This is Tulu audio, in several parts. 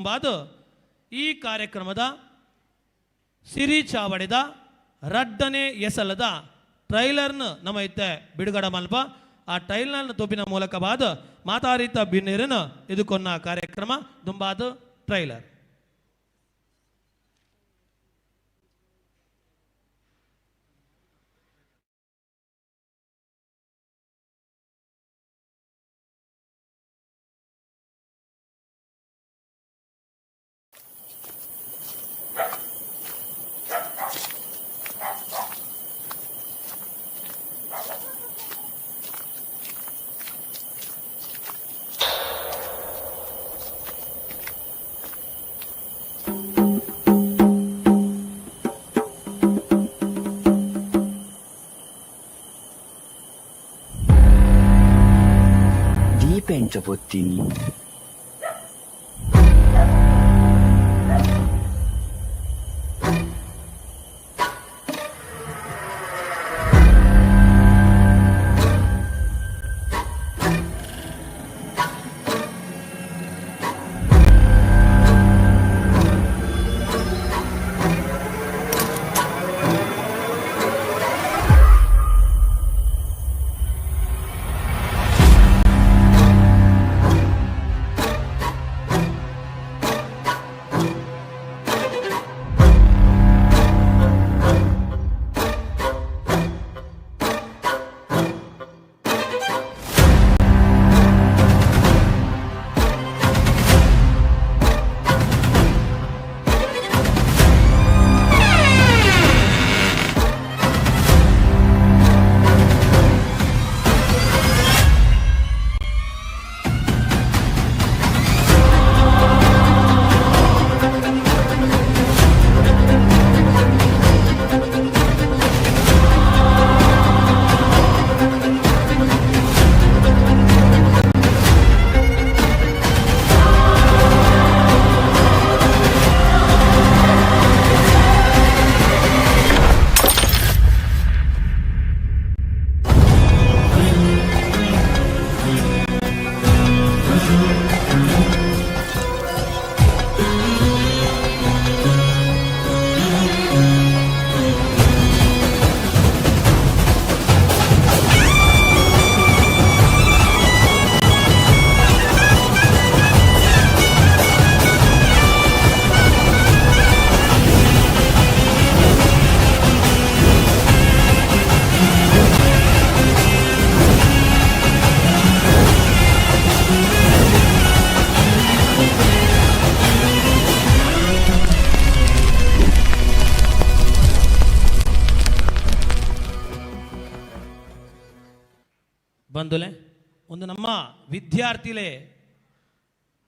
ದುಂಬಾದ್ ಈ ಕಾರ್ಯಕ್ರಮದ ಸಿರಿ ಚಾವಡಿದ ರಡ್ಡನೆ ಎಸಲದ ಟ್ರೈಲರ್ನ ನಮ್ಮ ಇತ್ತೆ ಬಿಡುಗಡೆ ಮಲ್ಪ. ಆ ಟ್ರೈಲರ್ನ ತೊಪಿನ ಮೂಲಕವಾದ ಮಾತಾರಿತ ಬಿನ್ನೇರನ ಇದಕ್ಕೊನ್ನ ಕಾರ್ಯಕ್ರಮ ದುಂಬಾದ ಟ್ರೈಲರ್. ದೀಪೆಂಚ ಪೊತ್ತಿನಿ. ಬಂದುಲೆ ಒಂದು ನಮ್ಮ ವಿದ್ಯಾರ್ಥಿಲೇ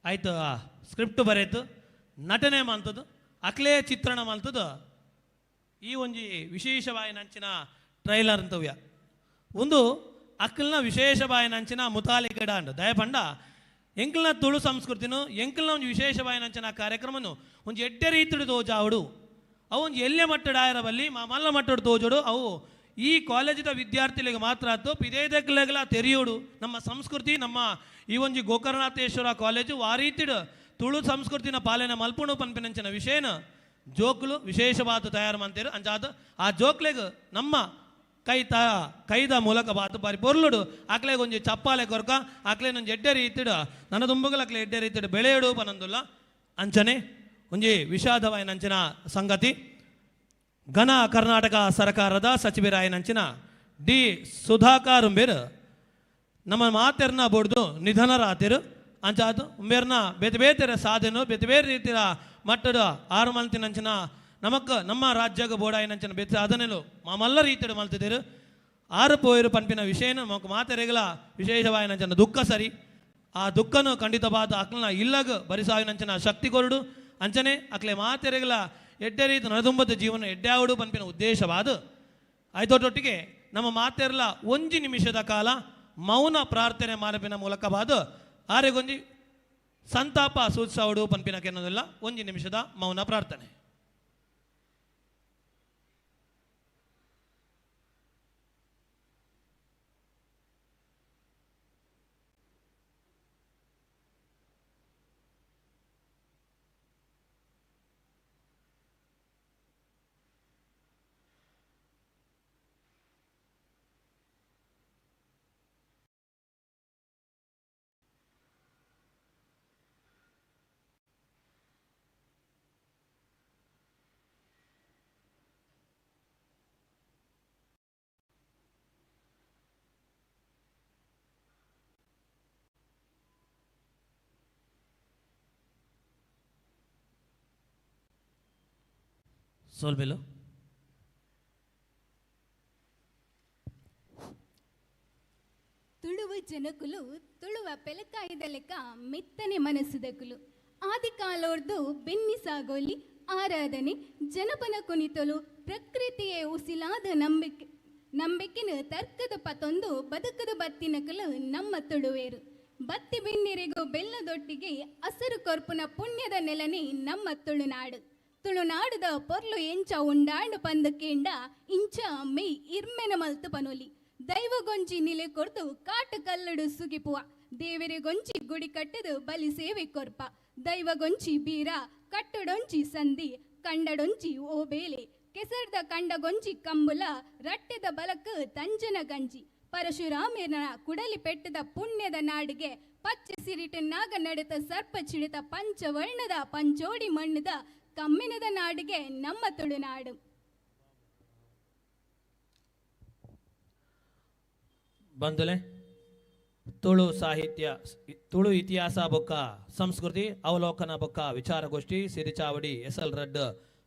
ಆಯ್ತು ಸ್ಕ್ರಿಪ್ಟ್ ಬರೆಯಿತು, ನಟನೆ ಮಂತದ್ದು, ಅಕ್ಲೇ ಚಿತ್ರಣ ಮಂತದ್ದು. ಈ ಒಂಜಿ ವಿಶೇಷವಾಯಿನಂಚಿನ ಟ್ರೈಲರ್ ಅಂತವ್ಯ ಒಂದು ಅಕ್ಕಲ್ನ ವಿಶೇಷವಾಯಿನಂಚಿನ ಮುತಾಲಿಕಡ ಅಂಡ್ ದಯಪಂಡ ಎಂಕಲ್ನ ತುಳು ಸಂಸ್ಕೃತಿನು ಎಂಕಲ್ನ ಒಂಜಿ ವಿಶೇಷವಾಯಿನಂಚಿನ ಕಾರ್ಯಕ್ರಮನು ಒಂಜಿ ಎಡ್ಡೆ ರೀತಿಡು ತೋಜಾವಡು, ಅವು ಒಂಜಿ ಎಲ್ಲೆ ಮಟ್ಟಡ ಆಯರ ಬಲ್ಲಿ ಮಲ್ಲ ಮಟ್ಟಡು ತೋಜೋಡು. ಅವು ಈ ಕಾಲೇಜಿದ ವಿದ್ಯಾರ್ಥಿಗಳಿಗೆ ಮಾತ್ರ ಆತು ಪಿದೇದಕ್ಲೆಗ್ಲ ತೆರೆಯೋಡು ನಮ್ಮ ಸಂಸ್ಕೃತಿ. ನಮ್ಮ ಈ ಒಂಜಿ ಗೋಕರ್ಣನಾಥೇಶ್ವರ ಕಾಲೇಜು ಆ ರೀತಿಡು ತುಳು ಸಂಸ್ಕೃತಿನ ಪಾಲನೆ ಮಲ್ಪುಣು ಪನ್ಪಿನಂಚಿನ ವಿಷಯನ ಜೋಕ್ಲು ವಿಶೇಷವಾದ ತಯಾರು ಮಂತೇರು. ಅಂಚಾದ ಆ ಜೋಕ್ಲೆಗ್ ನಮ್ಮ ಕೈ ತ ಕೈದ ಮೂಲಕ ಬಾತು ಬಾರಿ ಪೊರ್ಲುಡು ಆಕ್ಲೆಗ್ ಒಂಜಿ ಚಪ್ಪಾಲೆ ಕೊರ್ಕ ಆಕ್ಲೇನ ಒಂಜಿ ಎಡ್ಡೆ ರೀತಿಡು ನನ್ನ ದುಂಬುಗಲ ಅಕ್ಲೆ ಎಡ್ಡೆ ರೀತಿಡು ಬೆಳೆಯಡು ಪನಂದುಲ್ಲ. ಅಂಚನೆ ಒಂಜಿ ವಿಷಾದವಾಯಿನಂಚಿನ ಸಂಗತಿ, ಘನ ಕರ್ನಾಟಕ ಸರ್ಕಾರದ ಸಚಿವರಾಯನಂಚಿನ ಡಿ ಸುಧಾಕರ್ ಉಂಬೇರು ನಮ್ಮ ಮಾತೆರ್ನ ಬೋಡ್ದು ನಿಧನರಾತಿರು. ಅಂಚಾದು ಉಂಬೇರ್ನ ಬೇತೆ ಬೇತೆರ ಸಾಧನೆ ಬೇತೆ ಬೇರೆ ರೀತಿಯ ಮಟ್ಟದ ಆರು ಮಲ್ತಿನಂಚಿನ ನಮಕ್ ನಮ್ಮ ರಾಜ್ಯಗ ಬೋಡಾಯಿನಂಚಿನ ಬೇತೆ ಸಾಧನೆಲು ಮಾಮಲ್ಲ ರೀತಿಡು ಮಲ್ತಿದ್ದೀರು. ಆರು ಪೋಯಿರು ಪನ್ಪಿನ ವಿಷಯನ ನಮಕ್ ಮಾತೆರೆಗಲ ವಿಶೇಷವಾಯಿನಂಚಿನ ದುಃಖ ಸರಿ. ಆ ದುಃಖನು ಖಂಡಿತವಾದ ಅಕ್ಲನ ಇಲ್ಲಗ ಬರಿಸಾವಿನಂಚಿನ ಶಕ್ತಿ ಕೊರಡು. ಅಂಚನೆ ಅಕ್ಲೆ ಮಾತೆರೆಗಲ ಎಡ್ಡೆ ರೀತಿ ನಡದುಂಬದ ಜೀವನ ಎಡ್ಡ್ಯಾವಡು ಪನ್ಪಿನ ಉದ್ದೇಶವಾದ ಆಯ್ತೊಟ್ಟೊಟ್ಟಿಗೆ ನಮ್ಮ ಮಾತೆರ್ಲ ಒಂಜಿ ನಿಮಿಷದ ಕಾಲ ಮೌನ ಪ್ರಾರ್ಥನೆ ಮಾರಪಿನ ಮೂಲಕವಾದ ಆರೆಗೊಂಜಿ ಸಂತಾಪ ಸೂಚಿಸವಡು ಪನ್ಪಿನ ಕೆನ್ನದಿಲ್ಲ. ಒಂಜಿ ನಿಮಿಷದ ಮೌನ ಪ್ರಾರ್ಥನೆ. ಸೋಲ್ಬೆಲು. ತುಳುವ ಜನಕುಲು ತುಳುವ ಪೆಲಕಾಯಿದ ಲೆಕ್ಕ ಮೆತ್ತನೆ ಮನಸ್ಸುದಕುಲು. ಆದಿಕಾಲೋರ್ದು ಬೆನ್ನಿ ಸಾಗೋಲಿ ಆರಾಧನೆ ಜನಪನ ಕುಣಿತಲು ಪ್ರಕೃತಿಯೇ ಉಸಿಲಾದ ನಂಬಿಕೆ ನಂಬಿಕೆನ ತರ್ಕದ ಪತೊಂದು ಬದುಕದ ಬತ್ತಿನಕಲು ನಮ್ಮ ತುಳುವೇರು. ಬತ್ತಿ ಬೆನ್ನಿರಿಗೂ ಬೆಲ್ಲದೊಟ್ಟಿಗೆ ಹಸರು ಕೊರ್ಪುನ ಪುಣ್ಯದ ನೆಲನೆ ನಮ್ಮ ತುಳುನಾಡು. ತುಳುನಾಡುದ ಪೊರ್ಲು ಎಂಚ ಉಂಡಾಂಡು ಪಂದು ಕೇಂಡ ಇಂಚ ಮೆಯ್ ಇರ್ಮೆನ ಮಲ್ತು ಪನೊಲಿ. ದೈವಗೊಂಜಿ ನಿಲೆ ಕೊರ್ದು ಕಾಟು ಕಲ್ಲಡು ಸುಗಿಪುವ, ದೇವರಿಗೊಂಜಿ ಗುಡಿ ಕಟ್ಟದು ಬಲಿ ಸೇವೆ ಕೊರ್ಪ, ದೈವಗೊಂಜಿ ಬೀರ ಕಟ್ಟಡೊಂಜಿ ಸಂಧಿ ಕಂಡಡೊಂಜಿ ಓ ಬೇಲೆ, ಕೆಸರ್ದ ಕಂಡಗೊಂಜಿ ಕಂಬುಲ ರಟ್ಟೆದ ಬಲಕ್ ತಂಜನ ಗಂಜಿ, ಪರಶುರಾಮನ ಕುಡಲಿ ಪೆಟ್ಟದ ಪುಣ್ಯದ ನಾಡಿಗೆ ಪಚ್ಚೆ ಸಿರಿಟ ನಾಗ ನಡೆತ ಸರ್ಪ ಚಿಡಿತ ಪಂಚವರ್ಣದ ಪಂಚೋಡಿ ಮಣ್ಣದ ಕಮ್ಮಿನದ ನಾಡಿಗೆ ನಮ್ಮ ತುಳುನಾಡು. ಬಂಧುಲೆ, ತುಳು ಸಾಹಿತ್ಯ ತುಳು ಇತಿಹಾಸ ಬೊಕ್ಕ ಸಂಸ್ಕೃತಿ ಅವಲೋಕನ ಬೊಕ್ಕ ವಿಚಾರಗೋಷ್ಠಿ ಸಿರಿಚಾವಡಿ ಎಸ್ ಎಲ್ ರಡ್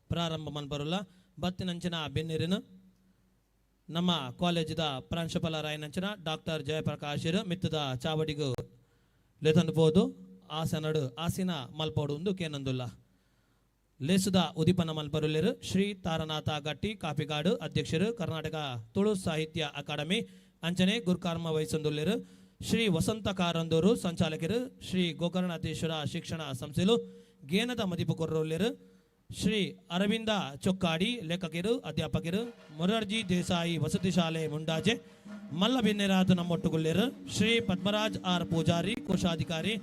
ಪ್ರಾರಂಭ ಮನ್ಪರುಲ್ಲ. ಬತ್ತಿನಂಚಿನ ಬೆನ್ನಿರಿನ ನಮ್ಮ ಕಾಲೇಜಿದ ಪ್ರಾಂಶುಪಾಲರಾಯನಂಚಿನ ಡಾಕ್ಟರ್ ಜಯಪ್ರಕಾಶರು ಮಿತ್ತದ ಚಾವಡಿಗು ಲೆತನ್ಬೋದು ಆಸನಡು ಆಸಿನ ಮಲ್ಪೋಡು ಒಂದು ಕೇನಂದುಲ್ಲ. ಲೇಸುದ ಉದಿಪನ ಮಲ್ಪರುಲ್ಲೆರು ಶ್ರೀ ತಾರನಾಥ ಗಟ್ಟಿ ಕಾಪಿಗಾಡು ಅಧ್ಯಕ್ಷರು ಕರ್ನಾಟಕ ತುಳು ಸಾಹಿತ್ಯ ಅಕಾಡೆಮಿ ಅಂಚನೆ ಗುರುಕರ್ಮ ವಹಿಸೊಂದುಲ್ಲೆರು ಶ್ರೀ ವಸಂತ ಕಾರಂದೂರು ಸಂಚಾಲಕರು ಶ್ರೀ ಗೋಕರ್ಣಾಥೇಶ್ವರ ಶಿಕ್ಷಣ ಸಂಸ್ಥೆಲು ಗೇನದ ಮದಿಪು ಕೊರ್ರುಲ್ಲೆರು ಶ್ರೀ ಅರವಿಂದ ಚೊಕ್ಕಾಡಿ ಲೇಖಕರು ಅಧ್ಯಾಪಕರು ಮೊರಾರ್ಜಿ ದೇಸಾಯಿ ವಸತಿ ಶಾಲೆ ಮುಂಡಾಜೆ ಮಲ್ಲ ಬಿನ್ನೆರಾದ ನಮ್ಮೊಟ್ಟುಗುಲ್ಲೆರು ಶ್ರೀ ಪದ್ಮರಾಜ್ ಆರ್ ಪೂಜಾರಿ ಕೋಶಾಧಿಕಾರಿ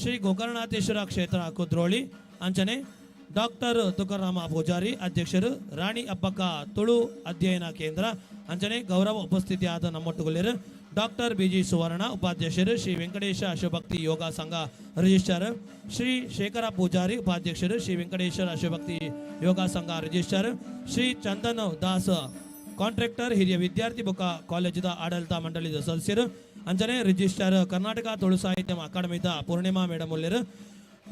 ಶ್ರೀ ಗೋಕರ್ಣಾಥೇಶ್ವರ ಕ್ಷೇತ್ರ ಕುದ್ರೋಳಿ ಅಂಚನೆ ಡಾಕ್ಟರ್ ತುಕಾರಾಮ ಪೂಜಾರಿ ಅಧ್ಯಕ್ಷರು ರಾಣಿ ಅಬ್ಬಕ್ಕ ತುಳು ಅಧ್ಯಯನ ಕೇಂದ್ರ ಅಂಚನೆ ಗೌರವ ಉಪಸ್ಥಿತಿಯಾದ ನಮ್ಮೊಟ್ಟುಗುಲ್ಲೆರು ಡಾಕ್ಟರ್ ಬಿ ಜಿ ಸುವರ್ಣ ಉಪಾಧ್ಯಕ್ಷರು ಶ್ರೀ ವೆಂಕಟೇಶ ಶಿವಭಕ್ತಿ ಯೋಗ ಸಂಘ ರಿಜಿಸ್ಟರ್ ಶ್ರೀ ಶೇಖರ ಪೂಜಾರಿ ಉಪಾಧ್ಯಕ್ಷರು ಶ್ರೀ ವೆಂಕಟೇಶ್ವರ ಶಿವಭಕ್ತಿ ಯೋಗ ಸಂಘ ರಿಜಿಸ್ಟರ್ ಶ್ರೀ ಚಂದನ್ ದಾಸ್ ಕಾಂಟ್ರಾಕ್ಟರ್ ಹಿರಿಯ ವಿದ್ಯಾರ್ಥಿ ಬೊಕ್ಕ ಕಾಲೇಜಿದ ಆಡಳಿತ ಮಂಡಳಿದ ಸದಸ್ಯರು ಅಂಚನೆ ರಿಜಿಸ್ಟರ್ ಕರ್ನಾಟಕ ತುಳು ಸಾಹಿತ್ಯ ಅಕಾಡೆಮಿದ ಪೂರ್ಣಿಮಾ ಮೇಡಮ್ ಉಲ್ಲೆರು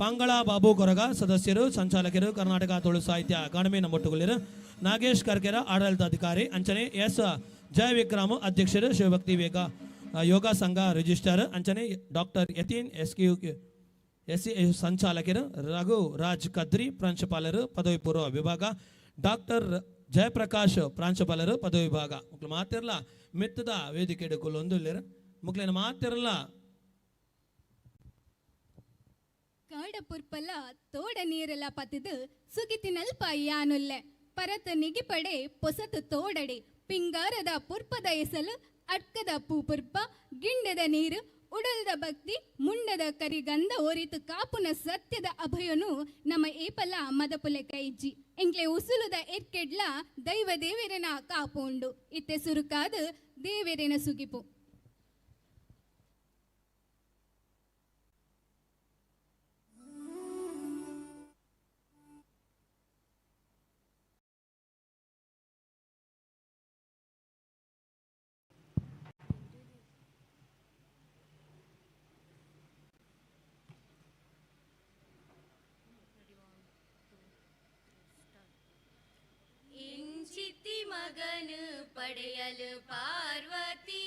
ಪಾಂಗಳ ಬಾಬು ಕೊರಗ ಸದಸ್ಯರು ಸಂಚಾಲಕರು ಕರ್ನಾಟಕ ತುಳು ಸಾಹಿತ್ಯ ಅಕಾಡೆಮಿ ನಮ್ಮೊಟ್ಟುಗುಲ್ಲೆರು ನಾಗೇಶ್ ಕರ್ಕೆರ ಆಡಳಿತಾಧಿಕಾರಿ ಅಂಚನೆ ಎಸ್ ಜಯವಿಕ್ರಮ ಅಧ್ಯಕ್ಷರು ಶಿವಭಕ್ತಿ ವೇಗ ಯೋಗ ಸಂಘ ರಿಜಿಸ್ಟರ್ ಅಂಚನೆ doctor Yatin S Q S C ಸಂಚಾಲಕರು Raghu Raj Kadri ಪ್ರಾಂಶುಪಾಲರು ಪದವಿ ಪೂರ್ವ ವಿಭಾಗ ಡಾಕ್ಟರ್ ಜಯಪ್ರಕಾಶ್ ಪ್ರಾಂಶುಪಾಲರು ಪದವಿ ವಿಭಾಗ. ಮುಕ್ಲು ಮಾತಿರ್ಲ ಮೆತ್ತದ ವೇದಿಕೆ ಒಂದುಲ್ಲೆರು ಮುಕ್ಲೇನ ಮಾತಿರಲ್ಲ. ಕಾಡ ಪುರ್ಪಲ ತೋಡ ನೀರೆಲ್ಲ ಪತಿದು ಸುಗಿತಿನಲ್ಪ ಯಾನುಲ್ಲೆ ಪರತ ನಿಗಿಪಡೆ ಪೊಸತು ತೋಡಡೆ ಪಿಂಗಾರದ ಪುರ್ಪದ ಎಸಲು ಅಟ್ಕದ ಪೂಪುರ್ಪ ಗಿಂಡದ ನೀರು ಉಡಲ್ದ ಭಕ್ತಿ ಮುಂಡದ ಕರಿಗಂಧ ಒರಿತು ಕಾಪುನ ಸತ್ಯದ ಅಭಯನು ನಮ್ಮ ಏಪಲ ಮದಪುಲೆ ಕೈಜ್ಜಿ ಎಂಕ್ಲೆ ಉಸುಲುದ ಎರ್ಕೆಡ್ಲ ದೈವ ದೇವೆರೆನ ಕಾಪುಂಡು ಇತ್ತೆ ಸುರುಕಾದ ದೇವೆರೆನ ಸುಗಿಪು. ಇಂಚಿತಿ ಮಗನು ಪಡೆಯಲು ಪಾರ್ವತಿ,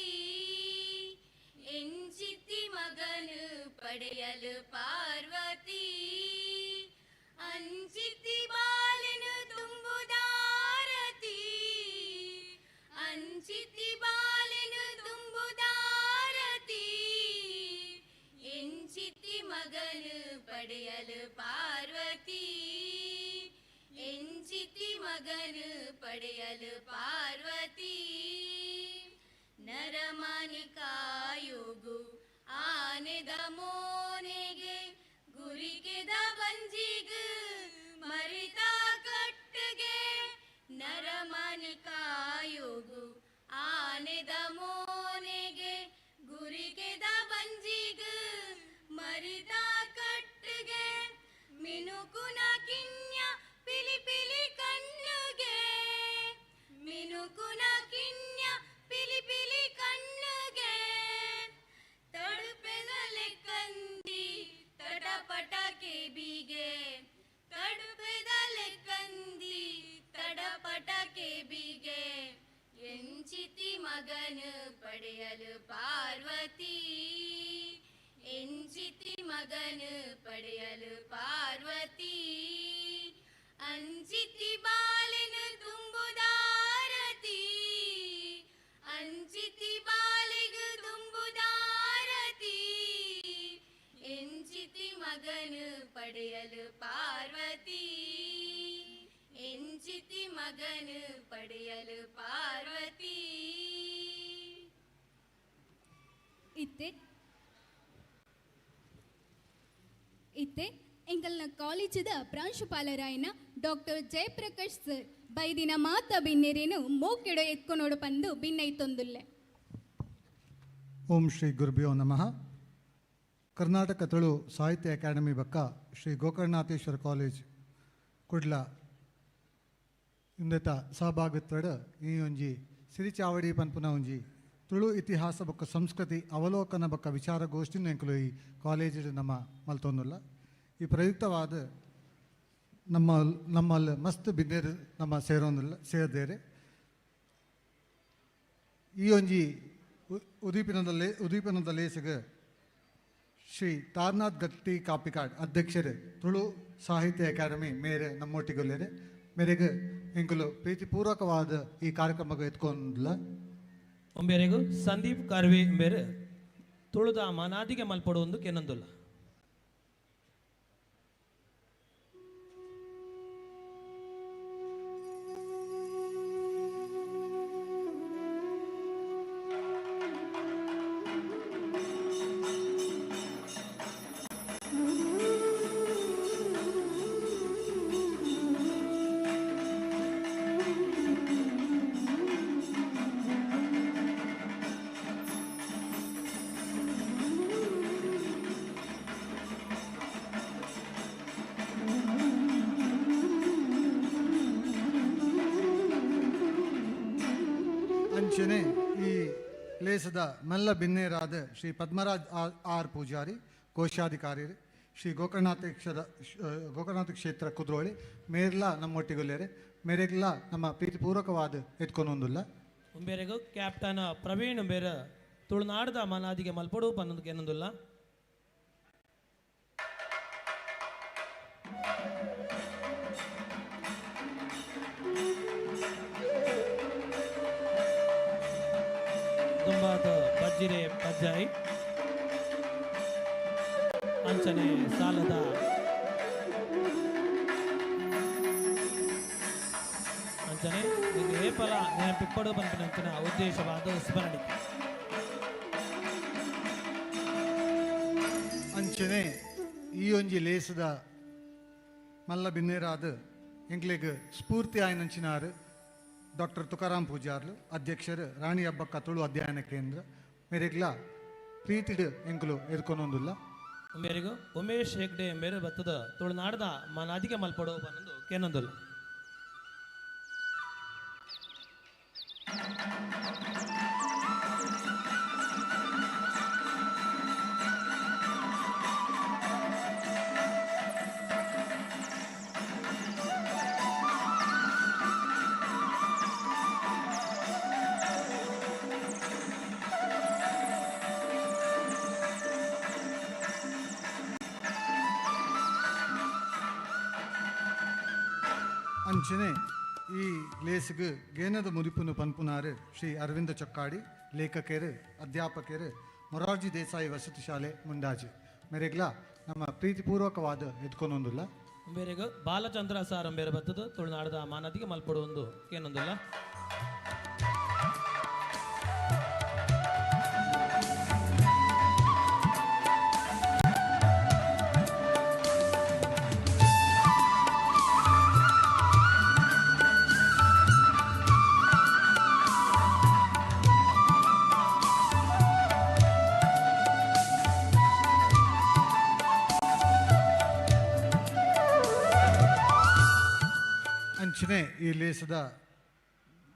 ಎಂಚಿತಿ ಮಗನು ಪಡೆಯಲು ಪಾರ್ವತಿ, ಅಂಚಿತಿ ಬಾಲನು ತುಂಬುದಾರತಿ, ಅಂಚಿತಿ ಬಾಲನು ತುಂಬುದಾರತಿ, ಎಂಚಿತಿ ಮಗನು ಪಡೆಯಲು ಪಾರ್ವತಿ, ಎಂಚಿತಿ ಮಗನು ಪಡೆಯಲು ಪಾರ್ವತಿ, ನರಮನಿ ಕಾಯುಗು ಆನೆದ ಮೋನೆಗೆ ಗುರಿಕೆದ ಬಂಜಿಗು ಮರಿತ ಕಟ್ಟುಗೆ, ನರಮನಿ ಕಾಯುಗು ಆನೆದ ಮೋನೆಗೆ ಗುರಿಕೆದ ಬಂಜಿಗು ಮರಿತ ಕಟ್ಟುಗೆ, ಮಿನುಕುನ ಕಿನ್ಯ ಪಿಲಿ ಪಿಲಿ ಕಣ್ಣುಗೆ, ಮಿನುಕುನ ಕಿನ್ಯ ಪಿಲಿ ಪಿಲಿ ಕಣ್ಣುಗೆ, ತಡುಪೆದಲೆ ಕಂದೆ ಪಡೆಯಲು ಪಾರ್ವತಿ ಎಂಚಿತಿ ಮಗನು ಪಡೆಯಲು ಪಾರ್ವತಿ ಅಂಚಿತಿ ಬಾಲೆನು ತುಂಬುದಾರತಿ ಅಂಚಿತಿ ಬಾಲೆಗು ತುಂಬುದಾರತಿ ಎಂಚಿತಿ ಮಗನು ಪಡೆಯಲು ಪಾರ್ವತಿ ಎಂಚಿತಿ ಮಗನು ಪಡೆಯಲು ಪಾರ್ವತಿ. ಇತ್ತೆ ಇತ್ತೆ ಎಂಕಲ್ನ ಕಾಲೇಜದ ಪ್ರಾಂಶುಪಾಲರಾಯನ ಡಾಕ್ಟರ್ ಜಯಪ್ರಕಾಶ್ ಸರ್ ಬೈದಿನ ಮಾತ ಬಿನ್ನೆರೇನು ಮೋಕೆಡೊ ಎತ್ಕೊನೋಡು ಪಂದು ಬಿನ್ನೈತೊಂದುಲ್ಲೆ. ಓಂ ಶ್ರೀ ಗುರುಭ್ಯೋ ನಮಃ. ಕರ್ನಾಟಕ ತುಳು ಸಾಹಿತ್ಯ ಅಕಾಡೆಮಿ ಬಕ್ಕ ಶ್ರೀ ಗೋಕರ್ಣನಾಥೇಶ್ವರ ಕಾಲೇಜ್ ಕುಡ್ಲ ಇಂದೆತ ಸಹಭಾಗಿತ್ವಡ್ ಈ ಒಂಜಿ ಸಿರಿಚಾವಡಿ ಪನ್ಪುನ ಒಂಜಿ ತುಳು ಇತಿಹಾಸ ಬೊಕ್ಕ ಸಂಸ್ಕೃತಿ ಅವಲೋಕನ ಬೊಕ್ಕ ವಿಚಾರಗೋಷ್ಠಿನ ಎಂಕುಲು ಈ ಕಾಲೇಜಿಡ್ ನಮ್ಮ ಮಲ್ತೊಂದುಲ್ಲ. ಈ ಪ್ರಯುಕ್ತವಾದ ನಮ್ಮ ನಮ್ಮಲ್ಲಿ ಮಸ್ತ್ ಬಿನ್ನೆರ್ ನಮ್ಮ ಸೇರೊಂದುಲ್ಲ ಸೇರ್ದೇರೆ. ಈ ಒಂಜಿ ಉದೀಪನದಲ್ಲಿ ಉದೀಪನದ ಲೇಸಿಗೆ ಶ್ರೀ ತಾರನಾಥ್ ಗಟ್ಟಿ ಕಾಪಿಕಾಡ್ ಅಧ್ಯಕ್ಷರು ತುಳು ಸಾಹಿತ್ಯ ಅಕಾಡೆಮಿ ಮೇರೆ ನಮ್ಮೊಟ್ಟಿಗೊಲ್ಲೇರೆ. ಮೇರೆಗೆ ಎಂಕುಲು ಪ್ರೀತಿಪೂರ್ವಕವಾದ ಈ ಕಾರ್ಯಕ್ರಮಕ್ಕೆ ಎತ್ಕೊಂಡ್ಲ. ಒಂಬೇರೆಗು ಸಂದೀಪ್ ಕಾರ್ವೆ ಬೇರೆ ತುಳುದ ಮನಾದಿಗೆ ಮಲ್ಪಡು ಒಂದು ಕೆನೊಂದುಲ್ಲ. ಅಂಚನೆ ಈ ಲೇಸದ ಮೆಲ್ಲ ಬಿನ್ನೇರಾದ ಶ್ರೀ ಪದ್ಮರಾಜ್ ಆರ್ ಆರ್ ಪೂಜಾರಿ ಕೋಶಾಧಿಕಾರಿ ಶ್ರೀ ಗೋಕರ್ಣನಾಥೇಶ್ವರ ಗೋಕರ್ಣನಾಥ ಕ್ಷೇತ್ರ ಕುದ್ರೋಳಿ ಮೇರ್ಲ ನಮ್ಮೊಟ್ಟಿಗೊಲ್ಲೇರೆ. ಮೇರೆಗ್ಲ ನಮ್ಮ ಪ್ರೀತಿಪೂರ್ವಕವಾದ ಎತ್ಕೊಂಡೊಂದುಲ್ಲ. ಒಂಬೇರೆಗು ಕ್ಯಾಪ್ಟನ್ ಪ್ರವೀಣ್ ಬೇರೆ ತುಳುನಾಡದ ಮನಾದಿಗೆ ಮಲ್ಪಡು ಪನ್ನೊಂದು ಕೆನೊಂದುಲ್ಲ. ತುಂಬಾದ ಬಜ್ಜಿರೆ ಪಜ್ಜಾಯಿ ಅಂಚನೆ ಸಾಲದ ಅಂಚನೆ ಇದು ಏಪಲ ನೆನಪಿಪ್ಪಡು ಪನ್ಪಿನಂಚಿನ ಉದ್ದೇಶವಾದ ಸ್ಮರಣಿಕೆ. ಅಂಚನೆ ಈ ಒಂಜಿ ಲೇಸದ ಮಲ್ಲ ಬಿನ್ನೇರಾದ ಎಂಕ್ಲೆಗ್ ಸ್ಫೂರ್ತಿ ಆಯ್ನಂಚಿನಾರು ಡಾಕ್ಟರ್ ತುಕಾರಾಮ್ ಪೂಜಾರ್ಲು ಅಧ್ಯಕ್ಷರು ರಾಣಿ ಹಬ್ಬಕ್ಕ ತುಳು ಅಧ್ಯಯನ ಕೇಂದ್ರ ಮೇರೆಗ್ಲ ಪ್ರೀತಿಡ್ ಎಂಕುಲು ಎದ್ಕೊನೊಂದುಲ್ಲ. ಮೇರೆಗು ಉಮೇಶ್ ಹೆಗ್ಡೆ ಮೇರೆ ಬತ್ತದ ತುಳುನಾಡದ ಮನಾದಿಗೆ ಮಲ್ಪಡು ಪನ್ನೊಂದು ಕೇನೊಂದುಲ್ಲ. ಅಂಚನೆ ಈ ಲೇಸ್ಗ್ ಗೇನದ ಮುದಿಪುನು ಪನ್ಪುನಾರು ಶ್ರೀ ಅರವಿಂದ ಚೊಕ್ಕಾಡಿ ಲೇಖಕರು ಅಧ್ಯಾಪಕರು ಮೊರಾರ್ಜಿ ದೇಸಾಯಿ ವಸತಿ ಶಾಲೆ ಮುಂಡಾಜಿ ಮೇರೆಗ್ಲ ನಮ್ಮ ಪ್ರೀತಿಪೂರ್ವಕವಾದ ಎತ್ಕೊನೊಂದುಲ್ಲ. ಬೇರೆಗು ಬಾಲಚಂದ್ರ ಸಾರ್ ಬೇರೆ ಬತ್ತದ ತುಳುನಾಡದ ಮಾನದಿಗೆ ಮಲ್ಪಡು ಒಂದು ಏನೊಂದುಲ್ಲ. ಅಂಚನೆ ಈ ಲೇಸದ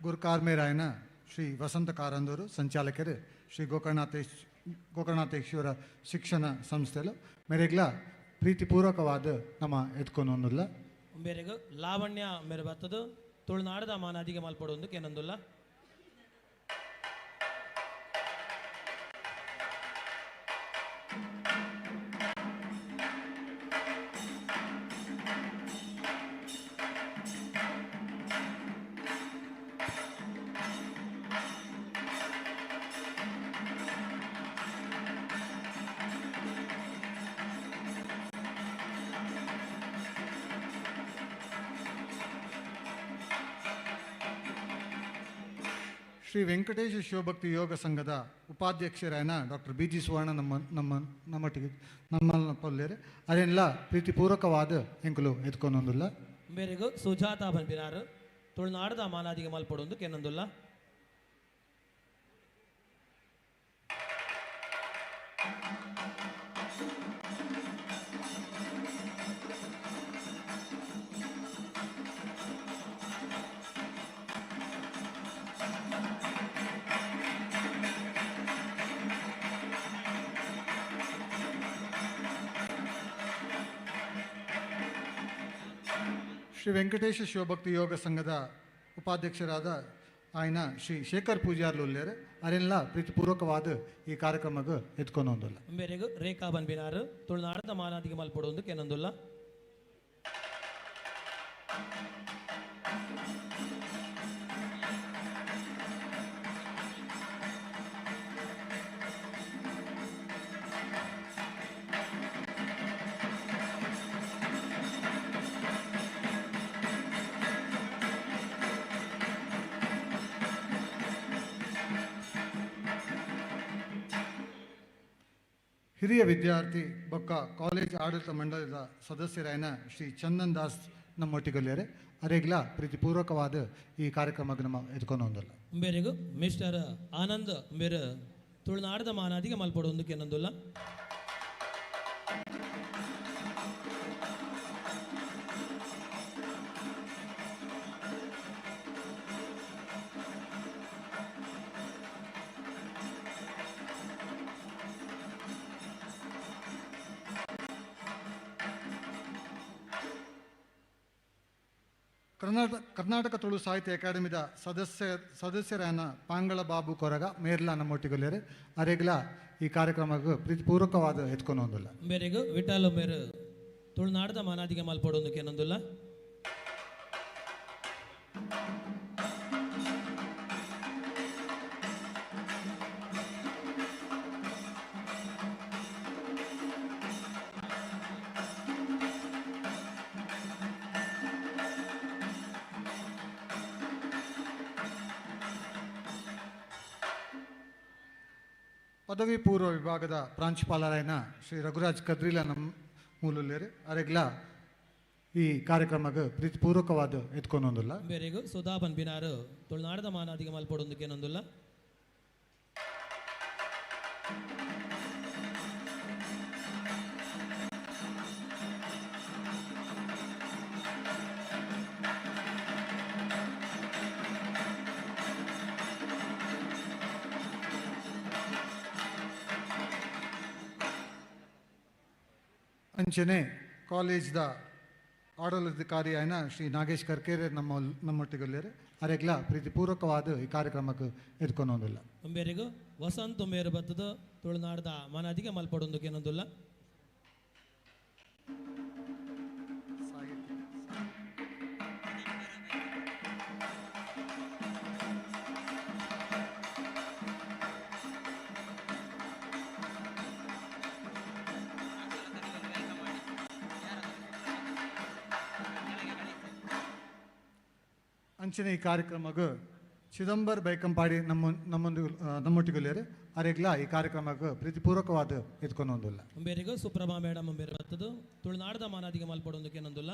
ಗುರುಕಾರ್ಮೇರಾಯನ ಶ್ರೀ ವಸಂತ ಕಾರಂದೂರು ಸಂಚಾಲಕರು ಶ್ರೀ ಗೋಕರ್ಣನಾಥೇಶ್ವರ ಶಿಕ್ಷಣ ಸಂಸ್ಥೆಲು ಮೇರೆಗ್ಲ ಪ್ರೀತಿಪೂರ್ವಕವಾದ ನಮ್ಮ ಎತ್ಕೊನೊಂದುಲ್ಲ. ಬೇರೆಗು ಲಾವಣ್ಯ ಮೇರೆ ಬತ್ತದ ತುಳುನಾಡದ ಮಾನಾದಿಗೆ ಮಲ್ಪಡು ಒಂದು ಕೇನೊಂದುಲ್ಲ. ಶ್ರೀ ವೆಂಕಟೇಶ ಶಿವಭಕ್ತಿ ಯೋಗ ಸಂಘದ ಉಪಾಧ್ಯಕ್ಷರಾಯನ ಡಾಕ್ಟರ್ ಬಿ ಜಿ ಸುವರ್ಣ ನಮ್ಮ ನಮ್ಮ ನಮ್ಮೊಟ್ಟಿಗೆ ನಮ್ಮ ಪೊಲ್ಲೇರು ಅರೆನ್ಲ ಪ್ರೀತಿಪೂರ್ವಕವಾದ ಎಂಕುಲು ಎತ್ಕೊಂಡೊಂದುಲ್ಲ. ಮೇರೆಗು ಸುಜಾತ ಪನ್ಪಿನಾರು ತುಳುನಾಡದ ಮಾನಾದಿಗೆ ಮಲ್ಪೊಡೊಂದು ಕೆನ್ನೊಂದುಲ್ಲ. ಶ್ರೀ ವೆಂಕಟೇಶ ಶಿವಭಕ್ತಿ ಯೋಗ ಸಂಘದ ಉಪಾಧ್ಯಕ್ಷರಾದ ಆಯ್ನ ಶ್ರೀ ಶೇಖರ್ ಪೂಜಾರ್ಲು ಉಲ್ಲೇರು ಅರೆನ್ಲ ಪ್ರೀತಿಪೂರ್ವಕವಾದ ಈ ಕಾರ್ಯಕ್ರಮಕ್ಕೆ ಎತ್ಕೊಂಡೊಂದುಲ್ಲ. ಮೇರೆಗು ರೇಖಾ ಪನ್ಪಿನಾರು ತುಳುನಾಡದ ಮಾನಾದಿಗೆ ಮಲ್ಪೊಡೊಂದು ಕೆನ್ನೊಂದುಲ್ಲ. ಹಿರಿಯ ವಿದ್ಯಾರ್ಥಿ ಬೊಕ್ಕ ಕಾಲೇಜ್ ಆಡಳಿತ ಮಂಡಳಿದ ಸದಸ್ಯರಾಯನ ಶ್ರೀ ಚಂದನ್ ದಾಸ್ ನಮ್ಮೊಟ್ಟಿಗೊಲ್ಲೇರೆ ಅರೆಗ್ಲ ಪ್ರೀತಿಪೂರ್ವಕವಾದ ಈ ಕಾರ್ಯಕ್ರಮಕ್ಕೆ ನಮ್ಮ ಎತ್ಕೊಂಡೊಂದುಲ್ಲ. ಮೇರೆಗು ಮಿಸ್ಟರ್ ಆನಂದ್ ಮೇರು ತುಳುನಾಡದ ಮಾನಾದಿಗೆ ಮಲ್ಪೊಡೊಂದು ಕೆನ್ನೊಂದುಲ್ಲ. ಕರ್ನಾಟಕ ತುಳು ಸಾಹಿತ್ಯ ಅಕಾಡೆಮಿದ ಸದಸ್ಯರಾನ ಪಾಂಗಳ ಬಾಬು ಕೊರಗ ಮೇರ್ಲಾ ನಮ್ಮೊಟ್ಟಿಗೊಲ್ಲೇರು ಅರೆಗ್ಲ ಈ ಕಾರ್ಯಕ್ರಮಕ್ಕೆ ಪ್ರೀತಿಪೂರ್ವಕವಾದ ಎತ್ಕೊಂಡೊಂದುಲ್ಲ. ಮೇರೆಗು ವಿಠಲ್ ಮೇರು ತುಳುನಾಡದ ಮಾನಾದಿಗೆ ಮಲ್ಪೊಡೊಂದು ಕೆನ್ನೊಂದುಲ್ಲ. ಪದವಿ ಪೂರ್ವ ವಿಭಾಗದ ಪ್ರಾಂಶುಪಾಲರಾಯನ ಶ್ರೀ ರಘುರಾಜ್ ಕದ್ರಿಲ ನಮ್ಮ ಮೂಲುಲ್ಲೇರು ಅರೆಗ್ಲ ಈ ಕಾರ್ಯಕ್ರಮಕ್ಕೆ ಪ್ರೀತಿಪೂರ್ವಕವಾದ ಎತ್ಕೊಂಡೊಂದುಲ್ಲ. ಮೇರೆಗು ಸುಧಾ ಪನ್ಪಿನಾರು ತುಳುನಾಡದ ಮಾನಾದಿಗೆ ಮಲ್ಪೊಡೊಂದು ಕೆನ್ನೊಂದುಲ್ಲ. ಅಂಚನೆ ಕಾಲೇಜ್ದ ಆಡಳಿತಾಧಿಕಾರಿಯಾಯನ ಶ್ರೀ ನಾಗೇಶ್ ಕರ್ಕೇರೆ ನಮ್ಮೊಟ್ಟಿಗೊಲ್ಲೇರು ಅರೆಗ್ಲ ಪ್ರೀತಿಪೂರ್ವಕವಾದ ಈ ಕಾರ್ಯಕ್ರಮಕ್ಕೆ ಎತ್ಕೊಂಡೊಂದುಲ್ಲ. ಮೇರೆಗು ವಸಂತ ಮೇರು ಬತ್ತದ ತುಳುನಾಡದ ಮಾನಾದಿಗೆ ಮಲ್ಪೊಡೊಂದು ಕೆನ್ನೊಂದುಲ್ಲ. ಅಂಚನೆ ಈ ಕಾರ್ಯಕ್ರಮಕ್ಕೆ ಚಿದಂಬರ್ ಬೈಕಂಪಾಡಿ ನಮ್ಮೊಟ್ಟಿಗೊಲ್ಲೇರು ಅರೆಗ್ಲ ಈ ಕಾರ್ಯಕ್ರಮಕ್ಕೆ ಪ್ರೀತಿಪೂರ್ವಕವಾದ ಎತ್ಕೊಂಡೊಂದುಲ್ಲ. ಮೇರೆಗು ಸುಪ್ರಭಾ ಮೇಡಮ್ ಮೇರು ಬತ್ತದು ತುಳುನಾಡದ ಮಾನಾದಿಗೆ ಮಲ್ಪೊಡೊಂದು ಕೆನ್ನೊಂದುಲ್ಲ.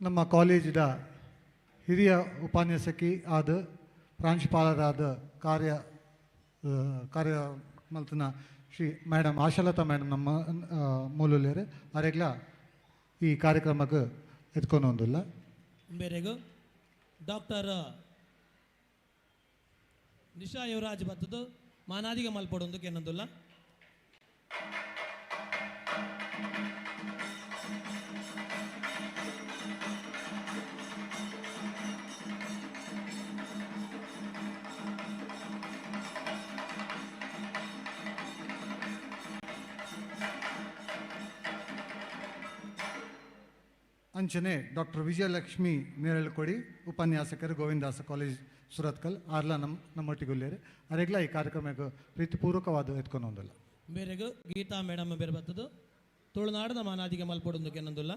ನಮ್ಮ ಕಾಲೇಜಿನ ಹಿರಿಯ ಉಪನ್ಯಾಸಕಿ ಆದ ಪ್ರಾಂಶುಪಾಲರಾದ ಕಾರ್ಯ ಕಾರ್ಯ ಮಲ್ತನ ಶ್ರೀ ಮೇಡಮ್ ಆಶಾಲತಾ ಮೇಡಮ್ ನಮ್ಮ ಮೂಲುಲ್ಲೇರು ಅರೆಗ್ಲ ಈ ಕಾರ್ಯಕ್ರಮಕ್ಕೆ ಎತ್ಕೊಂಡೊಂದುಲ್ಲ. ಮೇರೆಗು ಡಾಕ್ಟರ್ ನಿಶಾ ಯುವರಾಜ್ ಬತ್ತದು ಮಾನಾದಿಗೆ ಮಲ್ಪೊಡೊಂದು ಕೆನ್ನೊಂದುಲ್ಲ. ಅಂಚನೆ ಡಾಕ್ಟರ್ ವಿಜಯಲಕ್ಷ್ಮಿ ನೇರಳಕೊಡಿ ಉಪನ್ಯಾಸಕರು ಗೋವಿಂದಾಸ ಕಾಲೇಜ್ ಸುರತ್ಕಲ್ ಆರ್ಲ ನಮ್ಮ ನಮ್ಮೊಟ್ಟಿಗುಲ್ಲೇರು ಅರೆಗ್ಲ ಈ ಕಾರ್ಯಕ್ರಮಕ್ಕೆ ಪ್ರೀತಿಪೂರ್ವಕವಾದ ಎತ್ಕೊಂಡು. ಬೇರೆಗು ಗೀತಾ ಮೇಡಮ್ ಬೇರೆ ಬರ್ತದೆ ತುಳುನಾಡದ ಮಾನಾದಿಗೆ ಮಲ್ಪೊಡೊಂದು ಕೆನೊಂದುಲ್ಲ.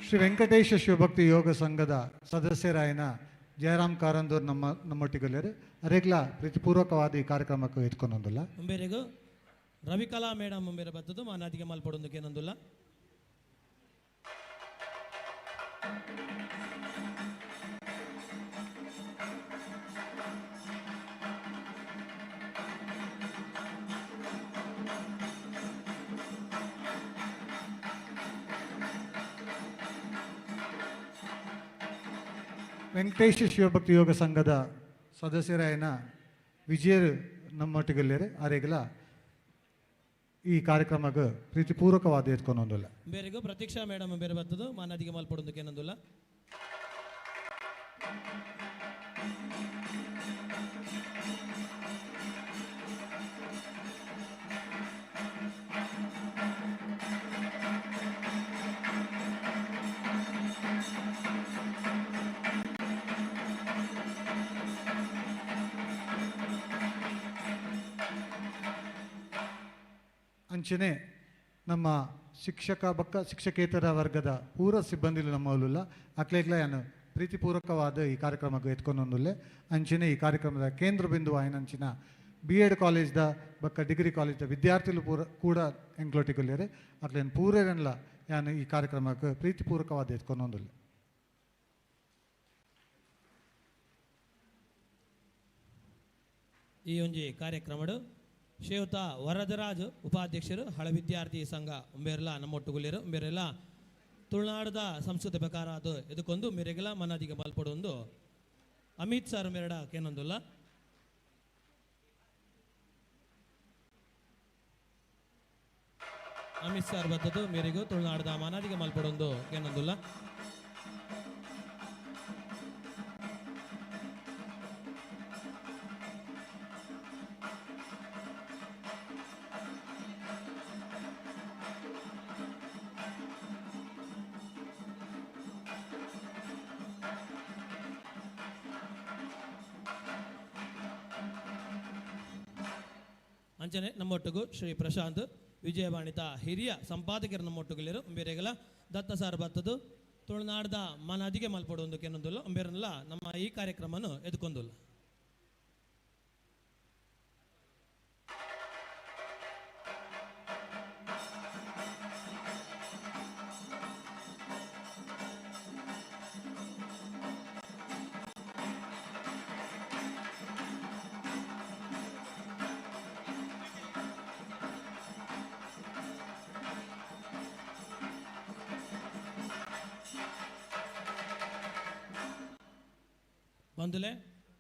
ಶ್ರೀ ವೆಂಕಟೇಶ ಶಿವಭಕ್ತಿ ಯೋಗ ಸಂಘದ ಸದಸ್ಯರಾಯನ ಜಯರಾಮ್ ಕಾರಂದೂರ್ ನಮ್ಮ ನಮ್ಮೊಟ್ಟಿಗುಲ್ಲೇರು ಅರೆಗ್ಲ ಪ್ರೀತಿಪೂರ್ವಕವಾದ ಈ ಕಾರ್ಯಕ್ರಮಕ್ಕೆ ಎತ್ಕೊಂಡೊಂದಿಲ್ಲ. ಬೇರೆಗು ರವಿಕಲಾ ಮೇಡಮ್ ಬೇರೆ ಬರ್ತದೆ ಮಾನಾದಿಗೆ ಮಲ್ಪೊಡೊಂದು ಕೆನೊಂದುಲ್ಲ. ವೆಂಕಟೇಶ ಶಿವಭಕ್ತಿ ಯೋಗ ಸಂಘದ ಸದಸ್ಯರಾಯನ ವಿಜಯರು ನಮ್ಮೊಟ್ಟಿಗುಲ್ಲೇರು ಅರೆಗ್ಲ ಈ ಕಾರ್ಯಕ್ರಮಕ್ಕೆ ಪ್ರೀತಿಪೂರ್ವಕವಾದ ಎತ್ಕೊಂಡೊಂದಿಲ್ಲ. ಬೇರೆಗು ಪ್ರತೀಕ್ಷಾ ಮೇಡಮ್ ಬೇರೆ ಬರ್ತದೆ ಮಾನಾದಿಗೆ ಮಲ್ಪೊಡೊಂದು ಕೆನೊಂದುಲ್ಲ. ಅಂಚನೆ ನಮ್ಮ ಶಿಕ್ಷಕ ಬಕ್ಕ ಶಿಕ್ಷಕೇತರ ವರ್ಗದ ಪೂರ ಸಿಬ್ಬಂದಿಲು ನಮ್ಮವಲುಲ್ಲ ಅಕ್ಲೇಗ್ಲ ಯಾನು ಪ್ರೀತಿಪೂರ್ವಕವಾದ ಈ ಕಾರ್ಯಕ್ರಮಕ್ಕೆ ಎತ್ಕೊಂಡೊಂದುಲ್ಲೆ. ಅಂಚನೆ ಈ ಕಾರ್ಯಕ್ರಮದ ಕೇಂದ್ರ ಬಿಂದು ಆಯ್ನಂಚಿನ ಬಿ ಎಡ್ ಕಾಲೇಜ್ದ ಬಕ್ಕ ಡಿಗ್ರಿ ಕಾಲೇಜ್ದ ವಿದ್ಯಾರ್ಥಿಗಳು ಪೂರ ಕೂಡ ಎಂಕ್ಲೋಟಿಗುಲ್ಲೇರೆ ಅಕ್ಲೇನ್ ಪೂರೇರನ್ಲ ಯಾನು ಈ ಕಾರ್ಯಕ್ರಮಕ್ಕೆ ಪ್ರೀತಿಪೂರ್ವಕವಾದ ಎತ್ಕೊಂಡೊಂದುಲ್ಲೆ. ಈ ಒಂಜಿ ಕಾರ್ಯಕ್ರಮಡು ಶ್ರೀಯುತ ವರದರಾಜ್ ಉಪಾಧ್ಯಕ್ಷರು ಹಳ ವಿದ್ಯಾರ್ಥಿ ಸಂಘ ಉಂಬೇರೆಲ್ಲ ನಮ್ಮೊಟ್ಟುಗುಲ್ಲೇರು ಉಂಬೇರೆಲ್ಲ ತುಳುನಾಡದ ಸಂಸ್ಕೃತಿ ಪ್ರಕಾರ ಅದು ಇದಕ್ಕೊಂದು ಮೇರೆಗೆಲ್ಲ ಮನಾದಿಗೆ ಮಲ್ಪಡೊಂದು ಅಮಿತ್ ಸರ್ ಮೇರಡ ಕೇನೊಂದುಲ್ಲ. ಅಮಿತ್ ಸರ್ ಬತ್ತದು ಮೇರೆಗೂ ತುಳುನಾಡದ ಮನಾದಿಗೆ ಮಲ್ಪಡೊಂದು ಕೇನೊಂದುಲ್ಲ. ಅಂಚನೆ ನಮ್ಮೊಟ್ಟಿಗೂ ಶ್ರೀ ಪ್ರಶಾಂತ್ ವಿಜಯವಾಣಿತ ಹಿರಿಯ ಸಂಪಾದಕರು ನಮ್ಮೊಟ್ಟುಗಳಿರು ಬೇರೆಗಲ ದತ್ತ ಸಾರ್ ಬತ್ತದು ತುಳುನಾಡದ ಮನದಿಗೆ ಮಲ್ಪಡೊಂದು ಕೆನೊಂದುಲ್ಲ ಬೇರೆಲ್ಲ ನಮ್ಮ ಈ ಕಾರ್ಯಕ್ರಮವನ್ನು ಎದ್ಕೊಂದುಲ್ಲ. ಬಂದುಲೆ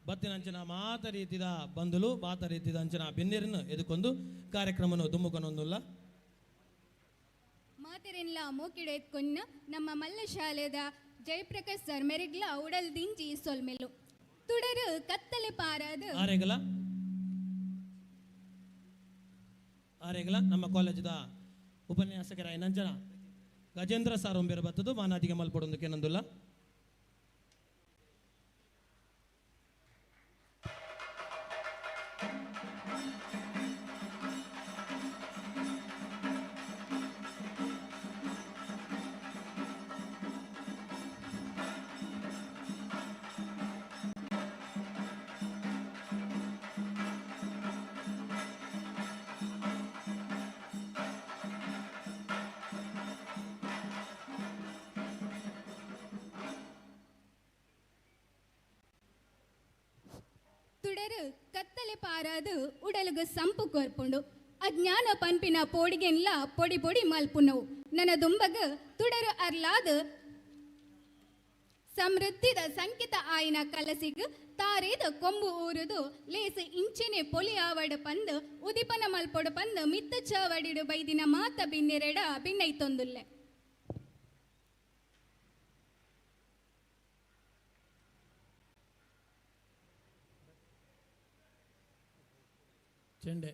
ಬತ್ತಿನ ಅಂಚಿನ ಮಾತ ರೀತಿದ ಬಂದುಲು ಮಾತ ರೀತಿದ ಅಂಚಿನ ಬೆನ್ನಿರನ್ನು ಎದುಕೊಂದು ಕಾರ್ಯಕ್ರಮವನ್ನು ದುಮ್ಮುಕೊನೊಂದುಲ್ಲ. ಮಾತೆರೆನ್ಲ ಮೋಕಿಡ ಎತ್ಕೊನ್ನ ನಮ್ಮ ಮಲ್ಲ ಶಾಲೆದ ಜಯಪ್ರಕಾಶ್ ಸರ್ ಮೆರೆಗ್ಲ ಉಡಲ್ ದಿಂಜಿ ಸೊಲ್ಮೆಲು ತುಡರು ಕತ್ತಲೆ ಪಾರಾದ ಆರೇಗಲ ಆರೇಗಲ ನಮ್ಮ ಕಾಲೇಜದ ಉಪನ್ಯಾಸಕರ ನಂಜನ ಗಜೇಂದ್ರ ಸರ್ ಒಂಬೇರು ಬತ್ತದು ಮಾನಾದಿಗೆ ಮಲ್ಪಡೊಂದು ಕೆನೊಂದುಲ್ಲ. ತುಡರು ಕತ್ತಲೆ ಪಾರಾದು ಉಡಲುಗು ಸಂಪು ಕೋರ್ಪುಂಡು ಅಜ್ಞಾನ ಪನ್ಪಿನ ಪೋಡಿಗೆನ್ಲ ಪೊಡಿ ಪೊಡಿ ಮಲ್ಪುನವು ನನ್ನ ದುಂಬಗ ತುಡರು ಅರ್ಲಾದ ಸಮೃದ್ಧಿದ ಸಂಕಿತ ಆಯಿನ ಕಲಸಿಗ್ ತಾರೇದ ಕೊಂಬು ಊರುದು ಲೇಸ್ ಇಂಚೆನೆ ಪೊಲಿ ಆವಡ ಪಂದ್ ಉದಿಪನ ಮಲ್ಪೊಡು ಪಂದ್ ಮಿತ್ತ ಚಾವಡಿಡು ಬೈದಿನ ಮಾತ ಬಿನ್ನೆರೆಡ ಬಿನ್ನೈತೊಂದುಲ್ಲೆ. ಚೆಂಡೆ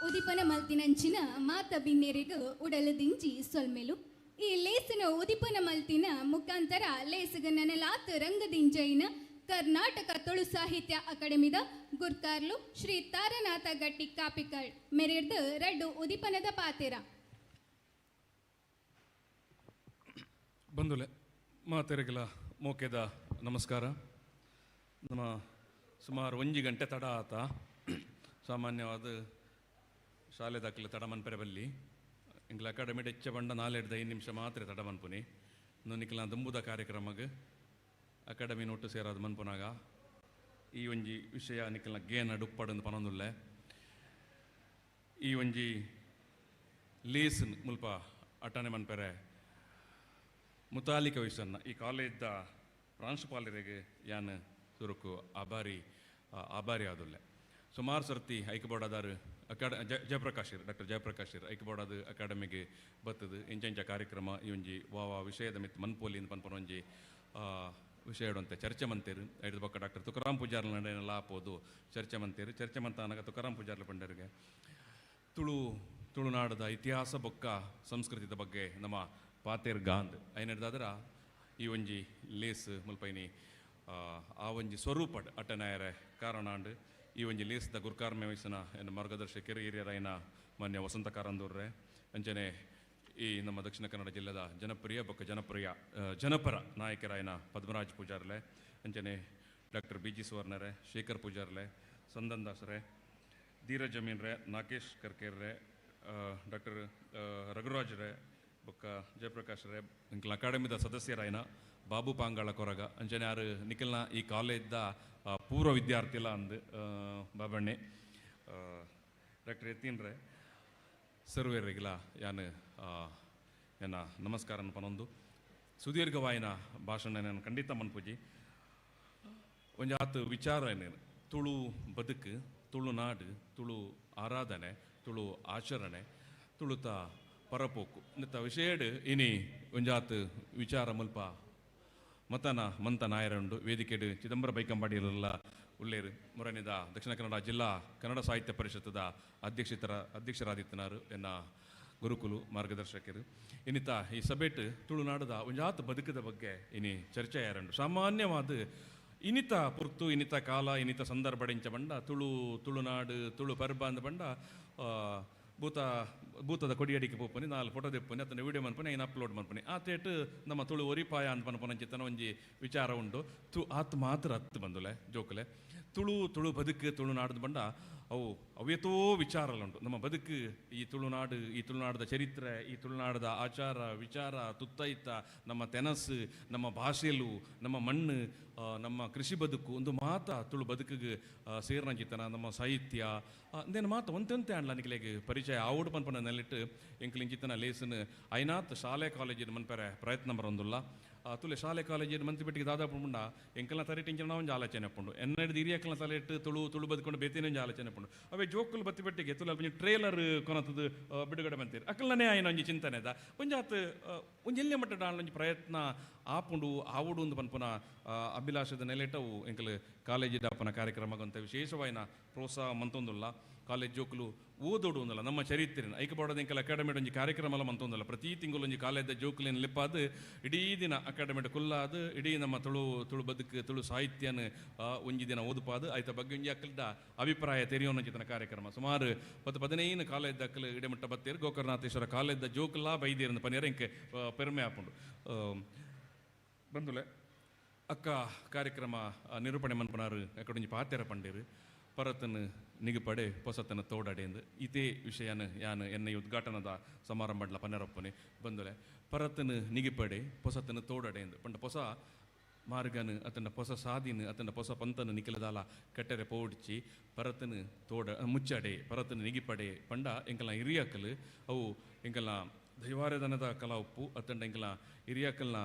ಉದಿಪನ ಮಲ್ತಿನಂಚಿನ ಮಾತ ಬಿನ್ನೆರೆಗು ಉಡಲು ದಿಂಜಿ ಸೊಲ್ಮೆಲು. ಈ ಲೇಸನ ಉದಿಪನ ಮಲ್ತಿನ ಮುಖಾಂತರ ಲೇಸಗ ನನಲಾತ್ ರಂಗದಿಂಜೈನ ಕರ್ನಾಟಕ ತುಳು ಸಾಹಿತ್ಯ ಅಕಾಡೆಮಿದ ಗುರ್ಕಾರ್ಲು ಶ್ರೀ ತಾರನಾಥ ಗಟ್ಟಿ ಕಾಪಿಕಾಳ್ ಮೆರೆರ್ದು ರಡ್ಡು ಉದಿಪನದ ಪಾತೆರ. ಬಂಧುಲೆ ಮಾತೆರೆಗಲ ಮೋಕೆದ ನಮಸ್ಕಾರ. ನಮ್ಮ ಸುಮಾರು 1 ಗಂಟೆ ತಡ ಆತ. ಸಾಮಾನ್ಯವಾದ ಶಾಲೆ ದಾಖಲೆ ತಡ ಮನ್ಪೆರೆ ಬಲ್ಲಿ ಎಂಗ್ಲ ಅಕಾಡೆಮಿ ಹೆಚ್ಚ ಬಂಡ 4-5 ನಿಮಿಷ ಮಾತ್ರ ತಡ ಮನ್ಪುನಿ. ನಿಕ್ಲ ದುಂಬುದ ಕಾರ್ಯಕ್ರಮಗ್ ಅಕಾಡೆಮಿ ನೋಟು ಸೇರಾದ ಮನ್ಪುನಾಗ ಈ ಒಂಜಿ ವಿಷಯ ನಿಕ್ಲ ಗೇನ ಡುಪ್ಪಡಂದು ಪನೊಂದುಲ್ಲೆ. ಈ ಒಂಜಿ ಲೇಸ್ ಮುಲ್ಪ ಅಟನೆ ಮನ್ಪೆರೆ ಮುತಾಲಿಕ ವಿಷಯನ್ನ ಈ ಕಾಲೇಜ್ದ ಪ್ರಾಂಶುಪಾಲರಿಗೆ ಯಾನ್ ಸುರುಕು ಆಭಾರಿ ಆಭಾರಿ ಆದುಲ್ಲೆ. ಸುಮಾರು ಸರ್ತಿ ಐಕ್ಯಬೋರ್ಡಾದಾರು ಜಯಪ್ರಕಾಶ್ ಡಾಕ್ಟರ್ ಜಯಪ್ರಕಾಶ್ ಐಕ್ಯಬೋರ್ಡಾದ ಅಕಾಡೆಮಿಗೆ ಬತ್ತದು ಇಂಚ ಕಾರ್ಯಕ್ರಮ ಈ ಒಂಜಿ ವಾ ವಿಷಯದ ಮಿತ್ ಮನ್ಪೋಲಿ ಪನ್ಪನ ಒಂಜಿ ವಿಷಯ ಚರ್ಚೆ ಮಂತೇರು. ಐದು ಬೊಕ್ಕ ಡಾಕ್ಟರ್ ತುಕಾರಾಮ್ ಪೂಜಾರ್ಲ ನಡೆಯಲ್ಲ ಆಪೋದು ಚರ್ಚೆ ಮಂತೇರು. ಚರ್ಚೆ ಮಂತ ಅನಗ ತುಕಾರಾಮ್ ಪೂಜಾರ್ಲ ಪಂಡರಿಗೆ ತುಳುನಾಡದ ಇತಿಹಾಸ ಬೊಕ್ಕ ಸಂಸ್ಕೃತಿದ ಬಗ್ಗೆ ನಮ್ಮ ಪಾತೇರ್ ಗಾಂದ್ ಐನಡ್ದಾದ್ರ ಈ ಒಂಜಿ ಲೇಸ್ ಮುಲ್ಪೈನಿ ಆ ಒಂಜಿ ಸ್ವರೂಪಡ್ ಅಟ್ಟನಾಯರೆ ಕಾರಣಾಂಡ್ ಈ ಒಂಜಿ ಲೇಸ್ದ ಗುರ್ಕಾರ್ಮೆ ವಹಿಸನ ಎನ್ನ ಮಾರ್ಗದರ್ಶಕರು ಹಿರಿಯರಾಯನ ಮಾನ್ಯ ವಸಂತ ಕಾರಂದೂರ್ರೆ, ಅಂಚನೆ ಈ ನಮ್ಮ ದಕ್ಷಿಣ ಕನ್ನಡ ಜಿಲ್ಲೆದ ಜನಪ್ರಿಯ ಬೊಕ್ಕ ಜನಪ್ರಿಯ ಜನಪರ ನಾಯಕರಾಯನ ಪದ್ಮರಾಜ್ ಪೂಜಾರ್ಲೆ, ಅಂಚನೆ ಡಾಕ್ಟರ್ ಬಿ ಜಿ ಸುವರ್ಣರೆ, ಶೇಖರ್ ಪೂಜಾರ್ಲೆ, ಸಂದನ್ ದಾಸರೆ, ಧೀರಜ್ ಜಮೀನ್ರೆ, ನಾಗೇಶ್ ಕರ್ಕೇರ್ರೆ, ಡಾಕ್ಟರ್ ರಘುರಾಜ್ರೆ ಬೊಕ್ಕ ಜಯಪ್ರಕಾಶ್ ರೇ, ಇಂಕ್ಲ ಅಕಾಡೆಮಿದ ಸದಸ್ಯರಾಯನ ಬಾಬು ಪಾಂಗಾಳ ಕೊರಗ, ಅಂಚನೆ ಆರು ನಿಖಿಲ್ನ ಈ ಕಾಲೇಜ್ದ ಪೂರ್ವ ವಿದ್ಯಾರ್ಥಿಲ ಅಂದು ಬಾಬಣ್ಣೆ, ಡಾಕ್ಟರ್ ಯತೀನ್ರೆ, ಸರ್ವೇರಿಗಿಲ ಯಾನ್ ಎನ್ನ ನಮಸ್ಕಾರ ಪನೊಂದು ಸುದೀರ್ಘವಾಯಿನ ಭಾಷಣ ನಾನು ಖಂಡಿತ ಮನ್ಪುಜಿ. ಒಂಜಾತ್ ವಿಚಾರ ಏನೇನು ತುಳು ಬದುಕು, ತುಳುನಾಡು, ತುಳು ಆರಾಧನೆ, ತುಳು ಆಚರಣೆ, ತುಳುತ ಪರಪೋಕು ಇಂಥ ವಿಷಯಡ್ ಇನಿ ಒಂಜಾತ್ ವಿಚಾರ ಮುಲ್ಪ ಮತನ ಮಂತ ನಾಯರುಂಡು. ವೇದಿಕೆಡು ಚಿದಂಬರ ಬೈಕಂಬಾಡಿಯರೆಲ್ಲ ಉಳ್ಳೇರು. ಮುರನಿದ ದಕ್ಷಿಣ ಕನ್ನಡ ಜಿಲ್ಲಾ ಕನ್ನಡ ಸಾಹಿತ್ಯ ಪರಿಷತ್ತದ ಅಧ್ಯಕ್ಷರಾದಿತ್ತನಾರು ಎನ್ನ ಗುರುಕುಲು ಮಾರ್ಗದರ್ಶಕರು. ಇನ್ನಿತ ಈ ಸಭೆಟ್ ತುಳುನಾಡದ ಒಂಜಾತ್ ಬದುಕದ ಬಗ್ಗೆ ಇನಿ ಚರ್ಚೆ ಯಾರುಂಡು. ಸಾಮಾನ್ಯವಾದ ಇನ್ನಿತ ಪುರ್ತು, ಇನ್ನಿತ ಕಾಲ, ಇನ್ನಿತ ಸಂದರ್ಭ ಇಂಚ ಬಂಡ ತುಳು ತುಳುನಾಡು ತುಳು ಪರ್ಬ ಅಂದ ಬಂಡ ಭೂತದ ಕೊಡಿಯಡಿಕೆ ಪೋಪನಿ 4 ಫೋಟೋ ದೆಪ್ಪನಿ ಅತನ ವಿಡಿಯೋ ಮನ್ಪನಿ ಐನ್ ಅಪ್ಲೋಡ್ ಮನ್ಪನಿ ಆ ತೇಟ್ ನಮ್ಮ ತುಳು ಒರಿಪಾಯ ಅಂತ ಪನಪನಂಚಿತನ ಒಂಜಿ ವಿಚಾರ ಉಂಡು. ಆತ್ ಮಾತ್ರ ಅತ್ತು ಬಂದುಲೆ ಜೋಕುಲೆ ತುಳು ತುಳು ಬದುಕು ತುಳುನಾಡದ ಬಂಡ ಅವು ಅವೇತೋ ವಿಚಾರಲುಂಟು. ನಮ್ಮ ಬದುಕು ಈ ತುಳುನಾಡು, ಈ ತುಳುನಾಡದ ಚರಿತ್ರೆ, ಈ ತುಳುನಾಡದ ಆಚಾರ ವಿಚಾರ, ತುತ್ತೈತ, ನಮ್ಮ ತೆನಸು, ನಮ್ಮ ಭಾಷೆಲು, ನಮ್ಮ ಮಣ್ಣು, ನಮ್ಮ ಕೃಷಿ ಬದುಕು ಒಂದು ಮಾತ ತುಳು ಬದುಕಿಗೆ ಸೇರ್ನಂಚಿತನ ನಮ್ಮ ಸಾಹಿತ್ಯ ಅಂದೇನು ಮಾತ ಒಂತೆಂತೆ ಆಂಡ್ಲ ನಿಕ್ಲೆಗ್ ಪರಿಚಯ ಆವುಡು ಪನ್ಪನ ನೆಲ್ಲಿಟ್ಟು ಎಂಕ್ಲಿಂಚಿತನ ಲೇಸನ್ ಐನಾತ್ ಶಾಲೆ ಕಾಲೇಜಿನ ಮನ್ಪೆರೆ ಪ್ರಯತ್ನ ಬರೋಂದುಲ್ಲ. ತುಲೆ ಶಾಲೆ ಕಾಲೇಜಿನ ಮಂತ್ರಿ ಪೆಟ್ಟಿಗೆ ದಾದಾ ಪುಂಡ ಎಂಕಲ್ನ ತಲೆಟ್ ಇಂಚಿನ ಒಂಜಿ ಆಲೋಚನೆ ಪುಂಡು, ಎನ್ನಡಿದ ಹಿರಿಯಕ್ಕಲ್ನ ತಲೆಟ್ ತುಳು ತುಳು ಬದುಕೊಂಡು ಬೇತೇನೆ ಒಂಜಿ ಆಲೋಚನೆ ಪುಂಡು. ಅವೇ ಜೋಕುಲು ಬತ್ತಿ ಪೆಟ್ಟಿಗೆ ತುಳು ಅಲ್ಪ ಒಂಜಿ ಟ್ರೇಲರ್ ಕೊನತದು ಬಿಡುಗಡೆ ಮಂತೀರು ಅಕ್ಕಲ್ನೇ ಆಯ್ನ ಒಂಜಿ ಚಿಂತನೆದ ಒಂಜಾತ್ ಒಂಜಿ ಎಲ್ಲೆ ಮಟ್ಟ ಒಂಜಿ ಪ್ರಯತ್ನ ಆಪುಂಡು ಆವುಡು ಒಂದು ಪನ್ಪುನ ಅಭಿಲಾಷದ ನೆಲೆಟವು ಎಂಕಲ್ ಕಾಲೇಜ್ ಡಾಪನ ಕಾರ್ಯಕ್ರಮಗಂತ ವಿಶೇಷವಾಯಿನ ಪ್ರೋತ್ಸಾಹ ಮಂತೊಂದುಲ್ಲ. ಕಾಲೇಜ್ ಜೋಕುಲು ಓದೋಡು ಒಂದಲ್ಲ ನಮ್ಮ ಚರಿತ್ರೆನ ಐಕಬೋಡದ ಎಂಕಲ್ ಅಕಾಡೆಮಿ ಒಂಜಿ ಕಾರ್ಯಕ್ರಮ ಮಂತೊಂದಲ್ಲ. ಪ್ರತಿ ತಿಂಗಳು ಒಂಜಿ ಕಾಲೇಜ್ ಜೋಕುಲೇನು ಲಿಪ್ಪಾದು ಇಡೀ ದಿನ ಅಕಾಡೆಮಿ ಕುಲ್ಲಾದು ಇಡೀ ನಮ್ಮ ತುಳು ತುಳು ಬದುಕು ತುಳು ಸಾಹಿತ್ಯನ ಒಂಜಿ ದಿನ ಓದುಪಾದು ಆಯ್ತ ಬಗ್ಗೆ ಒಂಜಿ ಅಕ್ಕಲ್ದ ಅಭಿಪ್ರಾಯ ತೆರೆಯೋನ ಕಾರ್ಯಕ್ರಮ ಸುಮಾರು 10-15 ಕಾಲೇಜ್ ಅಕ್ಕಲು ಇಡಮಟ್ಟ ಬತ್ತೇರು. ಗೋಕರ್ಣಾಥೇಶ್ವರ ಕಾಲೇಜ್ದ ಜೋಕುಲಾ ಬೈದೇರು ಪನಿಯರ ಇಂಕೆ ಪೆರ್ಮೆ ಆಪುಂಡು. ಬಂದುಲೆ ಅಕ್ಕ ಕಾರ್ಯಕ್ರಮ ನಿರೂಪಣೆ ಮನ್ಪನಾರು ಅಕ್ಕಡೊಂಜಿ ಪಾತೆರ ಪಂಡೇರು ಪರತನು ನಿಗುಪಡೆ ಪೊಸತನ ತೋಡಡೆ ಎಂದು ಇದೇ ವಿಷಯನ ಯಾನ್ ಎನ್ನ ಉದ್ಘಾಟನದ ಸಮಾರಂಭಡ್ಲ ಪನ್ನೆರಪ್ಪನೆ. ಬಂದುಲೆ ಪರತನು ನಿಗಿಪಡೆ ಪೊಸತನ ತೋಡಡೆ ಎಂದು ಪಂಡ ಪೊಸ ಮಾರ್ಗನು ಅತನ ಪೊಸ ಸಾದಿನ ಅತನ ಪೊಸ ಪಂತನ ನಿಖಲದಾಲ ಕಟ್ಟರೆ ಪೋಡ್ಚಿ ಪರತನು ತೋಡ ಮುಚ್ಚಡೆ ಪರತನು ನಿಗಿಪಡೆ ಪಂಡ ಎಂಕಲ್ನ ಹಿರಿಯಕಲು ಅವು ಎಂಕಲ್ನ ದೈವಾರಧನದ ಕಲಾ ಉಪ್ಪು ಅತ್ತಂಡ ಎಂಕಲ್ನ ಹಿರಿಯಕಲ್ನ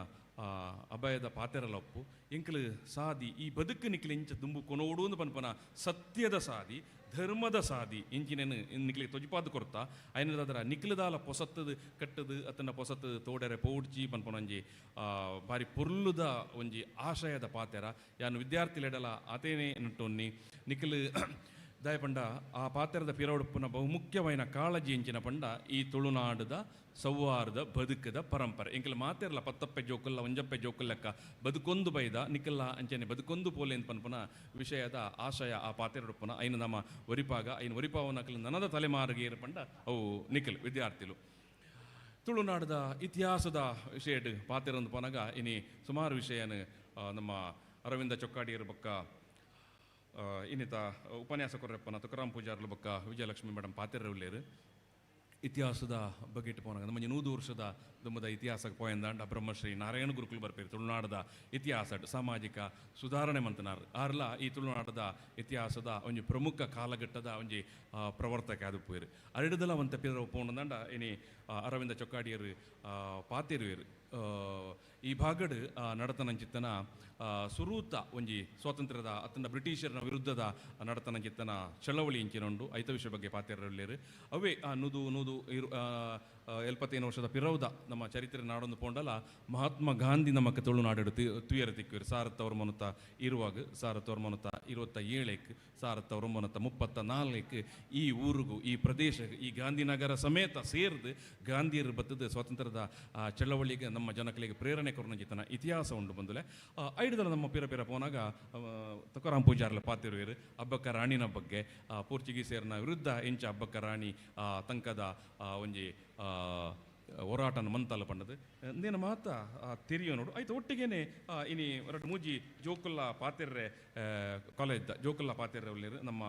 ಅಭಯದ ಪಾತೆರಲ ಉಪ್ಪು ಎಂಕಲು ಸಾದಿ ಈ ಬದುಕು ನಿಖಲ ಇಂಚ ದುಂಬು ಕೊನೋಡು ಅಂದ್ ಪನ್ಪನ ಸತ್ಯದ ಸಾದಿ ಧರ್ಮದ ಸಾದಿ ಇಂಚಿನೇನು ನಿಕ್ಲಿಗೆ ತೊಜಿಪಾದ ಕೊರ್ತ ಐನದಾದ್ರ ನಿಕ್ಲದಾಲ ಪೊಸತ್ತದು ಕಟ್ಟದು ಅತನ ಪೊಸತ್ತದು ತೋಡರೆ ಪೋಡ್ಚಿ ಪನ್ಪನ ಒಂಜಿ ಬಾರಿ ಪೊರ್ಲುದ ಒಂಜಿ ಆಶಯದ ಪಾತೆರ ಯಾನು ವಿದ್ಯಾರ್ಥಿಲೆಡಲ ಆತೇನೆ ನಟ್ಟೊನ್ನಿ ನಿಕ್ಲು ದಾಯಪಂಡ ಆ ಪಾತ್ರದ ಪಿರವಡುಪ್ಪುನ ಬಹುಮುಖ್ಯವಾಯಿನ ಕಾಳಜಿ ಎಂಚಿನ ಪಂಡ ಈ ತುಳುನಾಡದ ಸೌಹಾರ್ದ ಬದುಕದ ಪರಂಪರೆ. ಎಂಕಲ ಮಾತೆರ್ಲ ಪತ್ತಪ್ಪೆ ಜೋಕುಲ್ಲ ಒಂಜಪ್ಪೆ ಜೋಕುಲ್ಲಕ್ಕ ಬದುಕೊಂದು ಬೈದ ನಿಕಲ್ಲ ಅಂಚನೆ ಬದುಕೊಂದು ಪೋಲೆ ಅಂತ ಪನ್ಪುನ ವಿಷಯದ ಆಶಯ ಆ ಪಾತೆರಡುಪ್ಪುನ ಐನು ನಮ್ಮ ಒರಿಪಾಗ ಐನು ಒರಿಪಾವನಕಲು ನನದ ತಲೆಮಾರಿಗೆ ಪಂಡ ಅವು ನಿಖಲ್ ವಿದ್ಯಾರ್ಥಿಲು. ತುಳುನಾಡದ ಇತಿಹಾಸದ ವಿಷಯಡ್ ಪಾತೆರೊಂದು ಪನಗ ಇನಿ ಸುಮಾರು ವಿಷಯನ ನಮ್ಮ ಅರವಿಂದ ಚೊಕ್ಕಾಡಿಯರ ಬೊಕ್ಕ ಇನ್ನಿತ ಉಪನ್ಯಾಸಕರಪ್ಪನ ತುಕಾರಾಮ್ ಪೂಜಾರ್ಲ ಬೊಕ್ಕ ವಿಜಯಲಕ್ಷ್ಮಿ ಮೇಡಮ್ ಪಾತೆರ ಉಲ್ಲೇರು. ಇತಿಹಾಸದ ಬಗ್ಗೆ ಪೋನಾಗ ನಮ್ಮ 100 ವರ್ಷದ ದುಂಬದ ಇತಿಹಾಸಕ್ಕೆ ಪೋಯಂದಾಂಡ ಬ್ರಹ್ಮಶ್ರೀ ನಾರಾಯಣ ಗುರುಕುಲು ಬರ್ಪೇರು. ತುಳುನಾಡದ ಇತಿಹಾಸ ಸಾಮಾಜಿಕ ಸುಧಾರಣೆ ಮಂತನಾರ್ ಆರ್ಲ ಈ ತುಳುನಾಡದ ಇತಿಹಾಸದ ಒಂಜಿ ಪ್ರಮುಖ ಕಾಲಘಟ್ಟದ ಒಂಜಿ ಪ್ರವರ್ತಕ ಅದು ಪೋಯಿರು. ಅರಡದಲ ಒಂತ ಪಿರ ಪೋಣದಾಂಡ ಇನಿ ಅರವಿಂದ ಚೊಕ್ಕಾಡಿಯರು ಪಾತಿರುವೆರು. ಈ ಭಾಗಡ್ ನಡತನಂಚಿತ್ತನ ಸುರೂತ ಒಂಜಿ ಸ್ವಾತಂತ್ರ್ಯದ ಅತ್ತಂಡ ಬ್ರಿಟಿಷರನ ವಿರುದ್ಧದ ನಡತನಂಚಿತ್ತನ ಚಳವಳಿ ಇಂಚಿನೊಂಡು ಐತ ವಿಷಯ ಬಗ್ಗೆ ಪಾತಿರಲ್ಲೇರು. ಅವೇ ಆ ನೂದು ನೂದು ಇರು 75 ವರ್ಷದ ಪಿರೌದ ನಮ್ಮ ಚರಿತ್ರೆ ನಾಡೊಂದು ಪೋಂಡಲ ಮಹಾತ್ಮ ಗಾಂಧಿ ನಮಕ್ ತುಳುನಾಡು ತುಯರ ತಿಕ್ಕುವರು. 1927 ಇರುವಾಗ 1927ಕ್ಕೆ 1934ಕ್ಕೆ ಈ ಊರಿಗೂ ಈ ಪ್ರದೇಶ ಈ ಗಾಂಧಿನಗರ ಸಮೇತ ಸೇರ್ದು ಗಾಂಧಿಯರು ಬತ್ತದ ಸ್ವಾತಂತ್ರ್ಯದ ಚಳವಳಿಗೆ ನಮ್ಮ ಜನಗಳಿಗೆ ಪ್ರೇರಣೆ ಕೊರನಂಚಿತನ ಇತಿಹಾಸ ಉಂಡು ಬಂದುಲೆ. ಐಡುದಲ ನಮ್ಮ ಪಿರ ಪಿರ ಪೋನಾಗ ತುಕಾರಾಮ್ ಪೂಜಾರ್ಲ ಪಾತಿರುವೆರು ಅಬ್ಬಕ್ಕ ರಾಣಿನ ಬಗ್ಗೆ, ಪೋರ್ಚುಗೀಸೇರ್ನ ವಿರುದ್ಧ ಎಂಚ ಅಬ್ಬಕ್ಕ ರಾಣಿ ತಂಕದ ಒಂಜಿ ಹೋರಾಟನ ಮಂತಲ್ಲ ಪಂಡದು ನೇನ ಮಾತ ತೆರಿಯೋ ನೋಡು. ಆಯ್ತು ಒಟ್ಟಿಗೇನೆ ಇನಿ ಎರಡು ಮೂಜಿ ಜೋಕುಲ್ಲ ಪಾತಿರ್ರೆ ಕಾಲೇಜ್ದ ಜೋಕುಲ್ಲ ಪಾತಿರ್ರೆ ಉಳ್ಳೇರು ನಮ್ಮ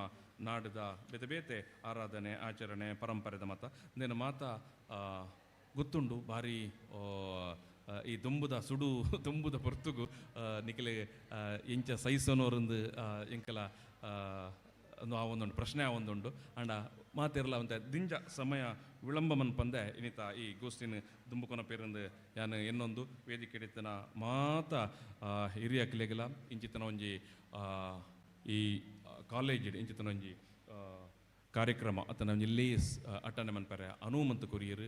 ನಾಡದ ಬೇತೆ ಬೇತೆ ಆರಾಧನೆ ಆಚರಣೆ ಪರಂಪರೆದ ಮತ ನೇನ ಮಾತ ಗೊತ್ತುಂಡು. ಭಾರಿ ಈ ದುಂಬುದ ಸುಡು ದುಂಬುದ ಪೊರ್ತುಗು ನಿಖಲೆ ಎಂಚ ಸೈಸೋನೋರಂದು ಎಂಕಲ ಆ ಒಂದುಂಡು ಪ್ರಶ್ನೆ ಆ ಒಂದುಂಡು. ಅಂಡ ಮಾತಿರಲ ಅಂತ ದಿಂಜ ಸಮಯ ವಿಳಂಬ ಮನ್ಪಂದೆ ಇನ್ನಿತ ಈ ಗೋಷ್ಠಿನ ದುಂಬುಕೊನ ಪೇರಂದು ಯಾನು ಎನ್ನೊಂದು ವೇದಿಕೆ ಹಿಡಿತನ ಮಾತ ಹಿರಿಯ ಕಿಲೆಗಲ ಇಂಚಿತನ ಒಂಜಿ ಈ ಕಾಲೇಜ್ ಇಂಚಿತನ ಒಂಜಿ ಕಾರ್ಯಕ್ರಮ ಅತನ ಒಂಜಿ ಲೇಸ್ ಅಟ್ಟನೆ ಮನ್ಪರೆ ಅನುಮಂತ ಕೊರಿಯರು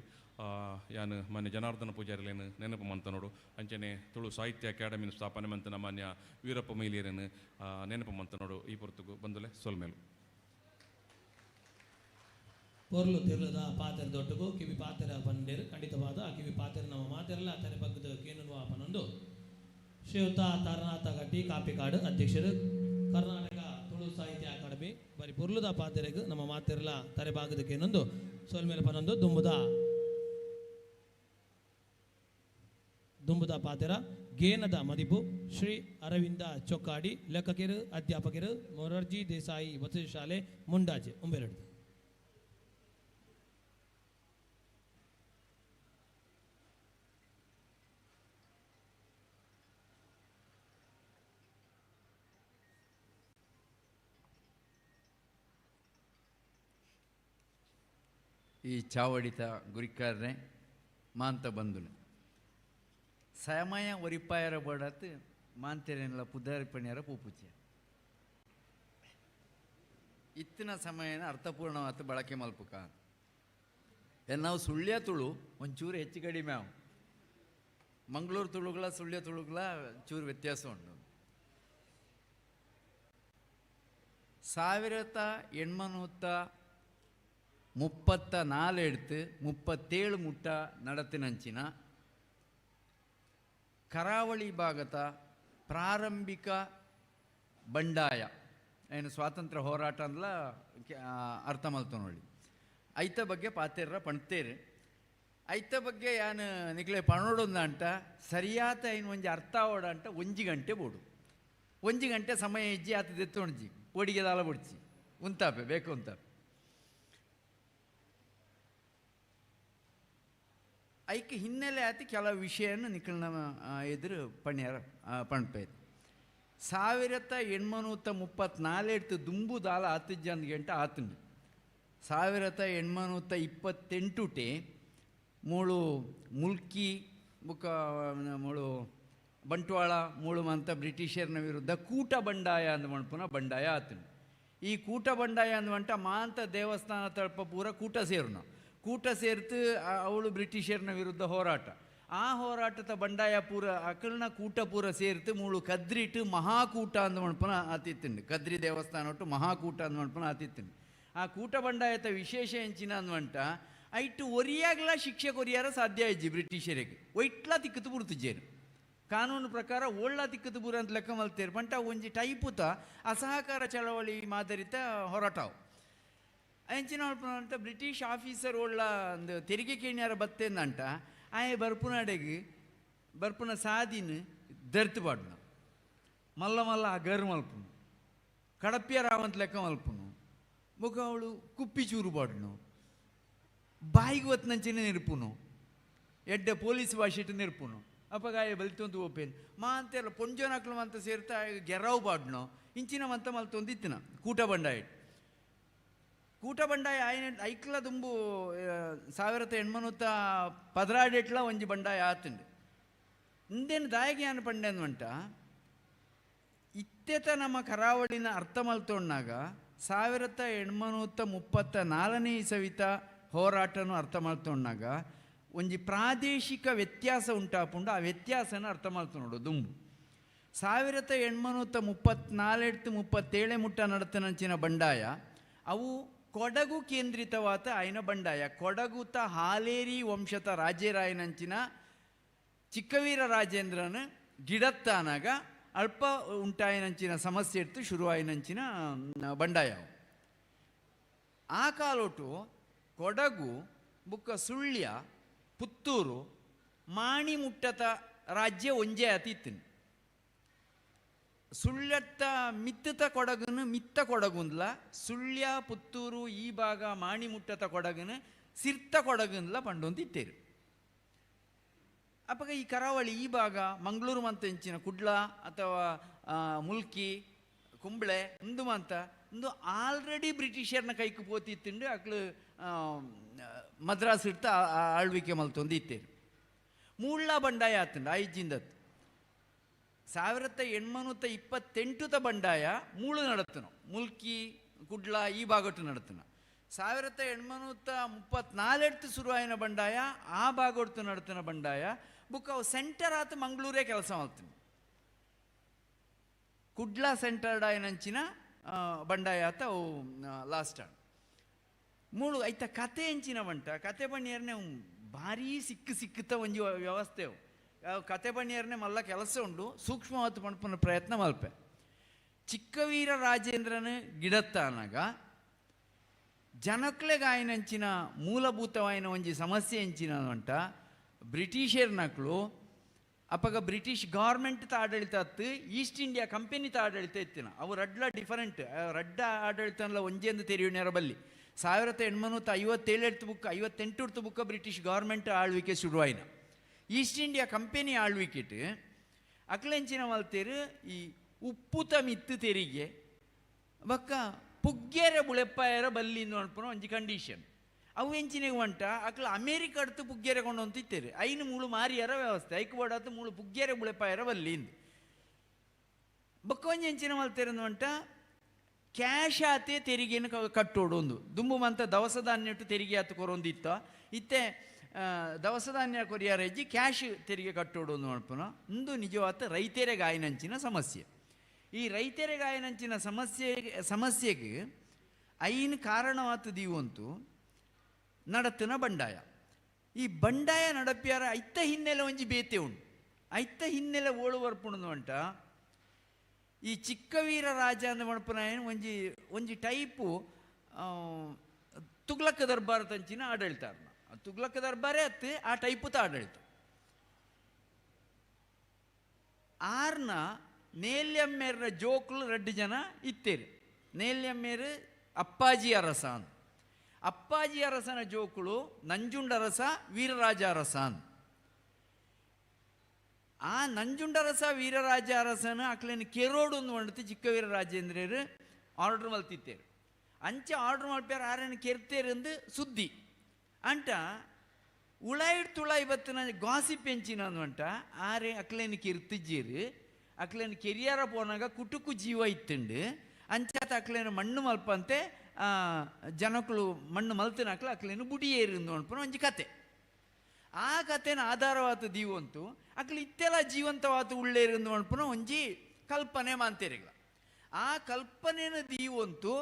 ಯಾನು ಮಾನ್ಯ ಜನಾರ್ದನ ಪೂಜಾರಿಲೇನು ನೆನಪು ಮಂತ ನೋಡು. ಅಂಚನೆ ತುಳು ಸಾಹಿತ್ಯ ಅಕಾಡೆಮಿನ ಸ್ಥಾಪನೆ ಮಂತನ ಮಾನ್ಯ ವೀರಪ್ಪ ಮೈಲಿಯರನ್ನು ನೆನಪು ಮಂತ ನೋಡು. ಈ ಪೊರ್ತುಗು ಬಂದುಲೆ ಸೊಲ್ಮೇಲು ಪೊರ್ಲು ತಿರ್ಲದ ಪಾತೆರ ದೊಟ್ಟಗು ಕಿವಿ ಪಾತೆರ ಬಂದೇರು ಖಂಡಿತವಾದ ಆ ಕಿವಿ ಪಾತೆರ ನಮ್ಮ ಮಾತೆರಲ್ಲ ತಲೆ ಬಗ್ಗದ ಕೇನುವ ಪನೊಂದು. ಶ್ರೀಯುತ ತಾರನಾಥ ಗಟ್ಟಿ ಕಾಪಿಕಾಡು ಅಧ್ಯಕ್ಷರು ಕರ್ನಾಟಕ ತುಳು ಸಾಹಿತ್ಯ ಅಕಾಡೆಮಿ ಬರಿ ಪೊರ್ಲುದ ಪಾತೆರೆಗ್ ನಮ್ಮ ಮಾತೆರಲ ತಲೆ ಬಾಗದ ಕೇನೊಂದು ಸೊಲ್ಮೇಲೆ ಪನೊಂದು. ದುಂಬುದ ದುಂಬುದ ಪಾತೆರ ಗೇನದ ಮದಿಪು ಶ್ರೀ ಅರವಿಂದ ಚೊಕ್ಕಾಡಿ ಲೇಖಕರು ಅಧ್ಯಾಪಕರು ಮೊರಾರ್ಜಿ ದೇಸಾಯಿ ವಸತಿ ಶಾಲೆ ಮುಂಡಾಜೆ ಒಂಬೆರಡು. ಈ ಚಾವಡಿತ ಗುರಿಕಾರನೆ ಮಾಂತ ಬಂದುನೆ ಸಮಯ ಒರಿಪಾಯರ ಬೋಡಾತ್ ಮಾಂತೆರೆಲ್ಲ ಪುದಾರಿ ಪಣಿಯರ ಪೂಪುಚೆ ಇತ್ತಿನ ಸಮಯನ ಅರ್ಥಪೂರ್ಣವಾದ ಬಳಕೆ ಮಲ್ಪುಕ. ನಾವು ಸುಳ್ಯ ತುಳು ಒಂಚೂರು ಹೆಚ್ಚು ಕಡಿಮೆ ಅವು ಮಂಗಳೂರು ತುಳುಗಳ ಸುಳ್ಯ ತುಳುಗಳ ಚೂರು ವ್ಯತ್ಯಾಸ ಉಂಟು. 1834 எடுத்து 37 ಮುಟ್ಟ ನಡತಿನಂಚಿನ ಕರಾವಳಿ ಭಾಗದ ಪ್ರಾರಂಭಿಕ ಬಂಡಾಯ ಏನು ಸ್ವಾತಂತ್ರ್ಯ ಹೋರಾಟ ಅಂದ್ಲ ಅರ್ಥ ಮಲ್ತು ನೋಡಿ. ಐತ ಬಗ್ಗೆ ಪಾತೆರ್ರ ಪಣ್ತೇರು. ಐತ ಬಗ್ಗೆ ಯಾನು ನಿಕ್ಲೆ ಪಣೋಡೊಂದು ಅಂಟ ಸರಿಯಾದ ಏನು ಒಂಜಿ ಅರ್ಥ ಆವಡ ಅಂಟ ಒಂಜಿ ಗಂಟೆ ಬೋಡು ಒಂಜಿ ಗಂಟೆ ಸಮಯ ಇಜ್ಜಿ ಆತ ದೆತ್ತೊಂಜಿ ಪೋಡಿಗೆ ದಾಲ ಬುಡ್ಚಿ ಉಂತಾಪೆ ಬೇಕು ಉಂತಾಪೆ. ಐಕ್ ಹಿನ್ನೆಲೆ ಆತಿ ಕೆಲವು ವಿಷಯನ ನಿಖಲ್ನ ಎದುರು ಪಣ್ಯಾರ ಪಣ್ಪೆ. 1834 எடுத்து ದುಂಬು ದಾಲ ಆತಿಜ್ಜಂದು ಗಂಟೆ ಆತುಂಡು. 1828 ಮೂಳು ಮುಲ್ಕಿ ಬುಕ್ಕ ಮೂಳು ಬಂಟ್ವಾಳ ಮೂಳು ಮಂತ ಬ್ರಿಟಿಷರ್ನ ವಿರುದ್ಧ ಕೂಟ ಬಂಡಾಯ ಅಂದ್ ಮಣ್ಪುನ ಬಂಡಾಯ ಆತುಂಡು. ಈ ಕೂಟ ಬಂಡಾಯ ಅಂದ್ಮಂಟ ಮಾಂತ ದೇವಸ್ಥಾನ ತಳಪ ಪೂರ ಕೂಟ ಸೇರುನ ಕೂಟ ಸೇರ್ತು ಅವಳು ಬ್ರಿಟಿಷರ್ನ ವಿರುದ್ಧ ಹೋರಾಟ. ಆ ಹೋರಾಟದ ಬಂಡಾಯ ಪೂರ ಅಕಲ್ನ ಕೂಟ ಪೂರ ಸೇರ್ತು ಮೂಳು ಕದ್ರಿಟ್ಟು ಮಹಾಕೂಟ ಅಂದ ಮಣ್ಪನ ಆತಿತ್ತುಂಡು. ಕದ್ರಿ ದೇವಸ್ಥಾನ ಒಟ್ಟು ಮಹಾಕೂಟ ಅಂದ ಮಣ್ಪನ ಆತಿತ್ತುಂಡು. ಆ ಕೂಟ ಬಂಡಾಯತ ವಿಶೇಷ ಎಂಚಿನ ಅಂದ್ವಂಟ ಐಟು ಒರಿಯಾಗ್ಲ ಶಿಕ್ಷೆ ಕೊರಿಯಾರ ಸಾಧ್ಯ ಇಜ್ಜಿ ಬ್ರಿಟಿಷರಿಗೆ. ಒಯ್ಟ್ಲಾ ತಿಕ್ಕತು ಬುಡ್ತುಜೇನು ಕಾನೂನು ಪ್ರಕಾರ ಓಳ್ಳ ತಿಕ್ಕತು ಬೂರ ಅಂತ ಲೆಕ್ಕ ಮಲ್ತೇರು. ಪಂಟ ಒಂಜಿ ಟೈಪುತ ಅಸಹಕಾರ ಚಳವಳಿ ಮಾದರಿತ ಹೊರಟಾವು. ಎಂಚಿನ ಅಂತ ಬ್ರಿಟಿಷ್ ಆಫೀಸರ್ ಓಳ್ಳ ಒಂದು ತೆರಿಗೆ ಕೇಣ್ಯಾರ ಬತ್ತೇಂದಂಟ ಆಯೆ ಬರ್ಪುನಡೆಗೆ ಬರ್ಪುನ ಸಾದಿನ ದರ್ತು ಪಾಡ್ನ ಮಲ್ಲ ಮಲ್ಲ ಅಗರ್ ಮಲ್ಪುನು ಕಡಪ್ಪಿಯರಾವಂತ ಲೆಕ್ಕ ಮಲ್ಪುನು ಬೊಕ ಅವಳು ಕುಪ್ಪಿ ಚೂರು ಪಾಡ್ನು ಬಾಯಿಗೆ ಒತ್ತನಂಚಿನ ನೆರ್ಪುನು ಎಡ್ಡೆ ಪೊಲೀಸ್ ಭಾಷೆಟ್ ನೆರ್ಪುನು ಅಪ್ಪಗಾಯ ಬಲಿತೊಂದು ಓಪೇನ್ ಮಾ ಅಂತೆಲ್ಲ ಪೊಂಜೋನಕ್ಲು ಅಂತ ಸೇರ್ತಾ ಗೆರಾವು ಪಾಡ್ನು ಇಂಚಿನ ಮಂತ ಮಲ್ತೊಂದು ಇತ್ತಿನ ಕೂಟ ಬಂಡಾಯ. ಕೂಟ ಬಂಡಾಯ ಆಯ್ನ ಐಕ್ಲ ದುಂಬು 1812 ಒಂಜಿ ಬಂಡಾಯ ಆತುಂಡು. ಇಂದೇನು ದಾಯಗ್ಯಾನ ಪಂಡೆನ್ವಂಟ ಇತ್ತೆತ ನಮ್ಮ ಕರಾವಳಿನ ಅರ್ಥ ಮಲ್ತೊಣ್ಣಾಗ 1834ನೇ ಇಸವಿತ ಹೋರಾಟನು ಅರ್ಥ ಮಲ್ತೊಣ್ಣಾಗ ಒಂಜಿ ಪ್ರಾದೇಶಿಕ ವ್ಯತ್ಯಾಸ ಉಂಟಾಪುಂಡು. ಆ ವ್ಯತ್ಯಾಸನ ಅರ್ಥ ಮಲ್ತೊಂಡು ದುಂಬು 1834 37 ಮುಟ್ಟ ನಡತನಂಚಿನ ಬಂಡಾಯ ಅವು ಕೊಡಗು ಕೇಂದ್ರಿತವಾದ ಆಯ್ನ ಬಂಡಾಯ. ಕೊಡಗುತ ಹಾಲೇರಿ ವಂಶತ ರಾಜೇರಾಯನಂಚಿನ ಚಿಕ್ಕವೀರ ರಾಜೇಂದ್ರನ ಗಿಡತ್ತಾನಾಗ ಅಲ್ಪ ಉಂಟಾಯನಂಚಿನ ಸಮಸ್ಯೆ ಇತ್ತು ಶುರುವಾಯಿನಂಚಿನ ಬಂಡಾಯ. ಆ ಕಾಲೋಟು ಕೊಡಗು ಬುಕ್ಕ ಸುಳ್ಯ ಪುತ್ತೂರು ಮಾಣಿಮುಟ್ಟತ ರಾಜ್ಯ ಒಂಜೇ ಅತಿತ್ತು. ಸುಳ್ಯತ್ತ ಮಿತ್ತತ ಕೊಡಗುನು ಮಿತ್ತ ಕೊಡಗುಂದ್ಲ ಸುಳ್ಯ ಪುತ್ತೂರು ಈ ಭಾಗ ಮಾಣಿಮುಟ್ಟತ ಕೊಡಗುನು ಸಿರ್ತ ಕೊಡಗುಂದ್ಲ ಪಂಡೊಂದಿತ್ತೇರು. ಅಪ್ಪಗ ಈ ಕರಾವಳಿ ಈ ಭಾಗ ಮಂಗಳೂರು ಮಂತ ಇಂಚಿನ ಕುಡ್ಲ ಅಥವಾ ಮುಲ್ಕಿ ಕುಂಬ್ಳೆ ಇಂದು ಮಂತ ಇಂದು ಆಲ್ರೆಡಿ ಬ್ರಿಟಿಷರ್ನ ಕೈಕು ಪೋತಿತ್ತುಂಡು ಅಕ್ಲು ಮದ್ರಾಸ್ ಇಡ್ತ ಆಳ್ವಿಕೆ ಮಲ್ತೊಂದು ಇತ್ತೇರು. ಮೂಳ್ಳ ಬಂಡಾಯ ಆತುಂಡು ಐಜಿಂದತ್ತು 1828 ಬಂಡಾಯ ಮೂಳು ನಡತನು ಮುಲ್ಕಿ ಕುಡ್ಲ ಈ ಭಾಗಟ್ಟು ನಡತನ. 1834 ಶುರುವಾಯಿನ ಬಂಡಾಯ ಆ ಭಾಗಟ್ಟು ನಡತನ ಬಂಡಾಯ ಬುಕ್ ಅವು ಸೆಂಟರ್ ಆತ ಮಂಗಳೂರೇ ಕೆಲಸ ಮಾಡ್ತೀನಿ. ಕುಡ್ಲ ಸೆಂಟರ್ಡ್ ಆಯ್ನಂಚಿನ ಬಂಡಾಯ ಆತ ಅವು ಲಾಸ್ಟ್ ಮೂಳು ಐತ ಕತೆ ಎಂಚಿನ ಬಂಟ ಕತೆ ಬಣ್ಣಿಯರ್ನೆ ಭಾರೀ ಸಿಕ್ಕ ಸಿಕ್ಕುತ್ತ ಒಂಜಿ ವ್ಯವಸ್ಥೆ ಅವು ಕತೆ ಬಣ್ಣಿಯರ್ನೆ ಮಲ್ಲ ಕೆಲಸ ಉಂಡು ಸೂಕ್ಷ್ಮವಾದ ಪಣಪನ ಪ್ರಯತ್ನ ಮಲ್ಪೆ. ಚಿಕ್ಕವೀರ ರಾಜೇಂದ್ರನ ಗಿಡತ್ತಾನಾಗ ಜನಕ್ಲೆಗಾಯನಂಚಿನ ಮೂಲಭೂತವಾಯಿನ ಒಂಜಿ ಸಮಸ್ಯೆ ಎಂಚಿನ ಅಂಟ ಬ್ರಿಟಿಷರ್ನಕ್ಲು ಅಪ್ಪಗ ಬ್ರಿಟಿಷ್ ಗೌರ್ಮೆಂಟ್ ತ ಆಡಳಿತ ಅತ್ತು ಈಸ್ಟ್ ಇಂಡಿಯಾ ಕಂಪೆನಿ ತ ಆಡಳಿತ ಇತ್ತಿನ ಅವು ರಡ್ಲ ಡಿಫರೆಂಟ್ ರಡ್ಡ ಆಡಳಿತನಲ್ಲ ಒಂಜೆಂದು ತೆರೆಯುವ ಬಲ್ಲಿ. 1857 ಬುಕ್ 58 ಬುಕ್ಕ ಬ್ರಿಟಿಷ್ ಗೌರ್ಮೆಂಟ್ ಆಳ್ವಿಕೆ ಶುರುವಾಯಿನ. ಈಸ್ಟ್ ಇಂಡಿಯಾ ಕಂಪೆನಿ ಆಳ್ವಿಕೆಟ್ ಅಕ್ಲೆಂಚಿನ ಮಲ್ತೇರು ಈ ಉಪ್ಪುತ ಮಿತ್ತು ತೆರಿಗೆ ಬಕ್ಕ ಪುಗ್ಗೇರ ಬುಳೆಪ್ಪಾಯರ ಬಲ್ಲಿ ಅನ್ಪುನ ಒಂಜಿ ಕಂಡೀಷನ್. ಅವು ಎಂಚಿನೆಗೆ వంట ಅಕ್ಲ ಅಮೇರಿಕ ಅಡ್ತು ಪುಗ್ಗೇರೆ ಕೊಂಡು ಇತ್ತೇರು ಐನು ಮೂಳು ಮಾರಿಯರ ವ್ಯವಸ್ಥೆ ಐಕು ಬೋಡಾತು ಮೂಳು ಪುಗ್ಗೇರೆ ಬುಳೆಪ್ಪಾಯರ ಬಲ್ಲಿ ಇಂದು ಬೊಕ್ಕ ಒಂಜಿ ಎಂಚಿನ ಮಲ್ತೇರು వంట ಕ್ಯಾಶ್ ಆತೆ ತೆರಿಗೆಯನ್ನು ಕಟ್ಟೋಡು ಒಂದು ದುಂಬು ಮಂತ ದವಸ ಧಾನ್ಯ ಇಟ್ಟು ತೆರಿಗೆ ಆತು ಕೊರೊಂದಿತ್ತ ಇತ್ತೆ ದವಸ ಧಾನ್ಯ ಕೊರಿಯಾರ ಹೆಜ್ಜಿ ಕ್ಯಾಶ್ ತೆರಿಗೆ ಕಟ್ಟೋಡು ಒಂದು ಮಲ್ಪುನ ಇಂದು ನಿಜವಾದ ರೈತರೆಗಾಯನಂಚಿನ ಸಮಸ್ಯೆ. ಈ ರೈತರೆಗಾಯನಂಚಿನ ಸಮಸ್ಯೆಗೆ ಐನು ಕಾರಣವಾತು ದೀವಂತು ನಡತನ ಬಂಡಾಯ. ಈ ಬಂಡಾಯ ನಡಪ್ಯಾರ ಐತ ಹಿನ್ನೆಲೆ ಒಂಜಿ ಬೇತೆ ಉಂಡು. ಐತ ಹಿನ್ನೆಲೆ ಓಳು ಬರ್ಪುಣದು ಅಂಟ ಈ ಚಿಕ್ಕವೀರ ರಾಜ ಅಂದ ಮಣಪನಾಯನ ಒಂಜಿ ಒಂಜಿ ಟೈಪು ತುಗ್ಲಕ್ ದರ್ಬಾರ್ ತಂಚಿನ ಆಡಳಿತ. ತುಗ್ಲಕ್ ದರ್ಬಾರೇ ಅತ್ತು ಆ ಟೈಪು ತ ಆಡಳಿತ. ಆರ್ನ ನೇಲ್ಯಮ್ಮೇರ ಜೋಕ್ಲು ರಡ್ಡು ಜನ ಇತ್ತೇರು. ನೇಲ್ಯಮ್ಮೇರು ಅಪ್ಪಾಜಿ ಅರಸ ಅಂತ. ಅಪ್ಪಾಜಿ ಅರಸನ ಜೋಕುಳು ನಂಜುಂಡರಸ ವೀರರಾಜ ಅರಸ ಅಂತ. ಆ ನಂಜುಂಡರಸ ವೀರರಾಜ ಅರಸನ ಅಕ್ಲೇನು ಕೆರೋಡು ಒಂದು వండుತು ಚಿಕ್ಕ ವೀರರಾಜೇಂದ್ರರು ಆರ್ಡರ್ ಮಲ್ತಿತ್ತೇರು. ಅಂಚೆ ಆರ್ಡರ್ ಮಲ್ಪ್ಯಾರ ಆರೇನು ಕೆರ್ತೇರೆಂದು ಸುದ್ದಿ ಅಂಟ ಉಳಾಯಿಡ್ ತುಳಾಯಿ ಬತ್ತಿನ ಗಾಸಿಪ್ ಎಂಚಿನ ಅಂಟ ಆರೆ ಅಕ್ಲೇನು ಕಿರ್ತಿಜ್ಜೀರು ಅಕ್ಲೇನು ಕೆರಿಯಾರ ಪೋನಾಗ ಕುಟುಕು ಜೀವ ಇತ್ತುಂಡು ಅಂಚಾತ ಅಕ್ಲೇನು ಮಣ್ಣು ಮಲ್ಪಂತೆ ಜನಕ್ಕಳು ಮಣ್ಣು ಮಲ್ತಿನ ಅಕ್ಲ ಅಕ್ಲೇನು ಬುಡಿಯೇರು ಅನ್ಪುನ ಒಂಜಿ ಕತೆ. ಆ ಕಥೆನ ಆಧಾರವಾದ ದೀವಂತು ಅಕ್ಲು ಇತ್ತೆಲ್ಲ ಜೀವಂತವಾದ ಉಳ್ಳೇರಿಂದು ಮನ್ಪುನ ಒಂಜಿ ಕಲ್ಪನೆ ಮಾಂತೇರಿಗಳ. ಆ ಕಲ್ಪನೆನ ದೀವಂತು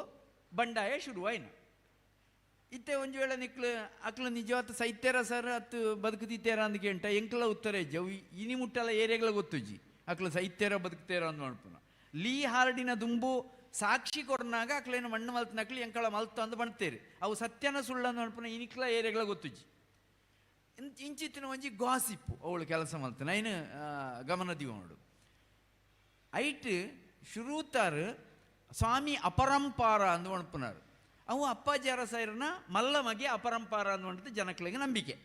ಬಂಡಾಯ ಶುರುವಾಯಿನ. ಇತ್ತೆ ಒಂಜಿ ವೇಳೆ ನಿಕ್ಲು ಅಕ್ಲು ನಿಜವಾದ ಸೈತ್ಯರ ಸರ್ ಅತ್ತು ಬದುಕುತ್ತಿತ್ತೇರ ಅಂದ್ಕೆಂಟ ಎಂಕ್ಲ ಉತ್ತರ ಇಜ್ಜಿ. ಅವು ಇನಿ ಮುಟ್ಟಲ ಏರಿಯಾಗಳ ಗೊತ್ತುಜ್ಜಿ ಅಕ್ಲು ಸೈತ್ಯರ ಬದುಕ್ತೇರ ಅಂದ್ ಮನ್ಪುನ. ಲೀ ಹಾರ್ಡಿನ ದುಂಬು ಸಾಕ್ಷಿ ಕೊರ್ನಾಗ ಅಕ್ಲೇನು ಮಣ್ಣು ಮಲ್ತನಕ್ಲು ಎಂಕಳ ಮಲ್ತು ಅಂದ್ ಬಣ್ತೇರಿ. ಅವು ಸತ್ಯನ ಸುಳ್ಳಂದು ಮನ್ಪುನ ಇನಿಕ್ಲ ಏರಿಯಾಗಳ ಗೊತ್ತುಜ್ಜಿ. ಇಂಚಿತ್ತಿನ ಒಂಜಿ ಗಾಸಿಪ್ಪು ಅವಳು ಕೆಲಸ ಮಲ್ತನ ಐನು ಗಮನ ದೀವನೋಡು. ಐಟ್ ಶುರುತಾರು ಸ್ವಾಮಿ ಅಪರಂಪಾರ ಅಂದು ಮನ್ಪುನಾರು. ಅವು ಅಪ್ಪಾಜಿ ಅರಸೈರನ ಮಲ್ಲ ಮಗೆ ಅಪರಂಪಾರ ಅಂದ್ ಜನಕ್ಲೆಗ್ ನಂಬಿಕೆ.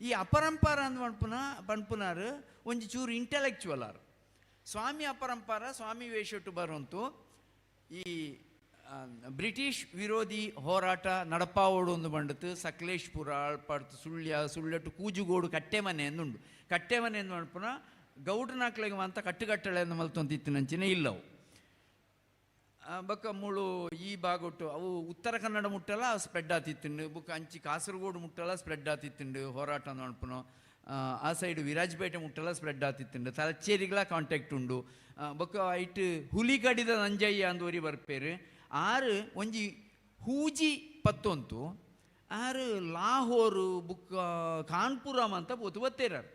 ಈ ಅಪರಂಪಾರ ಅಂದ್ ಪನ್ಪುನಾರು ಒಂಜಿ ಚೂರು ಇಂಟೆಲೆಕ್ಚುವಲ್ ಆರು. ಸ್ವಾಮಿ ಅಪರಂಪಾರ ಸ್ವಾಮಿ ವೇಷಟ್ಟು ಬರುವಂತು ಈ ಬ್ರಿಟಿಷ್ ವಿರೋಧಿ ಹೋರಾಟ ನಡಪಾವೋಡು ಒಂದು ಬಂಡತು ಸಕಲೇಶ್ಪುರ ಅಳ್ಪಾಡ್ತು ಸುಳ್ಯ ಸುಳ್ಯಟ್ಟು ಕೂಜುಗೋಡು ಕಟ್ಟೆಮನೆ ಎಂದುಂಡು. ಕಟ್ಟೆಮನೆ ಎಂದು ಮನ್ಪುನ ಗೌಡ್ರನಾಕ್ಲೆಗ್ ಅಂತ ಕಟ್ಟುಕಟ್ಟಳೆ ಎಂದು ಮಲ್ತೊಂತಿತ್ತಿನಂಚಿನ ಇಲ್ಲವು. ಬೊಕ್ಕ ಮುಳು ಈ ಭಾಗೊಟ್ಟು ಅವು ಉತ್ತರ ಕನ್ನಡ ಮುಟ್ಟಲ ಸ್ಪ್ರೆಡ್ ಆತಿತ್ತುಂಡು, ಬೊಕ್ಕ ಅಂಚಿ ಕಾಸರಗೋಡು ಮುಟ್ಟಲ ಸ್ಪ್ರೆಡ್ ಆತಿತ್ತುಂಡು ಹೋರಾಟ ಮನ್ಪುನ. ಆ ಸೈಡ್ ವಿರಾಜಪೇಟೆ ಮುಟ್ಟಲ ಸ್ಪ್ರೆಡ್ ಆತಿತ್ತುಂಡು, ತಲಚೇರಿಗಳ ಕಾಂಟ್ಯಾಕ್ಟ್ ಉಂಡು. ಬೊಕ್ಕ ಐಟ್ ಹುಲಿಗಡಿದ ನಂಜಯ್ಯ ಅಂದ್ ಒರಿ ಬರ್ಪೇರು. ಆರು ಒಂಜಿ ಹೂಜಿ ಪತ್ತೊಂತು ಆರು ಲಾಹೋರು ಬುಕ್ಕ ಕಾನ್ಪುರಂ ಅಂತ ಪೋತು ಬತ್ತೇರಾರು.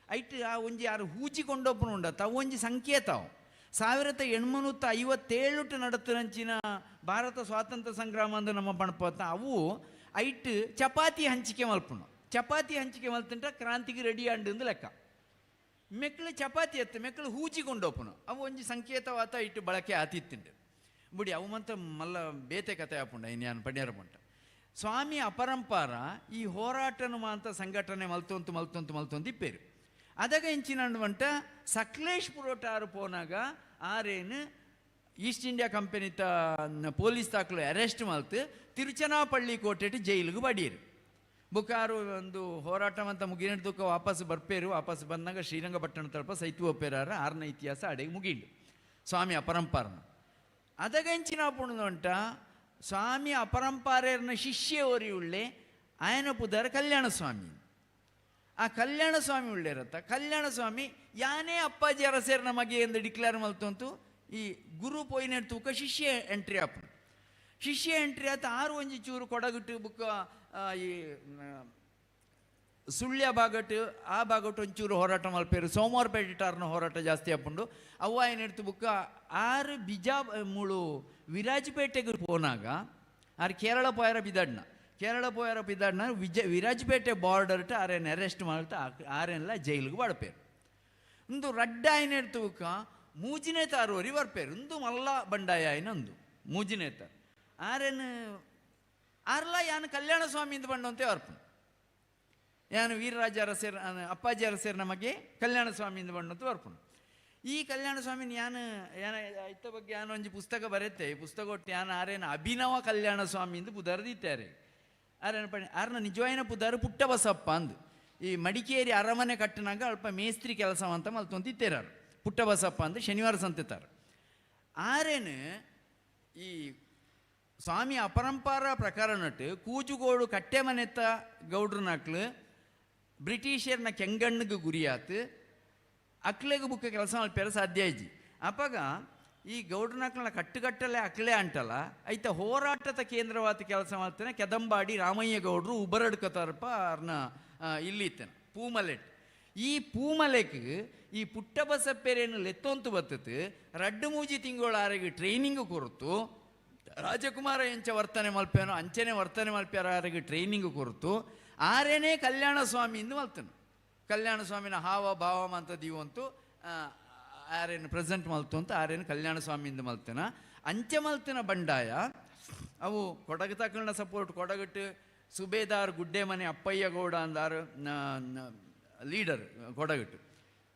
ಐಟ್ ಆ ಒಂಜಿ ಆರು ಹೂಜಿ ಕೊಂಡೊಪ್ಪನು ಉಂಡತ್ತ ಅವು ಒಂಜಿ ಸಂಕೇತ. ಅವು 1857 ನಡತರಂಚಿನ ಭಾರತ ಸ್ವಾತಂತ್ರ್ಯ ಸಂಗ್ರಾಮ ಅಂದ್ರೆ ನಮ್ಮ ಪಣಪತ್ತ ಅವು ಐಟ್ ಚಪಾತಿ ಹಂಚಿಕೆ ಮಲ್ಪುನು. ಚಪಾತಿ ಹಂಚಿಕೆ ಮಲ್ತಂಟ ಕ್ರಾಂತಿಗೆ ರೆಡಿ ಅಂಡು ಲೆಕ್ಕ. ಮೆಕ್ಳು ಚಪಾತಿ ಎತ್ತು ಮೆಕ್ಳು ಹೂಜಿ ಕೊಂಡೋಪುನು ಅವು ಒಂಜಿ ಸಂಕೇತವಾತ ಇಟ್ಟು ಬಳಕೆ ಆತಿತ್ತುಂಡು. ಬುಡಿ ಅವು ಮಂತ ಮಲ್ಲ ಬೇತೆ ಕತೆ ಆಪುಂಡ ಇನ್ಯಾನ್ ಪಡ್ಯಾರ ಪಂಟ. ಸ್ವಾಮಿ ಅಪರಂಪಾರ ಈ ಹೋರಾಟನು ಮಾಂತ ಸಂಘಟನೆ ಮಲ್ತೊಂತು ಮಲ್ತೊಂತು ಮಲ್ತೊಂತು ಇಪ್ಪೇರು. ಅದಾಗ ಇಂಚಿನ ಬಂಟ ಸಕಲೇಶ್ ಪುರೋಟಾರು ಪೋನಾಗ ಆರೇನು ಈಸ್ಟ್ ಇಂಡಿಯಾ ಕಂಪನಿ ತ ಪೊಲೀಸ್ ತಾಕ್ಲು ಅರೆಸ್ಟ್ ಮಲ್ತು ತಿರುಚನಾಪಳ್ಳಿ ಕೋಟೆಟ್ ಜೈಲಿಗೆ ಬಡಿಯರು. ಬುಕ್ಕಾರು ಒಂದು ಹೋರಾಟ ಅಂತ ಮುಗಿನಡ್ದಕ್ಕ ವಾಪಸ್ ಬರ್ಪೇರು. ವಾಪಸ್ ಬಂದಾಗ ಶ್ರೀರಂಗಪಟ್ಟಣ ತಳಪ ಸೈತು ಒಪ್ಪೇರಾರ ಆರನ ಇತಿಹಾಸ ಅಡೆಗೆ ಮುಗಿಂಡು ಸ್ವಾಮಿ ಅಪರಂಪಾರನ. ಅದಾಗ ಎಂಚಿನ ಪುಣದಂಟ ಸ್ವಾಮಿ ಅಪರಂಪಾರನ ಶಿಷ್ಯ ಒರಿ ಉಳ್ಳೆ ಆಯನ ಪುದಾರ ಕಲ್ಯಾಣ ಸ್ವಾಮಿ. ಆ ಕಲ್ಯಾಣ ಸ್ವಾಮಿ ಉಳ್ಳೇರತ್ತ ಕಲ್ಯಾಣ ಸ್ವಾಮಿ ಯಾನೇ ಅಪ್ಪಾಜಿ ಅರಸೇರ್ ನಮಗೆ ಎಂದು ಡಿಕ್ಲೇರ್ ಮಲ್ತಂತು ಈ ಗುರು ಪೋಯಿನ ತೂಕ ಶಿಷ್ಯ ಎಂಟ್ರಿ ಆಪುಂಡು. ಶಿಷ್ಯ ಎಂಟ್ರಿ ಆತ ಆರು ಒಂಜಿ ಚೂರು ಕೊಡಗಿಟ್ಟು ಬುಕ್ಕ ಈ ಸುಳ್ಯ ಭಾಗಟ್ಟು ಆ ಭಾಗಟ್ಟು ಒಂಚೂರು ಹೋರಾಟ ಮಲ್ಪೇರು. ಸೋಮವಾರಪೇಟೆ ಟಾರ್ನ ಹೋರಾಟ ಜಾಸ್ತಿ ಆಪುಂಡು. ಅವ್ವ ಏನಿಡ್ತು ಬುಕ್ಕ ಆರು ಬಿಜಾ ಮುಳು ವಿರಾಜಪೇಟೆಗೆ ಪೋನಾಗ ಆರು ಕೇರಳ ಪೋಯರ ಬಿದಡ್ನ ಕೇರಳ ಪೋಯರ ಬಿದಡ್ನ ವಿರಾಜಪೇಟೆ ಬಾರ್ಡರ್ ಟು ಆರೇನು ಅರೆಸ್ಟ್ ಮಾಡ್ತಾ ಆರೇನೆಲ್ಲ ಜೈಲಿಗೆ ಬಡಪೇರು. ಒಂದು ರಡ್ಡ ಏನಿಡ್ತು ಬುಕ್ಕ ಮೂಜಿನೇ ತಾರುವರಿ ಬರ್ಪೇರು. ಒಂದು ಮಲ್ಲ ಬಂಡಾಯ ಅಂದು ಮೂಜಿನೇ ತಾರು ಆರೇನು ಆರ್ಲ ಯಾನು ಕಲ್ಯಾಣ ಸ್ವಾಮಿ ಇಂದ ಬಂಡಂತೆ ಅರ್ಪಣ ಯಾನು ವೀರರಾಜ ಅರಸೇರ್ ಅಪ್ಪಾಜಿ ಅರಸೇರ್ ನಮಗೆ ಕಲ್ಯಾಣ ಸ್ವಾಮಿಯಿಂದ ಬಂಡಂತ ಅರ್ಪಣ. ಈ ಕಲ್ಯಾಣ ಸ್ವಾಮಿನ ಯಾನು ಯಾನ ಇತ್ತ ಬಗ್ಗೆ ಯಾನು ಒಂಜಿ ಪುಸ್ತಕ ಬರೆತೆ. ಈ ಪುಸ್ತಕ ಒಟ್ಟು ಯಾನು ಆರೇನು ಅಭಿನವ ಕಲ್ಯಾಣ ಸ್ವಾಮಿ ಎಂದು ಪುದರ್ದಿತ್ತಾರೆ. ಆರೇನ ಪಣಿ ಆರ್ನ ನಿಜವಾಯಿನ ಪುದಾರು ಪುಟ್ಟ ಬಸಪ್ಪ ಅಂದು. ಈ ಮಡಿಕೇರಿ ಅರಮನೆ ಕಟ್ಟಿನಾಗ ಅಲ್ಪ ಮೇಸ್ತ್ರಿ ಕೆಲಸ ಅಂತ ಮಲ್ತೊಂತಿತ್ತೇರಾರು ಪುಟ್ಟ ಬಸಪ್ಪ ಅಂದು ಶನಿವಾರ ಸಂತೆತಾರು. ಆರೇನು ಈ ಸ್ವಾಮಿ ಅಪರಂಪಾರ ಪ್ರಕರಣಟ್ಟು ಕೂಜುಗೋಡು ಕಟ್ಟೆ ಮನೆತ್ತ ಗೌಡ್ರನಾಕ್ಲು ಬ್ರಿಟಿಷರ್ನ ಕೆಂಗಣ್ಣಿಗೆ ಗುರಿಯಾತು ಅಕ್ಲೆಗೆ ಬುಕ್ಕ ಕೆಲಸ ಮಲ್ಪೇರ ಸಾಧ್ಯ ಇಜ್ಜಿ. ಅಪಗ ಈ ಗೌಡ್ರನಾಕ್ಲನ ಕಟ್ಟುಕಟ್ಟಲೆ ಅಕ್ಲೆ ಅಂಟಲ್ಲ ಐತ ಹೋರಾಟದ ಕೇಂದ್ರವಾದ ಕೆಲಸ ಮಾಡ್ತಾನೆ ಕೆದಂಬಾಡಿ ರಾಮಯ್ಯ ಗೌಡ್ರು ಉಬರಡ್ಕತಾರಪ್ಪ ಅರ್ನ ಇಲ್ಲಿ ಇತ್ತನ ಪೂಮಲೆಟ್. ಈ ಪೂಮಲೆಕ್ ಈ ಪುಟ್ಟ ಬಸಪ್ಪೇರೇನು ಲೆತ್ತೊಂತು ಬತ್ತತ್ತು ರಡ್ಡು ಮೂಜಿ ತಿಂಗಳ ಆರೆಗೆ ಟ್ರೈನಿಂಗ್ ಕೊರತು ರಾಜಕುಮಾರ ಎಂಚ ವರ್ತನೆ ಮಲ್ಪೇನೋ ಅಂಚನೆ ವರ್ತನೆ ಮಲ್ಪ್ಯಾರ ಆರೆಗೆ ಟ್ರೈನಿಂಗ್ ಕೊರತು ಆರೇನೇ ಕಲ್ಯಾಣ ಸ್ವಾಮಿ ಎಂದು ಮಲ್ತನು. ಕಲ್ಯಾಣ ಸ್ವಾಮಿನ ಹಾವ ಭಾವ ಅಂತ ದೀವಂತು ಆರೇನು ಪ್ರೆಸೆಂಟ್ ಮಲ್ತು ಅಂತ ಆರೇನು ಕಲ್ಯಾಣ ಸ್ವಾಮಿಯಿಂದ ಮಲ್ತನ ಅಂಚೆ ಮಲ್ತನ ಬಂಡಾಯ. ಅವು ಕೊಡಗು ತಕ್ಕಂಡ ಸಪೋರ್ಟ್ ಕೊಡಗಟ್ಟು ಸುಬೇದಾರ್ ಗುಡ್ಡೆ ಮನೆ ಅಪ್ಪಯ್ಯ ಗೌಡ ಅಂದಾರು ಲೀಡರ್ ಕೊಡಗಟ್ಟು.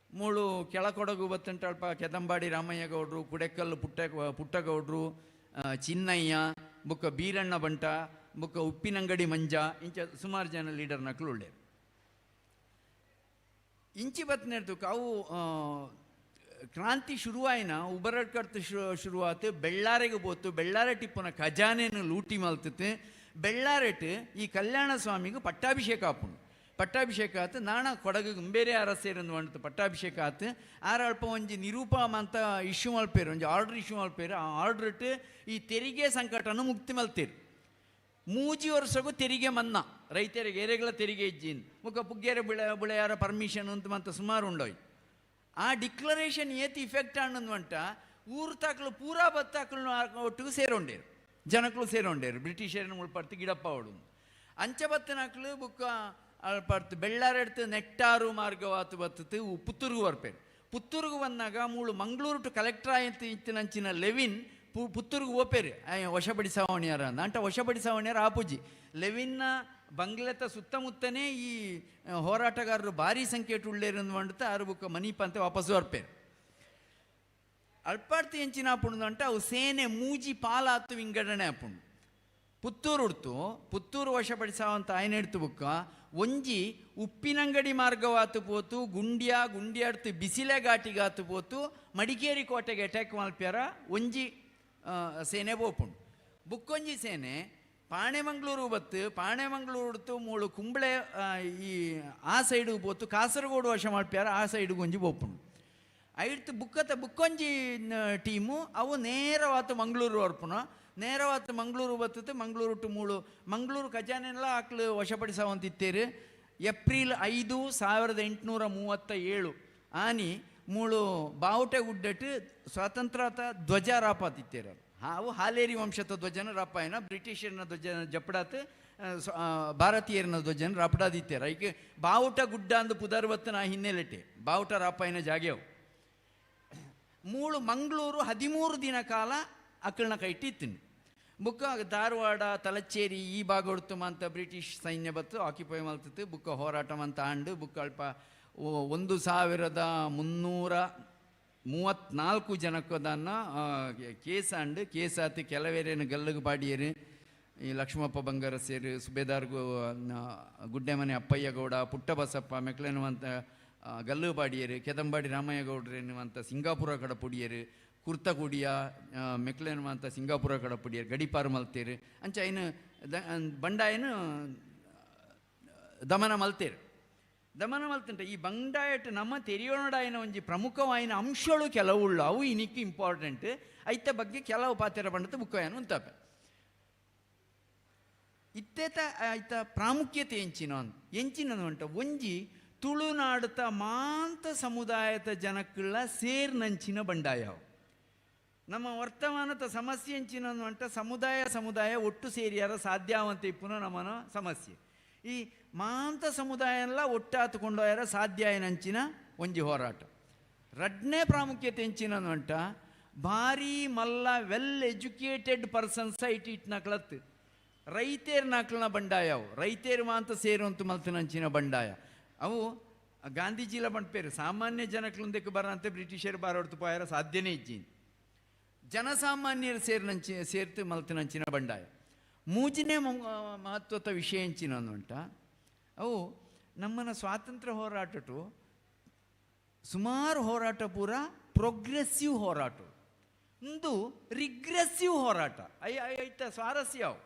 ಮೂಳು ಕೆಳ ಕೊಡಗು ಬತ್ತಂಟ ಅಲ್ಪ ಕೆದಂಬಾಡಿ ರಾಮಯ್ಯ ಗೌಡ್ರು ಕುಡೆಕಲ್ಲು ಪುಟ್ಟಗೌಡ್ರು ಚಿನ್ನಯ್ಯ ಬುಕ್ಕ ಬೀರಣ್ಣ ಬಂಟ ಬುಕ್ಕ ಉಪ್ಪಿನಂಗಡಿ ಮಂಜ ಇಂಚ ಸುಮಾರು ಜನ ಲೀಡರ್ ನಕ್ಲು ಉಳ್ಳೆ. ಇಂಚಿ ಬತ್ತನೆಡ್ತು ಅವು ಕ್ರಾಂತಿ ಶುರುವಾಯಿನ ಉಬರಡ್ಕರ್ತು ಶುರುವಾತು ಬೆಳ್ಳಾರೆಗೆ ಬೋತು ಬೆಳ್ಳಾರೆ ಟಿಪ್ಪುನ ಖಜಾನೆಯನ್ನು ಲೂಟಿ ಮಲ್ತತ್ತು. ಬೆಳ್ಳಾರೆಟ್ ಈ ಕಲ್ಯಾಣ ಸ್ವಾಮಿಗೆ ಪಟ್ಟಾಭಿಷೇಕ ಆಪುಂಡು. ಪಟ್ಟಾಭಿಷೇಕ ಆತು ನಾಣ ಕೊಡಗು ಬೇರೆ ಅರಸೇರಂದು వండుತು ಪಟ್ಟಾಭಿಷೇಕ ಆತು ಆರ ಅಲ್ಪ ಒಂಜಿ ನಿರೂಪಮ ಅಂತ ಇಶ್ಯೂ ಮಲ್ಪೇರು ಒಂಜಿ ಆರ್ಡರ್ ಇಶ್ಯೂ ಮಲ್ಪೇರು ಆ ಆರ್ಡರ್ ಇಟ್ಟು ಈ ತೆರಿಗೆ ಸಂಕಟನ ಮುಕ್ತಿ ಮಲ್ತೇರು. ಮೂಜಿ ವರ್ಷಗೂ ತೆರಿಗೆ ಮನ್ನಾ ರೈತರಿಗೆ ಎರೆಗಳ ತೆರಿಗೆ ಇಜ್ಜಿನ್ ಮುಖ ಪುಗ್ಗೆರೆ ಬಿಳೆ ಬುಳೆಯಾರ ಪರ್ಮಿಷನ್ ಅಂತ ಮಂತ ಸುಮಾರು ಉಂಡೋಯ್. ಆ ಡಿಕ್ಲರೇಷನ್ ಏತಿ ಇಫೆಕ್ಟ್ ಆಣ್ಣಂದು ಊರು ತಾಕಲು ಪೂರಾ ಬತ್ತಾಕಲು ಒಟ್ಟಿಗೆ ಸೇರೋಂಡೇರು ಜನಕ್ಕಳು ಸೇರೋಂಡೇರು ಬ್ರಿಟಿಷರನ್ನು ಮುಳ್ಪಡ್ತು ಗಿಡಪ್ಪ ಅವಳು ಅಂಚ ಬತ್ತನಾಕ್ಲು ಬುಕ್ಕ ಅಲ್ಪಡ್ತು ಬೆಳ್ಳಾರೆಡ್ತು ನೆಟ್ಟಾರು ಮಾರ್ಗವಾತು ಬತ್ತತು ಪುತ್ತೂರ್ಗು ಬರ್ಪೇರು. ಪುತ್ತೂರ್ಗು ಬಂದಾಗ ಮೂಳು ಮಂಗಳೂರು ಟು ಕಲೆಕ್ಟರ್ ಆಯ್ತು ಇತ್ತಿನಂಚಿನ ಲೆವಿನ್ ಪುತ್ತೂರ್ಗು ಓಪೇರು ವಶಪಡಿಸವಣ್ಯಾರ ಅಂಟ ವಶಪಡಿಸವಣ್ಯಾರ ಆಪುಜಿ ಲೆವಿನ್ನ ಬಂಗ್ಲೆತ ಸುತ್ತಮುತ್ತನೇ ಈ ಹೋರಾಟಗಾರರು ಭಾರಿ ಸಂಖ್ಯೆ ಉಳ್ಳೇರು ಅಂಡುತ್ತ ಆರು ಬುಕ್ಕ ಮನೀಪ ಅಂತ ವಾಪಸ್ಸು ಬರ್ಪೇರು. ಅಲ್ಪಾಡ್ತಿ ಎಂಚಿನ ಆಪುಂಡು ಅಂಟ ಅವು ಸೇನೆ ಮೂಜಿ ಪಾಲಾತು ವಿಂಗಡಣೆ ಆಪುಂಡು. ಪುತ್ತೂರು ಉಡ್ತು ಪುತ್ತೂರು ವಶಪಡಿಸವಂತ ಆಯ್ನ ಇಡ್ತು ಬುಕ್ಕ ಒಂಜಿ ಉಪ್ಪಿನಂಗಡಿ ಮಾರ್ಗವಾತು ಪೋತು ಗುಂಡ್ಯಾ ಗುಂಡ್ಯಾಡ್ತು ಬಿಸಿಲೆ ಘಾಟಿಗಾತು ಪೋತು ಮಡಿಕೇರಿ ಕೋಟೆಗೆ ಅಟ್ಯಾಕ್ ಮಲ್ಪ್ಯಾರ ಒಂಜಿ ಸೇನೆ ಪೋಪುಂಡು. ಬುಕ್ಕೊಂಜಿ ಸೇನೆ ಪಾಣೆಮಂಗ್ಳೂರು ಬತ್ತು ಪಾಣೆಮಂಗ್ಳೂರು ಉಡ್ತು ಮೂಳು ಕುಂಬ್ಳೆ ಈ ಆ ಸೈಡು ಪೋತು ಕಾಸರಗೋಡು ವಶ ಮಲ್ಪ್ಯಾರ ಆ ಸೈಡು ಒಂಜಿ ಪೋಪುಂಡು. ಐಡ್ತು ಬುಕ್ಕತ ಬುಕ್ಕೊಂಜಿ ಟೀಮು ಅವು ನೇರವಾತು ಮಂಗಳೂರು ವರ್ಪುನ ನೇರವಾತು ಮಂಗಳೂರು ಬತ್ತತು ಮಂಗಳೂರು ಟು ಮೂಳು ಮಂಗಳೂರು ಖಜಾನೆಲ್ಲ ಆಕ್ಲು ವಶಪಡಿಸವಂತಿತ್ತೇರು. ಏಪ್ರಿಲ್ 5, 1837 ಆನಿ ಮೂಳು ಬಾವುಟ ಗುಡ್ಡಟ್ಟು ಸ್ವಾತಂತ್ರ್ಯತ ಧ್ವಜ ರಾಪಾತಿತ್ತೇರು. ಅವು ಹಾಲೇರಿ ವಂಶದ ಧ್ವಜನ ರಾಪಾಯನ ಬ್ರಿಟಿಷರನ ಧ್ವಜನ ಜಪ್ಪಡಾತು ಭಾರತೀಯರನ ಧ್ವಜನ ರಾಪಡಾದಿತ್ತೇರು. ಐಕೆ ಬಾವುಟ ಗುಡ್ಡ ಅಂದು ಪುದರ್ವತ್ತು ನಾ ಹಿನ್ನೆಲೆಟೆ ಬಾವುಟ ರಾಪಾಯನ ಜಾಗ್ಯವು. ಮೂಳು ಮಂಗಳೂರು 13 ದಿನ ಕಾಲ ಅಕ್ಕಳನ ಕೈಟಿತ್ತಿನ ಬುಕ್ಕ ಧಾರವಾಡ ತಲಚೇರಿ ಈ ಭಾಗ ಅಂತ ಬ್ರಿಟಿಷ್ ಸೈನ್ಯ ಬತ್ತು ಆಕ್ಯುಪೈ ಮಲ್ತಿತ್ತು. ಬುಕ್ಕ ಹೋರಾಟ ಮಂತ ಆಂಡು ಬುಕ್ಕ ಅಲ್ಪ 1334 ಜನಕ್ಕದನ್ನು ಕೇಸ್ ಆಂಡು ಕೇಸ್ ಆತು ಕೆಲವೇರೇನು ಗಲ್ಲುಗು ಪಾಡಿಯರು ಈ ಲಕ್ಷ್ಮಪ್ಪ ಬಂಗಾರ ಸೇರು ಸುಬೇದಾರ್ಗು ಗುಡ್ಡೆಮನೆ ಅಪ್ಪಯ್ಯಗೌಡ ಪುಟ್ಟಬಸಪ್ಪ ಮೆಕ್ಲೆನುವಂಥ ಗಲ್ಲು ಪಾಡಿಯರು ಕೆದಂಬಾಡಿ ರಾಮಯ್ಯಗೌಡ್ರು ಎನ್ನುವಂಥ ಸಿಂಗಾಪುರ ಕಡಪುಡಿಯರು ಕುರ್ತಕುಡಿಯ ಮೆಕ್ಲೆನುವಂಥ ಸಿಂಗಾಪುರ ಕಡಪುಡಿಯರು ಗಡಿಪಾರು ಮಲ್ತೇರು ಅಂಚ ಐನು ಬಂಡಾಯನು ದಮನ ಮಲ್ತೇರು. ದಮನ ಮಲ್ತುಂಟ ಈ ಬಂಡಾಯಟ್ ನಮ್ಮ ತೆರಿಯೋಣಡಾಯನ ಒಂಜಿ ಪ್ರಮುಖವಾಯಿನ ಅಂಶಗಳು ಕೆಲವುಳ್ಳು ಅವು ಇನಿಕ್ ಇಂಪಾರ್ಟೆಂಟ್ ಐತ ಬಗ್ಗೆ ಕೆಲವು ಪಾತ್ರ ಬಂಡತ ಬುಕ್ಕಯಾನ ಉಂತಾಪೆ. ಇತ್ತೇತ ಐತ ಪ್ರಾಮುಖ್ಯತೆ ಎಂಚಿನ ಎಂಚಿನ ಉಂಟ ಒಂಜಿ ತುಳುನಾಡುತ್ತ ಮಾಂತ ಸಮುದಾಯದ ಜನಕ್ಕಳ ಸೇರ್ನಂಚಿನ ಬಂಡಾಯ. ನಮ್ಮ ವರ್ತಮಾನದ ಸಮಸ್ಯೆ ಎಂಚಿನ ಉಂಟ ಸಮುದಾಯ ಸಮುದಾಯ ಒಟ್ಟು ಸೇರಿಯಾರ ಸಾಧ್ಯಾವಂತ ಇಪ್ಪುನ ನಮ್ಮನ ಸಮಸ್ಯೆ. ಈ ಮಾಂತ ಸಮುದಾಯ ಎಲ್ಲ ಒಟ್ಟಾತುಕೊಂಡೋಯಾರ ಸಾಧ್ಯ ಏನಂಚಿನ ಒಂಜಿ ಹೋರಾಟ. ರಡ್ನೇ ಪ್ರಾಮುಖ್ಯತೆ ಎಂಚಿನ ಉಂಟ ಭಾರಿ ಮಲ್ಲ ವೆಲ್ ಎಜುಕೇಟೆಡ್ ಪರ್ಸನ್ಸ್ it ಇಟ್ನಕ್ಲತ್ತು ರೈತೇರ್ ನಾಕ್ಲನ ಬಂಡಾಯವು ರೈತೇರು ಮಾಂತ ಸೇರುವಂತ ಮಲ್ತನಂಚಿನ ಬಂಡಾಯ. ಅವು ಗಾಂಧೀಜಿಲ ಬಂಡ್ಪೇರು ಸಾಮಾನ್ಯ ಜನಕ್ಲುಂದಕ್ಕೆ ಬರಂತೆ ಬ್ರಿಟಿಷರು ಬಾರೋಡ್ತು ಪೋಯಾರ ಸಾಧ್ಯನೇ ಇಜ್ಜಿ. ಜನಸಾಮಾನ್ಯರು ಸೇರ್ನಂಚಿ ಸೇರ್ತು ಮಲ್ತನಂಚಿನ ಬಂಡಾಯ. ಮೂಜನೇ ಮಹತ್ವದ ವಿಷಯ ಎಂಚಿನ ಉಂಟ ಅವು ನಮ್ಮನ ಸ್ವಾತಂತ್ರ್ಯ ಹೋರಾಟಟು ಸುಮಾರು ಹೋರಾಟ ಪೂರ ಪ್ರೋಗ್ರೆಸಿವ್ ಹೋರಾಟ ಒಂದು ರಿಗ್ರೆಸಿವ್ ಹೋರಾಟ ಐತ ಸ್ವಾರಸ್ಯ. ಅವು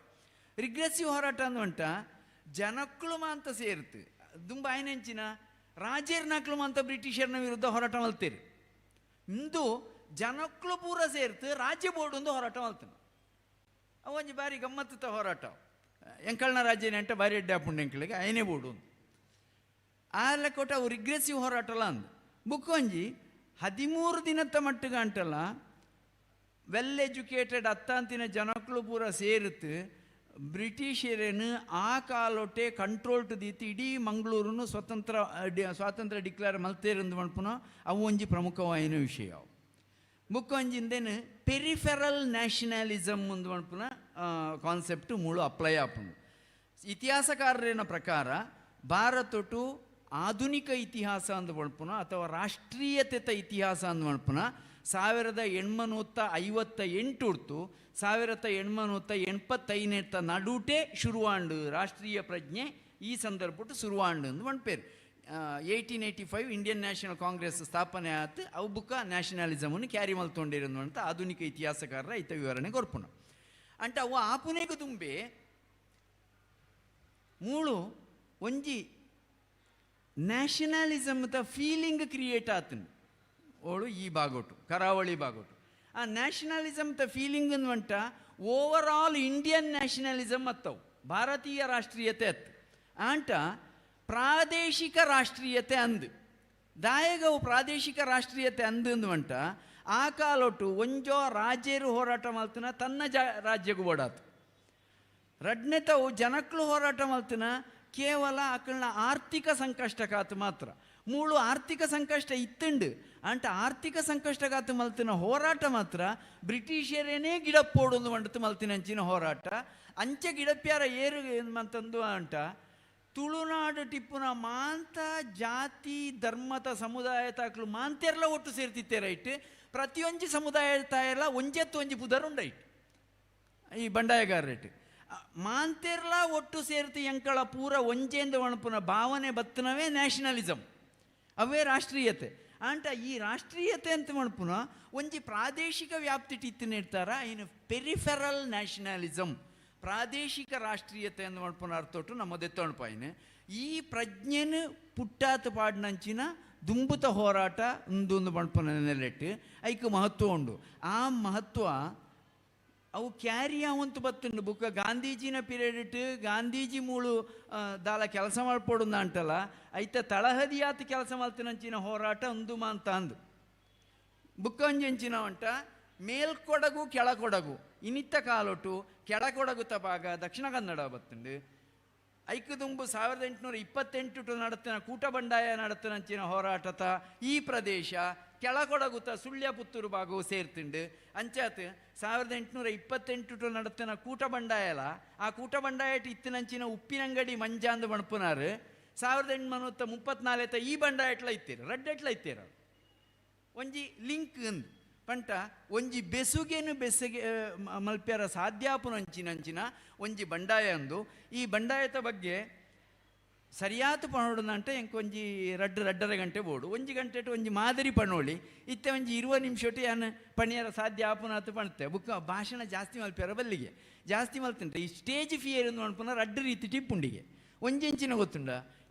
ರಿಗ್ರೆಸಿವ್ ಹೋರಾಟ ಅಂದುಂಟ ಜನಕ್ಕಳು ಮಾಂತ ಸೇರ್ತು ದುಂಬ ಐನೆಂಚಿನ ರಾಜೇರ್ನಾಕ್ಳು ಮಾಂತ ಬ್ರಿಟಿಷರ್ನ ವಿರುದ್ಧ ಹೋರಾಟ ಮಲ್ತೇರಿ. ಇಂದು ಜನಕ್ಕಳು ಪೂರ ಸೇರ್ತು ರಾಜ್ಯ ಬೋರ್ಡ್ ಒಂದು ಹೋರಾಟ ಮಲ್ತಾನೆ. ಅವು ಒಂಜಿ ಬಾರಿ ಗಮ್ಮತ್ತುತ್ತ ಹೋರಾಟ. ಎಂಕಲ್ನ ರಾಜ್ಯ ನೆಂಟ ಬಾರಿ ಎಡ್ಡೆ ಆಪುಂಡು ಎಂಕಳಿಗೆ ಐನೇ ಬೋರ್ಡು ಆ ಲೆಕ್ಕೋಟ ಅವು ರಿಗ್ರೆಸಿವ್ ಹೋರಾಟಲ್ಲ ಅಂದು. ಬುಕ್ ಒಂಜಿ 13 ದಿನದ ಮಟ್ಟಿಗೆ ಅಂಟಲ್ಲ ವೆಲ್ ಎಜುಕೇಟೆಡ್ ಅತ್ತಾಂತಿನ ಜನಕ್ಕಳು ಪೂರ ಸೇರುತ್ತು ಬ್ರಿಟಿಷರೇನು ಆ ಕಾಲೊಟ್ಟೆ ಕಂಟ್ರೋಲ್ ಟು ದೀತಿ ಇಡೀ ಮಂಗಳೂರನ್ನು ಸ್ವಾತಂತ್ರ್ಯ ಡಿಕ್ಲೇರ್ ಮಲ್ತೇರಂದು ಮಣ್ಪುನ ಅವು ಒಂಜಿ ಪ್ರಮುಖವಾಯಿನ ವಿಷಯ. ಬುಕ್ ಒಂಜಿಂದೇನು ಪೆರಿಫೆರಲ್ ನ್ಯಾಷನಲಿಸಮ್ ಒಂದು ಮಣ್ಪುನ ಕಾನ್ಸೆಪ್ಟ್ ಮೂಳು ಅಪ್ಲೈ ಆಪುಂಡು. ಇತಿಹಾಸಕಾರರೇನ ಪ್ರಕಾರ ಭಾರತೊಟು ಆಧುನಿಕ ಇತಿಹಾಸ ಅಂದು ಮಣ್ಪುನ ಅಥವಾ ರಾಷ್ಟ್ರೀಯತೆತ ಇತಿಹಾಸ ಅಂದು ಮಣ್ಪುನ 1858 ಉಡ್ತು 1885 ನಡುಟೆ ಶುರುವಾಂಡು ರಾಷ್ಟ್ರೀಯ ಪ್ರಜ್ಞೆ ಈ ಸಂದರ್ಭಟ್ಟು ಶುರುವಾಂಡು ಅಂದು ಮಣ್ಪೇರು. 1885 ಇಂಡಿಯನ್ ನ್ಯಾಷನಲ್ ಕಾಂಗ್ರೆಸ್ ಸ್ಥಾಪನೆ ಆತು ಅವು ಬುಕ್ಕ ನ್ಯಾಷನಲಿಸಮನ್ನು ಕ್ಯಾರಿ ಮಲ್ತೊಂಡಿರೋದು ಅಂತ ಆಧುನಿಕ ಇತಿಹಾಸಕಾರರ ಐತ ವಿವರಣೆ ಕೊರ್ಪುನ. ಅಂಟ ಅವು ಆಪುನೆಗು ತುಂಬೆ ಮೂಳು ಒಂಜಿ ನ್ಯಾಷನಲಿಸಮ್ ದ ಫೀಲಿಂಗ್ ಕ್ರಿಯೇಟ್ ಆತಂಡು ಓಳು ಈ ಬಾಗೋಟು, ಕರಾವಳಿ ಬಾಗೋಟು. ಆ nationalism the feeling ಅನ್ವಂಟ over all Indian nationalism ಅತ್ತವು, ಭಾರತೀಯ ರಾಷ್ಟ್ರೀಯತೆ ಅತ್ತು. ಆಂಟ ಪ್ರಾದೇಶಿಕ ರಾಷ್ಟ್ರೀಯತೆ ಅಂದು ದಾಯಗವು ಪ್ರಾದೇಶಿಕ ರಾಷ್ಟ್ರೀಯತೆ ಅಂದು ಅಂದುವಂಟ ಆ ಕಾಲೊಟ್ಟು ಒಂಜೋ ರಾಜ್ಯರು ಹೋರಾಟ ಮಲ್ತನ ತನ್ನ ರಾಜ್ಯಗೂ ಓಡಾತು. ರಡ್ನೆತವು ಜನಕ್ಳು ಹೋರಾಟ ಮಲ್ತನ ಕೇವಲ ಅಕಲ್ನ ಆರ್ಥಿಕ ಸಂಕಷ್ಟಕಾತು ಮಾತ್ರ. ಮೂಳು ಆರ್ಥಿಕ ಸಂಕಷ್ಟ ಇತ್ತುಂಡು ಅಂಟ ಆರ್ಥಿಕ ಸಂಕಷ್ಟಕಾತು ಮಲ್ತಿನ ಹೋರಾಟ ಮಾತ್ರ ಬ್ರಿಟಿಷರೇನೇ ಗಿಡಪ್ಪೋಡು ಮಂಡತು ಮಲ್ತಿನ ಅಂಚಿನ ಹೋರಾಟ. ಅಂಚೆ ಗಿಡಪ್ಯಾರ ಏರು ಮಂತಂದು ಅಂಟ ತುಳುನಾಡು ಟಿಪ್ಪುನ ಮಾಂತ ಜಾತಿ ಧರ್ಮದ ಸಮುದಾಯ ತಾಕ್ಲು ಮಾಂತೆರ್ಲ ಒಟ್ಟು ಸೇರ್ತಿತ್ತೆ ರೈಟ್. ಪ್ರತಿಯೊಂಜಿ ಸಮುದಾಯ ತಾಯೆಲ್ಲ ಒಂಜೆತ್ತು ಒಂಜಿ ಪುದರುಂಡೈಟ್ ಈ ಬಂಡಾಯಗಾರ ರೇಟ್. ಮಾಂತೆರ್ಲ ಒಟ್ಟು ಸೇರ್ತಿ ಎಂಕಳ ಪೂರ ಒಂಜೇಂದ ಒಣಪುನ ಭಾವನೆ ಬತ್ತನವೇ ನ್ಯಾಷನಲಿಸಮ್, ಅವೇ ರಾಷ್ಟ್ರೀಯತೆ. ಆಂಟ ಈ ರಾಷ್ಟ್ರೀಯತೆ ಅಂತ ಮಣಪುನ ಒಂಜಿ ಪ್ರಾದೇಶಿಕ ವ್ಯಾಪ್ತಿ ಇತ್ತು ಇರ್ತಾರ ಇನ್ನು ಪೆರಿಫೆರಲ್ ನ್ಯಾಷನಲಿಸಮ್, ಪ್ರಾದೇಶಿಕ ರಾಷ್ಟ್ರೀಯತೆ ಅಂತ ಮಣ್ಪುನ ಅರ್ಥೊಟ್ಟು ನಮ್ಮದೆತ್ತೊಣಪಾಯಿನ ಈ ಪ್ರಜ್ಞೆನ ಪುಟ್ಟಾತ ಪಾಡ್ನಂಚಿನ ದುಂಬುತ ಹೋರಾಟ ಉಂದೊಂದು ಮಣ್ಪುನ ನೆಲೆಟ್ಟು ಐಕ್ ಮಹತ್ವ ಉಂಡು. ಆ ಮಹತ್ವ ಅವು ಕ್ಯಾರಿ ಅವಂತು ಬತ್ತುಂಡು. ಬುಕ್ಕ ಗಾಂಧೀಜಿನ ಪೀರಿಯಡ್ ಗಾಂಧೀಜಿ ಮೂಳು ದಾಲ ಕೆಲಸ ಮಾಡ್ಪೋಡುಂದ ಅಂಟಲ್ಲ ಐತ ತಳಹದಿಯಾತ ಕೆಲಸ ಮಾಡ್ತಿನಂಚಿನ ಹೋರಾಟ ಉಂದು ಮಾಂತ ಅಂದು. ಬುಕ್ಕ ಒಂಜಂಚಿನ ಅಂಟ ಮೇಲ್ಕೊಡಗು ಕೆಳಕೊಡಗು ಇನಿತ್ತ ಕಾಲೊಟ್ಟು ಕೆಳಕೊಡಗು ತಪಾಗ ದಕ್ಷಿಣ ಕನ್ನಡ ಬತ್ತುಂಡು. ಐಕು ದುಂಬು 1828 ನಡತಿನ ಕೂಟ ಬಂಡಾಯ ನಡತಿನಂಚಿನ ಹೋರಾಟತ ಈ ಪ್ರದೇಶ ಕೆಳಕೊಡಗುತ್ತ ಸುಳ್ಯ ಪುತ್ತೂರು ಭಾಗವು ಸೇರ್ತಿಂಡು. ಅಂಚಾತ್ 1828 ನಡತಿನ ಕೂಟ ಬಂಡಾಯಲ ಆ ಕೂಟ ಬಂಡಾಯಟ್ ಇತ್ತಿನಂಚಿನ ಉಪ್ಪಿನಂಗಡಿ ಮಂಜಾಂದು ಬಣಪುನಾರು 1834 ಈ ಬಂಡಾಯಟ್ಲ ಇತ್ತೀರ ರಡ್ಡೆಟ್ಲ ಇತ್ತೀರ ಒಂಜಿ ಲಿಂಕ್ ಅಂದು ಪಂಟ ಒಂಜಿ ಬೆಸುಗೆನು ಬೆಸುಗೆ ಮಲ್ಪ್ಯಾರ ಸಾಧ್ಯಾಪುನಂಚಿನಂಚಿನ ಒಂಜಿ ಬಂಡಾಯ ಅಂದು. ಈ ಬಂಡಾಯದ ಬಗ್ಗೆ ಸರಿಯಾದ ಪಣೋಡುನಂಟ ಎಂಕ್ ಒಂಜಿ ರಡ್ಡರೆ ಗಂಟೆ ಬೋಡು, ಒಂಜಿ ಗಂಟೆ ಒಂಜಿ ಮಾದರಿ ಪಣೋಳಿ ಇತ್ತೆ ಒಂಜಿ 20 ನಿಮಿಷ ಯಾನ್ ಪಣಿಯರ ಸಾಧ್ಯ ಆಪುನಾತು ಪಣತೆ. ಬುಕ್ಕ ಭಾಷಣ ಜಾಸ್ತಿ ಮಲ್ಪ್ಯಾರ ಬಲ್ಲಿಗೆ ಜಾಸ್ತಿ ಮಲ್ತಂಟೆ ಈ ಸ್ಟೇಜ್ ಫಿಯರ್ ಅಂದು ಮನ್ಪುನ ರಡ್ಡು ರೀತಿ ಟಿಪ್ಪುಂಡಿಗೆ ಒಂಜೆಂಚಿನ ಗೊತ್ತುಂಡ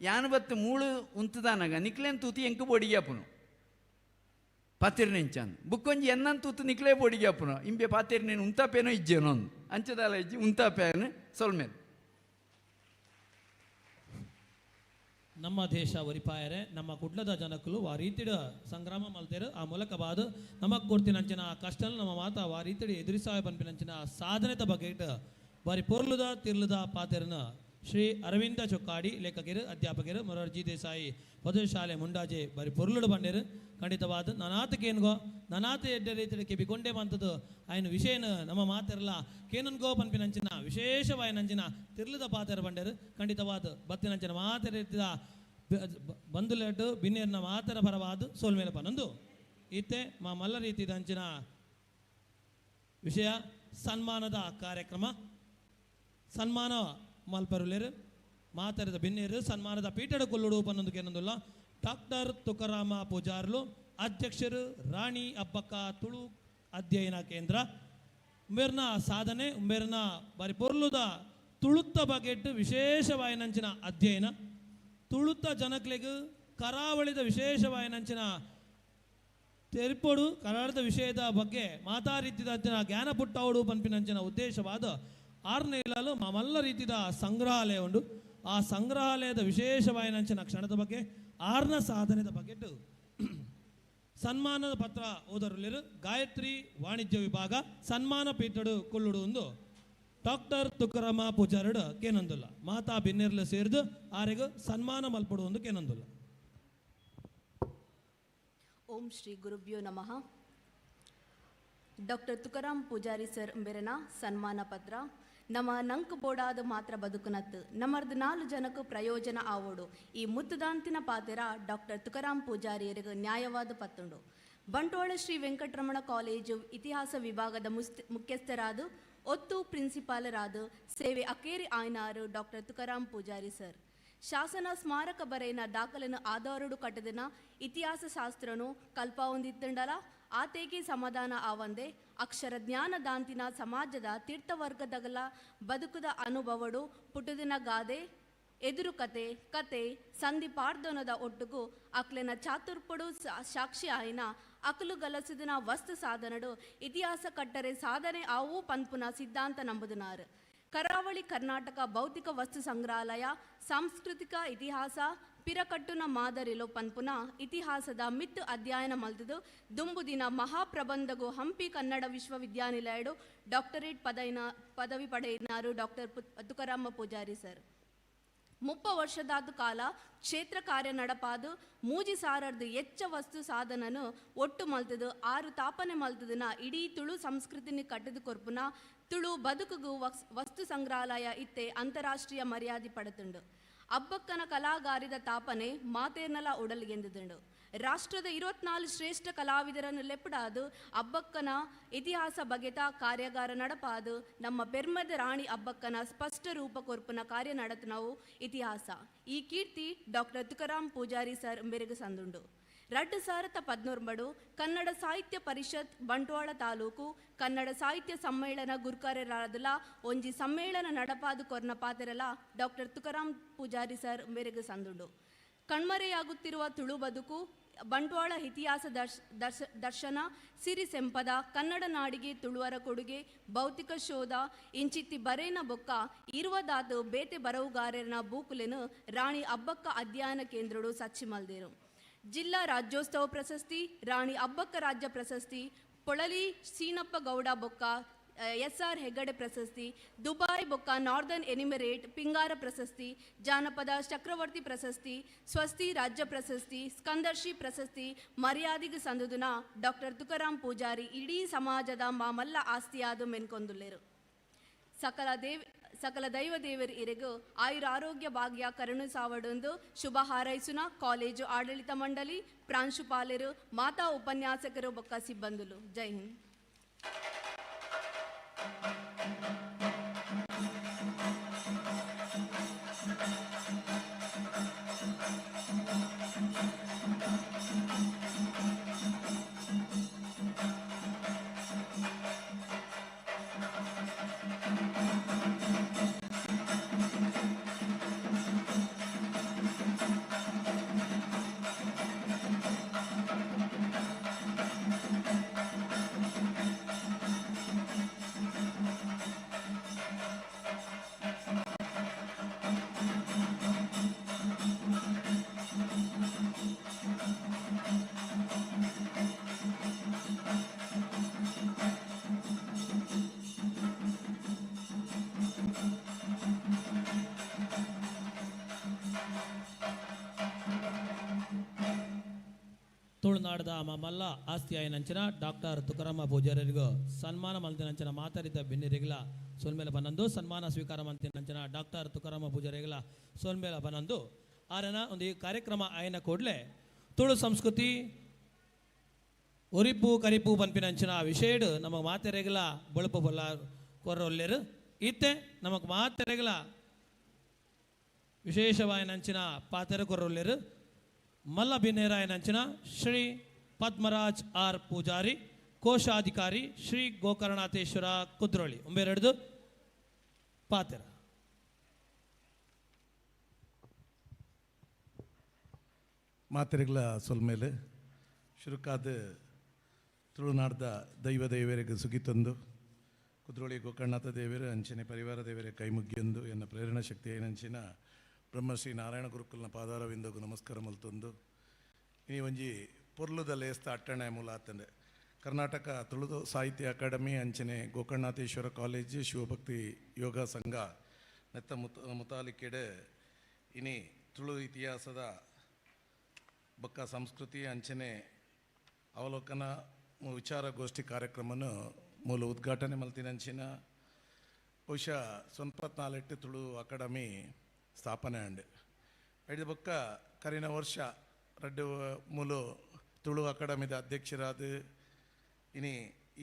ಯಾನ್ ಬತ್ತು ಮೂಳು ಉಂತದಾನಾಗ ನಿಕ್ಲೇನ್ ತೂತಿ ಎಂಕ್ ಬೋಡಿಗೆ ಆಪುನು ಪಾತಿರ್ನೆಂಚಾನ್ ಬುಕ್ಕೊಂಜಿ ಎನ್ನನ್ ತೂತು ನಿಕ್ಲೇ ಬೋಡಿಗೆ ಆಪುನು ಇಂಬೆ ಪಾತಿರ್ನೇನು ಉಂತಾಪೇನೋ ಇಜ್ಜೇನೋ ಅಂದು ಅಂಚದಾಲ ಇಜ್ಜಿ ಉಂತಾಪೇನು ಸೊಲ್ಮೇಲೆ. ನಮ್ಮ ದೇಶ ಒರಿಪಾಯರೆ ನಮ್ಮ ಕುಡ್ಲದ ಜನಕ್ಕಲು ಆ ರೀತಿಡ ಸಂಗ್ರಾಮ ಮಲ್ತೇರು. ಆ ಮೂಲಕ ಬಾದು ನಮಗ್ ಕೊಡ್ತಿನಂಚಿನ ಆ ಕಷ್ಟ ನಮ್ಮ ಮಾತ ಆ ರೀತಿಡ ಎದುರಿಸಾಯ ಪನ್ಪಿನಂಚಿನ ಸಾಧನೆದ ಬಗ್ಗೆ ಬಾರಿ ಪೊರ್ಲುದ ತಿರ್ಲುದ ಪಾತೆರನ ಶ್ರೀ ಅರವಿಂದ ಚೊಕ್ಕಾಡಿ ಲೇಖಕರು ಅಧ್ಯಾಪಕರು ಮೊರಾರ್ಜಿ ದೇಸಾಯಿ ಪದವಿ ಶಾಲೆ ಮುಂಡಾಜೆ ಬಾರಿ ಪೊರ್ಲುಡು ಬಂಡೇರು. ಖಂಡಿತವಾದ ನನಾತ ಕೇನ್ಗೋ ನನಾತ ಎಡ್ಡೆ ರೀತಿಯ ಕೆಬಿಕೊಂಡೆ ಬಂತದ್ದು ಆಯ್ನ ವಿಷಯನ ನಮ್ಮ ಮಾತಿರಲ್ಲ ಕೇನನ್ಗೋ ಪನ್ಪಿನಂಚಿನ ವಿಶೇಷವಾಯನಂಚಿನ ತಿರ್ಲುದ ಪಾತೆರ ಬಂಡೇರು. ಖಂಡಿತವಾದ ಬತ್ತಿನಂಚಿನ ಮಾತೆರ ರೀತಿಯ ಬಂದುಲೇಟು ಬಿನ್ನೇರ್ನ ಮಾತರ ಪರವಾದ ಸೋಲ್ಮೇಲೆ ಪನಂದು ಇತ್ತೆ ಮಾ ಮಲ್ಲ ರೀತಿಯ ಅಂಚಿನ ವಿಷಯ ಸನ್ಮಾನದ ಕಾರ್ಯಕ್ರಮ. ಸನ್ಮಾನ ಮಲ್ಪರುಲೇರು ಮಾತರದ ಬಿನ್ನೇರು ಸನ್ಮಾನದ ಪೀಠದ ಕೊಲ್ಲುಡು ಪನ್ನೊಂದು ಕೇನೊಂದುಲ್ಲ ಡಾಕ್ಟರ್ ತುಕಾರಾಮ ಪೂಜಾರ್ಲು ಅಧ್ಯಕ್ಷರು ರಾಣಿ ಅಬ್ಬಕ್ಕ ತುಳು ಅಧ್ಯಯನ ಕೇಂದ್ರ. ಉಂಬೇರ್ನ ಸಾಧನೆ ಉಂಬೇರ್ನ ಬಾರಿ ಪೊರ್ಲುದ ತುಳುತ್ತ ಬಗೆಟ್ ವಿಶೇಷವಾಯಿನಂಚಿನ ಅಧ್ಯಯನ ತುಳುತ್ತ ಜನಕ್ಲೆಗ್ ಕರಾವಳಿದ ವಿಶೇಷವಾಯಿನಂಚಿನ ತೆರಿಪೊಡು ಕನ್ನಡದ ವಿಷಯದ ಬಗ್ಗೆ ಮಾತಾ ರೀತಿದ ಜ್ಞಾನ ಪುಟ್ಟವಡು ಪನ್ಪಿನಂಚಿನ ಉದ್ದೇಶವಾದ ಆರ್ನೇಲಲು ಮಲ್ಲ ರೀತಿದ ಸಂಗ್ರಹಾಲಯ ಉಂಡು. ಆ ಸಂಗ್ರಹಾಲಯದ ವಿಶೇಷವಾಯಿನಂಚಿನ ಕ್ಷಣದ ಬಗ್ಗೆ ಆರ್ನ ಸಾಧನೆದ ಬಗ್ಗೆ ಸನ್ಮಾನದ ಪತ್ರ ಓದರುಲಿರು ಗಾಯತ್ರಿ ವಾಣಿಜ್ಯ ವಿಭಾಗ ಸನ್ಮಾನ ಪೀಠಡು ಕೊಲ್ಲುಡು ಒಂದು ಡಾಕ್ಟರ್ ತುಕಾರಾಮ ಪೂಜಾರಡು ಕೇನಂದುಲ್ಲ ಮಾತಾ ಬಿನ್ನೆರ್ಲು ಸೇರಿದು ಆರೆಗು ಸನ್ಮಾನ ಮಲ್ಪಡು ಒಂದು ಕೇನಂದುಲ್ಲ. ಓಂ ಶ್ರೀ ಗುರುಭ್ಯೋ ನಮಃ. ಡಾಕ್ಟರ್ ತುಕಾರಾಮ್ ಪೂಜಾರಿ ಸರ್ ಬೆರನ ಸನ್ಮಾನ ಪತ್ರ. ನಮ್ಮ ನಂಕ್ ಬೋಡಾದ ಮಾತ್ರ ಬದುಕುನತ್ತು ನಮ್ಮರ್ದು 4 ಜನಕ್ಕೂ ಪ್ರಯೋಜನ ಆವೋಡು ಈ ಮುತ್ತುದಾಂತಿನ ಪಾತೆರ ಡಾಕ್ಟರ್ ತುಕಾರಾಮ್ ಪೂಜಾರಿಯರಿಗೆ ನ್ಯಾಯವಾದ ಪತ್ತುಂಡು. ಬಂಟ್ವಾಳ ಶ್ರೀ ವೆಂಕಟರಮಣ ಕಾಲೇಜು ಇತಿಹಾಸ ವಿಭಾಗದ ಮುಖ್ಯಸ್ಥರಾದ ಒತ್ತು ಪ್ರಿನ್ಸಿಪಾಲರಾದ ಸೇವೆ ಅಕೇರಿ ಆಯ್ನಾರು ಡಾಕ್ಟರ್ ತುಕಾರಾಮ್ ಪೂಜಾರಿ ಸರ್. ಶಾಸನ ಸ್ಮಾರಕ ಬರೆಯನ ದಾಖಲನ್ನು ಆಧಾರಡು ಕಟ್ಟದಿನ ಇತಿಹಾಸ ಶಾಸ್ತ್ರನು ಕಲ್ಪಾವೊಂದಿತ್ತಂಡಲ ಆತೇಗೆ ಸಮಾಧಾನ ಆವಂದೆ ಅಕ್ಷರ ಜ್ಞಾನ ದಾಂತಿನ ಸಮಾಜದ ತೀರ್ಥವರ್ಗದಗಲ ಬದುಕುದ ಅನುಭವಡು ಪುಟುದಿನ ಗಾದೆ ಎದುರು ಕತೆ ಕತೆ ಸಂಧಿ ಪಾರ್ದನದ ಒಟ್ಟುಗು ಅಕ್ಲೆನ ಚಾತುರ್ಪಡು ಸಾಕ್ಷಿ ಆಯಿನ ಅಕಲು ಗಲಸುದಿನ ವಸ್ತು ಸಾಧನಡು ಇತಿಹಾಸ ಕಟ್ಟರೆ ಸಾಧನೆ ಆವು ಪನ್ಪುನ ಸಿದ್ಧಾಂತ ನಂಬುದಿನಾರು. ಕರಾವಳಿ ಕರ್ನಾಟಕ ಭೌತಿಕ ವಸ್ತು ಸಂಗ್ರಹಾಲಯ ಸಾಂಸ್ಕೃತಿಕ ಇತಿಹಾಸ ಪಿರಕಟ್ಟುನ ಮಾದರಿಲೋ ಪನ್ಪುನ ಇತಿಹಾಸದ ಮಿತ್ತು ಅಧ್ಯಯನ ಮಲ್ತದು ದುಂಬುದಿನ ಮಹಾಪ್ರಬಂಧಗು ಹಂಪಿ ಕನ್ನಡ ವಿಶ್ವವಿದ್ಯಾನಿಲಯಡು ಡಾಕ್ಟರೇಟ್ ಪದವಿ ಪಡೆಯಿನಾರು ಡಾಕ್ಟರ್ ತುಕಾರಾಮ ಪೂಜಾರಿ ಸರ್. 30 ವರ್ಷದಾದ ಕಾಲ ಕ್ಷೇತ್ರ ಕಾರ್ಯ ನಡಪಾದು ಮೂಜಿ ಸಾರರ್ದು ಎಚ್ಚ ವಸ್ತು ಸಾಧನನು ಒಟ್ಟು ಮಲ್ತದು 6 ತಾಪನೆ ಮಲ್ತದನ ಇಡೀ ತುಳು ಸಂಸ್ಕೃತಿನಿ ಕಟ್ಟದು ಕೊರ್ಪುನ ತುಳು ಬದುಕುಗು ವಸ್ತು ಸಂಗ್ರಹಾಲಯ ಇತ್ತೆ ಅಂತಾರಾಷ್ಟ್ರೀಯ ಮರ್ಯಾದೆ ಪಡೆದುಂಡು. ಅಬ್ಬಕ್ಕನ ಕಲಾಗಾರಿದ ತಾಪನೆ ಮಾತೇರ್ನಲ ಉಡಲ್ಗೆಂದುದುಂಡು. ರಾಷ್ಟ್ರದ 24 ಶ್ರೇಷ್ಠ ಕಲಾವಿದರನ್ನು ಲೆಪ್ಪಡಾದು ಅಬ್ಬಕ್ಕನ ಇತಿಹಾಸ ಬಗೆತ ಕಾರ್ಯಾಗಾರ ನಡಪಾದು ನಮ್ಮ ಪೆರ್ಮದ ರಾಣಿ ಅಬ್ಬಕ್ಕನ ಸ್ಪಷ್ಟ ರೂಪ ಕೊರ್ಪುನ ಕಾರ್ಯ ನಡತನವು ಇತಿಹಾಸ. ಈ ಕೀರ್ತಿ ಡಾಕ್ಟರ್ ತುಕಾರಾಮ್ ಪೂಜಾರಿ ಸರ್ ಮೆರುಗು ಸಂದುಂಡು. 2019 ಕನ್ನಡ ಸಾಹಿತ್ಯ ಪರಿಷತ್ ಬಂಟ್ವಾಳ ತಾಲೂಕು ಕನ್ನಡ ಸಾಹಿತ್ಯ ಸಮ್ಮೇಳನ ಗುರ್ಕಾರ್ಯರಾದಲ ಒಂಜಿ ಸಮ್ಮೇಳನ ನಡಪಾದು ಕೊರ್ನ ಪಾತೆರಲ ಡಾಕ್ಟರ್ ತುಕಾರಾಮ್ ಪೂಜಾರಿ ಸರ್ ಮೆರುಗು ಸಂದುಂಡು. ಕಣ್ಮರೆಯಾಗುತ್ತಿರುವ ತುಳು ಬದುಕು ಬಂಟ್ವಾಳ ಇತಿಹಾಸ ದರ್ಶನ ಸಿರಿ ಸೆಂಪದ ಕನ್ನಡ ನಾಡಿಗೆ ತುಳುವರ ಕೊಡುಗೆ ಭೌತಿಕ ಶೋಧ ಇಂಚಿತ್ತಿ ಬರೇನ ಬೊಕ್ಕ ಇರುವದಾತು ಬೇತೆ ಬರವುಗಾರನ ಬೂಕುಲೆನು ರಾಣಿ ಅಬ್ಬಕ್ಕ ಅಧ್ಯಯನ ಕೇಂದ್ರಡು ಸಚ್ಚಿ ಮಲ್ದೇರು. ಜಿಲ್ಲಾ ರಾಜ್ಯೋತ್ಸವ ಪ್ರಶಸ್ತಿ, ರಾಣಿ ಅಬ್ಬಕ್ಕ ರಾಜ್ಯ ಪ್ರಶಸ್ತಿ, ಪೊಳಲಿ ಸೀನಪ್ಪ ಗೌಡ ಬೊಕ್ಕ ಎಸ್.ಆರ್. ಹೆಗ್ಗಡೆ ಪ್ರಶಸ್ತಿ, ದುಬಾಯ್ ಬೊಕ್ಕ ನಾರ್ದರ್ನ್ ಎನಿಮರೇಟ್ ಪಿಂಗಾರ ಪ್ರಶಸ್ತಿ, ಜಾನಪದ ಚಕ್ರವರ್ತಿ ಪ್ರಶಸ್ತಿ, ಸ್ವಸ್ತಿ ರಾಜ್ಯ ಪ್ರಶಸ್ತಿ, ಸ್ಕಂದರ್ಶಿ ಪ್ರಶಸ್ತಿ ಮರ್ಯಾದೆಗೆ ಸಂದುದುನ ಡಾಕ್ಟರ್ ತುಕಾರಾಮ್ ಪೂಜಾರಿ ಇಡೀ ಸಮಾಜದ ಮಾಮಲ್ಲ ಆಸ್ತಿಯಾದ ಮೆನ್ಕೊಂದುಲ್ಲೇರು. ಸಕಲ ದೈವ ದೇವರು ಇರೆಗು ಆಯುರ ಆರೋಗ್ಯ ಭಾಗ್ಯ ಕರುಣು ಸಾವಡೊಂದು ಶುಭ ಹಾರೈಸುನ ಕಾಲೇಜು ಆಡಳಿತ ಮಂಡಳಿ, ಪ್ರಾಂಶುಪಾಲರು, ಮಾತಾ ಉಪನ್ಯಾಸಕರು ಬೊಕ್ಕ ಸಿಬ್ಬಂದುಲು. ಜೈ ಹಿಂದ್. ತುಳುನಾಡದ ಮಲ್ಲ ಆಸ್ತಿಯಾಯಿನಂಚಿನ ಡಾಕ್ಟರ್ ತುಕಾರಾಮ ಪೂಜಾರಿಗೂ ಸನ್ಮಾನ ಮಲ್ತಿನಂಚಿನ ಮಾತಾಡಿದ ಬೆನ್ನಿರಿಗಲ ಸೋಲ್ಮೇಲೆ ಬನ್ನಂದು ಸನ್ಮಾನ ಸ್ವೀಕಾರ ಮಂತಿನಂಚಿನ ಡಾಕ್ಟರ್ ತುಕಾರಾಮ ಪೂಜಾರಿಗಳ ಸೋಲ್ಮೇಲೆ ಬನ್ನಂದು ಆರನ ಒಂದು ಈ ಕಾರ್ಯಕ್ರಮ ಆಯನ ಕೂಡಲೇ ತುಳು ಸಂಸ್ಕೃತಿ ಒರಿಪು ಕರಿಪು ಪನ್ಪಿನಂಚಿನ ವಿಷಯಡು ನಮಗೆ ಮಾತೆರೆಗಲ ಬೊಳಪು ಬೊಲ್ಲ ಕೊರ್ರೊಲ್ಲೇರು ಇತ್ತೆ ನಮಗೆ ಮಾತೆರೆಗಲ ವಿಶೇಷವಾಯಿನಂಚಿನ ಪಾತೆರ ಕೊರ್ರೊಲ್ಲೇರು ಮಲ್ಲ ಬಿನ್ನೇರಾಯನಂಚಿನ ಶ್ರೀ ಪದ್ಮರಾಜ್ ಆರ್ ಪೂಜಾರಿ, ಕೋಶಾಧಿಕಾರಿ ಶ್ರೀ ಗೋಕರ್ಣಾಥೇಶ್ವರ ಕುದ್ರೋಳಿ. ಒಂಬೆರಡು ಪಾತೆರ. ಮಾತೆರೆಗಳ ಸೊಲ್ಮೇಲೆ ಶುರುಕಾದ ತುಳುನಾಡ್ದ ದೈವ ದೇವರಿಗೆ ಸುಗಿತಂದು ಕುದ್ರೋಳಿ ಗೋಕರ್ಣನಾಥ ದೇವರು ಅಂಚಿನ ಪರಿವಾರ ದೇವರ ಕೈಮುಗ್ಗಿಯೊಂದು ಎನ್ನ ಪ್ರೇರಣಾ ಶಕ್ತಿ ಏನಂಚಿನ ಬ್ರಹ್ಮಶ್ರೀ ನಾರಾಯಣ ಗುರುಕುಲ್ನ ಪಾದಾರವಿಂದಗೂ ನಮಸ್ಕಾರ ಮಲ್ತೊಂದು ಇನಿ ಒಂಜಿ ಪೊರ್ಲುದ ಲೇಸ್ತ ಅಟ್ಟಣೆ ಮೂಲ ಆತಂದೆ ಕರ್ನಾಟಕ ತುಳುದು ಸಾಹಿತ್ಯ ಅಕಾಡೆಮಿ ಅಂಚನೆ ಗೋಕರ್ಣನಾಥೇಶ್ವರ ಕಾಲೇಜು ಶಿವಭಕ್ತಿ ಯೋಗ ಸಂಘ ನೆತ್ತ ಮುತಾಲಿಕೆಡೆ ಇನಿ ತುಳು ಇತಿಹಾಸದ ಬೊಕ್ಕ ಸಂಸ್ಕೃತಿ ಅಂಚನೆ ಅವಲೋಕನ ವಿಚಾರಗೋಷ್ಠಿ ಕಾರ್ಯಕ್ರಮನ ಮೂಲ ಉದ್ಘಾಟನೆ ಮಲ್ತಿನಂಚಿನ ಬಹುಶಃ ಸೊನ್ಪತ್ನಾಲೆಟ್ಟು ತುಳು ಅಕಾಡೆಮಿ ಸ್ಥಾಪನೆ ಅಂಡ್ ಐದು ಬೊಕ್ಕ ಕರಿನ ವರ್ಷ ರಡ್ಡು ಮೂಲು ತುಳು ಅಕಾಡೆಮಿದ ಅಧ್ಯಕ್ಷರಾದ ಇನಿ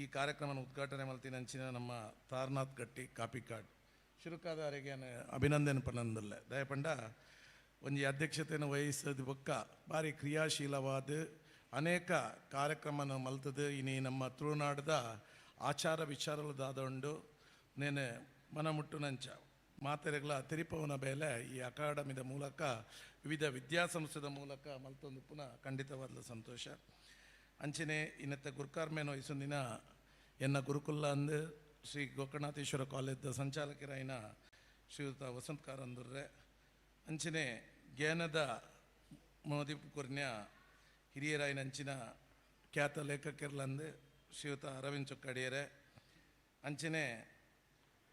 ಈ ಕಾರ್ಯಕ್ರಮನ ಉದ್ಘಾಟನೆ ಮಲ್ತಿನಂಚಿನ ನಮ್ಮ ತಾರನಾಥ್ ಗಟ್ಟಿ ಕಾಪಿಕಾಡ್ ಶುರುಕಾದ ಅರೆಗೆ ಅಭಿನಂದನೆ ಪನ್ನಂದಲ್ಲ ದಯಪಂಡ ಒಂಜಿ ಅಧ್ಯಕ್ಷತೆಯನ್ನು ವಹಿಸದ ಬೊಕ್ಕ ಭಾರಿ ಕ್ರಿಯಾಶೀಲವಾದ ಅನೇಕ ಕಾರ್ಯಕ್ರಮನ ಮಲ್ತದು ಇನಿ ನಮ್ಮ ತುಳುನಾಡದ ಆಚಾರ ವಿಚಾರಗಳು ದಾದ ಉಂಡು ನೇನೆ ಮನ ಮುಟ್ಟುನಂಚ ಮಾತೆರೆಗ್ಲ ತೆರಿಪವನ ಬೇಲೆ ಈ ಅಕಾಡೆಮಿದ ಮೂಲಕ ವಿವಿಧ ವಿದ್ಯಾಸಂಸ್ಥೆದ ಮೂಲಕ ಮಲ್ತೊಂದು ಪುನಃ ಖಂಡಿತವಾದ ಸಂತೋಷ. ಅಂಚನೆ ಇನ್ನತ್ತ ಗುರ್ಕಾರ್ಮೇನೋ ಇಸೊಂದಿನ ಎನ್ನ ಗುರುಕುಲ ಅಂದು ಶ್ರೀ ಗೋಕರ್ಣಾಥೇಶ್ವರ ಕಾಲೇಜ್ದ ಸಂಚಾಲಕರಾಯಿನ ಶ್ರೀಯುತ ವಸಂತ್ ಕಾರಂದುರ್ರೆ, ಅಂಚನೆ ಜ್ಞಾನದ ಮೋದಿಪ್ ಕೊರ್ನ್ಯ ಹಿರಿಯರಾಯಿನ ಅಂಚಿನ ಖ್ಯಾತ ಲೇಖಕರ್ಲಂದು ಶ್ರೀಯುತ ಅರವಿಂದ್ ಚೊಕ್ಕಡಿಯರೆ, ಅಂಚನೆ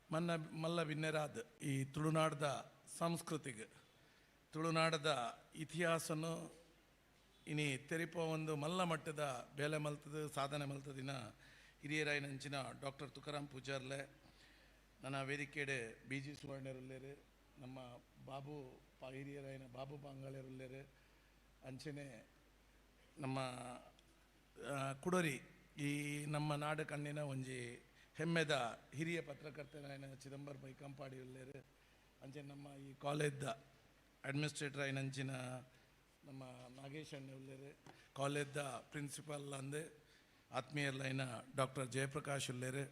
ಮನ್ನ ಮಲ್ಲ ಬಿನ್ನೆರಾದ್ ಈ ತುಳುನಾಡದ ಸಂಸ್ಕೃತಿಗೆ ತುಳುನಾಡದ ಇತಿಹಾಸನು ಇನಿ ತೆರಿಪ ಒಂದು ಮಲ್ಲ ಮಟ್ಟದ ಬೇಲೆ ಮಲ್ತದ ಸಾಧನೆ ಮಲ್ತದಿನ ಹಿರಿಯರಾಯಿನ ಅಂಚಿನ ಡಾಕ್ಟರ್ ತುಕಾರಾಮ್ ಪೂಜಾರ್ಲೆ, ನನ್ನ ವೇದಿಕೆಡೆ ಬಿ ಜಿ ಸುವರ್ಣರುಲ್ಲೇರು, ನಮ್ಮ ಬಾಬು ಹಿರಿಯರಾಯಿನ ಬಾಬು ಬಾಂಗಾಳೆರುಲ್ಲೇರು, ಅಂಚನೆ ನಮ್ಮ ಕುಡೋರಿ ಈ ನಮ್ಮ ನಾಡು ಕಣ್ಣಿನ ಒಂಜಿ ಹೆಮ್ಮೆದ ಹಿರಿಯ ಪತ್ರಕರ್ತರಾಯಿನ ಚಿದಂಬರ್ ಬೈಕಂಪಾಡಿ ಉಲ್ಲೇರು, ಅಂಚನೆ ನಮ್ಮ ಈ ಕಾಲೇಜ್ದ ಅಡ್ಮಿನಿಸ್ಟ್ರೇಟರ್ ಆಯಿನ ಅಂಚಿನ ನಮ್ಮ ನಾಗೇಶ್ ಅಣ್ಣ ಉಲ್ಲೇರು, ಕಾಲೇಜ್ದ ಪ್ರಿನ್ಸಿಪಾಲ್ ಅಂದು ಆತ್ಮೀಯರ್ಲೈನ ಡಾಕ್ಟರ್ ಜಯಪ್ರಕಾಶ್ ಉಲ್ಲೇರು,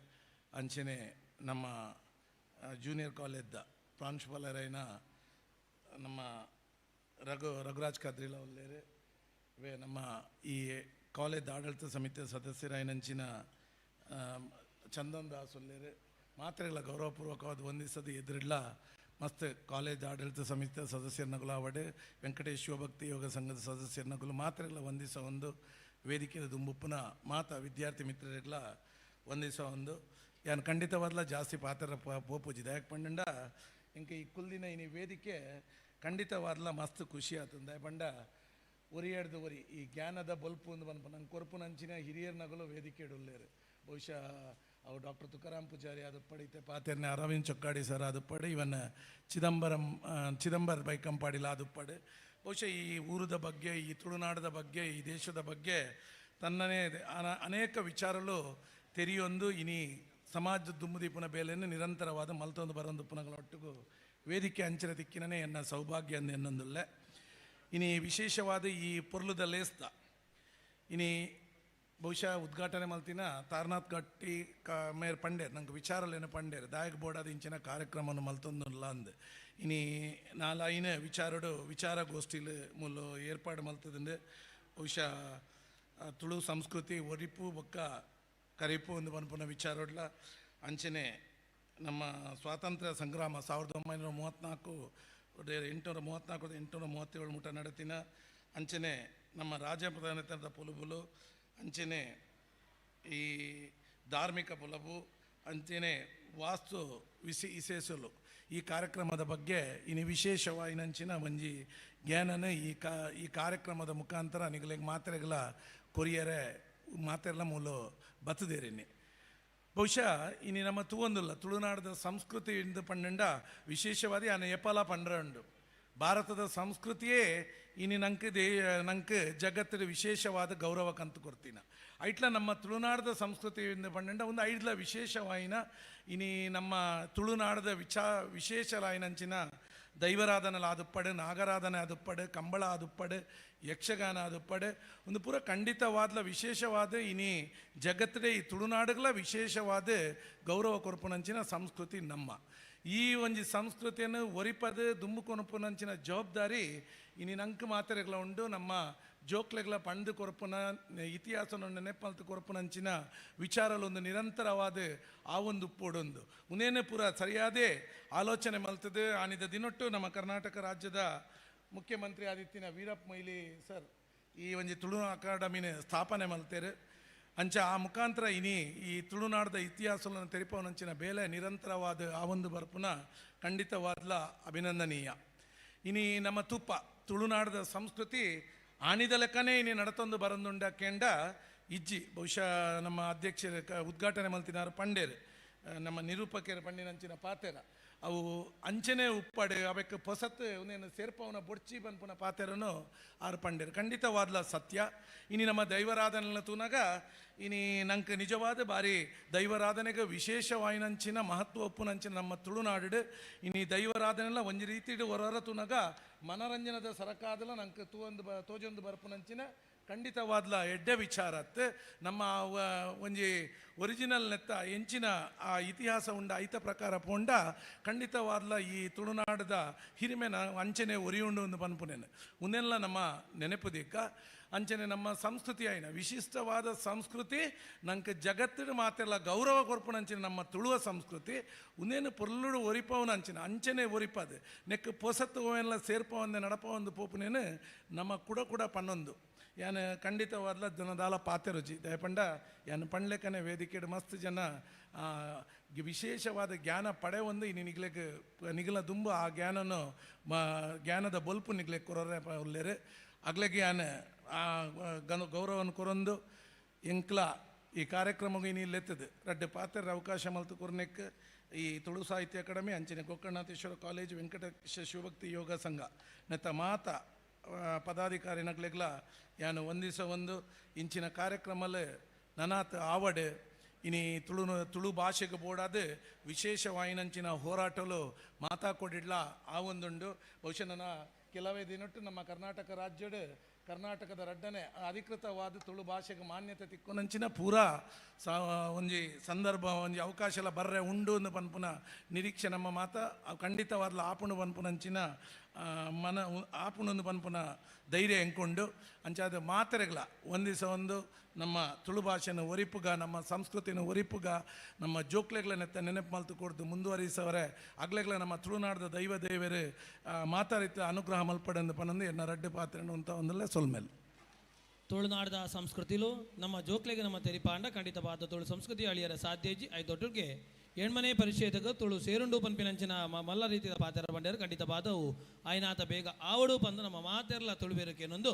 ಅಂಚನೆ ನಮ್ಮ ಜೂನಿಯರ್ ಕಾಲೇಜ್ದ ಪ್ರಾಂಶುಪಾಲರಾಯಿನ ನಮ್ಮ ರಘುರಾಜ್ ಕದ್ರಿಲ ಉಲ್ಲೇರು, ಇವೇ ನಮ್ಮ ಈ ಕಾಲೇಜ್ ಆಡಳಿತ ಸಮಿತಿಯ ಸದಸ್ಯರಾಯಿನಂಚಿನ ಚಂದನ್ ದಾಸ್ ಉಲ್ಲೇರು, ಮಾತ್ರೆಗಳ ಗೌರವಪೂರ್ವಕವಾದ ವಂದಿಸದು ಎದುರಿಲ್ಲ ಮಸ್ತ್ ಕಾಲೇಜ್ ಆಡಳಿತ ಸಮಿತಿಯ ಸದಸ್ಯರನ್ನಗುಲಾವಡೆ ವೆಂಕಟೇಶ್ ಶಿವಭಕ್ತಿ ಯೋಗ ಸಂಘದ ಸದಸ್ಯರನ್ನಗುಲು ಮಾತ್ರೆಗಳ ವಂದಿಸೋ ಒಂದು ವೇದಿಕೆಯ ದುಂಬುಪ್ಪುನ ಮಾತ ವಿದ್ಯಾರ್ಥಿ ಮಿತ್ರರಿಗೆಲ್ಲ ವಂದಿಸೋ ಒಂದು ಯಾನ್ ಖಂಡಿತವಾದ್ಲ ಜಾಸ್ತಿ ಪಾತ್ರ ಪೋಪುಜಿದೆ. ಯಾಕೆ ಪಂಡ ಇಂಕ ಈ ಕುಲ್ದಿನ ಈ ವೇದಿಕೆ ಖಂಡಿತವಾದ್ಲ ಮಸ್ತ್ ಖುಷಿ ಆತಂದೆ ಪಂಡ ಒರಿಯಡ್ದು ಒರಿ ಈ ಜ್ಞಾನದ ಬೊಲ್ಪು ಅಂದು ಬನ್ಪ ನಂಗೆ ಕೊರ್ಪುನಂಚಿನ ಹಿರಿಯರ್ನಗಲು ವೇದಿಕೆ ಉಲ್ಲೇರು. ಬಹುಶಃ ಅವು ಡಾಕ್ಟರ್ ತುಕಾರಾಮ್ ಪೂಜಾರಿ ಅದು ಪಡಿತೆ ಪಾತೆರ್ನೆ ಅರವಿಂದ್ ಚೊಕ್ಕಾಡಿ ಸರ್ ಅದು ಪಡಿ ಇವನ್ ಚಿದಂಬರ್ ಬೈಕಂಪಾಡಿಲ ಅದು ಪಡೆ. ಬಹುಶಃ ಈ ಊರದ ಬಗ್ಗೆ, ಈ ತುಳುನಾಡದ ಬಗ್ಗೆ, ಈ ದೇಶದ ಬಗ್ಗೆ ತನ್ನನೇ ಅನೇಕ ವಿಚಾರಗಳು ತೆರೆಯೊಂದು ಇನಿ ಸಮಾಜದ ದುಮ್ಮುದೀಪುನ ಬೇಲೆಯನ್ನು ನಿರಂತರವಾದ ಮಲ್ತೊಂದು ಬರೊಂದು ಪುನಗಳ ಒಟ್ಟಿಗೂ ವೇದಿಕೆ ಅಂಚಿನ ದಿಕ್ಕಿನೇ ಎನ್ನ ಸೌಭಾಗ್ಯ ಅಂದು ಎನ್ನೊಂದುಲ್ಲೆ. ಇನಿ ವಿಶೇಷವಾದ ಈ ಪೊರ್ಲುದ ಲೇಸ್ದ ಇನಿ ಬಹುಶಃ ಉದ್ಘಾಟನೆ ಮಲ್ತಿನ ತಾರನಾಥ್ ಗಟ್ಟಿ ಮೇರ್ ಪಂಡೇರ್ ನಂಗೆ ವಿಚಾರಲೇನು ಪಂಡೇರ್ ದಾಯಕ ಬೋರ್ಡಾದ ಇಂಚಿನ ಕಾರ್ಯಕ್ರಮವನ್ನು ಮಲ್ತೊಂದುಲ್ಲ ಅಂದು ಇನಿ ನಾಲೈನ ವಿಚಾರಡು ವಿಚಾರಗೋಷ್ಠಿಲು ಮೂಲು ಏರ್ಪಾಡು ಮಲ್ತದಂದು ಬಹುಶಃ ತುಳು ಸಂಸ್ಕೃತಿ ಒರಿಪು ಬೊಕ್ಕ ಕರಿಪು ಒಂದು ಪನ್ಪುನ ವಿಚಾರಡ್ಲ ಅಂಚನೆ ನಮ್ಮ ಸ್ವಾತಂತ್ರ್ಯ ಸಂಗ್ರಾಮ 1934 834 837 ಮುಟ ನಡತಿನ ಅಂಚನೆ ನಮ್ಮ ರಾಜಪ್ರಧಾನತನದ ಪೊಲುಬುಲು ಅಂಚನೆ ಈ ಧಾರ್ಮಿಕ ಪೊಲಬು ಅಂಚನೆ ವಾಸ್ತು ವಿಶೇಷಲು ಈ ಕಾರ್ಯಕ್ರಮದ ಬಗ್ಗೆ ಇನಿ ವಿಶೇಷವಾಯಿನಂಚಿನ ಒಂಜಿ ಜ್ಞಾನನ ಈ ಕಾರ್ಯಕ್ರಮದ ಮುಖಾಂತರ ನಿಗಲಿಗೆ ಮಾತ್ರೆಗಳ ಕೊರಿಯರೆ ಮಾತೆಲ್ಲ ಮೂಲ ಬತ್ತದೇರಿನಿ. ಬಹುಶಃ ಇನಿ ನಮ್ಮ ತೂವೊಂದುಲ್ಲ ತುಳುನಾಡದ ಸಂಸ್ಕೃತಿ ಎಂದು ಪಂಡ ವಿಶೇಷವಾದ ಆನೆ ಎಪಾಲ ಪಂಡ್ರಂಡು ಭಾರತದ ಸಂಸ್ಕೃತಿಯೇ ಇನಿ ನಂಕ್ ನಂಕ್ ಜಗತ್ತಿನ ವಿಶೇಷವಾದ ಗೌರವ ಕಂತು ಕೊಡ್ತೀನ. ಐಟ್ಲ ನಮ್ಮ ತುಳುನಾಡದ ಸಂಸ್ಕೃತಿ ಎಂದು ಪಂಡ ಒಂದು ಐಡ್ಲ ವಿಶೇಷವಾಯಿನ ಇನಿ ನಮ್ಮ ತುಳುನಾಡದ ವಿಶೇಷಲಾಯಿನಂಚಿನ ದೈವರಾಧನೆಲ ಆದುಪ್ಪಡು, ನಾಗರಾಧನೆ ಆದುಪ್ಪಡು, ಕಂಬಳ ಆದುಪ್ಪಡು, ಯಕ್ಷಗಾನ ಆದುಪ್ಪಡು ಒಂದು ಪೂರ ಖಂಡಿತವಾದ್ಲ ವಿಶೇಷವಾದ ಇನಿ ಜಗತ್ತಿನ ಈ ತುಳುನಾಡುಗಳ ವಿಶೇಷವಾದ ಗೌರವ ಕೊರ್ಪುನಂಚಿನ ಸಂಸ್ಕೃತಿ ನಮ್ಮ ಈ ಒಂಜಿ ಸಂಸ್ಕೃತಿಯನ್ನು ಒರಿಪದು ದುಂಬು ಕೊನಪುನಂಚಿನ ಜವಾಬ್ದಾರಿ ಇನಿ ನಂಕ್ ಮಾತೆರೆಗ್ಲ ಉಂಡು. ನಮ್ಮ ಜೋಕ್ಲೆಗ್ಲ ಪಂಡು ಕೊರಪುನ ಇತಿಹಾಸನ ನೆಪ್ಪಲ್ತು ಕೊರಪುನಂಚಿನ ವಿಚಾರಲೊಂದು ನಿರಂತರವಾದ ಆ ಒಂದು ಉಪ್ಪೋಡೊಂದು ಉನೇನೆ ಪೂರ ಸರಿಯಾದೇ ಆಲೋಚನೆ ಮಲ್ತದೆ. ಆನಿದ ದಿನೊಟ್ಟು ನಮ್ಮ ಕರ್ನಾಟಕ ರಾಜ್ಯದ ಮುಖ್ಯಮಂತ್ರಿ ಆದಿತ್ಯನ ವೀರಪ್ಪ ಮೊಯ್ಲಿ ಸರ್ ಈ ಒಂಜಿ ತುಳು ಅಕಾಡೆಮಿನ ಸ್ಥಾಪನೆ ಮಲ್ತೇರು. ಅಂಚ ಆ ಮುಖಾಂತರ ಇನಿ ಈ ತುಳುನಾಡದ ಇತಿಹಾಸವನ್ನು ತೆರಿಪವನಂಚಿನ ಬೇಲೆ ನಿರಂತರವಾದ ಆ ಒಂದು ಬರ್ಪುನ ಖಂಡಿತವಾದ್ಲ ಅಭಿನಂದನೀಯ. ಇನಿ ನಮ್ಮ ತುಪ್ಪ ತುಳುನಾಡದ ಸಂಸ್ಕೃತಿ ಆಣಿದ ಲೆಕ್ಕನೇ ಇನಿ ನಡತೊಂದು ಬರಂದುಂಡ ಕೆಂಡ ಇಜ್ಜಿ. ಬಹುಶಃ ನಮ್ಮ ಅಧ್ಯಕ್ಷರು ಉದ್ಘಾಟನೆ ಮಲ್ತಿನಾರು ಪಂಡೇರು ನಮ್ಮ ನಿರೂಪಕರು ಪಂಡಿನಂಚಿನ ಪಾತೆರ ಅವು ಅಂಚನೆ ಉಪ್ಪಡು ಅವಕ್ಕೆ ಪೊಸತ್ ಒಂದೇನು ಸೇರ್ಪವನ ಬೊಡ್ಚಿ ಬನ್ಪುನ ಪಾತೆರನು ಆರು ಪಂಡೇರು ಖಂಡಿತವಾದ್ಲ ಸತ್ಯ. ಇನಿ ನಮ್ಮ ದೈವರಾಧನೆಲ್ಲ ತೂನಾಗ ಇನಿ ನಂಗೆ ನಿಜವಾದ ಬಾರಿ ದೈವರಾಧನೆಗೆ ವಿಶೇಷವಾಯಿನಂಚಿನ ಮಹತ್ವ ಒಪ್ಪುನಂಚಿನ ನಮ್ಮ ತುಳುನಾಡು ಇನಿ ದೈವರಾಧನೆಲ್ಲ ಒಂಜಿ ರೀತಿಡು ಹೊರರ ತೂನಾಗ ಮನರಂಜನದ ಸರಕಾದಲ ನಂಗೆ ತೂವೊಂದು ತೋಜೊಂದು ಬರ್ಪುನಂಚಿನ ಖಂಡಿತವಾದ್ಲ ಎಡ್ಡೆ ವಿಚಾರತ್ ನಮ್ಮ ಒಂಜಿ ಒರಿಜಿನಲ್ ನೆತ್ತ ಎಂಚಿನ ಆ ಇತಿಹಾಸ ಉಂಡ ಐತ ಪ್ರಕಾರ ಪೋಂಡ ಖಂಡಿತವಾದ್ಲ ಈ ತುಳುನಾಡದ ಹಿರಿಮೆನ ಅಂಚನೆ ಒರಿಯುಂಡು ಒಂದು ಪನ್ಪುನೇನು ಉನ್ನೆಲ್ಲ ನಮ್ಮ ನೆನಪು ದಿಕ್ಕ ಅಂಚನೆ ನಮ್ಮ ಸಂಸ್ಕೃತಿ ಆಯ್ನ ವಿಶಿಷ್ಟವಾದ ಸಂಸ್ಕೃತಿ ನಂಗೆ ಜಗತ್ತಿನ ಮಾತೆಲ್ಲ ಗೌರವ ಕೊರ್ಪುನಂಚಿನ ನಮ್ಮ ತುಳುವ ಸಂಸ್ಕೃತಿ ಉನ್ನೇನು ಪೊರ್ಲುಡು ಒರಿಪವನ ಅಂಚಿನ ಅಂಚನೆ ಒರಿಪದು ನೆಕ್ ಪೊಸತ್ತು ಎಲ್ಲ ಸೇರ್ಪವಂದೆ ನಡಪವಂದು ಪೋಪುನೇನು ನಮ್ಮ ಕುಡ ಕುಡ ಪನ್ನೊಂದು ಯಾನ್ ಖಂಡಿತವಾದ್ಲ ಜನದಾಲ ಪಾತೆರುಜಿ ದಯಪಂಡ ಯಾನ್ ಪಣ್ಲೆಕನೆ ವೇದಿಕೆಡು ಮಸ್ತ್ ಜನ ವಿಶೇಷವಾದ ಜ್ಞಾನ ಪಡೆ ಒಂದು ಇನ್ನು ನಿಗ್ಲೆಕ್ ನಿಗಲ ದುಂಬು ಆ ಜ್ಞಾನನು ಜ್ಞಾನದ ಬೊಲ್ಪು ನಿಗ್ಲೆಕ್ ಕೊರರೆ ಉಲ್ಲೇರು ಅಗ್ಲೆಗೆ ಯಾನ್ ಆ ಗೌರವನ ಕೊರೊಂದು ಎಂಕ್ಲ ಈ ಕಾರ್ಯಕ್ರಮಗೂ ಇನ್ನು ಇಲ್ಲೆತ್ತದು ರಡ್ಡೆ ಪಾತ್ರ ಅವಕಾಶ ಮಲ್ತು ಕೊರ್ನೆಕ್ ಈ ತುಳು ಸಾಹಿತ್ಯ ಅಕಾಡೆಮಿ ಅಂಚಿನ ಗೋಕರ್ಣನಾಥೇಶ್ವರ ಕಾಲೇಜ್ ವೆಂಕಟೇಶ ಶಿವಭಕ್ತಿ ಯೋಗ ಸಂಘ ನೆತ್ತ ಮಾತ ಪದಾಧಿಕಾರಿ ನಗ್ಲೆಗ್ಲ ಯಾನು ಒಂದಿಸ ಒಂದು ಇಂಚಿನ ಕಾರ್ಯಕ್ರಮಲ್ಲಿ ನನಾತ್ ಆವಡೆ ಇನಿ ತುಳು ತುಳು ಭಾಷೆಗೆ ಬೋಡಾದ ವಿಶೇಷವಾಯಿನಂಚಿನ ಹೋರಾಟಲು ಮಾತಾ ಕೊಡಿಡ್ಲ ಆ ಒಂದುಂಡು. ಬಹುಶಃ ನನ್ನ ಕೆಲವೇ ದಿನಟ್ಟು ನಮ್ಮ ಕರ್ನಾಟಕ ರಾಜ್ಯದ ಕರ್ನಾಟಕದ ರಡ್ಡನೆ ಅಧಿಕೃತವಾದ ತುಳು ಭಾಷೆಗೆ ಮಾನ್ಯತೆ ತಿಕ್ಕೊನಂಚಿನ ಪೂರಾ ಒಂಜಿ ಸಂದರ್ಭ ಒಂಜಿ ಅವಕಾಶ ಎಲ್ಲ ಬರ್ರೆ ಉಂಡು ಅಂದು ಪನ್ಪುನ ನಿರೀಕ್ಷೆ ನಮ್ಮ ಮಾತ ಖಂಡಿತವಾದ್ಲ ಆಪುಣು ಪನ್ಪುನಂಚಿನ ಮನ ಆಪುಣು ಪನ್ಪುನ ಧೈರ್ಯ ಎಂಕೊಂಡು ಅಂಚಾದ ಮಾತೆರೆಗ್ಲ ಒಂದಿಸ ಒಂದು ನಮ್ಮ ತುಳು ಭಾಷೆನ ಒರಿಪುಗ ನಮ್ಮ ಸಂಸ್ಕೃತಿನ ಒರಿಪುಗ ನಮ್ಮ ಜೋಕ್ಲೆಗ್ಲ ನೆತ್ತ ನೆನಪು ಮಲ್ತು ಕೊಡ್ದು ಮುಂದುವರಿಸವರೆ ಅಗ್ಲೆಗ್ಲ ನಮ್ಮ ತುಳುನಾಡದ ದೈವ ದೇವರು ಮಾತಾರಿತ ಅನುಗ್ರಹ ಮಲ್ಪಡೆಂದು ಪನಂದು ಎನ್ನ ರಡ್ಡೆ ಪಾತ್ರೆ ಅಂತ ಒಂದಲ್ಲೇ ಸೊಲ್ಮೇಲೆ. ತುಳುನಾಡದ ಸಂಸ್ಕೃತಿಲು ನಮ್ಮ ಜೋಕ್ಲೆಗೆ ನಮ್ಮ ತೆರಿಪಾಂಡ ಖಂಡಿತವಾದ ತುಳು ಸಂಸ್ಕೃತಿ ಅಳಿಯರ ಸಾಧ್ಯಜಿ ಐದೊಟ್ಟಿಗೆ ಏಣ್ಮನೆ ಪರಿಷೇಧಕ ತುಳು ಸೇರುಂಡು ಪನ್ಪಿನಂಚಿನ ಮಲ್ಲ ರೀತಿಯ ಪಾತ್ರ ಬಂಡೇರು ಖಂಡಿತವಾದವು ಆಯ್ನಾತ ಬೇಗ ಆವಡು ಪಂದು ನಮ್ಮ ಮಾತೆರ್ಲ ತುಳುಬೇರಕ್ಕೇನೊಂದು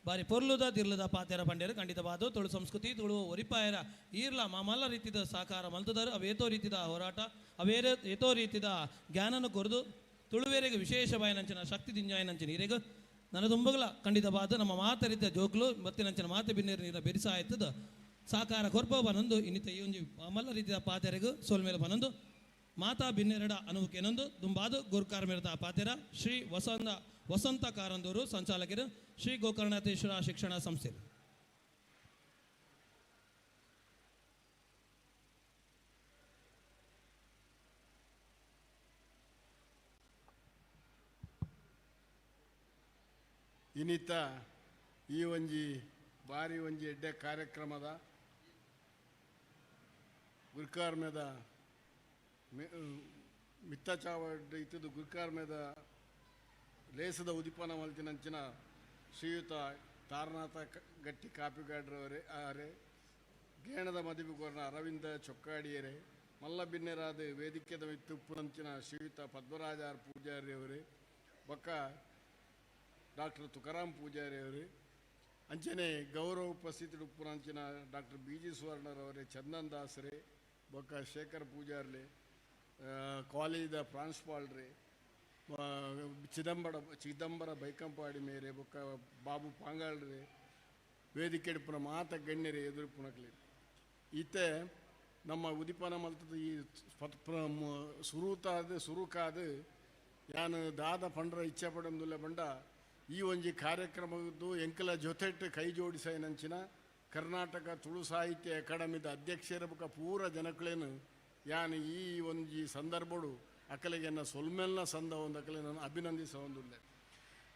ಬಾರಿ ಪೊರ್ಲುದ ತಿರ್ಲದ ಪಾತೆರ ಬಂಡೇರು ಖಂಡಿತವಾದ ತುಳು ಸಂಸ್ಕೃತಿ ತುಳು ಒರಿಪಾಯರ ಈರ್ಲ ಮಲ್ಲ ರೀತಿಯ ಸಹಕಾರ ಮಲ್ತದರು ಅವೇತೋ ರೀತಿಯ ಹೋರಾಟ ಅವೇರೆ ಏತೋ ರೀತಿಯ ಜ್ಞಾನನು ಕೊರದು ತುಳುವೇರೆಗೆ ವಿಶೇಷವಾಯನಂಚಿನ ಶಕ್ತಿ ದಿಂಜಾಯನಂಚಿನ ಈರೆಗೆ ನನ್ನ ತುಂಬಗಲ ಖಂಡಿತವಾದ ನಮ್ಮ ಮಾತ ರೀತಿಯ ಜೋಕ್ಲು ಮತ್ತಿನಂಚಿನ ಮಾತೆ ಬಿನ್ನೇರು ನೀರ ಬೆರಿಸಾಯ್ತದ ಸಾಕಾರ ಕೊರ್ಪ ಬನೊಂದು ಇನ್ನಿತ ಈ ಒಂಜಿ ಮಲ್ಲ ರೀತಿಯ ಪಾತೆರೆಗು ಸೋಲ್ಮೇಲೆ ಬನೊಂದು ಮಾತಾ ಬಿನ್ನೆರಡ ಅನುವುಕೇನೊಂದು ದುಂಬಾದು ಗುರುಕಾರ ಮೇರದ ಪಾತೆರ ಶ್ರೀ ವಸಂತ ಕಾರಂದೂರು ಸಂಚಾಲಕರು ಶ್ರೀ ಗೋಕರ್ಣನಾಥೇಶ್ವರ ಶಿಕ್ಷಣ ಸಂಸ್ಥೆ. ಇನ್ನಿತ ಈ ಒಂಜಿ ಬಾರಿ ಒಂಜಿ ಎಡ್ಡೆ ಕಾರ್ಯಕ್ರಮದ ಗುರುಕಾರ್ಮೆದ ಮಿತ್ತಚಾವಡ್ ಇತ್ತದು ಗುರುಕಾರ್ಮೆದ ಲೇಸದ ಉದಿಪನ ಮಲ್ತಿನಂಚಿನ ಶ್ರೀಯುತ ತಾರನಾಥ ಗಟ್ಟಿ ಕಾಪಿಗಾಡ್ರವರೇ ಆರೆ ಗೇಣದ ಮದಿಪುಕೋರ್ನ ಅರವಿಂದ ಚೊಕ್ಕಾಡಿಯರೇ ಮಲ್ಲಬಿನ್ನೆರಾದ ವೇದಿಕೆದ ಮಿತ್ತುಪ್ಪುನಂಚಿನ ಶ್ರೀಯುತ ಪದ್ಮರಾಜಾರ್ ಪೂಜಾರಿಯವರೇ ಬೊಕ್ಕ ಡಾಕ್ಟರ್ ತುಕಾರಾಮ್ ಪೂಜಾರಿಯವರೇ ಅಂಚನೆ ಗೌರವ ಉಪಸ್ಥಿತರು ಉಪ್ಪುನಂಚಿನ ಡಾಕ್ಟರ್ ಬಿ ಜಿ ಸುವರ್ಣರವರೇ ಚಂದನ್ ದಾಸರೇ ಬೊಕ್ಕ ಶೇಖರ್ ಪೂಜಾರ್ಲೆ ಕಾಲೇಜದ ಪ್ರಾಂಶುಪಾಲರೇ ಚಿದಂಬರ ಬೈಕಂಪಾಡಿ ಮೇರೆ ಬೊಕ್ಕ ಬಾಬು ಪಾಂಗಾಳ್ರೆ ವೇದಿಕೆ ಪುನ ಮಾತ ಗಣ್ಯರೇ ಎದುರು ಪುನಕ್ಲೆ ಈತೆ ನಮ್ಮ ಉದಿಪನ ಮಲ್ತದ ಈ ಸುರುತಾದ ಸುರುಕಾದ ಯಾನು ದಾದ ಪಂಡ್ರ ಇಚ್ಛೆ ಪಡಂದುಲ್ಲ ಬಂಡ ಈ ಒಂಜಿ ಕಾರ್ಯಕ್ರಮದ್ದು ಎಂಕಲ ಜೊತೆಟ್ಟು ಕೈ ಜೋಡಿಸೈನಂಚಿನ ಕರ್ನಾಟಕ ತುಳು ಸಾಹಿತ್ಯ ಅಕಾಡೆಮಿದ ಅಧ್ಯಕ್ಷರ ಬೊಕ್ಕ ಪೂರ ಜನಕ್ಲೇನು ಯಾನು ಈ ಒಂಜಿ ಸಂದರ್ಭಡು ಅಕಲೆಗೆನ್ನ ಸೊಲ್ಮೆಲ್ನ ಸಂದ ಒಂದು ಅಕಲೆ ನಾನು ಅಭಿನಂದಿಸ ಒಂದುಲ್ಲೆ.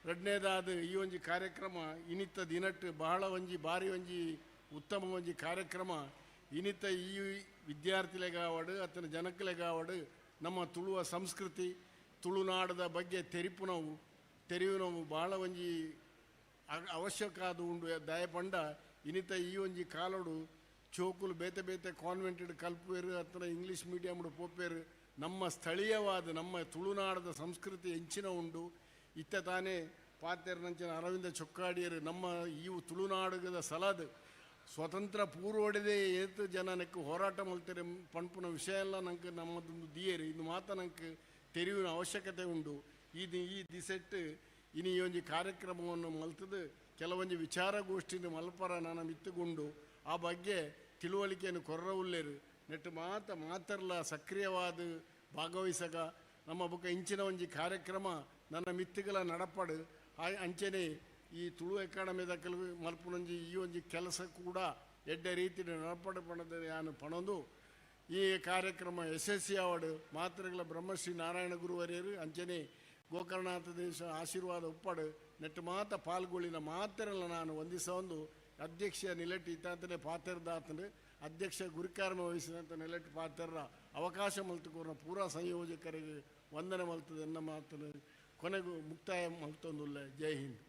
ಎರಡನೇದಾದ ಈ ಒಂಜಿ ಕಾರ್ಯಕ್ರಮ ಇನಿತ ದಿನಟ್ಟು ಬಹಳ ಒಂಜಿ ಭಾರಿ ಒಂಜಿ ಉತ್ತಮ ಒಂಜಿ ಕಾರ್ಯಕ್ರಮ ಇನಿತ ಈ ವಿದ್ಯಾರ್ಥಿಲೆಗಾವಡು ಅತನ ಜನಕ್ಲೆಗಾವಡು ನಮ್ಮ ತುಳುವ ಸಂಸ್ಕೃತಿ ತುಳುನಾಡದ ಬಗ್ಗೆ ತೆರಿಪುನವು ತೆರಿಯುನವು ಭಾಳ ಒಂಜಿ ಅವಶ್ಯಕ ಅದು ಉಂಡು ದಯಪಂಡ ಇನಿತ ಈ ಒಂಜಿ ಕಾಲೋಡು ಚೋಕುಲು ಬೇತೆ ಬೇತೆ ಕಾನ್ವೆಂಟೆಡ್ ಕಲ್ಪುವೇರು ಅತನ ಇಂಗ್ಲೀಷ್ ಮೀಡಿಯಮ್ಡು ಪೋಪೇರು ನಮ್ಮ ಸ್ಥಳೀಯವಾದ ನಮ್ಮ ತುಳುನಾಡದ ಸಂಸ್ಕೃತಿ ಹೆಂಚಿನ ಉಂಡು ಇತ್ತ ತಾನೇ ಪಾತೆರ್ನಂಚಿನ ಅರವಿಂದ ಚೊಕ್ಕಾಡಿಯರು ನಮ್ಮ ಈ ತುಳುನಾಡದ ಸಲಾದ ಸ್ವತಂತ್ರ ಪೂರ್ವಡೆದೇ ಏತು ಜನಕ್ಕೆ ಹೋರಾಟ ಮಲ್ತಾರೆ ಪಂಪುನ ವಿಷಯ ಎಲ್ಲ ನಂಗೆ ನಮ್ಮದೊಂದು ದಿಯೇರು ಇದು ಮಾತ್ರ ನಂಗೆ ತೆರಿವಿನ ಅವಶ್ಯಕತೆ ಉಂಡು. ಈ ದಿಸೆಟ್ಟು ಇನಿ ಈ ಒಂಜಿ ಕಾರ್ಯಕ್ರಮವನ್ನು ಮಲ್ತದು ಕೆಲವೊಂಜಿ ವಿಚಾರಗೋಷ್ಠಿನ ಮಲ್ಪರ ನನ್ನ ಮಿತ್ತುಗುಂಡು ಆ ಬಗ್ಗೆ ತಿಳುವಳಿಕೆಯನ್ನು ಕೊರ್ರ ಉಲ್ಲೇರು ನೆಟ್ಟು ಮಾತ ಮಾತರ್ಲ ಸಕ್ರಿಯವಾದ ಭಾಗವಹಿಸಗ ನಮ್ಮ ಬೊಕ್ಕ ಇಂಚಿನ ಒಂಜಿ ಕಾರ್ಯಕ್ರಮ ನನ್ನ ಮಿತ್ತುಗಳ ನಡಪಡು ಅಂಚನೆ ಈ ತುಳು ಅಕಾಡೆಮಿದ ಕೆಲವು ಮಲ್ಪುನೊಂಜಿ ಈ ಒಂಜಿ ಕೆಲಸ ಕೂಡ ಎಡ್ಡೆ ರೀತಿಯ ನಡಪಡೆ ಪಣದ ಯಾನು ಪಣೊಂದು ಈ ಕಾರ್ಯಕ್ರಮ ಯಶಸ್ವಿ ಆವಡು ಮಾತ್ರಗಳ ಬ್ರಹ್ಮಶ್ರೀ ನಾರಾಯಣ ಗುರುವರಿಯರು ಅಂಚನೆ ಗೋಕರ್ಣನಾಥ ದೇಶ ಆಶೀರ್ವಾದ ಉಪ್ಪಾಡು ನೆಟ್ಟು ಮಾತ ಪಾಲ್ಗೊಳ್ಳಿನ ಮಾತ್ರಲ್ಲ ನಾನು ವಂದಿಸೊಂದು ಅಧ್ಯಕ್ಷ ನಿಲೆಟ್ಟು ಇತ್ತಾತನೇ ಪಾತೆರ್ದಾತನು ಅಧ್ಯಕ್ಷ ಗುರುಕಾರ್ಮ ವಹಿಸಿದಂಥ ನೆಲೆಟ್ಟು ಪಾತೆರ್ರ ಅವಕಾಶ ಮಲ್ತುಕೋರ್ನ ಪೂರಾ ಸಂಯೋಜಕರಿಗೆ ವಂದನೆ ಮಲ್ತದೆ ಎನ್ನ ಮಾತನ್ನು ಕೊನೆಗೂ ಮುಕ್ತಾಯ ಮಲ್ತೊಂದುಲ್ಲ. ಜೈ ಹಿಂದ್.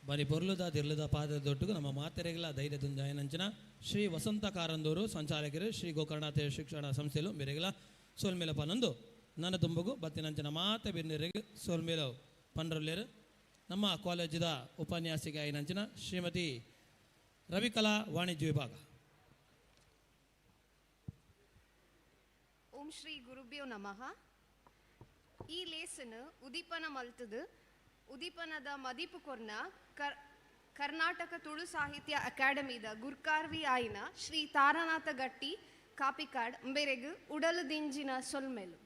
ಬರಿ ಪೊರ್ಲುದ ತಿರ್ಲುದ ಪಾದ ದೊಡ್ಡಗು ನಮ್ಮ ಮಾತೆರೆಗಳ ಧೈರ್ಯದ ನಂಚಿನ ಶ್ರೀ ವಸಂತ ಕಾರಂದೂರು ಸಂಚಾಲಕರು ಶ್ರೀ ಗೋಕರ್ಣನಾಥ ಶಿಕ್ಷಣ ಸಂಸ್ಥೆಲು ಮೇರೆಗಳ ಸೋಲ್ಮೇಲ ಪನ್ನೊಂದು ನನ್ನ ತುಂಬಗು ಬತ್ತಿನಂಚಿನ ಮಾತೆ ಬಿರ್ನೆರೆಗೆ ಸೋಲ್ಮೇಲ ಪನ್ರಲ್ಲೇರು. ನಮ್ಮ ಕಾಲೇಜಿದ ಉಪನ್ಯಾಸಿಕ ನಂಚಿನ ಶ್ರೀಮತಿ ರವಿಕಲಾ ವಾಣಿಜ್ಯ ವಿಭಾಗ. ಓಂ ಶ್ರೀ ಗುರುಭ್ಯೋ ನಮಃ. ಈ ಲೇಸನ್ ಉದೀಪನ ಮಲ್ತದು ಉದೀಪನದ ಮದಿಪು ಕೊರ್ನ ಕರ್ನಾಟಕ ತುಳು ಸಾಹಿತ್ಯ ಅಕಾಡೆಮಿದ ಗುರ್ಕಾರ್ವಿ ಆಯಿನ ಶ್ರೀ ತಾರನಾಥ ಗಟ್ಟಿ ಕಾಪಿಕಾಡ್ ಅಂಬೆರೆಗು ಉಡಲು ದಿಂಜಿನ ಸೊಲ್ಮೆಲು.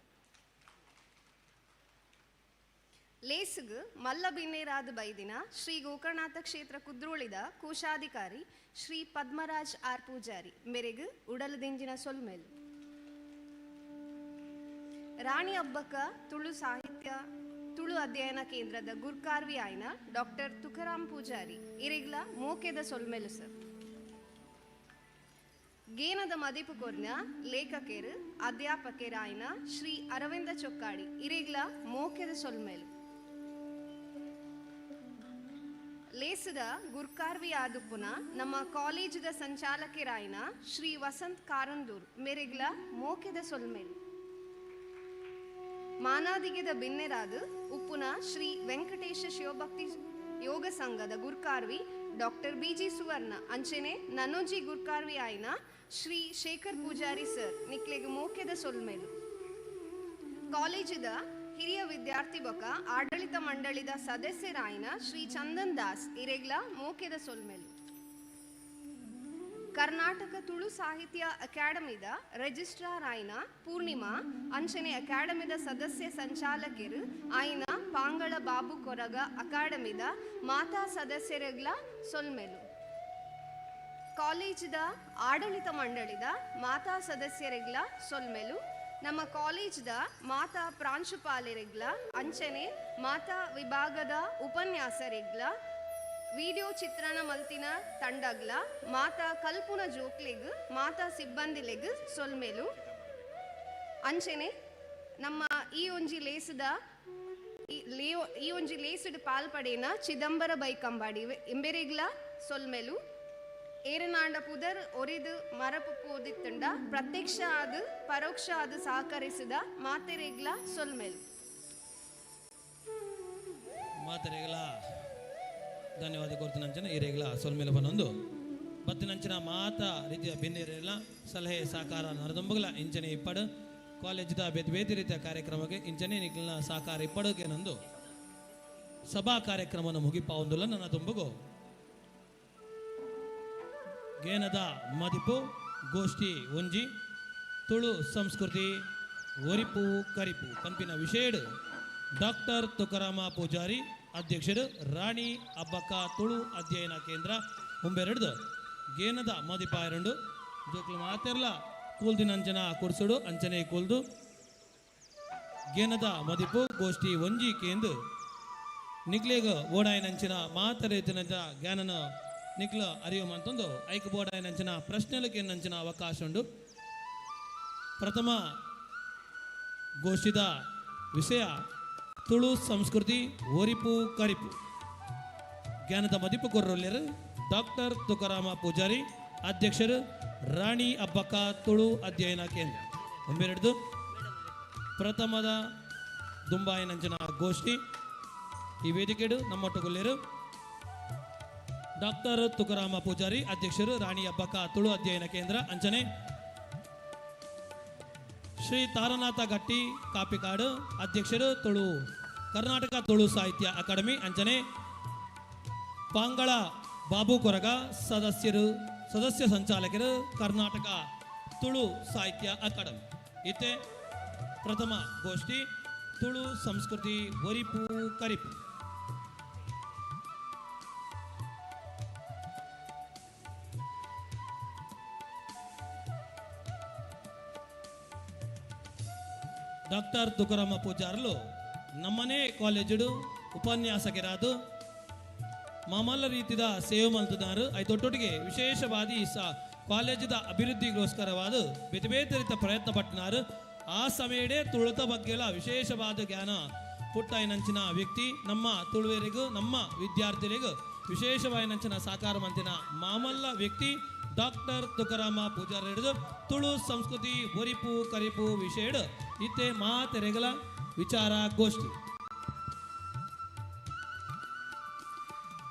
ಲೇಸುಗು ಮಲ್ಲ ಬಿನ್ನೇರಾದ ಬೈದಿನ ಶ್ರೀ ಗೋಕರ್ಣನಾಥ ಕ್ಷೇತ್ರ ಕುದ್ರೋಳಿದ ಕೋಶಾಧಿಕಾರಿ ಶ್ರೀ ಪದ್ಮರಾಜ್ ಆರ್ ಪೂಜಾರಿ ಮೇರೆಗು ಉಡಲು ದಿಂಜಿನ ಸೊಲ್ಮೆಲು. ರಾಣಿ ಅಬ್ಬಕ್ಕ ತುಳು ಸಾಹಿತ್ಯ ತುಳು ಅಧ್ಯಯನ ಕೇಂದ್ರದ ಗುರ್ಕಾರ್ವಿ ಆಯ್ನ ಡಾಕ್ಟರ್ ತುಕಾರಾಮ್ ಪೂಜಾರಿ ಇರಿಗ್ಲ ಮೋಕೆದ ಸೊಲ್ಮೆಲು ಸರ್. ಗೇನದ ಮದಿಪು ಕೊರ್ನ ಲೇಖಕರು ಅಧ್ಯಾಪಕರಾಯ್ನ ಶ್ರೀ ಅರವಿಂದ ಚೊಕ್ಕಾಡಿ ಇರಿಗ್ಲ ಮೋಕೆದ ಸೊಲ್ಮೆಲು. ಲೇಸದ ಗುರ್ಕಾರ್ವಿ ಆದುಪ್ಪುನ ನಮ್ಮ ಕಾಲೇಜದ ಸಂಚಾಲಕರಾಯ್ನ ಶ್ರೀ ವಸಂತ್ ಕಾರಂದೂರ್ ಮೇರೆಗ್ಲ ಮೋಕೆದ ಸೊಲ್ಮೆಲು. ಮಾನಾದಿಗೆದ ಬಿನ್ನೆರಾದ ಉಪ್ಪುನ ಶ್ರೀ ವೆಂಕಟೇಶ ಶಿವಭಕ್ತಿ ಯೋಗ ಸಂಘದ ಗುರ್ಕಾರ್ವಿ ಡಾಕ್ಟರ್ ಬಿ ಜಿ ಸುವರ್ಣ ಅಂಚೆನೆ ನನ್ನೋಜಿ ಗುರ್ಕಾರ್ವಿ ಆಯ್ನ ಶ್ರೀ ಶೇಖರ್ ಪೂಜಾರಿ ಸರ್ ನಿಕ್ಲೆಗ್ ಮೋಕೆದ ಸೊಲ್ಮೆಲು. ಕಾಲೇಜಿದ ಹಿರಿಯ ವಿದ್ಯಾರ್ಥಿ ಬೊಕ ಆಡಳಿತ ಮಂಡಳಿದ ಸದಸ್ಯರಾಯ್ನ ಶ್ರೀ ಚಂದನ್ ದಾಸ್ ಇರೆಗ್ಲ ಮೋಕೆದ ಸೊಲ್ಮೆಲು. ಕರ್ನಾಟಕ ತುಳು ಸಾಹಿತ್ಯ ಅಕಾಡೆಮಿದ ರಿಜಿಸ್ಟ್ರಾರ್ ಆಯ್ನ ಪೂರ್ಣಿಮಾ ಅಂಚನೆ ಅಕಾಡೆಮಿದ ಸದಸ್ಯ ಸಂಚಾಲಕರು ಆಯ್ನ ಪಾಂಗಳ ಬಾಬು ಕೊರಗ ಅಕಾಡೆಮಿದ ಮಾತಾ ಸದಸ್ಯರುಗಳ ಸೊಲ್ಮೆಲು. ಕಾಲೇಜಿದ ಆಡಳಿತ ಮಂಡಳಿದ ಮಾತಾ ಸದಸ್ಯರುಗಳ ಸೊಲ್ಮೆಲು. ನಮ್ಮ ಕಾಲೇಜ್ದ ಮಾತಾ ಪ್ರಾಂಶುಪಾಲರಿಗ್ಲ ಅಂಚನೆ ಮಾತಾ ವಿಭಾಗದ ಉಪನ್ಯಾಸರಿಗ್ಲ ವಿಡಿಯೋ ಚಿತ್ರಣ ಮಲ್ತಿನ ತಂಡಗ್ಲ ಮಾತಾ ಕಲ್ಪುನ ಜೋಕ್ಲೆಗ್ ಮಾತಾ ಸಿಬ್ಬಂದಿಲೆಗ್ ಸೊಲ್ಮೆಲು. ಅಂಚನೆ ನಮ್ಮ ಈ ಒಂಜಿ ಲೇಸದ ಈ ಒಂಜಿ ಲೇಸುಡ್ ಪಾಲ್ಪಡೇನ ಚಿದಂಬರ ಬೈಕಂಬಾಡಿ ಇಂಬೆರೆಗ್ಲ ಸೊಲ್ಮೆಲು. ಏರನಾಂಡ ಪುದರ್ ಒರಿದು ಮರಪು ಪೋದಿತ್ತುಂಡ ಪ್ರತ್ಯಕ್ಷ ಆದ ಪರೋಕ್ಷ ಆದ ಸಹಕರಿಸಿದ ಮಾತೆರೆಗ್ಲ ಸೊಲ್ಮೆಲು. ಮಾತೆರೆಗ್ಲ ಧನ್ಯವಾದ ಕೊಡ್ತೀನಂಚನ ಈರೆಗ್ಲ ಸೊಲ್ಮೆಲು ಬನ್ನೊಂದು ಬತ್ತಿನಂಚಿನ ಮಾತ ರೀತಿಯ ಬಿನ್ನೆರೆಲ್ಲ ಸಲಹೆ ಸಹಕಾರ ನರದಂಬುಗಲ ಇಂಚನೆ ಇಪ್ಪಡು ಕಾಲೇಜಿದ ಬೇತೆ ಬೇತೆ ರೀತಿಯ ಕಾರ್ಯಕ್ರಮಕ್ಕೆ ಇಂಚನೆ ನಿಖಿಲ್ನ ಸಹಕಾರ ಇಪ್ಪಡೋಕೆ ನಂದು ಸಭಾ ಕಾರ್ಯಕ್ರಮವನ್ನು ಮುಗಿಪಾವೊಂದುಲ್ಲ. ನನ್ನ ತುಂಬುಗು ಗೇನದ ಮದಿಪು ಗೋಷ್ಠಿ ಒಂಜಿ ತುಳು ಸಂಸ್ಕೃತಿ ಒರಿಪು ಕರಿಪು ಪಂಪಿನ ವಿಷಯಡು ಡಾಕ್ಟರ್ ತುಕಾರಾಮ ಪೂಜಾರಿ ಅಧ್ಯಕ್ಷರು ರಾಣಿ ಅಬ್ಬಕ್ಕ ತುಳು ಅಧ್ಯಯನ ಕೇಂದ್ರ ಮುಂಬೆರಡ್ದು ಗೇನದ ಮದಿಪ ಎರಡು ಜೋಕ್ಲು ಮಾತೆರ್ಲ ಕೂಲ್ದಿನಂಚನ ಕುರ್ಸುಡು ಅಂಚನೆ ಕೂಲ್ದು ಗೇನದ ಮದಿಪು ಗೋಷ್ಠಿ ಒಂಜಿ ಕೇಂದು ನಿಕ್ಲೇಗ ಓಡಾಯಿನಂಚಿನ ಮಾತರೇತಿನಂಚ ಜ್ಞಾನನ ನಿಕ್ಲ ಅರಿಯುವಂತಂದು ಐಕ್ ಬೋಡಾಯಿನಂಚಿನ ಪ್ರಶ್ನೆಲಕ್ಕೆ ನಂಚಿನ ಅವಕಾಶ ಉಂಡು. ಪ್ರಥಮ ಗೋಷ್ಠಿದ ವಿಷಯ ತುಳು ಸಂಸ್ಕೃತಿ ಒರಿಪು ಕರಿಪು. ಜ್ಞಾನದ ಮದಿಪು ಕೊರ್ರೊಲ್ಯರು ಡಾಕ್ಟರ್ ತುಕಾರಾಮ ಪೂಜಾರಿ ಅಧ್ಯಕ್ಷರು ರಾಣಿ ಅಬ್ಬಕ್ಕ ತುಳು ಅಧ್ಯಯನ ಕೇಂದ್ರ ಒಂಬೆರಡ್ದು ಪ್ರಥಮದ ದುಂಬಾಯಿನಂಚಿನ ಗೋಷ್ಠಿ ಈ ವೇದಿಕೆಡು ನಮ್ಮೊಟ್ಟುಗೊಲ್ಲೇರು ಡಾಕ್ಟರ್ ತುಕಾರಾಮ ಪೂಜಾರಿ ಅಧ್ಯಕ್ಷರು ರಾಣಿ ಅಬ್ಬಕ್ಕ ತುಳು ಅಧ್ಯಯನ ಕೇಂದ್ರ ಅಂಚನೆ ಶ್ರೀ ತಾರನಾಥ ಗಟ್ಟಿ ಕಾಪಿಕಾಡು ಅಧ್ಯಕ್ಷರು ತುಳು ಕರ್ನಾಟಕ ತುಳು ಸಾಹಿತ್ಯ ಅಕಾಡೆಮಿ ಅಂಚನೆ ಪಾಂಗಳ ಬಾಬು ಕೊರಗ ಸದಸ್ಯರು ಸದಸ್ಯ ಸಂಚಾಲಕರು ಕರ್ನಾಟಕ ತುಳು ಸಾಹಿತ್ಯ ಅಕಾಡೆಮಿ. ಇತ್ತೆ ಪ್ರಥಮ ಗೋಷ್ಠಿ ತುಳು ಸಂಸ್ಕೃತಿ ಒರಿಪು ಕರಿಪು. ಡಾಕ್ಟರ್ ತುಕಾರಾಮ ಪೂಜಾರ್ಲು ನಮ್ಮನೇ ಕಾಲೇಜುಡು ಉಪನ್ಯಾಸಕರಾದು ಮಾಮಲ್ಲ ರೀತಿದ ಸೇವೆ ಮಲ್ತದಾರು. ಐತೊಟ್ಟೊಟ್ಟಿಗೆ ವಿಶೇಷವಾದ ಈ ಕಾಲೇಜಿದ ಅಭಿವೃದ್ಧಿಗೋಸ್ಕರವಾದ ಬೇತೆ ಬೇತೆ ರೀತಿಯ ಪ್ರಯತ್ನ ಪಟ್ಟಿನಾರು. ಆ ಸಮಯಡೆ ತುಳುತ ಬಗ್ಗೆಲ ವಿಶೇಷವಾದ ಜ್ಞಾನ ಪುಟ್ಟಾಯಿನಂಚಿನ ವ್ಯಕ್ತಿ ನಮ್ಮ ತುಳುವರಿಗೂ ನಮ್ಮ ವಿದ್ಯಾರ್ಥಿಗಳಿಗೂ ವಿಶೇಷವಾಯಿನಂಚಿನ ಸಾಕಾರ ಮಂತಿನ ಮಾಮಲ್ಲ ವ್ಯಕ್ತಿ ಡಾಕ್ಟರ್ ತುಕಾರಾಮ ಪೂಜಾರಿ ಹಿಡಿದು ತುಳು ಸಂಸ್ಕೃತಿ ಒರಿಪು ಕರಿಪು ವಿಷಯಡು ಇತ್ತೆ ಮಾತೆರೆಗಲ ವಿಚಾರಗೋಷ್ಠಿ.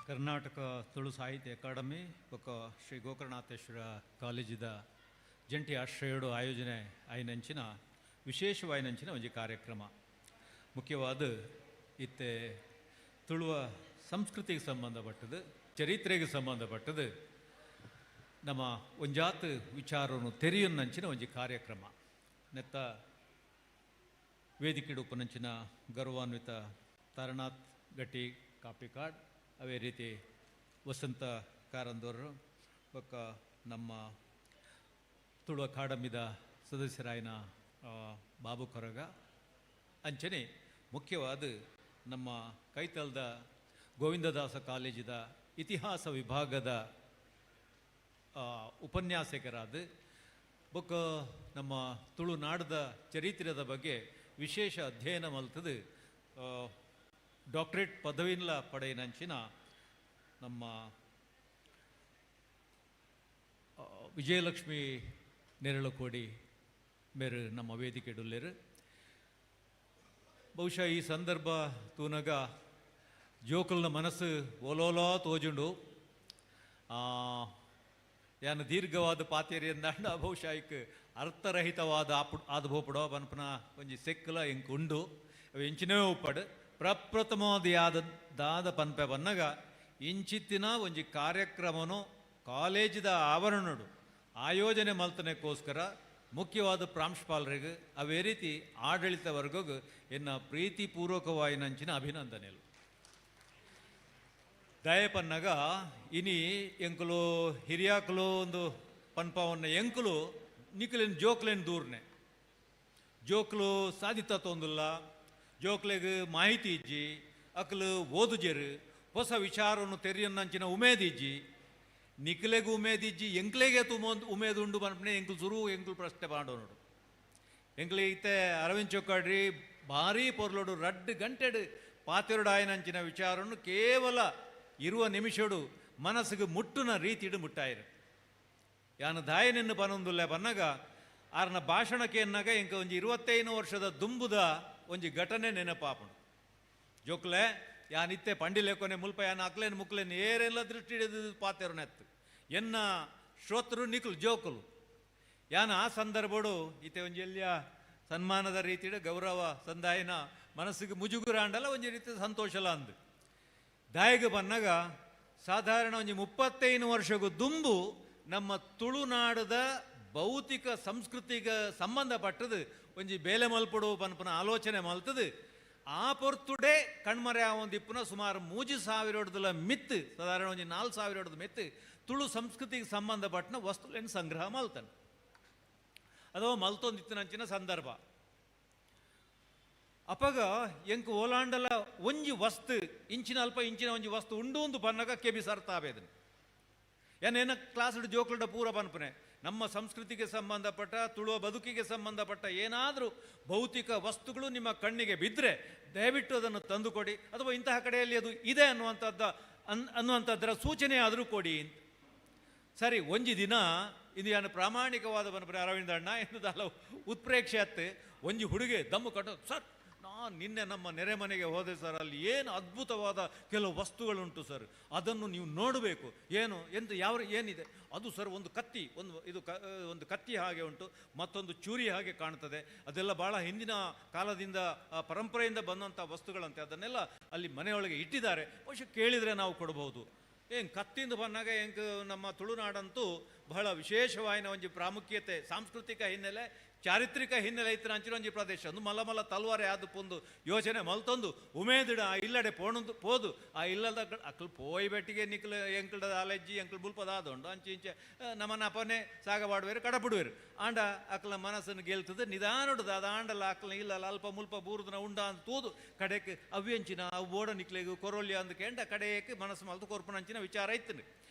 ಕರ್ನಾಟಕ ತುಳು ಸಾಹಿತ್ಯ ಅಕಾಡೆಮಿ ಬೊಕ್ಕ ಶ್ರೀ ಗೋಕರ್ಣಾಥೇಶ್ವರ ಕಾಲೇಜಿದ ಜಂಟಿ ಆಶ್ರಯಡು ಆಯೋಜನೆ ಆಯಿನಂಚಿನ ವಿಶೇಷವಾಯಿನಂಚಿನ ಒಂಜಿ ಕಾರ್ಯಕ್ರಮ. ಮುಖ್ಯವಾದ ಇತ್ತೆ ತುಳುವ ಸಂಸ್ಕೃತಿಗೆ ಸಂಬಂಧಪಟ್ಟದ್ದು, ಚರಿತ್ರೆಗೆ ಸಂಬಂಧಪಟ್ಟದ್ದು ನಮ್ಮ ಒಂಜಾತ್ ವಿಚಾರವನ್ನು ತೆರೆಯನ್ನಂಚಿನ ಒಂಜಿ ಕಾರ್ಯಕ್ರಮ. ನೆತ್ತ ವೇದಿಕೆಡು ಉಪನಂಚಿನ ಗೌರವಾನ್ವಿತ ತಾರನಾಥ್ ಗಟ್ಟಿ ಕಾಪಿಕಾಡ್, ಅದೇ ರೀತಿ ವಸಂತ ಕಾರಂದೋರರು ಬೊಕ್ಕ ನಮ್ಮ ತುಳು ಅಕಾಡೆಮಿದ ಸದಸ್ಯರಾಯಿನ ಬಾಬು ಕೊರಗ ಅಂಚನೆ ಮುಖ್ಯವಾದ ನಮ್ಮ ಕೈತಲ್ದ ಗೋವಿಂದದಾಸ ಕಾಲೇಜಿದ ಇತಿಹಾಸ ವಿಭಾಗದ ಉಪನ್ಯಾಸಕರಾದ ಬೊಕ್ಕ ನಮ್ಮ ತುಳುನಾಡದ ಚರಿತ್ರೆದ ಬಗ್ಗೆ ವಿಶೇಷ ಅಧ್ಯಯನ ಮಲ್ತದು ಡಾಕ್ಟರೇಟ್ ಪದವಿನ್ಲ ಪಡೆಯಿನಂಚಿನ ನಮ್ಮ ವಿಜಯಲಕ್ಷ್ಮಿ ನೆರಳಕೋಡಿ ಮೇರು ನಮ್ಮ ವೇದಿಕೆಡುಲ್ಲೇರು. ಬಹುಶಃ ಈ ಸಂದರ್ಭ ತೂನಗ ಜೋಕುಲ್ನ ಮನಸ್ಸು ಓಲೋಲೋ ತೋಜುಂಡು. ಯಾನು ದೀರ್ಘವಾದ ಪಾತೇರಿ ಎಂದಾಂಡ ಬಹುಶಃ ಇಕ್ ಅರ್ಥರಹಿತವಾದ ಆದ ಪೋಪುಡೋ ಪನ್ಪನ ಒಂಜಿ ಸೆಕ್ಕಲ ಎಂಕ್ ಉಂಡು. ಅವು ಎಂಚಿನೇ ಉಪ್ಪಡು ಪ್ರಪ್ರಥಮವಾದ ಯಾದ ದಾದ ಪನ್ಪೆ ಬನ್ನಗ ಇಂಚಿತ್ತಿನ ಒಂಜಿ ಕಾರ್ಯಕ್ರಮನು ಕಾಲೇಜಿದ ಆವರಣಡು ಆಯೋಜನೆ ಮಲ್ತನೆಕ್ಕೋಸ್ಕರ ಮುಖ್ಯವಾದ ಪ್ರಾಂಶುಪಾಲರಿಗೆ ಅವೇ ರೀತಿ ಆಡಳಿತ ವರ್ಗಗ್ ಎನ್ನ ಪ್ರೀತಿಪೂರ್ವಕವಾಯಿನಂಚಿನ ಅಭಿನಂದನೆಲು. ದಯಪನ್ನಗ ಇನಿ ಎಂಕುಲು ಹಿರಿಯಾಕುಲು ಒಂದು ಪನ್ಪವನ್ನ ಎಂಕುಲು ನಿಕುಲೇನು ಜೋಕ್ಲೇನು ದೂರ್ನೆ ಜೋಕ್ಲು ಸಾಧಿತ ತೊಂದಿಲ್ಲ, ಜೋಕ್ಲೆಗ್ ಮಾಹಿತಿ ಇಜ್ಜಿ, ಅಕ್ಲು ಓದುಜೆರು, ಹೊಸ ವಿಚಾರವನ್ನು ತೆರೆಯನ್ನಂಚಿನ ಉಮೇದಿಜ್ಜಿ, ನಿಕ್ಲೆಗ್ ಉಮೇದಿಜ್ಜಿ, ಎಂಕ್ಲೆಗೆ ಉಮೇದು ಉಂಡು ಪನ್ಪನೆ ಎಂಕುಲು ಸುರು ಎಂಕುಲು ಪ್ರಶ್ನೆ ಮಾಡೋನು. ಎಂಕ್ಲೆ ಇತ್ತೆ ಅರವಿಂದ್ ಚೊಕ್ಕಾಡ್ರಿ ಭಾರೀ ಪೊರ್ಲೋಡು ರಡ್ಡು ಗಂಟೆಡು ಪಾತೆರುಡು ಆಯನಂಚಿನ ವಿಚಾರವನ್ನು ಕೇವಲ ಇರುವ ನಿಮಿಷಡು ಮನಸ್ಸಿಗೆ ಮುಟ್ಟುನ ರೀತಿಡು ಮುಟ್ಟಾಯಿರು. ಯಾನು ದಾಯನೆನ್ನು ಪನೊಂದುಲ್ಲೆ ಬನ್ನಗ ಆರ್ನ ಭಾಷಣಕ್ಕೆ ಎನ್ನಾಗ ಎಂಕ ಒಂಜಿ 25 ವರ್ಷದ ದುಂಬುದ ಒಂಜಿ ಘಟನೆ ನೆನಪಾಪುಂಡು. ಜೋಕ್ಲೆ ಯಾನಿತ್ತೆ ಪಂಡಿಲೇಕೊನೆ ಮುಲ್ಪ ಯಾನ್ ಅಕ್ಲೇನು ಮುಕ್ಲೇನು ಏರೆಲ್ಲ ದೃಷ್ಟಿ ಹಿಡಿದು ಪಾತೆರು ನೆತ್ತು ಎನ್ನ ಶ್ರೋತರು ನಿಕುಲು ಜೋಕುಲು. ಯಾನ್ ಆ ಸಂದರ್ಭಡು ಇತ್ತೆ ಒಂಜಿ ಎಲ್ಲಿಯ ಸನ್ಮಾನದ ರೀತಿಡು ಗೌರವ ಸಂದಾಯನ ಮನಸ್ಸಿಗೆ ಮುಜುಗುರ ಅಂಡಲ ಒಂಜಿ ರೀತಿ ಸಂತೋಷಲ ಅಂದು. ದಾಯಗ ಬನ್ನಗ ಸಾಧಾರಣ ಒಂಜಿ 35 ವರ್ಷಗೂ ದುಂಬು ನಮ್ಮ ತುಳುನಾಡದ ಭೌತಿಕ ಸಂಸ್ಕೃತಿಗೆ ಸಂಬಂಧಪಟ್ಟದು ಒಂಜಿ ಬೇಲೆ ಮಲ್ಪಡು ಪನ್ಪನ ಆಲೋಚನೆ ಮಲ್ತದು. ಆ ಪೊರ್ತುಡೆ ಕಣ್ಮರೆ ಒಂದಿಪ್ಪುನ ಸುಮಾರು 3000 ಮಿತ್ತು, ಸಾಧಾರಣ ಒಂಜಿ 4000 ಮಿತ್ತು ತುಳು ಸಂಸ್ಕೃತಿಗೆ ಸಂಬಂಧಪಟ್ಟನ ವಸ್ತುಲೇನು ಸಂಗ್ರಹ ಮಲ್ತಾನೆ. ಅಥವಾ ಮಲ್ತೊಂದಿತ್ತಿನಂಚಿನ ಸಂದರ್ಭ ಅಪಗ ಎಂಕ್ ಓಲಾಂಡಲ ಒಂಜಿ ವಸ್ತು ಇಂಚಿನ ಅಲ್ಪ ಇಂಚಿನ ಒಂಜಿ ವಸ್ತು ಉಂಡು ಒಂದು ಪನ್ನಗ ಕೆಬಿ ಸರ್ತಾಬೇದನು. ಏನೇನ ಕ್ಲಾಸ್ ಜೋಕ್ಲುಡ ಪೂರ ಪನ್ಪನೆ ನಮ್ಮ ಸಂಸ್ಕೃತಿಗೆ ಸಂಬಂಧಪಟ್ಟ ತುಳುವ ಬದುಕಿಗೆ ಸಂಬಂಧಪಟ್ಟ ಏನಾದರೂ ಭೌತಿಕ ವಸ್ತುಗಳು ನಿಮ್ಮ ಕಣ್ಣಿಗೆ ಬಿದ್ದರೆ ದಯವಿಟ್ಟು ಅದನ್ನು ತಂದುಕೊಡಿ, ಅಥವಾ ಇಂತಹ ಕಡೆಯಲ್ಲಿ ಅದು ಇದೆ ಅನ್ನುವಂಥದ್ದರ ಸೂಚನೆ ಆದರೂ ಕೊಡಿ ಅಂತ. ಸರಿ, ಒಂಜಿ ದಿನ ಇದು ನಾನು ಪ್ರಾಮಾಣಿಕವಾದ ಪನ್ಪನೆ ಅರವಿಂದ ಅಣ್ಣ ಎನ್ನುವುದಲ್ಲ ಉತ್ಪ್ರೇಕ್ಷೆ ಅತ್ತೆ. ಒಂಜಿ ಹುಡುಗೆ ದಮ್ಮು ಕಟ್ಟು, ಸರ್ ನಾನು ನಿನ್ನೆ ನಮ್ಮ ನೆರೆ ಮನೆಗೆ ಹೋದೆ ಸರ್, ಅಲ್ಲಿ ಏನು ಅದ್ಭುತವಾದ ಕೆಲವು ವಸ್ತುಗಳುಂಟು ಸರ್, ಅದನ್ನು ನೀವು ನೋಡಬೇಕು. ಏನು ಎಂತ ಯಾವ ಏನಿದೆ ಅದು ಸರ್, ಒಂದು ಕತ್ತಿ, ಒಂದು ಇದು ಒಂದು ಕತ್ತಿ ಹಾಗೆ ಉಂಟು, ಮತ್ತೊಂದು ಚೂರಿ ಹಾಗೆ ಕಾಣ್ತದೆ, ಅದೆಲ್ಲ ಭಾಳ ಹಿಂದಿನ ಕಾಲದಿಂದ ಪರಂಪರೆಯಿಂದ ಬಂದಂಥ ವಸ್ತುಗಳಂತೆ, ಅದನ್ನೆಲ್ಲ ಅಲ್ಲಿ ಮನೆಯೊಳಗೆ ಇಟ್ಟಿದ್ದಾರೆ, ಬಹುಶಃ ಕೇಳಿದರೆ ನಾವು ಕೊಡ್ಬೋದು. ಏನು ಕತ್ತಿಂದ ಬಂದಾಗ ಹೆಂಗೆ ನಮ್ಮ ತುಳುನಾಡಂತೂ ಬಹಳ ವಿಶೇಷವಾಯಿನ ಒಂಜಿ ಪ್ರಾಮುಖ್ಯತೆ, ಸಾಂಸ್ಕೃತಿಕ ಹಿನ್ನೆಲೆ, ಚಾರಿತ್ರಿಕ ಹಿನ್ನೆಲೆ ಇತ್ತಿನ ಅಂಚಿನೊಂಜಿ ಪ್ರದೇಶ ಒಂದು ಮಲ್ಲ ಮಲ್ಲ ತಲ್ವಾರೆ ಆದು ಪೊಂದು ಯೋಚನೆ ಮಲ್ತೊಂದು ಉಮೇದಿಡ ಆ ಇಲ್ಲಡೆ ಪೋಣೊಂದು ಪೋದು ಆ ಇಲ್ಲದ ಅಕ್ಲು ಪೋಯ್ ಬೆಟ್ಟಿಗೆ ನಿಕ್ಲು ಎಂಕಲ್ದ ಆಲೆಜ್ಜಿ ಎಂಕಲ್ ಬುಲ್ಪದ ಆದೊಂಡು ಅಂಚೆ ಇಂಚೆ ನಮ್ಮನ್ನ ಅಪ್ಪನೆ ಸಾಗಬಾಡುವೇರು ಕಡಪುಡುವೇರು ಆಂಡ ಅಕ್ಲ ಮನಸ್ಸನ್ನು ಗೆಲ್ತದೆ ನಿಧಾನೊಡ್ದು ಅದು ಆಂಡಲ ಅಕ್ಲ ಇಲ್ಲ ಅಲ್ಪ ಮುಲ್ಪ ಬೂರುದನ ಉಂಡ ಅಂತ ತೂದು ಕಡೆಕ್ ಅವ್ಯಂಚಿನ ಅವು ಬೋಡ ನಿಕ್ಲೆಗು ಕೊರೊಲ್ಯ ಅಂದ್ ಕೇಂಡ ಕಡೆಯಕ್ಕೆ ಮನಸ್ಸು ಮಲ್ತು ಕೊರ್ಪುನಂಚಿನ ವಿಚಾರ ಇತ್ತು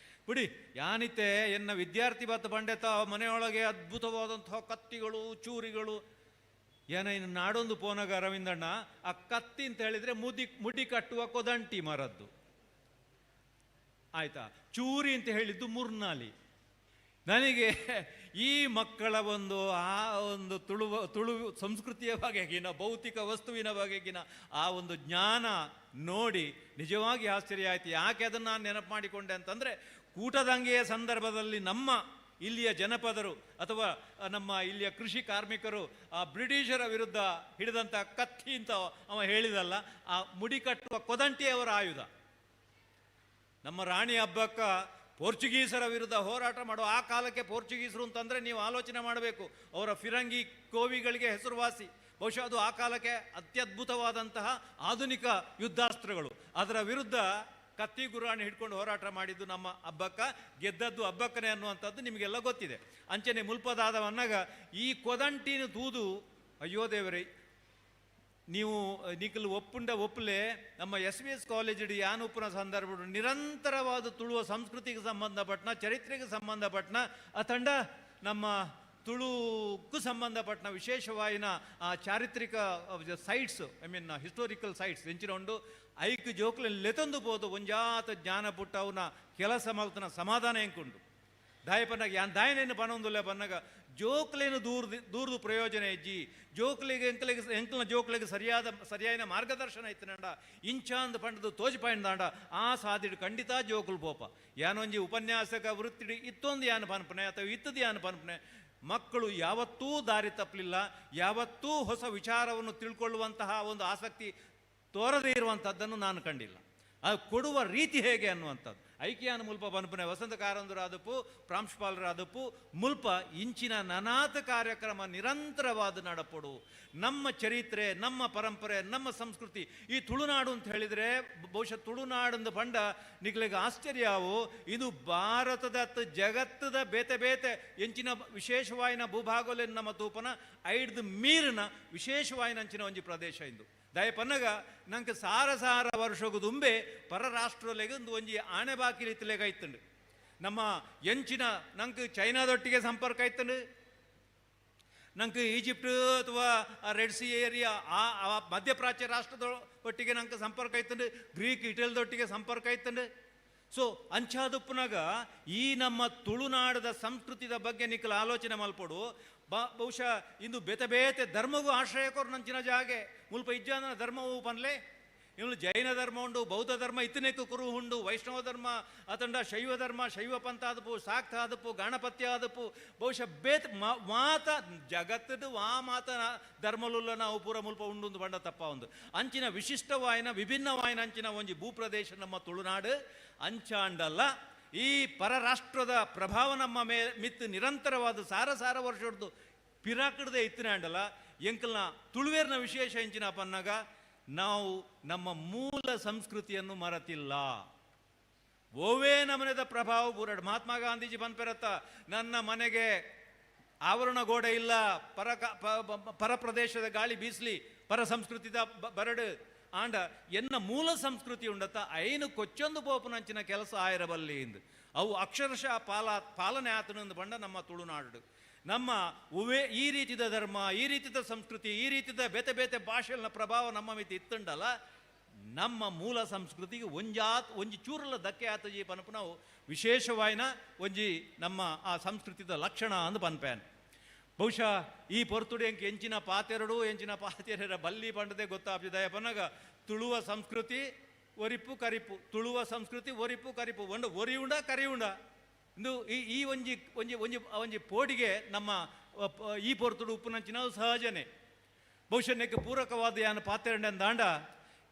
ಬಿಡಿ. ಯಾನಿತೆ ಎನ್ನ ವಿದ್ಯಾರ್ಥಿ ಬತ್ತ ಬಂಡೆತ ಮನೆಯೊಳಗೆ ಅದ್ಭುತವಾದಂತಹ ಕತ್ತಿಗಳು ಚೂರಿಗಳು ಏನ ಇನ್ನು ನಾಡೊಂದು ಪೋನಗ ಅರವಿಂದಣ್ಣ ಆ ಕತ್ತಿ ಅಂತ ಹೇಳಿದರೆ ಮುಡಿ ಕಟ್ಟುವ ಕೊದಂಟಿ ಮರದ್ದು ಆಯ್ತಾ, ಚೂರಿ ಅಂತ ಹೇಳಿದ್ದು ಮುರ್ನಾಲಿ. ನನಗೆ ಈ ಮಕ್ಕಳ ಒಂದು ಆ ಒಂದು ತುಳು ಸಂಸ್ಕೃತಿಯ ಬಗೆಗಿನ ಭೌತಿಕ ವಸ್ತುವಿನ ಬಗೆಗಿನ ಆ ಒಂದು ಜ್ಞಾನ ನೋಡಿ ನಿಜವಾಗಿ ಆಶ್ಚರ್ಯ ಆಯಿತು. ಯಾಕೆ ಅದನ್ನು ನಾನು ನೆನಪು ಮಾಡಿಕೊಂಡೆ ಅಂತಂದರೆ, ಕೂಟದಂಗೆಯ ಸಂದರ್ಭದಲ್ಲಿ ನಮ್ಮ ಇಲ್ಲಿಯ ಜನಪದರು ಅಥವಾ ನಮ್ಮ ಇಲ್ಲಿಯ ಕೃಷಿ ಕಾರ್ಮಿಕರು ಆ ಬ್ರಿಟಿಷರ ವಿರುದ್ಧ ಹಿಡಿದಂಥ ಕತ್ತಿ ಅಂತ ಅವ ಹೇಳಿದಲ್ಲ, ಆ ಮುಡಿ ಕಟ್ಟುವ ಕೊದಂಟಿಯವರ ಆಯುಧ. ನಮ್ಮ ರಾಣಿ ಹಬ್ಬಕ್ಕ ಪೋರ್ಚುಗೀಸರ ವಿರುದ್ಧ ಹೋರಾಟ ಮಾಡುವ ಆ ಕಾಲಕ್ಕೆ ಪೋರ್ಚುಗೀಸರು ಅಂತಂದರೆ ನೀವು ಆಲೋಚನೆ ಮಾಡಬೇಕು, ಅವರ ಫಿರಂಗಿ ಕೋವಿಗಳಿಗೆ ಹೆಸರುವಾಸಿ. ಬಹುಶಃ ಅದು ಆ ಕಾಲಕ್ಕೆ ಅತ್ಯದ್ಭುತವಾದಂತಹ ಆಧುನಿಕ ಯುದ್ಧಾಸ್ತ್ರಗಳು. ಅದರ ವಿರುದ್ಧ ಕತ್ತಿ ಗುರಾಣಿ ಹಿಡ್ಕೊಂಡು ಹೋರಾಟ ಮಾಡಿದ್ದು ನಮ್ಮ ಹಬ್ಬಕ್ಕ, ಗೆದ್ದದ್ದು ಹಬ್ಬಕ್ಕನೇ ಅನ್ನುವಂಥದ್ದು ನಿಮಗೆಲ್ಲ ಗೊತ್ತಿದೆ. ಅಂಚನೆ ಮುಲ್ಪದಾದವನ್ನಾಗ ಈ ಕೊದಂಟಿನ ತೂದು ಅಯ್ಯೋ ದೇವರೇ, ನೀವು ನಿಖಲ್ ಒಪ್ಪುಂಡ ಒಪ್ಪಲೆ ನಮ್ಮ ಎಸ್ ವಿ ಎಸ್ ಕಾಲೇಜ್ ಯಾನೂಪುನ ಸಂದರ್ಭ ನಿರಂತರವಾದ ತುಳುವ ಸಂಸ್ಕೃತಿಗೆ ಸಂಬಂಧಪಟ್ಟನ, ಚರಿತ್ರೆಗೆ ಸಂಬಂಧಪಟ್ಟನ, ಅತಂಡ ನಮ್ಮ ತುಳುಕ್ಕೂ ಸಂಬಂಧಪಟ್ಟನ ವಿಶೇಷವಾಯಿನ ಆ ಚಾರಿತ್ರಿಕ sites, I mean historical sites ಎಂಚಿನ ಉಂಡು ಐಕ್ ಜೋಕ್ಲೆ ಲೆತೊಂದು ಪೋದು ಒಂಜಾತ ಜ್ಞಾನ ಪುಟ್ಟವನ ಕೆಲಸ ಮಲ್ತನ ಸಮಾಧಾನ ಎಂಕುಂಡು. ದಾಯಪನ್ನಾಗ ಯಾನ್ ದಾಯನೇನು ಪನೊಂದುಲ್ಲ ಬನ್ನಾಗ ಜೋಕ್ಲೇನು ದೂರದು ಪ್ರಯೋಜನ ಇಜ್ಜಿ, ಜೋಕ್ಲಿಗೆ ಎಂಕಲಿಗೆ ಎಂಕಲ್ನ ಜೋಕ್ಲಿಗೆ ಸರಿಯಾದ ಮಾರ್ಗದರ್ಶನ ಇತ್ತನಂಡ ಇಂಚಾಂದ್ ಪಂಡದು ತೋಜಿಪಾಯಿಂದಾಂಡ ಆ ಸಾದಿಡು ಖಂಡಿತ ಜೋಕುಲ್ ಪೋಪ. ಯಾನೊಂಜಿ ಉಪನ್ಯಾಸಕ ವೃತ್ತಿಡಿ ಇತ್ತೊಂದು ಯಾನು ಪನ್ಪನೆ ಅಥವಾ ಇತ್ತದು ಯಾನು ಪನ್ಪನೆ, ಮಕ್ಕಳು ಯಾವತ್ತೂ ದಾರಿ ತಪ್ಪಲಿಲ್ಲ, ಯಾವತ್ತೂ ಹೊಸ ವಿಚಾರವನ್ನು ತಿಳ್ಕೊಳ್ಳುವಂತಹ ಒಂದು ಆಸಕ್ತಿ ತೋರದೇ ಇರುವಂಥದ್ದನ್ನು ನಾನು ಕಂಡಿಲ್ಲ. ಅದು ಕೊಡುವ ರೀತಿ ಹೇಗೆ ಅನ್ನುವಂಥದ್ದು ಐಕ್ಯಾನ ಮುಲ್ಪ ಬನ್ಪನೆ ವಸಂತ ಕಾರಂದರಾದಪ್ಪು ಪ್ರಾಂಶುಪಾಲರಾದಪ್ಪು ಮುಲ್ಪ ಇಂಚಿನ ನನಾತ ಕಾರ್ಯಕ್ರಮ ನಿರಂತರವಾದ ನಡಪಡು. ನಮ್ಮ ಚರಿತ್ರೆ, ನಮ್ಮ ಪರಂಪರೆ, ನಮ್ಮ ಸಂಸ್ಕೃತಿ, ಈ ತುಳುನಾಡು ಅಂತ ಹೇಳಿದರೆ ಬಹುಶಃ ತುಳುನಾಡೊಂದು ಪಂಡ ನಿಗ್ಲಿಗೆ ಆಶ್ಚರ್ಯವು, ಇದು ಭಾರತದ ಜಗತ್ತದ ಬೇತೆ ಬೇತೆ ಎಂಚಿನ ವಿಶೇಷವಾಯಿನ ಭೂಭಾಗೋಲೆನ್ ನಮ್ಮ ತೂಪನ ಐಡ್ದು ಮೀರಿನ ವಿಶೇಷವಾಯಿನ ಅಂಚಿನ ಒಂಜಿ ಪ್ರದೇಶ ಇಂದು. ದಯಪನ್ನಗ ನಂಗೆ ಸಾರ ಸಾರ ವರ್ಷಗು ದುಂಬೆ ಪರರಾಷ್ಟ್ರಲೆಗೆ ಒಂದು ಒಂಜಿ ಆಣೆ ಬಾಕಿ ರೀತಿಲೆಗ ಇತ್ತಂಡು. ನಮ್ಮ ಎಂಚಿನ ನಂಗೆ ಚೈನಾದೊಟ್ಟಿಗೆ ಸಂಪರ್ಕ ಇತ್ತಂಡು, ನಂಗೆ ಈಜಿಪ್ಟ್ ಅಥವಾ ರೆಡ್ ಸಿ ಏರಿಯಾ ಆ ಮಧ್ಯಪ್ರಾಚ್ಯ ರಾಷ್ಟ್ರದ ಒಟ್ಟಿಗೆ ನಂಗೆ ಸಂಪರ್ಕ ಇತ್ತಂಡು, ಗ್ರೀಕ್ ಇಟಲಿದೊಟ್ಟಿಗೆ ಸಂಪರ್ಕ ಇತ್ತಂಡು. ಸೊ ಅಂಚಾದುಪ್ಪನಾಗ ಈ ನಮ್ಮ ತುಳುನಾಡದ ಸಂಸ್ಕೃತಿದ ಬಗ್ಗೆ ನಿಖಲ ಆಲೋಚನೆ ಮಲ್ಪಡು. ಬಹುಶಃ ಇಂದು ಬೇತೆ ಬೇತೆ ಧರ್ಮಗೂ ಆಶ್ರಯಕೋರು ನಂಚಿನ ಜಾಗೆ ಮುಲ್ಪ ಇಜ್ಜಾನ ಧರ್ಮವು ಪನ್ಲೆ ಇವನು ಜೈನ ಧರ್ಮ ಉಂಡು, ಬೌದ್ಧ ಧರ್ಮ ಇತ್ತನೇಕು ಕುರು ಉಂಡು, ವೈಷ್ಣವ ಧರ್ಮ ಅತಂಡ ಶೈವ ಧರ್ಮ, ಶೈವ ಪಂಥ ಆದಪು, ಶಾಕ್ತ ಆದಪು, ಗಣಪತ್ಯ ಆದಪು, ಬಹುಶಃ ಬೇತ್ ಮಾತ ಜಗತ್ತದ ವಾ ಮಾತ ಧರ್ಮಲುಲ್ಲ ನಾವು ಪೂರ ಮುಲ್ಪ ಉಂಡು ಬಂಡ ತಪ್ಪ ಒಂದು ಅಂಚಿನ ವಿಶಿಷ್ಟವಾಯಿನ ವಿಭಿನ್ನವಾಯಿನ ಅಂಚಿನ ಒಂಜಿ ಭೂಪ್ರದೇಶ ನಮ್ಮ ತುಳುನಾಡು. ಅಂಚಾಂಡಲ್ಲ ಈ ಪರರಾಷ್ಟ್ರದ ಪ್ರಭಾವ ನಮ್ಮ ಮಿತ್ತು ನಿರಂತರವಾದ ಸಾರ ಸಾರ ವರ್ಷದ್ದು ಪಿರಾಕಡದೆ ಇತ್ತಿನ ಅಂಡಲ್ಲ. ಎಂಕಲ್ನ ತುಳುವೇರ್ನ ವಿಶೇಷ ಎಂಚಿನ ಪನ್ನಾಗ ನಾವು ನಮ್ಮ ಮೂಲ ಸಂಸ್ಕೃತಿಯನ್ನು ಮರೆತಿಲ್ಲ. ಓವೇ ನಮನದ ಪ್ರಭಾವ ಬೂರಡ್. ಮಹಾತ್ಮ ಗಾಂಧೀಜಿ ಬಂದ್ಪೆರತ್ತ ನನ್ನ ಮನೆಗೆ ಆವರಣ ಗೋಡೆ ಇಲ್ಲ, ಪರ ಪ್ರದೇಶದ ಗಾಳಿ ಬೀಸಲಿ, ಪರ ಸಂಸ್ಕೃತಿದ ಬರಡು ಆಂಡ ಎನ್ನ ಮೂಲ ಸಂಸ್ಕೃತಿ ಉಂಡತ್ತ ಐನು ಕೊಚ್ಚೊಂದು ಪೋಪನಂಚಿನ ಕೆಲಸ ಆಯಿರಬಲ್ಲಿ ಎಂದು ಅವು ಅಕ್ಷರಶಃ ಪಾಲನೆ ಆತನಂದು ಬಂಡ ನಮ್ಮ ತುಳುನಾಡು. ನಮ್ಮ ಉವೇ ಈ ರೀತಿದ ಧರ್ಮ, ಈ ರೀತಿದ ಸಂಸ್ಕೃತಿ, ಈ ರೀತಿದ ಬೇತೆ ಬೇತೆ ಭಾಷೆಗಳ ಪ್ರಭಾವ ನಮ್ಮ ಮಿತಿ ಇತ್ತುಂಡಲ್ಲ, ನಮ್ಮ ಮೂಲ ಸಂಸ್ಕೃತಿಗೆ ಒಂಜಿ ಚೂರಲ್ಲ ಧಕ್ಕೆ ಆತಜಿ ಪನಪು ನಾವು ವಿಶೇಷವಾಯಿನ ಒಂಜಿ ನಮ್ಮ ಆ ಸಂಸ್ಕೃತಿದ ಲಕ್ಷಣ ಅಂದು ಪನ್ಪ್ಯಾನ್. ಬಹುಶಃ ಈ ಪೊರ್ತುಡಿ ಎಂಕ್ ಎಂಚಿನ ಪಾತೆರಡು ಎಂಚಿನ ಪಾತೆರರ ಬಲ್ಲಿ ಪಂಡದೆ ಗೊತ್ತಾಪಿದಯ ಪನ್ನಗ ತುಳುವ ಸಂಸ್ಕೃತಿ ಒರಿಪು ಕರಿಪು, ತುಳುವ ಸಂಸ್ಕೃತಿ ಒರಿಪು ಕರಿಪು, ಒಂಡ ಒರಿಯುಂಡ ಕರಿಯುಂಡ ಇಂದು ಈ ಈ ಒಂಜಿ ಒಂಜಿ ಒಂಜಿ ಒಂಜಿ ಪೋಡಿಗೆ ನಮ್ಮ ಈ ಪೊರ್ತುಡು ಉಪ್ಪುನಂಚಿನ ಸಹಜನೆ. ಬಹುಶಃ ನೆಕ್ಕೆ ಪೂರಕವಾದ ಯಾನ ಪಾತೆರಂಡ ದಾಂಡ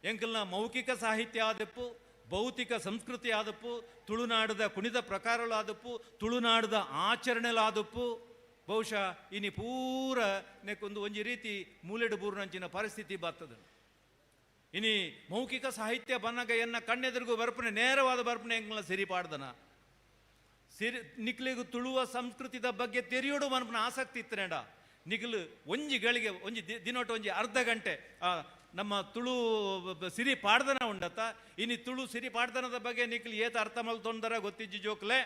ಎಂಕಲ್ನ ಮೌಖಿಕ ಸಾಹಿತ್ಯ ಆದಪ್ಪು, ಭೌತಿಕ ಸಂಸ್ಕೃತಿ ಆದಪ್ಪು, ತುಳುನಾಡದ ಕುಣಿತ ಪ್ರಕಾರಗಳಾದಪ್ಪು, ತುಳುನಾಡದ ಆಚರಣೆಲಾದಪ್ಪು, ಬಹುಶಃ ಇನಿ ಪೂರ ನೆಕ್ಕೊಂದು ಒಂಜಿ ರೀತಿ ಮೂಲೆಡು ಬೂರ್ನಂಚಿನ ಪರಿಸ್ಥಿತಿ ಬರ್ತದೆ. ಇನಿ ಮೌಖಿಕ ಸಾಹಿತ್ಯ ಬನ್ನಗ ಎನ್ನ ಕಣ್ಣೆದುರಿಗೂ ಬರ್ಪಣೆ ನೇರವಾದ ಬರ್ಪಣೆ ಎಂಗ್ಲ ಸಿರಿ ಪಾಡ್ದನ ಸಿರಿ ನಿಕ್ಲಿಗು ತುಳುವ ಸಂಸ್ಕೃತಿದ ಬಗ್ಗೆ ತೆರಿಯೋಡು ಮನಪನ ಆಸಕ್ತಿ ಇತ್ತನೇಡ ನಿಗಲು ಒಂಜಿ ಗಳಿಗೆ ಒಂಜಿ ದಿನೋಟ ಒಂಜಿ ಅರ್ಧ ಗಂಟೆ ನಮ್ಮ ತುಳು ಸಿರಿ ಪಾಡ್ದನ ಉಂಡತ್ತ. ಇನಿ ತುಳು ಸಿರಿ ಪಾಡ್ದನದ ಬಗ್ಗೆ ನಿಕ್ಲು ಏತ ಅರ್ಥ ಮಲ್ತೊಂದರ ಗೊತ್ತಿಜ್ಜಿ ಜೋಕ್ಲೆ.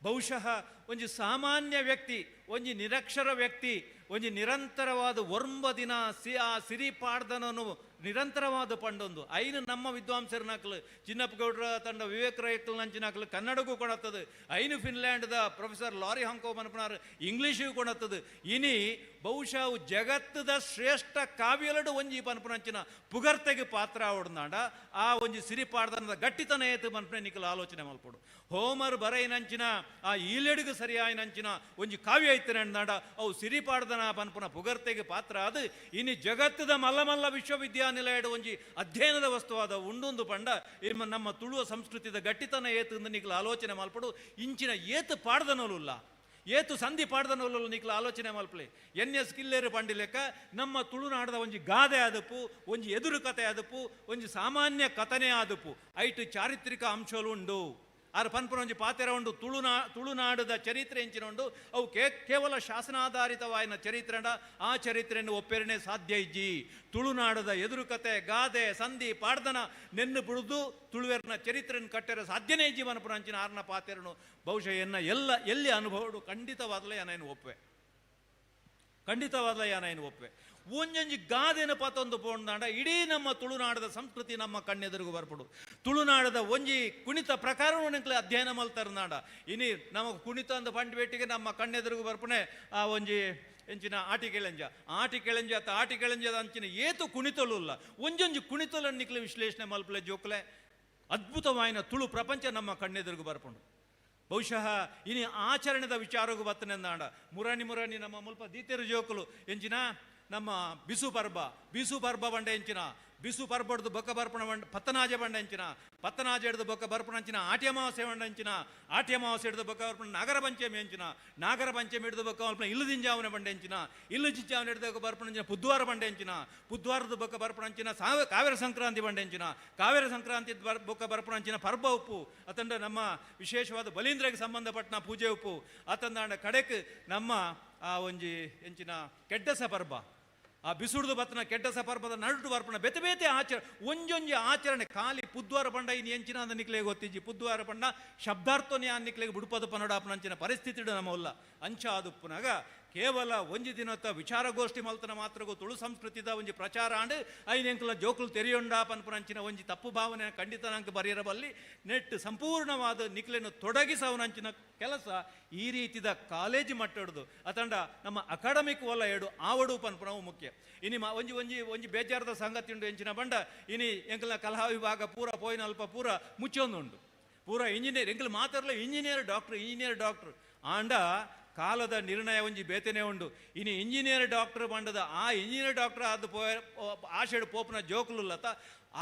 ಬಹುಶಃ ಒಂಜಿ ಸಾಮಾನ್ಯ ವ್ಯಕ್ತಿ, ಒಂಜಿ ನಿರಕ್ಷರ ವ್ಯಕ್ತಿ, ಒಂಜಿ ನಿರಂತರವಾದ ಒರ್ಂಬ ದಿನ ಆ ಸಿರಿ ಪಾಡ್ದನನು ನಿರಂತರವಾದ ಪಂಡೊಂದು ಐನು ನಮ್ಮ ವಿದ್ವಾಂಸರನಾಕ್ಲು ಚಿನ್ನಪ್ಪಗೌಡರ ತಂಡ ವಿವೇಕ ರೈಕ್ಲು ಕನ್ನಡಕ್ಕೂ ಕೊಡತ್ತದು, ಐನು ಫಿನ್ಲ್ಯಾಂಡ್ದ ಪ್ರೊಫೆಸರ್ ಲಾರಿ ಹಾಂಕೋ ಮನಪನಾರ್ ಇಂಗ್ಲೀಷಿಗೂ ಕೊಡತ್ತದು. ಇನಿ ಬಹುಶಃ ಜಗತ್ತದ ಶ್ರೇಷ್ಠ ಕಾವ್ಯಲಡು ಒಂಜಿ ಪನ್ಪನಂಚಿನ ಪುಗರ್ತೆಗೆ ಪಾತ್ರ ಆವಡ್ನಾಡ ಆ ಒಂಜಿ ಸಿರಿ ಪಾಡ್ದನದ ಗಟ್ಟಿತನ ಏತು ಮನ್ಪನೆ ನಿಕಲು ಆಲೋಚನೆ ಮಲ್ಪಡು. ಹೋಮರ್ ಬರೈನಂಚಿನ ಆ ಈಲೆಡುಗು ಸರಿಯಾಯಿನಂಚಿನ ಒಂಜಿ ಕಾವ್ಯ ಐತನಾಡ ಅವು ಸಿರಿ ಪಾಡ್ದನ ಪನ್ಪುನ ಪುಗರ್ತೆಗೆ ಪಾತ್ರ ಅದು ಇನಿ ಜಗತ್ತದ ಮಲ್ಲ ಮಲ್ಲ ವಿಶ್ವವಿದ್ಯಾನಿಲಯದ ಒಂಜಿ ಅಧ್ಯಯನದ ವಸ್ತುವಾದ ಉಂಡೊಂದು ಪಂಡ ನಮ್ಮ ತುಳುವ ಸಂಸ್ಕೃತಿದ ಗಟ್ಟಿತನ ಏತು ನಿಕಲು ಆಲೋಚನೆ ಮಲ್ಪಡು. ಇಂಚಿನ ಏತು ಪಾಡ್ದನೋಲುಲ್ಲ, ಏತು ಸಂಧಿ ಪಾಡ್ದನೋಲು ನಿಕ್ಲ ಆಲೋಚನೆ ಮಲ್ಪಲೆ. ಎನ್ ಎಸ್ ಕಿಲ್ಲೇರು ಪಂಡಿ ಲೆಕ್ಕ ನಮ್ಮ ತುಳುನಾಡದ ಒಂಜಿ ಗಾದೆ ಆದಪ್ಪು, ಒಂಜಿ ಎದುರು ಕತೆ ಆದಪ್ಪು, ಒಂಜಿ ಸಾಮಾನ್ಯ ಕಥನೆ ಆದಪ್ಪು, ಐಟು ಚಾರಿತ್ರಿಕ ಅಂಶಗಳು ಉಂಡು. ಆರ್ ಪನ್ಪುನ ಒಂಜಿ ಪಾತೆರ ಉಂಡು, ತುಳುನಾಡದ ಚರಿತ್ರೆ ಎಂಚಿನ ಉಂಡು, ಅವು ಕೇವಲ ಶಾಸನಾಧಾರಿತವಾಯಿನ ಚರಿತ್ರೆಂಡ ಆ ಚರಿತ್ರೆಯನ್ನು ಒಪ್ಪೇರಣೆ ಸಾಧ್ಯ ಇಜ್ಜಿ. ತುಳುನಾಡದ ಎದುರುಕತೆ ಗಾದೆ ಸಂಧಿ ಪಾಡ್ದನ ನೆನ್ನು ಬಿಡುದು ತುಳುವೆರ್ನ ಚರಿತ್ರೆಯನ್ನು ಕಟ್ಟೆರ ಸಾಧ್ಯನೇ ಇಜ್ಜಿ ಮನಪುನ ಅಂಚಿನ ಆರ್ನ ಪಾತೆರನು ಬಹುಶಃ ಎನ್ನ ಎಲ್ಲ ಎಲ್ಲಿ ಅನುಭವಡು ಖಂಡಿತವಾದಲೇ ಏನೇನು ಒಪ್ಪೆ, ಖಂಡಿತವಾದಲೇ ಏನೇನು ಒಪ್ಪೆ. ಒಂಜೊಂಜಿ ಗಾದೆನ ಪತೊಂದು ಪೋಂಡಾಂಡ ಇಡೀ ನಮ್ಮ ತುಳುನಾಡದ ಸಂಸ್ಕೃತಿ ನಮ್ಮ ಕಣ್ಣೆದುರಿಗೂ ಬರ್ಪಡು. ತುಳುನಾಡದ ಒಂಜಿ ಕುಣಿತ ಪ್ರಕಾರವನ್ನು ನಿಂಕ್ಲೆ ಅಧ್ಯಯನ ಮಲ್ತರ್ನಾಡ ಇನಿ ನಮಗೆ ಕುಣಿತ ಅಂದ ಪಂಡ್ ಬೇಟಿಗೆ ನಮ್ಮ ಕಣ್ಣೆದುರಿಗೂ ಬರ್ಪಣೆ ಆ ಒಂಜಿ ಎಂಚಿನ ಆಟಿ ಕೆಳಂಜ ಆಟಿ ಕೆಳಂಜ ಅತ್ತ ಆಟಿ ಕೆಳಂಜದ ಅಂಚಿನ ಏತು ಕುಣಿತಲುಲ್ಲ ಒಂಜೊಂಜಿ ಕುಣಿತಲನ್ನು ನಿಕ್ಲೆ ವಿಶ್ಲೇಷಣೆ ಮಲ್ಪಲೆ ಜೋಕ್ಲೆ ಅದ್ಭುತವಾಯಿನ ತುಳು ಪ್ರಪಂಚ ನಮ್ಮ ಕಣ್ಣೆದುರಿಗೂ ಬರ್ಪುಂಡು. ಬಹುಶಃ ಇನಿ ಆಚರಣೆದ ವಿಚಾರಗೂ ಬತ್ತನೆಂದಾಂಡ ಮುರಾಣಿ ಮುರಾಣಿ ನಮ್ಮ ಮುಲ್ಪ ದೀತೆರು ಜೋಕುಲು ಎಂಚಿನ ನಮ್ಮ ಬಿಸು ಪರ್ಬ, ಬಿಸು ಪರ್ಬ ಬಂಡೆ ಎಂಚಿನ ಬಿಸು ಪರ್ಬಡ್ದು ಬೊಕ್ಕ ಬರ್ಪಣ ಬಂಡ ಪತ್ತನಾಜೆ ಬಂಡ ಎಂಚಿನ ಪತ್ತನಾಜೆ ಹಿಡ್ದು ಬೊಕ್ಕ ಬರ್ಪಣ ಅಂಚಿನ ಆಟಿ ಅಮಾವಾಸ್ಯೆ ಬಂಡ ಎಂಚಿನ ಆಟಿ ಅಮಾವಾಸ್ಯೆ ಹಿಡ್ದು ಬೊಕ್ಕ ಬರ್ಪಣ ನಾಗರ ಪಂಚಮಿ ಎಂಚಿನ ನಾಗರ ಪಂಚಮಿ ಹಿಡ್ದು ಬೊಕ್ಕ ಬರ್ಪಣ ಇಲ್ಲು ದಿಂಜಾವನೆ ಬಂಡೆ ಎಂಚಿನ ಇಲ್ಲು ಜಿಂಜಾವನೆ ಹಿಡ್ದು ಬೊಕ್ಕ ಬರ್ಪಣ ಅಂಚಿನ ಪುದ್ವಾರ ಬಂಡೆ ಎಂಚಿನ ಪುದ್ವಾರದ ಬೊಕ್ಕ ಬರ್ಪಣ ಅಂಚಿನ ಕಾವೇರ ಸಂಕ್ರಾಂತಿ ಬಂಡೆ ಎಂಚಿನ ಕಾವೇರ ಸಂಕ್ರಾಂತಿ ಬೊಕ್ಕ ಬರ್ಪಣ ಅಂಚಿನ ಪರ್ಬ ಉಪ್ಪು ಅತಂಡ ನಮ್ಮ ವಿಶೇಷವಾದ ಬಲೀಂದ್ರಗೆ ಸಂಬಂಧಪಟ್ಟನ ಪೂಜೆ ಉಪ್ಪು ಅತಂದಾಂಡ ಕಡೆಕ್ ನಮ್ಮ ಆ ಒಂಜಿ ಎಂಚಿನ ಕೆಡ್ಡಸ ಪರ್ಬ ಆ ಬಿಸುಡ್ದು ಬತ್ತನ ಕೆಡ್ಡಸ ಪರ್ಬದ ನಡುಟು ಬರ್ಪಣ ಬೇತೆ ಬೇತೆ ಆಚರಣೆ ಒಂಜೊಂಜಿ ಆಚರಣೆ ಖಾಲಿ ಪುದ್ವಾರ ಪಂಡ ಇನ್ನು ಎಂಚಿನ ಅಂದ ನಿಕ್ಲೆಗೆ ಗೊತ್ತಿಜ್ಜಿ ಪುದ್ವಾರ ಪಂಡ ಶಬ್ದಾರ್ಥನೇ ಆ ನಿಕ್ಲೆಗೆ ಬುಡುಪದ ಪನಡಾಪನ ಅಂಚಿನ ಪರಿಸ್ಥಿತಿ ನಮ್ಮಲ್ಲ ಅಂಚ ಆದುಪ್ಪುನಾಗ ಕೇವಲ ಒಂಜಿ ದಿನತ್ತ ವಿಚಾರಗೋಷ್ಠಿ ಮಲ್ತನ ಮಾತ್ರಗೂ ತುಳು ಸಂಸ್ಕೃತಿದ ಒಂಜಿ ಪ್ರಚಾರ ಆಂಡ್ ಐನೆಂಕುಲ ಜೋಕುಲು ತೆರೆಯೊಂಡ ಪನ್ಪುನಂಚಿನ ಒಂಜಿ ತಪ್ಪು ಭಾವನೆ ಖಂಡಿತ ನಂಗೆ ಬರೆಯರಬಲ್ಲಿ ನೆಟ್ ಸಂಪೂರ್ಣವಾದ ನಿಕ್ಲೆನು ತೊಡಗಿಸವನಂಚಿನ ಕೆಲಸ ಈ ರೀತಿದ ಕಾಲೇಜು ಮಟ್ಟಡ್ದು ಅತಂಡ ನಮ್ಮ ಅಕಾಡೆಮಿಕ್ ವಲಯಡು ಆವಡು ಪನ್ಪುನವು ಮುಖ್ಯ. ಇನಿ ಒಂಜಿ ಒಂಜಿ ಒಂಜಿ ಬೇಜಾರದ ಸಂಗತಿ ಉಂಡು ಎಂಚಿನ ಬಂಡ ಇನಿ ಎಂಕಲ್ನ ಕಲಾ ವಿಭಾಗ ಪೂರ ಪೋಯಿನ ಅಲ್ಪ ಪೂರ ಮುಚ್ಚೊಂದುಂಡು ಪೂರ ಇಂಜಿನಿಯರ್ ಎಂಕಲ್ ಮಾತಾಡಲ ಇಂಜಿನಿಯರ್ ಡಾಕ್ಟ್ರ್ ಇಂಜಿನಿಯರ್ ಡಾಕ್ಟ್ರ್ ಆಂಡ ಕಾಲದ ನಿರ್ಣಯ ಒಂಜಿ ಬೇತನೆ ಉಂಡು. ಇನಿ ಇಂಜಿನಿಯರ್ ಡಾಕ್ಟರ್ ಬಂಡದ ಆ ಇಂಜಿನಿಯರ್ ಡಾಕ್ಟರ್ ಆದ ಆಶೆಡು ಪೋಪನ ಜೋಕುಲುಲ್ಲತ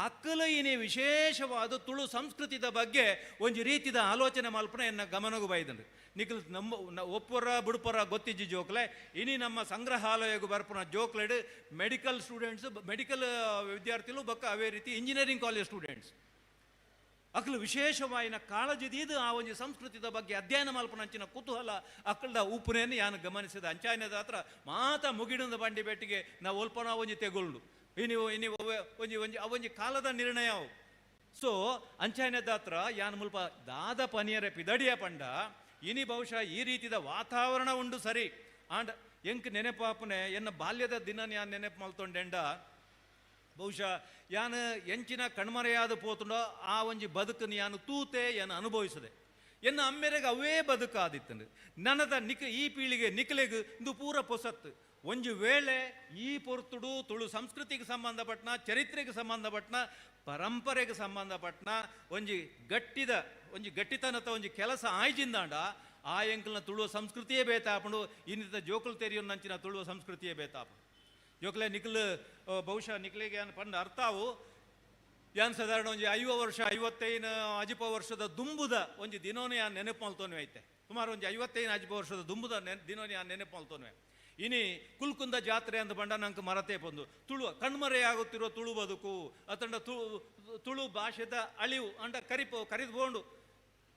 ಅಕ್ಕಲ ಇನಿ ವಿಶೇಷವಾದ ತುಳು ಸಂಸ್ಕೃತಿದ ಬಗ್ಗೆ ಒಂಜಿ ರೀತಿದ ಆಲೋಚನೆ ಮಲ್ಪನ ಎನ್ನ ಗಮನಗೂ ಬೈದಂಡು. ನಿಖಲ್ ನಮ್ಮ ಒಪ್ಪರ ಬುಡುಪರ ಗೊತ್ತಿಜ್ಜಿ ಜೋಕ್ಲೆ ಇನಿ ನಮ್ಮ ಸಂಗ್ರಹಾಲಯಗೂ ಬರ್ಪುನ ಜೋಕ್ಲೆಡ್ ಮೆಡಿಕಲ್ ಸ್ಟೂಡೆಂಟ್ಸ್ ಮೆಡಿಕಲ್ ವಿದ್ಯಾರ್ಥಿಗಳು ಬೊಕ್ಕ ಅವೇ ರೀತಿ ಇಂಜಿನಿಯರಿಂಗ್ ಕಾಲೇಜ್ ಸ್ಟೂಡೆಂಟ್ಸ್ ಅಕ್ಲು ವಿಶೇಷವಾಯಿನ ಕಾಳಜಿದೀದು ಆ ಒಂಜಿ ಸಂಸ್ಕೃತಿದ ಬಗ್ಗೆ ಅಧ್ಯಯನ ಮಲ್ಪನಂಚಿನ ಕುತೂಹಲ ಅಕ್ಕಲ್ದ ಉಪ್ಪುನೇನು ಯಾನು ಗಮನಿಸಿದ ಅಂಚಾಯಿನದ ಹತ್ರ ಮಾತ ಮುಗಿಡದ ಬಂಡಿ ಬೆಟ್ಟಿಗೆ ನಾವು ಒಲ್ಪನ ಒಂಜಿ ತೆಗೊಳ್ಳು ಇನಿ ಇನಿ ಒಂಜಿ ಒಂಜಿ ಅವೊಂಜಿ ಕಾಲದ ನಿರ್ಣಯ ಅವು. ಸೊ ಅಂಚಾಯಿನದ ಹತ್ರ ಯಾನು ಮುಲ್ಪ ದಾದ ಪನಿಯರೆ ಪಿದಡಿಯ ಪಂಡ ಇನಿ ಬಹುಶಃ ಈ ರೀತಿದ ವಾತಾವರಣ ಉಂಡು ಸರಿ ಆಂಡ್ ಎಂಕ್ ನೆನಪಾಪನೆ ಎನ್ನ ಬಾಲ್ಯದ ದಿನ ಯಾನ್ ನೆನಪು ಮಲ್ತೊಂಡೆಂಡ ಬಹುಶಃ ಯಾನು ಎಂಚಿನ ಕಣ್ಮರೆಯಾದ ಪೋತುಂಡೋ ಆ ಒಂಜಿ ಬದುಕನ್ನು ಯಾನು ತೂತೆ ಯಾನು ಅನುಭವಿಸದೆ ಎನ್ನ ಅಮ್ಮೆರೆಗೆ ಅವೇ ಬದುಕಾದಿತ್ತಂಡು ನನದ ನಿಕ್ ಈ ಪೀಳಿಗೆ ನಿಕ್ಲೆಗ್ ಇಂದು ಪೂರ ಪೊಸತ್ತು ಒಂಜಿ ವೇಳೆ ಈ ಪೊರ್ತುಡು ತುಳು ಸಂಸ್ಕೃತಿಗೆ ಸಂಬಂಧಪಟ್ಟನ ಚರಿತ್ರೆಗೆ ಸಂಬಂಧಪಟ್ಟನ ಪರಂಪರೆಗೆ ಸಂಬಂಧಪಟ್ಟನ ಒಂಜಿ ಗಟ್ಟಿದ ಒಂಜಿ ಗಟ್ಟಿತನತ ಒಂಜಿ ಕೆಲಸ ಆಯ್ಜಿಂದಾಂಡ ಆ ಎಂಕಲ್ನ ತುಳುವ ಸಂಸ್ಕೃತಿಯೇ ಬೇತಾಪಂಡು ಇನ್ನಿತ ಜೋಕುಲು ತೆರಿಯೊಂದಂಚಿನ ತುಳುವ ಸಂಸ್ಕೃತಿಯೇ ಬೇತಾಪಂಡು ಜೋಕ್ಲೆ ನಿಕ್ಲು ಬಹುಶಃ ನಿಕ್ಲಿಗೆ ಏನು ಪಂಡ ಅರ್ಥವು ಯಾನ್ ಸಾಧಾರಣ ಒಂಜಿ 50 ವರ್ಷ 55 ಅಜಿಪ ವರ್ಷದ ದುಂಬುದ ಒಂಜಿ ದಿನೋನೇ ಯಾನ್ ನೆನಪು ಮಲ್ತೋನೆ ಐತೆ. ಸುಮಾರು ಒಂಜಿ 55 50 ವರ್ಷದ ದುಂಬುದ ದಿನ ಯಾನ್ ನೆನಪು ಮಲ್ತೊನ್ವೆ. ಇನಿ ಕುಲ್ಕುಂದ ಜಾತ್ರೆ ಅಂದ್ ಬಂಡ ನಂಗೆ ಮರತೆ ಬಂದು ತುಳು ಕಣ್ಮರೆಯಾಗುತ್ತಿರೋ ತುಳು ಬದುಕು ಅತಂಡ ತುಳು ಭಾಷೆದ ಅಳಿವು ಅಂಡ ಕರಿಪು ಕರಿದ್ಬೋಂಡು.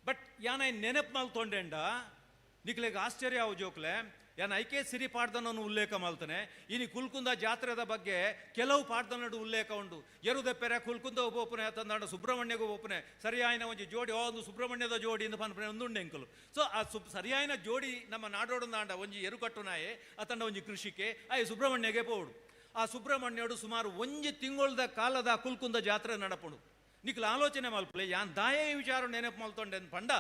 ಬಟ್ ಯಾನ ನೆನಪು ಮಲ್ತೊಂಡೆಂಡ ನಿಕ್ಲೆಗ್ ಆಶ್ಚರ್ಯ ಅವು ಜೋಕ್ಲೆ, ಯಾನ್ ಐಕೆ ಸಿರಿ ಪಾಡ್ದನನ್ನು ಉಲ್ಲೇಖ ಮಲ್ತಾನೆ. ಇನಿ ಕುಲ್ಕುಂದ ಜಾತ್ರೆದ ಬಗ್ಗೆ ಕೆಲವು ಪಾಡ್ದನಡು ಉಲ್ಲೇಖ ಉಂಡು. ಎರುದೆಪ್ಪೆರೆ ಕುಲ್ಕುಂದ ಒಪ್ಪುನೆ ತಂದಾಂಡ ಸುಬ್ರಹ್ಮಣ್ಯಗೂ ಒಪ್ಪುನೆ ಸರಿಯಾಯಿನ ಒಂಜಿ ಜೋಡಿ ಒಂದು ಸುಬ್ರಹ್ಮಣ್ಯದ ಜೋಡಿ ಇಂದು ಪನ್ಪುನೆ ಒಂದುಂಡು ಎಂಕಲು. ಸೊ ಆ ಸರಿಯಾಯಿನ ಜೋಡಿ ನಮ್ಮ ನಾಡೋಡಂದಾಂಡ ಒಂಜಿ ಎರುಕಟ್ಟುನಾಯೆ ಅತಂಡ ಒಂಜಿ ಕೃಷಿಕೆ ಆಯ್ ಸುಬ್ರಹ್ಮಣ್ಯಗೆ ಪೋಡು. ಆ ಸುಬ್ರಹ್ಮಣ್ಯಡು ಸುಮಾರು ಒಂಜಿ ತಿಂಗೊಳ್ದ ಕಾಲದ ಕುಲ್ಕುಂದ ಜಾತ್ರೆ ನಡಪುಂಡು. ನಿಕ್ಲ ಆಲೋಚನೆ ಮಲ್ಪಲೆ ಯಾನ್ ದಾಯೇ ವಿಚಾರ ನೆನಪು ಮಲ್ತೊಂಡೆ ಪಂಡ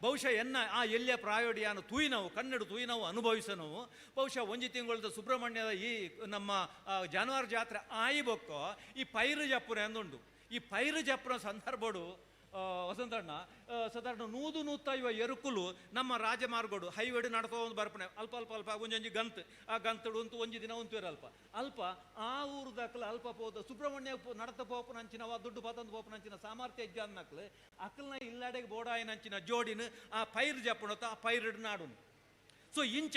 ಬಹುಶಃ ಎನ್ನ ಆ ಎಲ್ಲಿಯ ಪ್ರಾಯೋಡಿ ಯಾನು ತೂಯಿನವು ಕನ್ನಡ ತೂಯಿನವು ಅನುಭವಿಸನವು ಬಹುಶಃ ಒಂಜಿ ತಿಂಗಳದ ಸುಬ್ರಹ್ಮಣ್ಯದ ಈ ನಮ್ಮ ಜಾನುವಾರು ಜಾತ್ರೆ ಆಯಿ ಬೊಕ್ಕೋ ಈ ಪೈರು ಜಪ್ಪುನೆ ಅಂದುಂಡು. ಈ ಪೈರು ಜಪ್ಪುನ ಸಂದರ್ಭಡು ವಸಂತಣ್ಣ ಸಾಧಾರಣ 100-150 ಎರುಕುಲು ನಮ್ಮ ರಾಜಮಾರ್ಗಡು ಹೈವೇಡು ನಡ್ಕೊ ಒಂದು ಬರ್ಪಣೆ ಅಲ್ಪ ಅಲ್ಪ ಅಲ್ಪ ಒಂಜೊಂಜಿ ಗಂತು ಆ ಗಂತಡು ಉಂತು ಒಂಜಿ ದಿನ ಉಂತುವೇರು ಅಲ್ಪ ಅಲ್ಪ ಆ ಊರುದಕ್ಲು ಅಲ್ಪ ಪೋದ ಸುಬ್ರಹ್ಮಣ್ಯ ನಡತ ಪೋಪುನಂಚಿನವ ದುಡ್ಡು ಪತಂದು ಪೋಪುನಂಚಿನ ಸಾಮರ್ಥ್ಯ ಇಜ್ಜಾನ್ನಕ್ಲು ಅಕ್ಲನ ಇಲ್ಲಾಡೆಗೆ ಬೋಡಾಯಿನಂಚಿನ ಜೋಡಿನ ಆ ಪೈರು ಜಪ್ಪುಣತ ಆ ಪೈರುಡು ನಾಡುನು. ಸೊ ಇಂಚ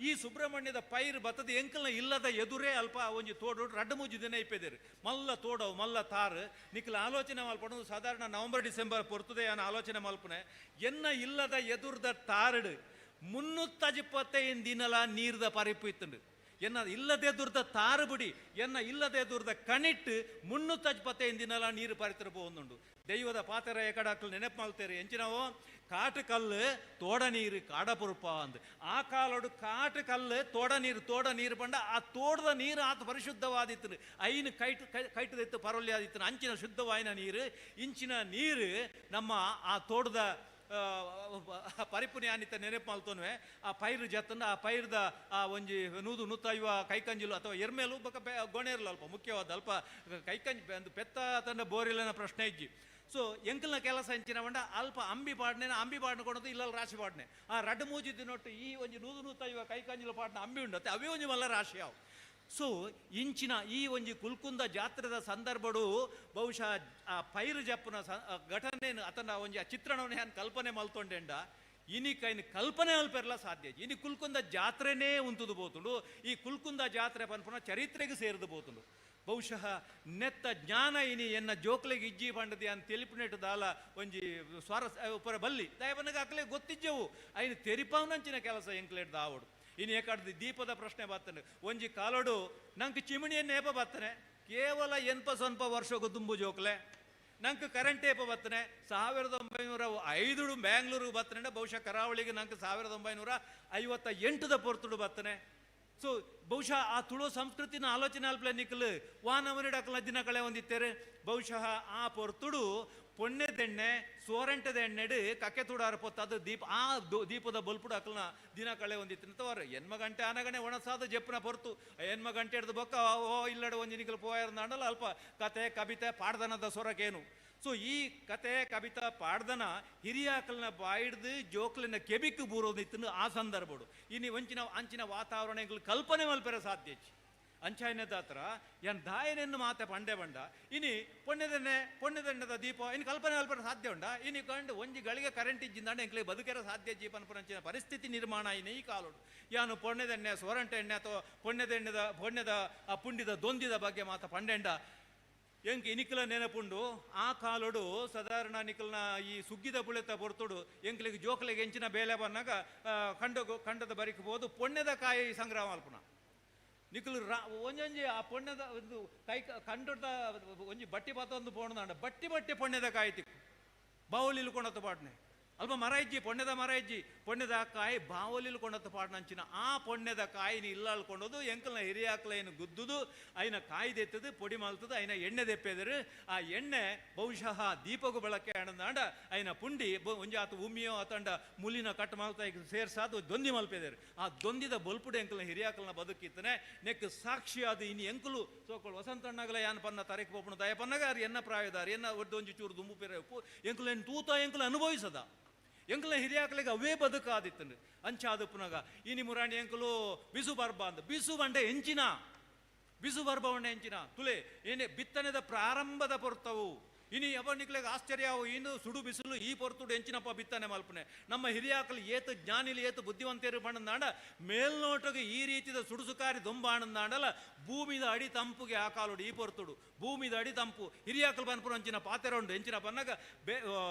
ಈ ಸುಬ್ರಹ್ಮಣ್ಯದ ಪೈರು ಬತ್ತದ ಎಂಕಲ್ನ ಇಲ್ಲದ ಎದುರೇ ಅಲ್ಪ ಒಂಜಿ ತೋಡು ರಡ್ಡು ಮೂಜಿ ದಿನ ಇಪ್ಪೆದೇರು ಮಲ್ಲ ತೋಡವು ಮಲ್ಲ ತಾರು ನಿಕ್ಲ ಆಲೋಚನೆ ಮಲ್ಪಡು. ಸಾಧಾರಣ ನವಂಬರ್ ಡಿಸೆಂಬರ್ ಪೊರ್ತದೆ ಯಾನ್ ಆಲೋಚನೆ ಮಲ್ಪನೆ ಎನ್ನ ಇಲ್ಲದ ಎದುರ್ದ ತಾರಡು 325 ದಿನಲ ನೀರ್ದ ಪರಿಪು ಇತ್ತುಂಡು. ಎನ್ನ ಇಲ್ಲದೆ ದುರ್ದ ತಾರು ಬುಡಿ ಎನ್ನ ಇಲ್ಲದೆ ದುರ್ದ ಕಣಿಟ್ಟು 325 ದಿನಲ ನೀರು ಪರಿತಿರ ಪೋಂದುಂಡು. ದೈವದ ಪಾತ್ರ ಎಕಡಾಕ್ಲು ನೆನಪು ಮಲ್ತೇರು ಎಂಚಿನವು ಕಾಟು ಕಲ್ಲು ತೋಡ ನೀರು ಕಾಡಪುರುಪ ಅಂದು. ಆ ಕಾಲೋಡು ಕಾಟು ಕಲ್ಲು ತೋಡ ನೀರು ತೋಡ ನೀರು ಬಂಡ ಆ ತೋಡದ ನೀರು ಆತ ಪರಿಶುದ್ಧವಾದಿತ್ತು. ಐನು ಕೈಟ್ ಕೈಟದಿತ್ತು ಪರೊಲ್ಯಾದಿತ್ತು ಅಂಚಿನ ಶುದ್ಧವಾಯಿನ ನೀರು ಇಂಚಿನ ನೀರು ನಮ್ಮ ಆ ತೋಡದ ಪರಿಪುನಿ ಆನಿತ ನೆನಪು ಮಲ್ತೊನ್ವೆ. ಆ ಪೈರು ಜತ್ತಂದ ಆ ಪೈರ್ದ ಆ ಒಂಜಿ 100-150 ಕೈಕಂಜಿಲು ಅಥವಾ ಎರ್ಮೇಲು ಬೊಕ ಗೊಣೆರ್ಲು ಅಲ್ಪ ಮುಖ್ಯವಾದ ಅಲ್ಪ ಕೈಕಂಜಿ ಒಂದು ಪೆತ್ತ ತಂಡ ಬೋರಿಲ್ಲನ ಪ್ರಶ್ನೆ ಇಜ್ಜಿ. ಸೊ ಎಂಕಲ್ನ ಕೆಲಸ ಎಂಚಿನ ಬಂಡ ಅಲ್ಪ ಅಂಬಿ ಪಾಡ್ನೆ ಅಂಬಿ ಪಾಡ್ನ ಕೊಡೋದು ಇಲ್ಲ ರಾಶಿ ಪಾಡ್ನೆ ಆ ರಡ್ಡು ಮೂಜಿ ದಿನೊಟ್ಟು ಈ ಒಂಜಿ 100-150 ಕೈಕಂಜಿಲು ಪಾಡ್ನ ಅಂಬಿ ಉಂಡತ್ತೆ ಅವೇ ಒಂಜಿ ಮಲ್ಲ ರಾಶಿ ಅವು. ಸೊ ಇಂಚಿನ ಈ ಒಂಜಿ ಕುಲ್ಕುಂದ ಜಾತ್ರೆದ ಸಂದರ್ಭಡು ಬಹುಶಃ ಆ ಪೈರು ಜಪ್ಪುನ ಘಟನೆಯನ್ನು ಅತನ ಒಂಜಿ ಆ ಚಿತ್ರಣವನ್ನು ಯಾನ್ ಕಲ್ಪನೆ ಮಲ್ತೊಂಡೆಂಡ ಇನಿ ಕೈನ ಕಲ್ಪನೆ ಅಲ್ಪೆರ್ಲ ಸಾಧ್ಯ. ಇನಿ ಕುಲ್ಕುಂದ ಜಾತ್ರೆನೇ ಉಂತುದು ಬೋತುಂಡು. ಈ ಕುಲ್ಕುಂದ ಜಾತ್ರೆ ಪನ್ಪುನ ಚರಿತ್ರೆಗೆ ಸೇರಿದು ಬೋತುಂಡು. ಬಹುಶಃ ನೆತ್ತ ಜ್ಞಾನ ಇನಿ ಎನ್ನ ಜೋಕ್ಲೆಗೆ ಇಜ್ಜಿ ಪಂಡದಿ ಅಂತ ತಿಳಿಪುನೆಟ್ಟು ದಾಲ ಒಂಜಿ ಸ್ವಾರಸ್ ಉಪರ ಬಲ್ಲಿ ದಯವನಿಗೆ ಅಕ್ಲೆ ಗೊತ್ತಿಜ್ಜವು ಐನು ತೆರಿಪಾವನಂಚಿನ ಕೆಲಸ ಎಂಕ್ಲೇಟ್ ದಾವಡು. ಇನ್ನು ಏಕಾಡ್ದು ದೀಪದ ಪ್ರಶ್ನೆ ಬರ್ತಾನೆ ಒಂಜಿ ಕಾಲೋಡು ನಂಗೆ ಚಿಮಣಿಯನ್ನು ಏಪ ಬರ್ತಾನೆ ಕೇವಲ 80 ವರ್ಷಕ್ಕೂ ದುಂಬು ಜೋಕ್ಲೆ ನಂಗೆ ಕರೆಂಟ್ ಏಪ ಬರ್ತಾನೆ 1905 ಬ್ಯಾಂಗ್ಳೂರಿಗೆ ಬರ್ತಾನೆ ಬಹುಶಃ ಕರಾವಳಿಗೆ ನಂಗೆ 1958 ಪೊರ್ತುಡು ಬರ್ತಾನೆ. ಸೊ ಬಹುಶಃ ಆ ತುಳು ಸಂಸ್ಕೃತಿನ ಆಲೋಚನೆ ಅಲ್ಪಲೆ ನಿಕ್ಲು ವಾನವನಿಡಕಲ ದಿನ ಕಳೆ ಹೊಂದಿತ್ತೇರೆ ಬಹುಶಃ ಆ ಪೊರ್ತುಡು ಪೊಣ್ಣೆದೆಣ್ಣೆ ಸೋರೆಂಟದ ಎಣ್ಣೆಡು ಕಕ್ಕೆ ತುಡಾರ ಪೊತ್ತ ಅದು ದೀಪ ಆ ದೀಪದ ಬಲ್ಪುಡು ಅಕಲ್ನ ದಿನ ಕಳೆ ಹೊಂದಿತ್ತು ತೋರ ಎನ್ಮ ಗಂಟೆ ಆನಗಣೆ ಒಣಸಾದ ಜಪ್ಪನ ಪೊರ್ತು ಎನ್ಮ ಗಂಟೆ ಹಿಡ್ದು ಬೊಕ್ಕ ಓ ಇಲ್ಲಡೆ ಒಂಜಿ ನಿಕಲು ಪೋಯರ್ನಾಡಲ್ಲ ಅಲ್ಪ ಕತೆ ಕವಿತೆ ಪಾಡ್ದನದ ಸೊರಕೇನು. ಸೊ ಈ ಕತೆ ಕವಿತಾ ಪಾಡ್ದನ ಹಿರಿಯಾಕಲ್ನ ಬಾಯಿಡ್ದು ಜೋಕ್ಲಿನ ಕೆಬಿಕ್ ಬೂರೋದಿತ್ತು ಆ ಸಂದರ್ಭಡು. ಇನ್ನು ಒಂಚಿನ ಅಂಚಿನ ವಾತಾವರಣಗಳು ಕಲ್ಪನೆ ಮಲ್ಪೆರ ಸಾಧ್ಯ ಅಂಚಾಯನದಾತ್ರ ಏನ್ ದಾಯನೆನ್ನು ಮಾತೆ ಪಂಡೆ ಬಂಡ ಇನಿ ಪೊಣ್ಣೆದೆಣ್ಣೆ ಪೊಣ್ಣೆದೆಣ್ಣದ ದೀಪ ಇನ್ನು ಕಲ್ಪನೆ ಮಲ್ಪೆರ ಸಾಧ್ಯ ಉಂಡ ಇನಿ ಕಂಡು ಒಂಜಿ ಗಳಿಗೆ ಕರೆಂಟ್ ಇಜ್ಜಿಂದಾಂಡ ಎಂಕ್ಲೆ ಬದುಕೆರ ಸಾಧ್ಯ ಜೀಪನ ಪರಿಸ್ಥಿತಿ ನಿರ್ಮಾಣ ಇನಿ ಈ ಕಾಲೋಡು. ಯಾನು ಪೊಣ್ಣೆದೆಣ್ಣೆ ಸೊರಂಟೆ ಎಣ್ಣೆ ಅಥವಾ ಪೊಣ್ಣೆದೆಣ್ಣೆದ ಪೊಣ್ಣೆದ ಆ ಪುಂಡಿದ ದೊಂದಿದ ಬಗ್ಗೆ ಮಾತ ಪಂಡೆಂಡ ಎಂಕ್ ಇನಿಕ್ಲ ನೆನಪುಂಡು. ಆ ಕಾಲೋಡು ಸಾಧಾರಣ ನಿಕಲ್ನ ಈ ಸುಗ್ಗಿದ ಬುಳೆತ ಪೊರ್ತುಡು ಎಂಕ್ಲಿಗೆ ಜೋಕ್ಲಿಗೆ ಎಂಚಿನ ಬೇಲೆ ಬನ್ನಾಗ ಕಂಡದ ಬರಿಕ್ ಬೋದು ಪೊಣ್ಣೆದ ಕಾಯಿ ಸಂಗ್ರಹ ಮಲ್ಪುನ ನಿಕಲು ಒಂಜೊಂಜಿ ಆ ಪೊಣ್ಣೆದ ಒಂದು ಕೈ ಕಂಡದ ಒಂಜಿ ಬಟ್ಟಿ ಪಾತೊಂದು ಪೋಣದಾಂಡ ಬಟ್ಟಿ ಬಟ್ಟಿ ಪೊಣ್ಣೆದ ಕಾಯಿ ತಿಕ್ಕು ಬಾವಲಿಲು ಕೊಂಡತ್ತ ಪಾಡ್ನೆ ಅಲ್ಪ ಮರ ಇಜ್ಜಿ ಪೊಣ್ಣೆದ ಮರ ಇಜ್ಜಿ ಪೊಣ್ಣೆದ ಕಾಯಿ ಬಾವಲಿಲು ಕೊಂಡತ್ತ ಪಾಡ್ನಂಚಿನ ಆ ಪೊಣ್ಣೆದ ಕಾಯಿನ ಇಲ್ಲಾಳ್ಕೊಂಡೋದು ಎಂಕಲ್ನ ಹಿರಿಯಾಕ್ಲೈನ ಗುದ್ದುದು ಐನ ಕಾಯಿ ದೆತ್ತದು ಪೊಡಿ ಮಲ್ತದು ಐನ ಎಣ್ಣೆ ದೆಪ್ಪೆದರು ಆ ಎಣ್ಣೆ ಬಹುಶಃ ದೀಪಗು ಬಳಕೆ ಅಣದಾಂಡ ಐನ ಪುಂಡಿ ಒಂಜಾತು ಉಮ್ಮಿಯೋ ಅತಂಡ ಮುಲಿನ ಕಟ್ ಮಲ್ತ ಸೇರ್ಸಾದು ದೊಂದಿ ಮಲ್ಪೆದರು ಆ ದೊಂದಿದ ಬೊಲ್ಪುಡು ಎಂಕಲ್ನ ಹಿರಿಯಾಕಲ್ನ ಬದುಕಿತ್ತನೆ ನೆಕ್ ಸಾಕ್ಷಿಯಾದ ಇನ್ನು ಎಂಕಲು ಸೋಕಳು ವಸಂತಣ್ಣಗಲ ಯಾನ್ ಪನ್ನ ತರೆಕ್ ಪೋಪುಣ ದಯ ಪನ್ನಗ ಅರ್ ಎನ್ನ ಪ್ರಾಯದಾರ್ ಎನ್ನ ಒಡ್ಡೊಂಜಿ ಚೂರು ದುಂಬು ಪೆರೆ ಉಪ್ಪು ಎಂಕುಲು ಎನ್ ತೂತ ಎಂಕಲು ಅನುಭವಿಸದ ಎಂಕಲ್ನ ಹಿರಿಯಾಕಲಿಗೆ ಅವೇ ಬದುಕಾದಿತ್ತಂಡು ಅಂಚಾದ ಪುನಗ ಇನಿ ಮುರಾಣಿ ಎಂಕಲು ಬಿಸು ಬರ್ಬ ಅಂದ ಬಿಸು ಬಂಡೆ ಎಂಚಿನ ಬಿಸು ಬರ್ಬ ಬಂಡೆ ಎಂಚಿನ ತುಲೆ ಏನೇ ಬಿತ್ತನೆದ ಪ್ರಾರಂಭದ ಪೊರ್ತವು ಇನಿ ಅವನಿಕ್ಲೆಗ್ ಆಶ್ಚರ್ಯ ಇನ್ನು ಸುಡು ಬಿಸಿಲು ಈ ಪೊರ್ತುಡು ಎಂಚಿನಪ್ಪ ಬಿತ್ತನೆ ಮಲ್ಪನೆ ನಮ್ಮ ಹಿರಿಯಾಕಲು ಏತು ಜ್ಞಾನಿಲು ಏತು ಬುದ್ಧಿವಂತರು ಪಂಡಂದಾಂಡ ಮೇಲ್ನೋಟಗೆ ಈ ರೀತಿದ ಸುಡುಸುಕಾರಿ ದೊಂಬಾಣಂದಾಂಡಲ ಭೂಮಿದ ಅಡಿ ತಂಪುಗೆ ಆ ಕಾಲುಡು ಈ ಪೊರ್ತುಡು ಭೂಮಿದ ಅಡಿ ತಂಪು ಹಿರಿಯಾಕಲು ಪನ್ಪುನ ಅಂಚಿನ ಪಾತೆರ ಉಂಡು ಎಂಚಿನ ಪನ್ನಗ ಬೆ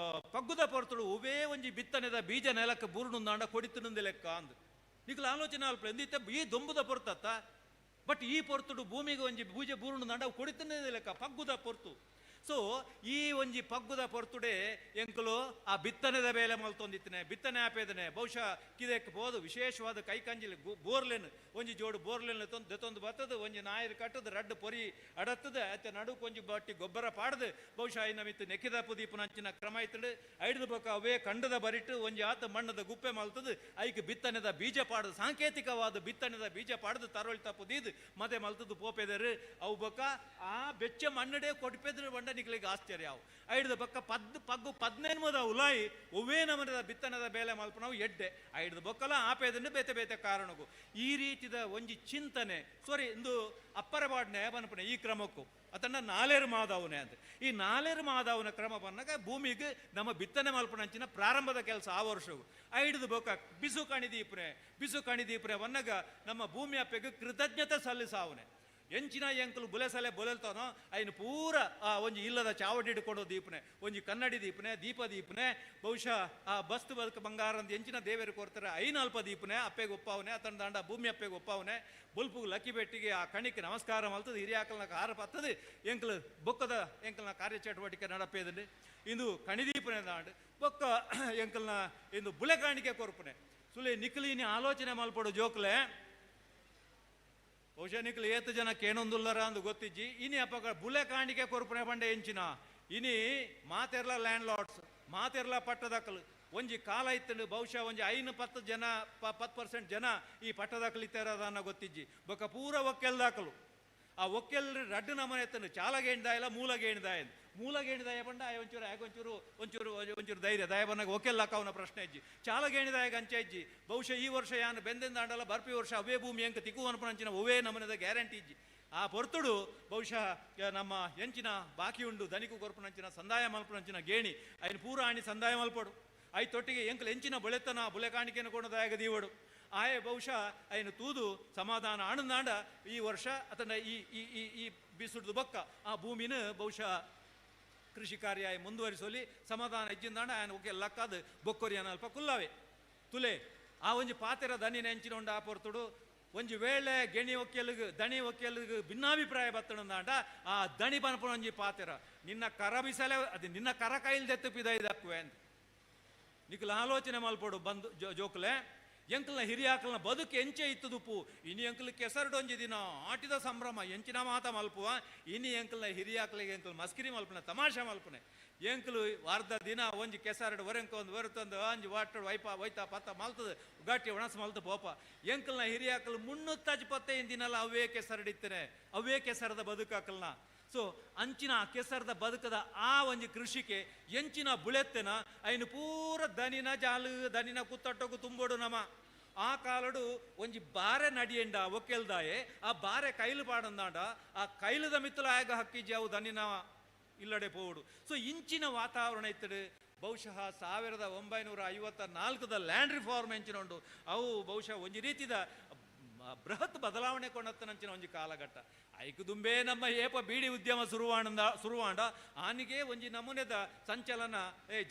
ಪಗ್ಗುದ ಪೊರ್ತುಡು ಉವೇ ಒಂಜಿ ಬಿತ್ತನೆದ ಬೀಜ ನೆಲಕ್ಕೆ ಬೂರ್ಣುಂದಾಂಡ ಕೊಡಿತುನುಂದೆ ಲೆಕ್ಕ ಅಂದು ನಿಕ್ಲ ಆಲೋಚನೆ ಅಲ್ಪ ಎಂದಿತ್ತೆ ಈ ದೊಂಬುದ ಪೊರ್ತತ್ತ ಬಟ್ ಈ ಪೊರ್ತುಡು ಭೂಮಿಗೆ ಒಂಜಿ ಬೂಜೆ ಬೂರ್ಣುಂದಾಂಡ ಅವು ಕೊಡಿತುನುಂದೆ ಲೆಕ್ಕ ಪಗ್ಗುದ ಪೊರ್ತು. ಸೊ ಈ ಒಂಜಿ ಪಗ್ಗುದ ಪೊರ್ತುಡೆ ಎಂಕುಲು ಆ ಬಿತ್ತನೆದ ಬೇಲೆ ಮಲ್ತೊಂದಿತ್ತನೆ ಬಿತ್ತನೆ ಆಪೇದನೆ ಬಹುಶಃ ಕಿದೆಕ್ ಪೋದು ವಿಶೇಷವಾದ ಕೈಕಂಜಿಲಿ ಬೋರ್ಲೆನ್ ಒಂಜಿ ಜೋಡು ಬೋರ್ಲೆನ್ ದೆತ್ತೊಂದು ಬತ್ತದು ಒಂಜಿ ನಾಯರು ಕಟ್ಟದು ರಡ್ಡು ಪೊರಿ ಅಡತ್ತದ ಅತ್ತೆ ನಡುಕು ಒಂಜಿ ಬಟ್ಟಿ ಗೊಬ್ಬರ ಪಾಡ್ದು ಬಹುಶಃ ಐನ ಮಿತ್ತು ನೆಕ್ಕಿದ ಪುದೀಪನ ಅಂಚಿನ ಕ್ರಮ ಇತ್ತಡು ಐಡ್ದು ಬೊಕ್ಕ ಅವೇ ಕಂಡದ ಬರಿಟ್ಟು ಒಂಜಿ ಆತ ಮಣ್ಣದ ಗುಪ್ಪೆ ಮಲ್ತದು ಐಕ್ ಬಿತ್ತನೆದ ಬೀಜ ಪಾಡ್ದು ಸಾಂಕೇತಿಕವಾದ ಬಿತ್ತನೆದ ಬೀಜ ಪಾಡ್ದು ತರೋಳ್ ತಪ್ಪುದೀದು ಮದೆ ಮಲ್ತದು ಪೋಪೆದರು ಅವು ಬೊಕ್ಕ ಆ ಬೆಚ್ಚ ಮಣ್ಣಡೆ ಕೊಡ್ಪೆದ್ರು ಬಂಡ ನಿಕ್ಲಿಗೆ ಆಶ್ಚರ್ಯ ಅವು ಐಡ್ದ ಬೊಕ್ಕ ಪಗ್ಗು ಪದ್ನೆನ್ಮದ ಉಲಾಯಿ ಒವ್ವೇ ನಮನದ ಬಿತ್ತನದ ಬೇಲೆ ಮಲ್ಪನವು ಎಡ್ಡೆ ಐಡ್ದ ಬೊಕ್ಕಲ ಆಪೇದನ್ನು ಬೇತೆ ಬೇತೆ ಕಾರಣಕ್ಕೂ ಈ ರೀತಿದ ಒಂಜಿ ಚಿಂತನೆ ಸಾರಿ ಇಂದು ಅಪ್ಪರ ಬಾಡ್ನೆ ಬನ್ಪನೆ ಈ ಕ್ರಮಕ್ಕೂ ಅದನ್ನ ನಾಲೇರು ಮಾದವನೇ ಅಂತ ಈ ನಾಲೇರು ಮಾದವನ ಕ್ರಮ ಬಂದಾಗ ಭೂಮಿಗೆ ನಮ್ಮ ಬಿತ್ತನೆ ಮಲ್ಪನಂಚಿನ ಪ್ರಾರಂಭದ ಕೆಲಸ ಆ ವರ್ಷವು ಐಡ್ದು ಬೊಕ್ಕ ಬಿಸು ಕಣಿದೀಪ್ರೆ ಬಿಸು ಕಣಿದೀಪ್ರೆ ವನ್ನಗ ನಮ್ಮ ಭೂಮಿ ಅಪ್ಪೆಗೆ ಕೃತಜ್ಞತೆ ಸಲ್ಲಿಸಾವನೆ ಎಂಚಿನ ಎಂಕಲು ಬುಲೆಸಲೆ ಬೊಲೆಲ್ತಾನೋ ಐನು ಪೂರ ಆ ಒಂಜಿ ಇಲ್ಲದ ಚಾವಡಿ ಹಿಡ್ಕೊಂಡು ದೀಪನೆ ಒಂಜಿ ಕನ್ನಡಿ ದೀಪನೆ ದೀಪ ದೀಪನೆ ಬಹುಶಃ ಆ ಬಸ್ತು ಬದುಕು ಬಂಗಾರ ಅಂತ ಎಂಚಿನ ದೇವರು ಕೊಡ್ತಾರೆ ಐನ ಅಲ್ಪ ದೀಪನೆ ಅಪ್ಪೆಗೆ ಒಪ್ಪಾವನೆ ಆತನ ದಾಂಡ ಭೂಮಿ ಅಪ್ಪೆಗೆ ಒಪ್ಪಾವನೆ ಬುಲ್ಪು ಲಕ್ಕಿ ಬೆಟ್ಟಿಗೆ ಆ ಕಣಿಗೆ ನಮಸ್ಕಾರ ಮಲ್ತದೆ ಹಿರಿಯಾಕಲ್ನ ಹಾರ ಪತ್ತದು ಎಂಕಲು ಬೊಕ್ಕದ ಎಂಕಲ್ನ ಕಾರ್ಯಚಟುವಟಿಕೆ ನಡಪೇದಲ್ಲಿ ಇಂದು ಕಣಿದೀಪನೆ ದಾಂಡ್ ಬೊಕ್ಕ ಎಂಕಲ್ನ ಇಂದು ಬುಲೆ ಕಾಣಿಕೆ ಕೊರ್ಪನೆ ಸುಲೆ ನಿಕ್ಲಿನಿ ಆಲೋಚನೆ ಮಲ್ಪಡು ಜೋಕ್ಲೆ ಬಹುಶಃ ನಿಕ್ಲು ಏತು ಜನ ಕೇನೊಂದುಲ್ಲರ ಅಂದು ಗೊತ್ತಿಜ್ಜಿ ಇನಿ ಅಪ್ಪಗ ಬುಲೆ ಕಾಣಿಕೆ ಕೊರ್ಪುನೆ ಬಂಡೆ ಎಂಚಿನ ಇನಿ ಮಾತೆರ್ಲ ಲ್ಯಾಂಡ್ ಲಾರ್ಡ್ಸ್ ಮಾತೆರ್ಲ ಪಟ್ಟದಕಲು ಒಂಜಿ ಕಾಲ ಇತ್ತು ಬಹುಶಃ ಒಂಜಿ 5-10 ಜನ 10% ಜನ ಈ ಪಟ್ಟದಕಲು ಇತ್ತಾರದನ್ನ ಗೊತ್ತಿಜ್ಜಿ ಬೊಕ್ಕ ಪೂರ ಒಕ್ಕೆಲ್ದಾಕಲು ಆ ಒಕ್ಕೆಲ್ ರಡ್ಡು ನಮನೆ ಎತ್ತನು ಚಾಲಗೇಂದಾಯಿಲ್ಲ ಮೂಲಗೇಂದಾಯ ಮೂಲಗೇಣಿದಾಯ ಬಂಡ ಆಯ ಒಂಚೂರು ಆಗ ಒಂಚೂರು ಒಂಚೂರು ಒಂಚೂರು ಧೈರ್ಯ ದಯ ಬಂದಾಗ ಒಕ್ಕೆಲ್ಲಾಕ ಅವನ ಪ್ರಶ್ನೆ ಇಜ್ಜಿ ಚಾಲಗೇಣಿದಾಯ ಅಂಚೆ ಇಜ್ಜಿ ಬಹುಶಃ ಈ ವರ್ಷ ಯಾನು ಬೆಂದೆಂದಾಂಡಲ್ಲ ಬರ್ಪಿ ವರ್ಷ ಅವೇ ಭೂಮಿ ಅಂಕ ತಿಕ್ಕು ಅನ್ಪನಂಚಿನ ಅವೇ ನಮನದ ಗ್ಯಾರಂಟಿ ಇಜ್ಜಿ ಆ ಪೊರ್ತುಡು ಬಹುಶಃ ನಮ್ಮ ಎಂಚಿನ ಬಾಕಿ ಉಂಡು ದನಿಕು ಕೊರ್ಪನಂಚಿನ ಸಂದಾಯ ಮಲ್ಪನಂಚಿನ ಗೇಣಿ ಐನು ಪೂರ ಆಣಿ ಸಂದಾಯ ಮಲ್ಪಡು I ತೊಟ್ಟಿಗೆ ಎಂಕಲ್ ಎಂಚಿನ ಬೊಳೆತನ ಬುಲೆ ಕಾಣಿಕೆಯನ್ನು ಕೊಡದಾಯಗ ದೀವಡು ಆಯೆ ಬಹುಶಃ ಐನು ತೂದು ಸಮಾಧಾನ ಆನಂದಾಂಡ ಈ ವರ್ಷ ಅದನ್ನ ಈ ಈ ಈ ಈ ಬಿಸುಡ್ದು ಬೊಕ್ಕ ಆ ಭೂಮಿನ ಬಹುಶಃ ಕೃಷಿ ಕಾರ್ಯ ಮುಂದುವರಿಸೋಲಿ ಸಮಾಧಾನ ಇಜ್ಜಿಂದಾಂಡ ಆಯನ ಓಕೆ ಲಕ್ಕಾದ ಬೊಕ್ಕೊರಿಯನ ಅಲ್ಪ ಕುಲ್ಲಾವೆ ತುಲೆ ಆ ಒಂಜಿ ಪಾತೆರ ದನಿನ ಎಂಚಿನ ಉಂಡು ಆ ಪೊರ್ತುಡು ಒಂಜಿ ವೇಳೆ ಗೆಣಿ ಒಕ್ಕೆಲ್ಗ್ ದಣಿ ಒಕ್ಕೆಲ್ಗ್ ಭಿನ್ನಾಭಿಪ್ರಾಯ ಬತ್ತಣಂದಾಂಡ ಆ ದಣಿ ಪನ್ಪುನ ಒಂಜಿ ಪಾತೆರ ನಿನ್ನ ಕರ ಬಿಸಲೆ ಅದು ನಿನ್ನ ಕರ ಕೈಲ್ದೆತ್ತು ಪಿದೈದಕ್ಕುವೆ ಅಂತ ನಿಕ್ಲ ಆಲೋಚನೆ ಮಲ್ಪಡು ಬಂದು ಜೋಕ್ಲೆ ಎಂಕಲ್ನ ಹಿರಿಯಾಕಲ್ನ ಬದುಕು ಎಂಚೆ ಇತ್ತದುಪ್ಪು ಇನಿ ಎಂಕಲ್ ಕೆಸರಡೊಂಜಿ ದಿನ ಆಟಿದ ಸಂಭ್ರಮ ಎಂಚಿನ ಮಾತ ಮಲ್ಪುವ ಇನಿ ಎಂಕಲ್ನ ಹಿರಿಯಾಕಲಿಗೆ ಎಂಕಲ್ ಮಸ್ಕಿರಿ ಮಲ್ಪನೆ ತಮಾಷೆ ಮಲ್ಪನೆ ಎಂಕಲು ಅರ್ಧ ದಿನ ಒಂಜಿ ಕೆಸರಡು ಒರೆಂಕ ಒಂದು ಹೊರತಂದು ಅಂಜಿ ವಾಟಡು ವೈಪ ವೈತ ಪತ್ತ ಮಲ್ತದ ಗಟ್ಟಿ ಒಣಸು ಮಲ್ತು ಪೋಪ ಎಂಕಲ್ನ ಹಿರಿಯಾಕಲು 375 ದಿನಲ್ಲ ಅವೇ ಕೆಸರಡಿತ್ತನೆ ಅವೇ ಕೆಸರದ ಬದುಕಾಕಲ್ನ. ಸೊ ಅಂಚಿನ ಕೆಸರದ ಬದುಕದ ಆ ಒಂಜಿ ಕೃಷಿಕೆ ಎಂಚಿನ ಬುಳೆತ್ತೆನ ಐನು ಪೂರ ದನಿನ ಜಾಲು ದನಿನ ಕುತ್ತಟ್ಟೋಗು ತುಂಬೋಡು ನಮ ಆ ಕಾಲಡು ಒಂಜಿ ಬಾರೆ ನಡಿಯಂಡ ಒಕ್ಕೆಲ್ದಾಯೆ ಆ ಬಾರೆ ಕೈಲು ಪಾಡಂದಾಂಡ ಆ ಕೈಲದ ಮಿತ್ತಲ ಆಗ ಹಕ್ಕಿಜಿ ಅವು ದನಿನ ಇಲ್ಲಡೆ ಪೋಡು. ಸೊ ಇಂಚಿನ ವಾತಾವರಣ ಇತ್ತಡು ಬಹುಶಃ 1954 ಲ್ಯಾಂಡ್ ರಿಫಾರ್ಮ್ ಎಂಚಿನ ಉಂಡು ಅವು ಬಹುಶಃ ಒಂಜಿ ರೀತಿದ ಬೃಹತ್ ಬದಲಾವಣೆ ಕೊಂಡತ್ತನಂಚಿನ ಒಂಜಿ ಕಾಲಘಟ್ಟ ಐಕುದುಂಬೆ ನಮ್ಮ ಏಪ ಬೀಡಿ ಉದ್ಯಮ ಸುರುವಾಂಡ ಆನಿಗೆ ಒಂಜಿ ನಮೂನೆದ ಸಂಚಲನ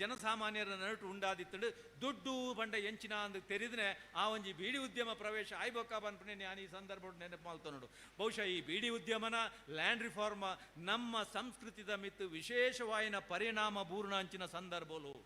ಜನಸಾಮಾನ್ಯರ ನಡುಟು ಉಂಡಾದಿತ್ತಡು ದುಡ್ಡು ಬಂಡ ಎಂಚಿನ ಅಂದು ತೆರಿದ್ರೆ ಆ ಒಂಜಿ ಬೀಡಿ ಉದ್ಯಮ ಪ್ರವೇಶ ಆಯ್ಬೊಕ್ಕ ಬನ್ಪನೆ ನಾನು ಈ ಸಂದರ್ಭ ನೆನಪು ಮಾಡ್ತೋಡು. ಬಹುಶಃ ಈ ಬೀಡಿ ಉದ್ಯಮನ ಲ್ಯಾಂಡ್ ರಿಫಾರ್ಮ ನಮ್ಮ ಸಂಸ್ಕೃತಿದ ಮಿತ್ತು ವಿಶೇಷವಾಯಿನ ಪರಿಣಾಮ ಬೂರ್ಣ ಅಂಚಿನ ಸಂದರ್ಭಲು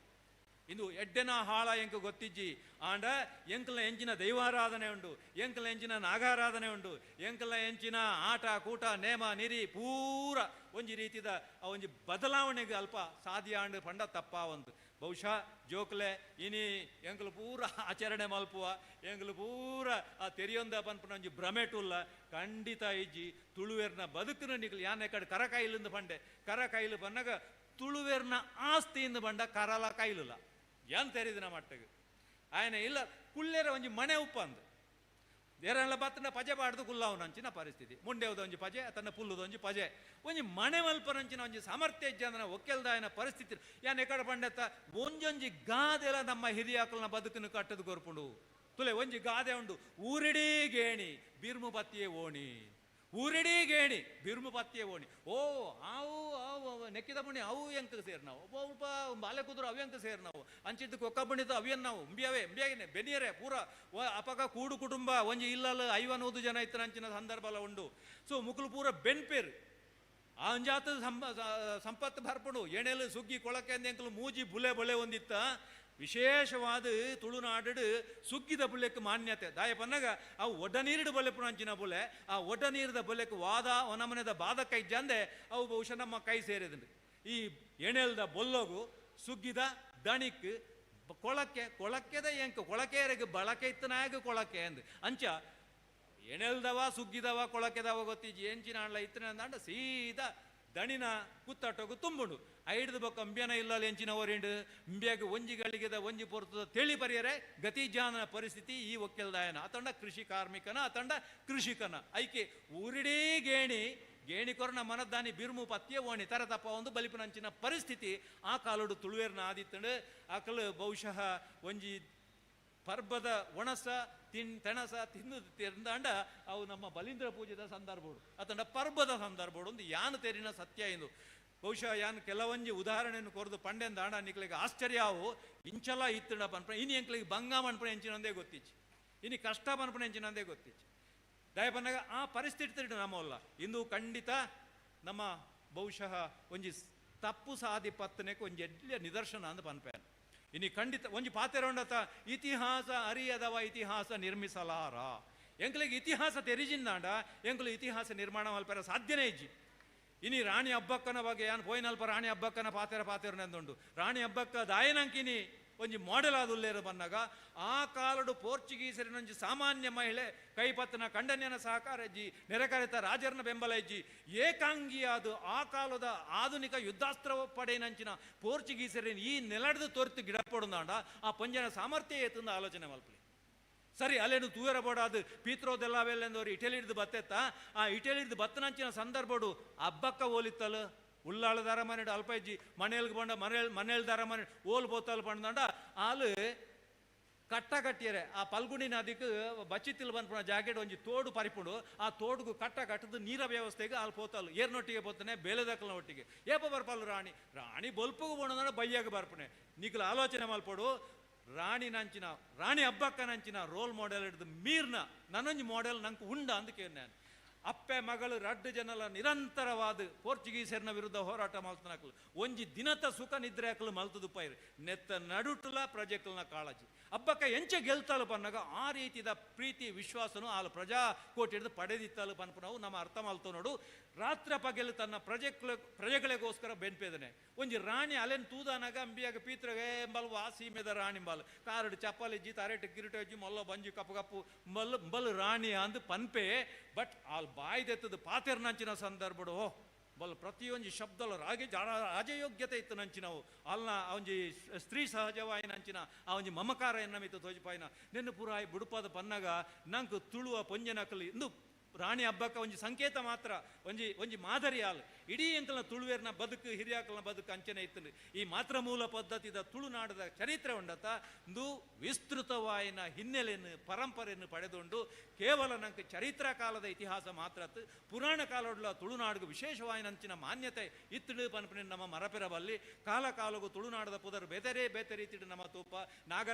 ಇಂದು ಎಡ್ಡೆನ ಹಾಳ ಎಂಕು ಗೊತ್ತಿಜ್ಜಿ ಆಂಡ ಎಂಕಲ್ನ ಎಂಚಿನ ದೈವಾರಾಧನೆ ಉಂಡು ಎಂಕಲ್ನ ಎಂಚಿನ ನಾಗಾರಾಧನೆ ಉಂಡು ಎಂಕಲ್ನ ಎಂಚಿನ ಆಟ ಕೂಟ ನೇಮ ನಿರಿ ಪೂರ ಒಂಜಿ ರೀತಿದ ಆ ಒಂಜಿ ಬದಲಾವಣೆಗೆ ಅಲ್ಪ ಸಾಧ್ಯ ಆಂಡ್ ಪಂಡ ತಪ್ಪ ಒಂದು ಬಹುಶಃ ಜೋಕ್ಲೆ ಇನಿ ಎಂಕಲು ಪೂರ ಆಚರಣೆ ಮಲ್ಪುವ ಎಂಕಲು ಪೂರ ಆ ತೆರಿಯೊಂದ ಪನ್ಪುನ ಒಂಜಿ ಭ್ರಮೆಟುಲ್ಲ ಖಂಡಿತ ಇಜ್ಜಿ ತುಳುವೆರ್ನ ಬದುಕಿನ ನಿಕಲು ಯಾನೆ ಕಡೆ ಕರ ಕಾಯಿಲಿಂದ ಪಂಡೆ ಕರ ಕಾಯಿಲು ಬನ್ನಾಗ ತುಳುವೆರ್ನ ಆಸ್ತಿಯಿಂದ ಬಂಡ ಕರಲ ಕಾಯಿಲುಲ್ಲ ಏನ್ ತೆರಿದಿನ ಮಟ್ಟಗೆ ಆಯನ ಇಲ್ಲ ಕುಳ್ಳೆರ ಒಂಜಿ ಮನೆ ಉಪ್ಪಂದು ಏರೆಲ್ಲ ಬತ್ತನ ಪಜೆ ಬಾಡ್ದು ಕುಲ್ಲಾವನಂಚಿನ ಪರಿಸ್ಥಿತಿ. ಮುಂಡೆವದ ಒಂಜಿ ಪಜೆ, ತನ್ನ ಪುಲ್ಲುದ ಒಂಜಿ ಪಜೆ, ಒಂಜಿ ಮಣೆ ಮಲ್ಪನಂಚಿನ ಒಂಜಿ ಸಾಮರ್ಥ್ಯ ಇಜ್ಜಂದನ ಒಕ್ಕೆಲ್ದಾಯನ ಪರಿಸ್ಥಿತಿ. ಯಾನ್ ಎಕಡೆ ಪಂಡೆತ್ತ ಒಂಜೊಂಜಿ ಗಾದೆಲ ನಮ್ಮ ಹಿರಿಯಾಕಲ್ನ ಬದುಕನ್ನು ಕಟ್ಟದು ಕೊರ್ಪುಂಡು. ತುಲೆ ಒಂಜಿ ಗಾದೆ ಉಂಡು, ಊರಿಡೀ ಗೇಣಿ ಬಿರ್ಮು ಪತ್ತಿಯೇ ಓಣಿ, ಊರಿಡೀ ಗೇಣಿ ಬಿರ್ಮು ಪತ್ತಿಯೇ ಓಣಿ. ಓ ಆವು ಆವು ನೆಕ್ಕಿದ ಬುಣಿ ಅವು ಎಂಕ ಸೇರ್ ನಾವು, ಒಬ್ಬ ಬಾಲೆ ಕುದುರು ಅವು ಎಂಕ ಸೇರ್ ನಾವು, ಅಂಚಿದ್ದು ಕೊಕ್ಕ ಬುಣಿದ ಅವಿಯನ್ ನಾವು ಉಂಬಿಯವೇ ಉಂಬಿಯಾಗಿನೇ ಬೆನಿಯರೇ ಪೂರ ಅಪಕ ಕೂಡು ಕುಟುಂಬ ಒಂಜಿ ಇಲ್ಲಲ್ಲ 50 ಜನ ಇತ್ತು ಅಂಚಿನ ಸಂದರ್ಭ ಎಲ್ಲ ಉಂಡು. ಸೊ ಮುಕುಲು ಪೂರ ಬೆನ್ಪೇರು ಆ ಅಂಜಾತ ಸಂಪತ್ತು ಬರ್ಪುಂಡು. ಎಣೆಲು ಸುಗ್ಗಿ ಕೊಳಕೆ ಎಂಕಲು ಮೂಜಿ ಬುಲೆ ಬೊಳೆ ಒಂದಿತ್ತ. ವಿಶೇಷವಾದ ತುಳುನಾಡು ಸುಗ್ಗಿದ ಬುಲೆಕ್ ಮಾನ್ಯತೆ ದಾಯ ಪನ್ನಗ ಆ ಒಡ್ಡ ನೀರಿಡು ಬೊಲೆಪುಣ ಅಂಚಿನ ಬುಲೆ, ಆ ಒಡ್ಡ ನೀರಿದ ಬೊಲೆಕ್ ವಾದ ಒನಮನೆದ ಬಾದ ಕೈ ಜಂದೆ ಅವು ಬಹುಶಃ ನಮ್ಮ ಕೈ ಸೇರಿದಂಡು. ಈ ಎಣೆಲ್ದ ಬೊಲ್ಲೋಗು ಸುಗ್ಗಿದ ದಣಿಕ್ ಕೊಳಕೆ, ಕೊಳಕೆದ ಎಂಕ ಕೊಳಕೆಯರಿಗೆ ಬಳಕೆ ಇತ್ತು ನಾಯಕ ಕೊಳಕೆ ಅಂದು ಅಂಚ ಎಣೆಲ್ದವ ಸುಗ್ಗಿದವ ಕೊಳಕೆದವ ಗೊತ್ತಿಜ್ಜಿ ಎಂಚಿನ ಆಂಡ್ಲ ಇತ್ತನ ಅಂದಾಂಡ ಸೀದಾ ದಣಿನ ಕುತ್ತಾಟೋಗು ತುಂಬುಂಡು. ಐಡ್ದು ಬೊಕ್ಕ ಅಂಬ್ಯನ ಇಲ್ಲ ಎಂಚಿನ ಓರಿಂಡು ಅಂಬ್ಯಾಗ ಒಂಜಿ ಗಳಿಗೆದ ಒಂಜಿ ಪೊರ್ತದ ತಿಳಿ ಪರಿಯರೆ ಗತಿಜಾನನ ಪರಿಸ್ಥಿತಿ ಈ ಒಕ್ಕೆಲ್ದಾಯನ ಅತಂಡ ಕೃಷಿ ಕಾರ್ಮಿಕನ ಅತಂಡ ಕೃಷಿಕನ ಐಕೆ ಊರಿಡೀ ಗೇಣಿ ಗೇಣಿ ಕೊರನ ಮನದಾನಿ ಬಿರ್ಮು ಪತ್ತಿಯ ಓಣಿ ತರ ತಪ್ಪ ಒಂದು ಬಲಿಪನಂಚಿನ ಪರಿಸ್ಥಿತಿ ಆ ಕಾಲೋಡು ತುಳುವೇರ್ನ ಆದಿತ್ತಂಡು. ಆಕಲು ಬಹುಶಃ ಒಂಜಿ ಪರ್ಬದ ಒಣಸ ತೆಣಸ ತಿಂದು ತಿಂದಾಂಡ ಅವು ನಮ್ಮ ಬಲೀಂದ್ರ ಪೂಜೆದ ಸಂದರ್ಭೋಡು ಅತಂಡ ಪರ್ಬದ ಸಂದರ್ಭೋಡು ಒಂದು ಯಾನು ತೆರಿನ ಸತ್ಯ ಎಂದು ಬಹುಶಃ ಯಾನು ಕೆಲವೊಂಜಿ ಉದಾಹರಣೆಯನ್ನು ಕೊರದು ಪಂಡೆಂದಾಂಡ ನಿಕ್ಲಿಗೆ ಆಶ್ಚರ್ಯ ಅವು ಇಂಚಲ ಇತ್ತಂಡ ಪನ್ಪ ಇನಿ ಎಂಕ್ಲಿಗೆ ಬಂಗ ಮನ್ಪಣ ಎಂಚಿನಂದೇ ಗೊತ್ತಿಚ್ಚಿ, ಇನಿ ಕಷ್ಟ ಪನ್ಪಣ ಎಂಚಿನಂದೇ ಗೊತ್ತಿಚ್ಚಿ. ದಯಪನ್ನಾಗ ಆ ಪರಿಸ್ಥಿತಿ ನಮ್ಮಲ್ಲ ಇಂದು ಖಂಡಿತ ನಮ್ಮ ಬಹುಶಃ ಒಂಜಿ ತಪ್ಪು ಸಾದಿ ಪತ್ತನೆಗೆ ಒಂಜಿ ಎಡ್ಲಿಯ ನಿದರ್ಶನ ಅಂದ್ ಪನ್ಪೆ. ಇನಿ ಖಂಡಿತ ಒಂಜಿ ಪಾತೆರೊಂಡತ ಇತಿಹಾಸ ಅರಿಯದವ ಇತಿಹಾಸ ನಿರ್ಮಿಸಲಾರ. ಎಂಕ್ಲಿಗೆ ಇತಿಹಾಸ ತೆರಿಜಿಂದಾಂಡ ಎಂಕ್ಲು ಇತಿಹಾಸ ನಿರ್ಮಾಣ ಮಲ್ಪರ ಸಾಧ್ಯನೇ ಇಜ್ಜಿ. ಇನಿ ರಾಣಿ ಹಬ್ಬಕ್ಕನ ಬಗ್ಗೆ ಯಾನ್ ಪೋಯಿನಲ್ಪ ರಾಣಿ ಹಬ್ಬಕ್ಕನ ಪಾತೆರ ಪಾತೆರನೆಂದುಂಡು. ರಾಣಿ ಹಬ್ಬಕ್ಕ ದಾಯನಂಕಿನಿ ಒಂಜಿ ಮಾಡೆಲ್ ಆದುಲ್ಲೇರು ಬಂದಾಗ ಆ ಕಾಲಡು ಪೋರ್ಚುಗೀಸರಿನೊಂಜಿ ಸಾಮಾನ್ಯ ಮಹಿಳೆ ಕೈಪತ್ತನ ಕಂಡನ್ಯನ ಸಹಕಾರ ಇಜ್ಜಿ, ನೆರೆಕರೆತ ರಾಜರನ ಬೆಂಬಲ ಇಜ್ಜಿ, ಏಕಾಂಗಿಯಾದ ಆ ಕಾಲದ ಆಧುನಿಕ ಯುದ್ಧಾಸ್ತ್ರ ಪಡೆಯನಂಚಿನ ಪೋರ್ಚುಗೀಸರಿನ ಈ ನೆಲಡ್ದು ತೋರ್ತು ಗಿಡಪೊಡುಂದಾಂಡ ಆ ಪಂಜನ ಸಾಮರ್ಥ್ಯ ಏತಂದು ಆಲೋಚನೆ ಮಲ್ಪಲಿ. ಸರಿ ಅಲ್ಲೇನು ತೂಯರ ಬೋಡಾದು ಪೀತ್ರೋದೆಲ್ಲವೆಲ್ಲೆಂದವರು ಇಟಲಿಡ್ದು ಬತ್ತೆತ್ತ ಆ ಇಟಲಿಡ್ದು ಬತ್ತನಂಚಿನ ಸಂದರ್ಭಡು ಹಬ್ಬಕ್ಕ ಓಲಿತ್ತಲು ಉಳ್ಳಾಳದಾರ ಮನೆ ಅಲ್ಪ ಇಜ್ಜಿ ಮನೇಲ್ಗೆ ಬಂಡ ಮನೇಲ್ದಾರ ಮನೆ ಓಲ್ ಬೋತಲ್ ಬಂದಂಡ ಆಲು ಕಟ್ಟ ಕಟ್ಟಿಯರೆ ಆ ಪಲ್ಗುಣಿ ನದಿಗೆ ಬಚ್ಚಿತಿಲ್ ಬಂದ್ಪುಣ ಜಾಕೆಟ್ ಒಂಜಿ ತೋಡು ಪರಿಪುಂಡು ಆ ತೋಡುಗು ಕಟ್ಟ ಕಟ್ಟದು ನೀರ ವ್ಯವಸ್ಥೆಗೆ ಅಲ್ಲಿ ಪೋತಲ್ ಏರ್ನೊಟ್ಟಿಗೆ ಪೋತಾನೆ ಬೇಲೆದಕ್ಕಲ್ನ ಒಟ್ಟಿಗೆ ಏಪ ಬರ್ಪಲ್ಲು ರಾಣಿ ರಾಣಿ ಬೊಲ್ಪುಗು ಬೋಣಂದ್ರೆ ಬಯ್ಯಾಗ ಬರ್ಪುಣೆ. ನಿಕ್ಲು ಆಲೋಚನೆ ಮಲ್ಪಡು ರಾಣಿ ನಂಚಿನ ರಾಣಿ ಹಬ್ಬಕ್ಕ ನಂಚಿನ ರೋಲ್ ಮಾಡೆಲ್ ಹಿಡಿದು ಮೀರ್ನ ನನ್ನೊಂಜಿ ಮಾಡೆಲ್ ನಂಗೆ ಉಂಡ ಅಂದಕ್ಕೆ ನಾನು ಅಪ್ಪೆ ಮಗಳು ರಡ್ಡು ಜನಲ ನಿರಂತರವಾದ ಪೋರ್ಚುಗೀಸರ್ನ ವಿರುದ್ಧ ಹೋರಾಟ ಮಲ್ತನಕಲು ಒಂಜಿ ದಿನತ ಸುಖ ನಿದ್ರೆ ಹಾಕಲು ಮಲ್ತದು ಪೈರು ನೆತ್ತ ನಡುಟುಲ ಪ್ರಜೆಕಲ್ನ ಕಾಳಜಿ ಹಬ್ಬಕ್ಕ ಎಂಚೆ ಗೆಲ್ತಾಲು ಪನ್ನಾಗ ಆ ರೀತಿದ ಪ್ರೀತಿ ವಿಶ್ವಾಸನು ಆಲು ಪ್ರಜಾ ಕೋಟಿ ಹಿಡಿದು ಪಡೆದಿತ್ತಲು ಪನ್ಪುನವು ನಮ್ಮ ಅರ್ಥ ಮಲ್ತು ನೋಡು. ರಾತ್ರ ಪಗೆಲು ತನ್ನ ಪ್ರಜೆಗಳಿಗೋಸ್ಕರ ಬೆನ್ಪೇದನೆ ಒಂಜಿ ರಾಣಿ ಅಲೆನ್ ತೂದಾನಾಗ ಅಂಬಿಯಾಗ ಪೀತ್ರಗೆ ಎಂಬಲ್ ಆ ಸೀಮೆದ ರಾಣಿ ಅಂಬಲ್ ಕಾರಡು ಚಪ್ಪಲಿಜ್ಜಿ ತರೆಟು ಕಿರೀಟ ಮೊಲ್ಲ ಬಂಜಿ ಕಪ್ಪು ಕಪ್ಪು ಮಲ್ ಬಲ್ ರಾಣಿ ಅಂದು ಪನ್ಪೆ. ಬಟ್ ಆಲ್ ಬಾಯ್ದೆತ್ತದ ಪಾತೆರ್ನಂಚಿನ ಸಂದರ್ಭಡು ಬಲ್ ಪ್ರತಿಯೊಂಜಿ ಶಬ್ದಲ ರಾಗಿ ರಾಜಯೋಗ್ಯತೆ ಇತ್ತು ನಂಚಿನವು ಅಲ್ನ ಒಂಜಿ ಸ್ತ್ರೀ ಸಹಜವಾಯಿನಂಚಿನ ಆ ಒಂಜಿ ಮಮಕಾರ ಎನ್ನಮಿತ್ತು ತೋಜಿಪಾಯಿನ ನಿನ್ನ ಪುರಾಯಿ ಬುಡುಪಾದ ಪನ್ನಾಗ ನಂಗೆ ತುಳುವ ಪೊಂಜನಕಲು ಇಂದು ರಾಣಿ ಹಬ್ಬಕ್ಕ ಒಂಜಿ ಸಂಕೇತ ಮಾತ್ರ ಒಂಜಿ ಒಂಜಿ ಮಾದರಿ ಆಲ್ ಇಡೀ ಎಂಕಲ್ನ ತುಳುವೇರ್ನ ಬದುಕು ಹಿರಿಯಾಕಲ್ನ ಬದುಕು ಅಂಚನೆ ಇತ್ತು. ಈ ಮಾತೃಮೂಲ ಪದ್ಧತಿದ ತುಳುನಾಡದ ಚರಿತ್ರೆ ಉಂಡತ ಇಂದು ವಿಸ್ತೃತವಾಯಿನ ಹಿನ್ನೆಲೆಯನ್ನು ಪರಂಪರೆಯನ್ನು ಪಡೆದುಂಡು ಕೇವಲ ನಂಗೆ ಚರಿತ್ರಾ ಕಾಲದ ಇತಿಹಾಸ ಮಾತ್ರ ಪುರಾಣ ಕಾಲೋಡ್ಲ ತುಳುನಾಡಿಗೆ ವಿಶೇಷವಾಯಿನ ಅಂಚಿನ ಮಾನ್ಯತೆ ಇತ್ತಡು ಪನ್ಪನೆ ನಮ್ಮ ಮರಪಿರಬಲ್ಲಿ ಕಾಲ ಕಾಲಗೂ ತುಳುನಾಡದ ಪುದರ್ ಬೇತರೇ ಬೇತೆ ರೀತಿಡು ನಮ್ಮ ತೂಪ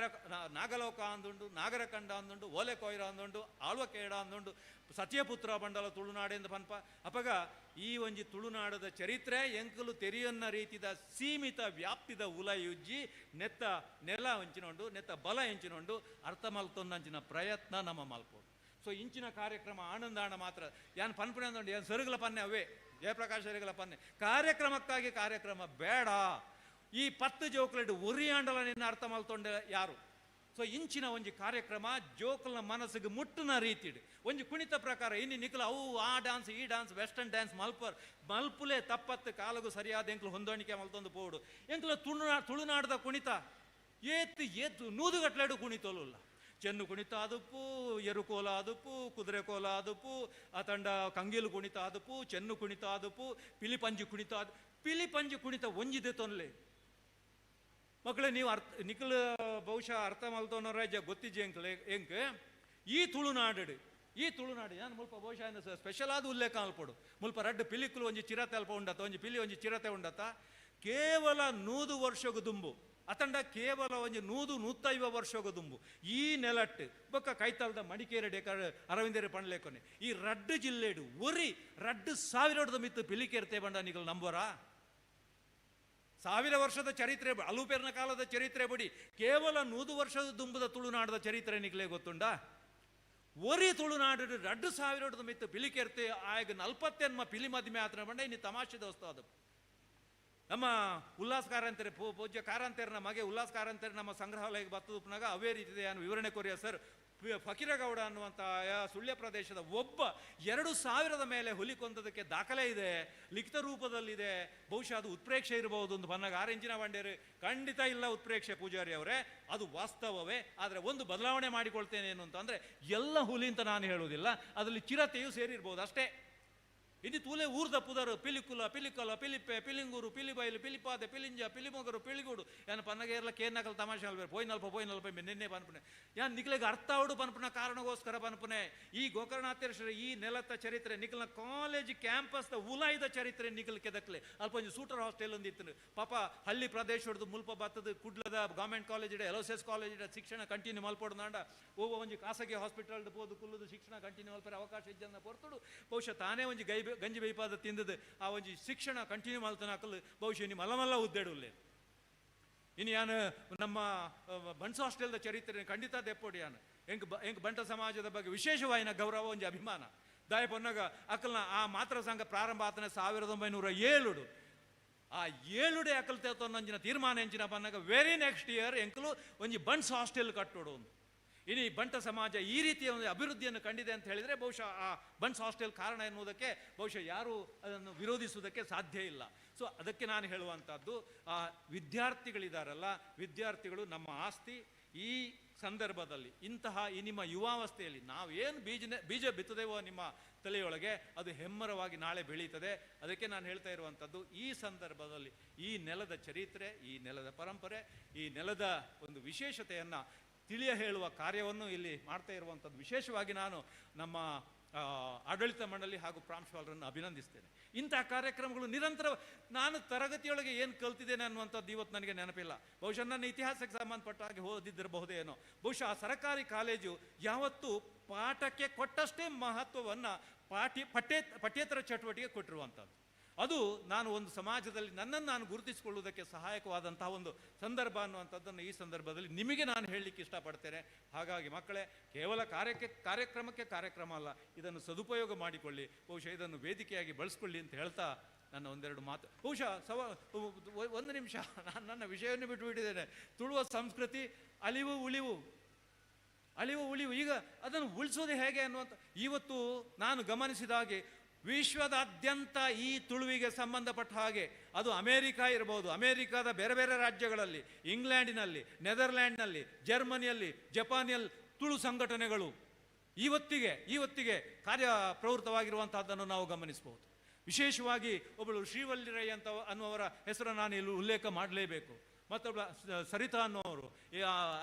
ನಾಗಲೋಕ ಅಂದುಂಡು, ನಾಗರಖಂಡ ಅಂದುಂಡು, ಓಲೆ ಕೊಯ್ರ ಅಂದುಂಡು, ಆಳ್ವಕೇಡ ಅಂದುಂಡು, ಸತ್ಯಪುತ್ರ ಬಂಡಲ ತುಳುನಾಡೆಂದು ಪನ್ಪ. ಅಪಗ ಈ ಒಂಜಿ ತುಳುನಾಡದ ಚರಿತ್ರೆ ಎಂಕಲು ತೆರಿಯನ್ನ ರೀತಿದ ಸೀಮಿತ ವ್ಯಾಪ್ತಿದ ಉಲಯುಜ್ಜಿ ನೆತ್ತ ನೆಲ ಎಂಚಿನೊಂಡು ನೆತ್ತ ಬಲ ಎಂಚಿನೊಂಡು ಅರ್ಥ ಮಲ್ತೊಂದಂಚಿನ ಪ್ರಯತ್ನ ನಮ್ಮ ಮಲ್ಪೋಡು. ಸೊ ಇಂಚಿನ ಕಾರ್ಯಕ್ರಮ ಆನಂದಾಣ ಮಾತ್ರ ಯಾನ್ ಪನ್ಪುಣೆ ಅಂದುಂಡು ಯಾನ್ ಸರುಗಲ ಪನ್ನೆ ಅವೇ ಜಯಪ್ರಕಾಶ್ ಸರುಗಲ ಪನ್ನೆ ಕಾರ್ಯಕ್ರಮಕ್ಕಾಗಿ ಕಾರ್ಯಕ್ರಮ ಬೇಡ. ಈ 10 ಜೋಕ್ಲೆಡ್ ಒರಿಯಾಂಡಲ ನಿನ್ನ ಅರ್ಥ ಮಲ್ತೊಂಡೆ ಯಾರು? ಸೊ ಇಂಚಿನ ಒಂಜಿ ಕಾರ್ಯಕ್ರಮ ಜೋಕಲ್ನ ಮನಸ್ಸಿಗೆ ಮುಟ್ಟುನ ರೀತಿಡ್ ಒಂಜಿ ಕುಣಿತ ಪ್ರಕಾರ ಇನ್ನು ನಿಖಲ ಅವು ಆ ಡ್ಯಾನ್ಸ್ ಈ ಡ್ಯಾನ್ಸ್ ವೆಸ್ಟರ್ನ್ ಡ್ಯಾನ್ಸ್ ಮಲ್ಪರ್ ಮಲ್ಪುಲೆ ತಪ್ಪತ್ತು ಕಾಲಗು ಸರಿಯಾದ ಎಂಕ್ಲು ಹೊಂದಾಣಿಕೆ ಮಲ್ತೊಂದು ಪೋಡು ಎಂಕ್ಲ ತುಳುನಾಡದ ಕುಣಿತ ಏತ್ ಏತ್ ನೂದುಗಟ್ಲೆಡು ಕುಣಿತೋಲುಲ್ಲ ಚೆನ್ನು ಕುಣಿತ ಆದುಪ್ಪು, ಎರುಕೋಲ ಆದುಪ್ಪು, ಕುದುರೆ ಕೋಲ ಆದುಪ್ಪು, ಆ ತಂಡ ಕಂಗೀಲು ಕುಣಿತ ಆದುಪ್ಪು, ಚೆನ್ನು ಕುಣಿತ ಆದುಪ್ಪು, ಪಿಲಿಪಂಜಿ ಕುಣಿತ ಆದ ಪಿಲಿಪಂಜಿ ಕುಣಿತ ಒಂಜಿದೆ ತೊನ್ಲೆ. ಮಕ್ಕಳೇ, ನೀವು ಅರ್ಥ ನಿಖಲ್ ಬಹುಶಃ ಅರ್ಥ ಮಲ್ತೋನೋ ರಾಜ್ಯ ಗೊತ್ತಿಜ್ಜೆ ಎಂಕ್ಲೆ ಎಂಕ್ ಈ ತುಳುನಾಡು, ಈ ತುಳುನಾಡು ಯಾನ್ ಮುಲ್ಪ ಬಹುಶಃ ಸ್ಪೆಷಲ್ ಆದ ಉಲ್ಲೇಖ ಅಲ್ಪಡು. ಮುಲ್ಪ ರಡ್ಡು ಪಿಲಿಕುಲು ಒಂಜಿ ಚಿರತೆ ಅಲ್ಪ ಉಂಡತ, ಒಂಜಿ ಪಿಲಿ ಒಂಜಿ ಚಿರತೆ ಉಂಡತ. ಕೇವಲ 100 ವರ್ಷಗು ದುಂಬು ಅತಂಡ ಕೇವಲ ಒಂಜಿ 100-150 ವರ್ಷಗು ದುಂಬು ಈ ನೆಲಟ್ಟು ಬೊಕ್ಕ ಕೈತಲ್ದ ಮಡಿಕೇರಿ ಡೇಕರ್ ಅರವಿಂದರೆ ಪಣ್ಲೇಕೊನೆ ಈ ರಡ್ಡು ಜಿಲ್ಲೆಡು ಒರಿ 2000 ಮಿತ್ತು ಪಿಲಿಕೇರ್ತೆ ಬಂಡ ನಿಗಲ್ ನಂಬೋರಾ? 1000 ವರ್ಷದ ಚರಿತ್ರೆ, ಅಲುಪೇರ್ನ ಕಾಲದ ಚರಿತ್ರೆ ಬಿಡಿ, ಕೇವಲ 100 ವರ್ಷದ ದುಂಬುದ ತುಳುನಾಡದ ಚರಿತ್ರೆ ನಿಗಲೇ ಗೊತ್ತುಂಡ? ಒರಿ ತುಳುನಾಡು 2000 ಮಿತ್ತು ಪಿಲಿಕೆರ್ತೆ ಆಗ 40 ಪಿಲಿ ಮದಿಮೆ ಆತನ ಬಂಡ ಇನ್ನು ತಮಾಷೆ ದೋಸ್ತ. ಅದು ನಮ್ಮ ಉಲ್ಲಾಸ್ ಕಾರಂತರೆ ಪೂಜ್ಯ ಕಾರಂತೇರ್ನ ಮಗೆ ಉಲ್ಲಾಸ್ ಕಾರಂತೇರ್ ನಮ್ಮ ಸಂಗ್ರಹಾಲಯಕ್ಕೆ ಬತ್ತದಪ್ಪನಾಗ ಅವೇ ರೀತಿ ನಾನು ವಿವರಣೆ ಕೊರಿಯ ಸರ್. ಫಕೀರಗೌಡ ಅನ್ನುವಂಥ ಸುಳ್ಯ ಪ್ರದೇಶದ ಒಬ್ಬ 2000 ಮೇಲೆ ಹುಲಿ ಕೊಂದದಕ್ಕೆ ದಾಖಲೆ ಇದೆ, ಲಿಖಿತ ರೂಪದಲ್ಲಿದೆ. ಬಹುಶಃ ಅದು ಉತ್ಪ್ರೇಕ್ಷೆ ಇರಬಹುದು ಒಂದು ಬನ್ನಾಗ ಆರೆಂಜಿನ ಬಂಡೇರು ಖಂಡಿತ ಇಲ್ಲ ಉತ್ಪ್ರೇಕ್ಷೆ ಪೂಜಾರಿ ಅವರೇ, ಅದು ವಾಸ್ತವವೇ. ಆದರೆ ಒಂದು ಬದಲಾವಣೆ ಮಾಡಿಕೊಳ್ತೇನೆ ಏನು ಅಂತಂದರೆ, ಎಲ್ಲ ಹುಲಿ ಅಂತ ನಾನು ಹೇಳುವುದಿಲ್ಲ, ಅದರಲ್ಲಿ ಚಿರತೆಯೂ ಸೇರಿರ್ಬೋದು ಅಷ್ಟೇ. ಇನ್ನು ತೂಲೆ ಊರ್ದ ಪುದರು ಪಿಲಿಕುಲ ಪಿಲಿಕಲ ಪಿಲಿಪೆ ಪಿಲಿಂಗೂರು ಪಿಲಿಬೈಲು ಪಿಲಿಪಾದೆ ಪಿಲಿಂಜ ಪಿಲಿಮೊಗರು ಪಿಳಿಗೂಡು ಯಾನ್ ಪನ್ನಗೆ ಇರಲ ಕೇನ್ನಕಲ್ ತಮಾಷೆ ಅಲ್ಬೇರು ಪೋಯ್ ನಲ್ಪ ಪೋಯ್ ನಲ್ಪ ನಿನ್ನೆ ಪನ್ಪುನೆ ಯಾನ್ ನಿಕ್ಲೆಗ್ ಅರ್ಥ ಆವಡು ಪನ್ಪುನ ಕಾರಣಗೋಸ್ಕರ ಪನ್ಪುನೆ. ಈ ಗೋಕರ್ಣಾಥೇಶ್ವರ ಈ ನೆಲತ್ತ ಚರಿತ್ರೆ ನಿಖಲ್ನ ಕಾಲೇಜ್ ಕ್ಯಾಂಪಸ್ದ ಉಲಾಯ್ದ ಚರಿತ್ರೆ ನಿಖಲ್ ಕೆದಕ್ಲೆ. ಅಲ್ಪ ಒಂಜಿ ಸೂಟರ್ ಹಾಸ್ಟೆಲ್ ಒಂದು ಇತ್ತು ಪಾಪ ಹಳ್ಳಿ ಪ್ರದೇಶದ ಮುಲ್ಪ ಬತ್ತದ ಕುಡ್ಲದ ಗವರ್ಮೆಂಟ್ ಕಾಲೇಜ್ ಇಡ ಎಲೋಸೆಸ್ ಕಾಲೇಜ್ ಇಡ ಶಿಕ್ಷಣ ಕಂಟಿನ್ಯೂ ಮಲ್ಪೊಡ್ದಾಂಡ ಓ ಒಂಜಿ ಖಾಸಗಿ ಹಾಸ್ಪಿಟಲ್ ಪೋದು ಕುಲ್ಲುದು ಶಿಕ್ಷಣ ಕಂಟಿನ್ಯೂ ಮಲ್ಪರೆ ಅವಕಾಶ ಇಜ್ಜನ್ನ ಪೊರ್ತುಡು ಬಹುಶಃ ತಾನೇ ಒಂಜಿ ಗೈ ಗಂಜಿ ಬೈಪಾದ ತಿಂದದು ಆ ಒಂಜಿ ಶಿಕ್ಷಣ ಕಂಟಿನ್ಯೂ ಮಲ್ತನ ಹಾಕಲು ಬಹುಶಃ ಇನ್ನು ಮಲಮಲ್ಲ ಉದ್ದೇಡುಲ್ಲೆ. ಇನ್ನು ಯಾನು ನಮ್ಮ ಬನ್ಸ್ ಹಾಸ್ಟೆಲ್ದ ಚರಿತ್ರೆ ಖಂಡಿತ ದೆಪ್ಪೊಡಿ. ಯಾನು ಎಂಕ್ ಎಂಕ್ ಬಂಟ ಸಮಾಜದ ಬಗ್ಗೆ ವಿಶೇಷವಾಯಿನ ಗೌರವ ಒಂಜಿ ಅಭಿಮಾನ. ದಾಯ ಪೊನ್ನಗ ಅಕಲ್ನ ಆ ಮಾತೃ ಸಂಘ ಪ್ರಾರಂಭ ಆತನ 1907 ಆ ಏಳುಡೆ ಅಕಲ್ ತೇತೊಂಜಿನ ತೀರ್ಮಾನ ಎಂಚಿನ ಪನ್ನಗ ವೆರಿ ನೆಕ್ಸ್ಟ್ ಇಯರ್ ಎಂಕಲು ಒಂಜಿ ಬನ್ಸ್ ಹಾಸ್ಟೆಲ್ ಕಟ್ಟೋಡು. ಇಡೀ ಬಂಟ ಸಮಾಜ ಈ ರೀತಿಯ ಒಂದು ಅಭಿವೃದ್ಧಿಯನ್ನು ಕಂಡಿದೆ ಅಂತ ಹೇಳಿದರೆ ಬಹುಶಃ ಆ ಬಂಟ್ಸ್ ಹಾಸ್ಟೆಲ್ ಕಾರಣ ಎನ್ನುವುದಕ್ಕೆ ಬಹುಶಃ ಯಾರೂ ಅದನ್ನು ವಿರೋಧಿಸುವುದಕ್ಕೆ ಸಾಧ್ಯ ಇಲ್ಲ. ಸೊ ಅದಕ್ಕೆ ನಾನು ಹೇಳುವಂಥದ್ದು, ಆ ವಿದ್ಯಾರ್ಥಿಗಳಿದ್ದಾರಲ್ಲ, ವಿದ್ಯಾರ್ಥಿಗಳು ನಮ್ಮ ಆಸ್ತಿ. ಈ ಸಂದರ್ಭದಲ್ಲಿ ಇಂತಹ ಈ ನಿಮ್ಮ ಯುವಾವಸ್ಥೆಯಲ್ಲಿ ನಾವೇನು ಬೀಜ ಬಿತ್ತದೇವೋ ನಿಮ್ಮ ತಲೆಯೊಳಗೆ ಅದು ಹೆಮ್ಮರವಾಗಿ ನಾಳೆ ಬೆಳೀತದೆ. ಅದಕ್ಕೆ ನಾನು ಹೇಳ್ತಾ ಇರುವಂಥದ್ದು, ಈ ಸಂದರ್ಭದಲ್ಲಿ ಈ ನೆಲದ ಚರಿತ್ರೆ, ಈ ನೆಲದ ಪರಂಪರೆ, ಈ ನೆಲದ ಒಂದು ವಿಶೇಷತೆಯನ್ನು ತಿಳಿಯ ಹೇಳುವ ಕಾರ್ಯವನ್ನು ಇಲ್ಲಿ ಮಾಡ್ತಾ ಇರುವಂಥದ್ದು. ವಿಶೇಷವಾಗಿ ನಾನು ನಮ್ಮ ಆಡಳಿತ ಮಂಡಳಿ ಹಾಗೂ ಪ್ರಾಂಶುಪಾಲರನ್ನು ಅಭಿನಂದಿಸ್ತೇನೆ. ಇಂತಹ ಕಾರ್ಯಕ್ರಮಗಳು ನಿರಂತರ. ನಾನು ತರಗತಿಯೊಳಗೆ ಏನು ಕಲ್ತಿದ್ದೇನೆ ಅನ್ನುವಂಥದ್ದು ಇವತ್ತು ನನಗೆ ನೆನಪಿಲ್ಲ. ಬಹುಶಃ ನನ್ನ ಇತಿಹಾಸಕ್ಕೆ ಸಂಬಂಧಪಟ್ಟ ಹಾಗೆ ಓದಿದ್ದಿರಬಹುದೇನೋ. ಬಹುಶಃ ಆ ಸರ್ಕಾರಿ ಕಾಲೇಜು ಯಾವತ್ತೂ ಪಾಠಕ್ಕೆ ಕೊಟ್ಟಷ್ಟೇ ಮಹತ್ವವನ್ನು ಪಠ್ಯೇತರ ಚಟುವಟಿಕೆ ಕೊಟ್ಟಿರುವಂಥದ್ದು. ಅದು ನಾನು ಒಂದು ಸಮಾಜದಲ್ಲಿ ನನ್ನನ್ನು ನಾನು ಗುರುತಿಸಿಕೊಳ್ಳುವುದಕ್ಕೆ ಸಹಾಯಕವಾದಂತಹ ಒಂದು ಸಂದರ್ಭ ಅನ್ನುವಂಥದ್ದನ್ನು ಈ ಸಂದರ್ಭದಲ್ಲಿ ನಿಮಗೆ ನಾನು ಹೇಳಲಿಕ್ಕೆ ಇಷ್ಟಪಡ್ತೇನೆ. ಹಾಗಾಗಿ ಮಕ್ಕಳೇ, ಕೇವಲ ಕಾರ್ಯಕ್ರಮಕ್ಕೆ ಕಾರ್ಯಕ್ರಮ ಅಲ್ಲ, ಇದನ್ನು ಸದುಪಯೋಗ ಮಾಡಿಕೊಳ್ಳಿ, ಬಹುಶಃ ಇದನ್ನು ವೇದಿಕೆಯಾಗಿ ಬಳಸ್ಕೊಳ್ಳಿ ಅಂತ ಹೇಳ್ತಾ ನನ್ನ ಒಂದೆರಡು ಮಾತು. ಬಹುಶಃ ಒಂದು ನಿಮಿಷ ನಾನು ನನ್ನ ವಿಷಯವನ್ನು ಬಿಟ್ಟುಬಿಟ್ಟಿದ್ದೇನೆ. ತುಳುವ ಸಂಸ್ಕೃತಿ ಅಲಿವು ಉಳಿವು, ಅಲಿವು ಉಳಿವು, ಈಗ ಅದನ್ನು ಉಳಿಸೋದು ಹೇಗೆ ಅನ್ನುವಂಥ ಇವತ್ತು ನಾನು ಗಮನಿಸಿದ ಹಾಗೆ ವಿಶ್ವದಾದ್ಯಂತ ಈ ತುಳುವಿಗೆ ಸಂಬಂಧಪಟ್ಟ ಹಾಗೆ, ಅದು ಅಮೇರಿಕಾ ಇರ್ಬೋದು, ಅಮೇರಿಕಾದ ಬೇರೆ ಬೇರೆ ರಾಜ್ಯಗಳಲ್ಲಿ, ಇಂಗ್ಲೆಂಡಿನಲ್ಲಿ, ನೆದರ್ಲ್ಯಾಂಡ್ನಲ್ಲಿ, ಜರ್ಮನಿಯಲ್ಲಿ, ಜಪಾನಿಯಲ್ಲಿ ತುಳು ಸಂಘಟನೆಗಳು ಇವತ್ತಿಗೆ ಕಾರ್ಯ ಪ್ರವೃತ್ತವಾಗಿರುವಂತಹದ್ದನ್ನು ನಾವು ಗಮನಿಸ್ಬೋದು. ವಿಶೇಷವಾಗಿ ಒಬ್ಬಳು ಶ್ರೀವಲ್ಲಿ ರೈ ಅಂತ ಅನ್ನುವರ ಹೆಸರನ್ನು ನಾನು ಇಲ್ಲಿ ಉಲ್ಲೇಖ ಮಾಡಲೇಬೇಕು. ಮತ್ತೊಬ್ಬ ಸರಿತಾ ಅನ್ನೋರು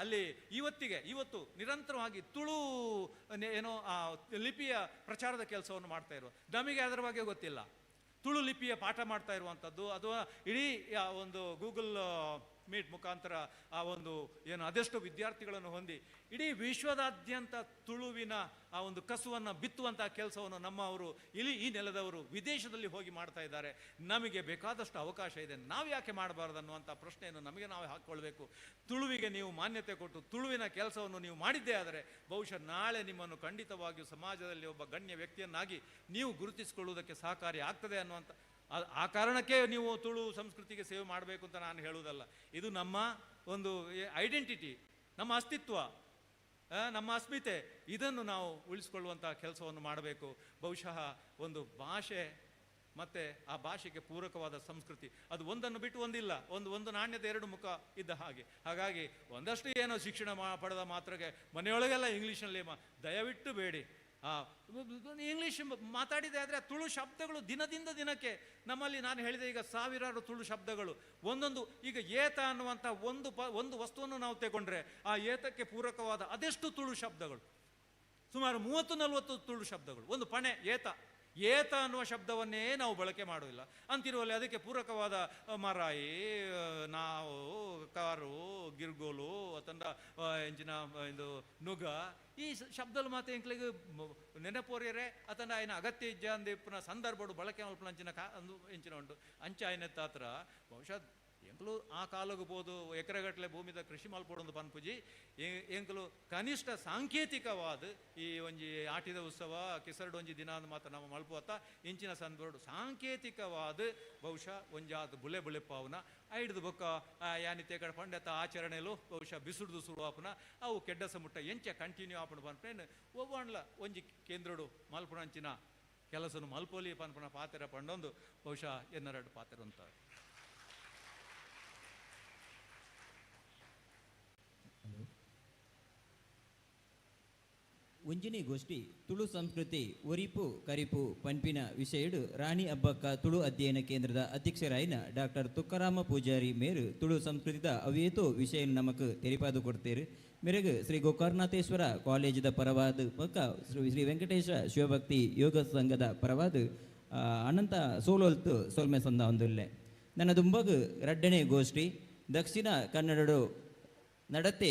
ಅಲ್ಲಿ ಇವತ್ತು ನಿರಂತರವಾಗಿ ತುಳು ಏನೋ ಆ ಲಿಪಿಯ ಪ್ರಚಾರದ ಕೆಲಸವನ್ನು ಮಾಡ್ತಾ ಇರುವ, ನಮಗೆ ಅದರ ಬಗ್ಗೆ ಗೊತ್ತಿಲ್ಲ. ತುಳು ಲಿಪಿಯ ಪಾಠ ಮಾಡ್ತಾ ಇರುವಂಥದ್ದು, ಅಥವಾ ಇಡೀ ಆ ಒಂದು ಗೂಗಲ್ ಮೀಟ್ ಮುಖಾಂತರ ಆ ಒಂದು ಏನು ಅದೆಷ್ಟು ವಿದ್ಯಾರ್ಥಿಗಳನ್ನು ಹೊಂದಿ ಇಡೀ ವಿಶ್ವದಾದ್ಯಂತ ತುಳುವಿನ ಆ ಒಂದು ಕಸುವನ್ನು ಬಿತ್ತುವಂಥ ಕೆಲಸವನ್ನು ನಮ್ಮವರು ಇಲ್ಲಿ ಈ ನೆಲದವರು ವಿದೇಶದಲ್ಲಿ ಹೋಗಿ ಮಾಡ್ತಾ ಇದ್ದಾರೆ. ನಮಗೆ ಬೇಕಾದಷ್ಟು ಅವಕಾಶ ಇದೆ, ನಾವು ಯಾಕೆ ಮಾಡಬಾರ್ದು ಅನ್ನುವಂಥ ಪ್ರಶ್ನೆಯನ್ನು ನಮಗೆ ನಾವು ಹಾಕ್ಕೊಳ್ಬೇಕು. ತುಳುವಿಗೆ ನೀವು ಮಾನ್ಯತೆ ಕೊಟ್ಟು ತುಳುವಿನ ಕೆಲಸವನ್ನು ನೀವು ಮಾಡಿದ್ದೇ ಆದರೆ ಬಹುಶಃ ನಾಳೆ ನಿಮ್ಮನ್ನು ಖಂಡಿತವಾಗಿಯೂ ಸಮಾಜದಲ್ಲಿ ಒಬ್ಬ ಗಣ್ಯ ವ್ಯಕ್ತಿಯನ್ನಾಗಿ ನೀವು ಗುರುತಿಸಿಕೊಳ್ಳುವುದಕ್ಕೆ ಸಹಕಾರಿ ಆಗ್ತದೆ ಅನ್ನುವಂಥ ಆ ಕಾರಣಕ್ಕೆ ನೀವು ತುಳು ಸಂಸ್ಕೃತಿಗೆ ಸೇವೆ ಮಾಡಬೇಕು ಅಂತ ನಾನು ಹೇಳುವುದಲ್ಲ. ಇದು ನಮ್ಮ ಒಂದು ಐಡೆಂಟಿಟಿ, ನಮ್ಮ ಅಸ್ತಿತ್ವ, ನಮ್ಮ ಅಸ್ಮಿತೆ. ಇದನ್ನು ನಾವು ಉಳಿಸಿಕೊಳ್ಳುವಂಥ ಕೆಲಸವನ್ನು ಮಾಡಬೇಕು. ಬಹುಶಃ ಒಂದು ಭಾಷೆ ಮತ್ತು ಆ ಭಾಷೆಗೆ ಪೂರಕವಾದ ಸಂಸ್ಕೃತಿ. ಅದು ಒಂದನ್ನು ಬಿಟ್ಟು ಒಂದಿಲ್ಲ, ಒಂದು ಒಂದು ನಾಣ್ಯದ ಎರಡು ಮುಖ ಇದ್ದ ಹಾಗೆ. ಹಾಗಾಗಿ ಒಂದಷ್ಟು ಏನೋ ಶಿಕ್ಷಣ ಪಡೆದ ಮಾತ್ರಕ್ಕೆ ಮನೆಯೊಳಗೆಲ್ಲ ಇಂಗ್ಲೀಷ್ನಲ್ಲಿ ದಯವಿಟ್ಟು ಬೇಡಿ. ಇಂಗ್ಲೀಷ್ ಮಾತಾಡಿದೆ ಆದರೆ ತುಳು ಶಬ್ದಗಳು ದಿನದಿಂದ ದಿನಕ್ಕೆ ನಮ್ಮಲ್ಲಿ, ನಾನು ಹೇಳಿದೆ ಈಗ ಸಾವಿರಾರು ತುಳು ಶಬ್ದಗಳು ಒಂದೊಂದು. ಈಗ ಏತ ಅನ್ನುವಂಥ ಒಂದು ವಸ್ತುವನ್ನು ನಾವು ತಗೊಂಡ್ರೆ ಆ ಏತಕ್ಕೆ ಪೂರಕವಾದ ಅದೆಷ್ಟು ತುಳು ಶಬ್ದಗಳು, ಸುಮಾರು 30-40 ತುಳು ಶಬ್ದಗಳು. ಒಂದು ಪಣೆ ಏತ, ಏತ ಅನ್ನುವ ಶಬ್ದವನ್ನೇ ನಾವು ಬಳಕೆ ಮಾಡುವುದಿಲ್ಲ ಅಂತಿರುವಲ್ಲಿ ಅದಕ್ಕೆ ಪೂರಕವಾದ ಮರಾಯಿ, ನಾವು, ಕಾರು, ಗಿರ್ಗೋಲು, ಅತಂಡ ಎಂಜಿನ ಇದು ನುಗ, ಈ ಶಬ್ದಲು ಮಾತ್ರ ಎಂಕ್ಲಿಗೆ ನೆನಪೋರಿಯರೆ ಅತಂಡ ಆಯ್ನ ಅಗತ್ಯ ಇಜ್ಜ ಅಂದಿಪ್ಪನ ಸಂದರ್ಭಡು ಬಳಕೆ ಮಲ್ಪನಂಚಿನ ಕಾ ಅಂದು ಎಂಚಿನ ಉಂಟು. ಅಂಚ ಆಯ್ನ ತಾತ್ರ ಬಹುಶಃ ಎಂಕ್ಲು ಆ ಕಾಲಗು ಬೋದು ಎಕರೆಗಟ್ಟಲೆ ಭೂಮಿದ ಕೃಷಿ ಮಲ್ಪೊಡೊಂದು ಪನ್ಪುಜಿ. ಎಂಕ್ಲು ಕನಿಷ್ಠ ಸಾಂಕೇತಿಕವಾದ ಈ ಒಂಜಿ ಆಟಿದ ಉತ್ಸವ ಕಿಸರಡು ಒಂಜಿ ದಿನ ಅಂದ್ ಮಾತ್ರ ನಮ್ಮ ಮಲ್ಪುವತ್ತ ಇಂಚಿನ ಸಂದರ್ಭಡು ಸಾಂಕೇತಿಕವಾದ ಬಹುಶಃ ಒಂಜಾದ ಬುಲೆ ಬುಲೆಪಾವನ ಐಡ್ದು ಬೊಕ್ಕ ಯಾನಿತೆ ಕಡೆ ಪಂಡತ ಆಚರಣೆಲು ಬಹುಶಃ ಬಿಸುಡ್ದು ಸುರುವಾಪುನ ಅವು ಕೆಡ್ಡಸ ಮುಟ್ಟ ಎಂಚ ಕಂಟಿನ್ಯೂ ಆಪುಣ ಪನ್ಪೇನು ಒವ್ವಣ್ಲ ಒಂಜಿ ಕೇಂದ್ರಡು ಮಲ್ಪುಣಂಚಿನ ಕೆಲಸನು ಮಲ್ಪೋಲಿ ಪನ್ಪುಣ ಪಾತೆರ ಪಂಡೊಂದು ಬಹುಶಃ ಎನ್ನರಡು ಪಾತೆರ ಅಂತ. ಒಂಜಿನಿ ಗೋಷ್ಠಿ ತುಳು ಸಂಸ್ಕೃತಿ ಒರಿಪು ಕರಿಪು ಪನ್ಪಿನ ವಿಷಯಡು ರಾಣಿ ಅಬ್ಬಕ್ಕ ತುಳು ಅಧ್ಯಯನ ಕೇಂದ್ರದ ಅಧ್ಯಕ್ಷರಾಯಿನ ಡಾಕ್ಟರ್ ತುಕ್ಕರಾಮ ಪೂಜಾರಿ ಮೇರು ತುಳು ಸಂಸ್ಕೃತಿದ ಅವೇತೋ ವಿಷಯ ನಮಕ್ ತೆರಿಪಾದು ಕೊಡ್ತೇರು. ಮೇರೆಗೆ ಶ್ರೀ ಗೋಕರ್ಣಾಥೇಶ್ವರ ಕಾಲೇಜಿದ ಪರವಾದ ಪಕ್ಕ ಶ್ರೀ ವೆಂಕಟೇಶ ಶಿವಭಕ್ತಿ ಯೋಗ ಸಂಘದ ಪರವಾದ ಅನಂತ ಸೋಲೊಲ್ತು ಸೋಲ್ಮೆ ಸಂದ ಒಂದುಲ್ಲೆ. ನನ್ನ ದುಂಬಗು ರಡ್ಡನೆ ಗೋಷ್ಠಿ ದಕ್ಷಿಣ ಕನ್ನಡಡು ನಡತೆ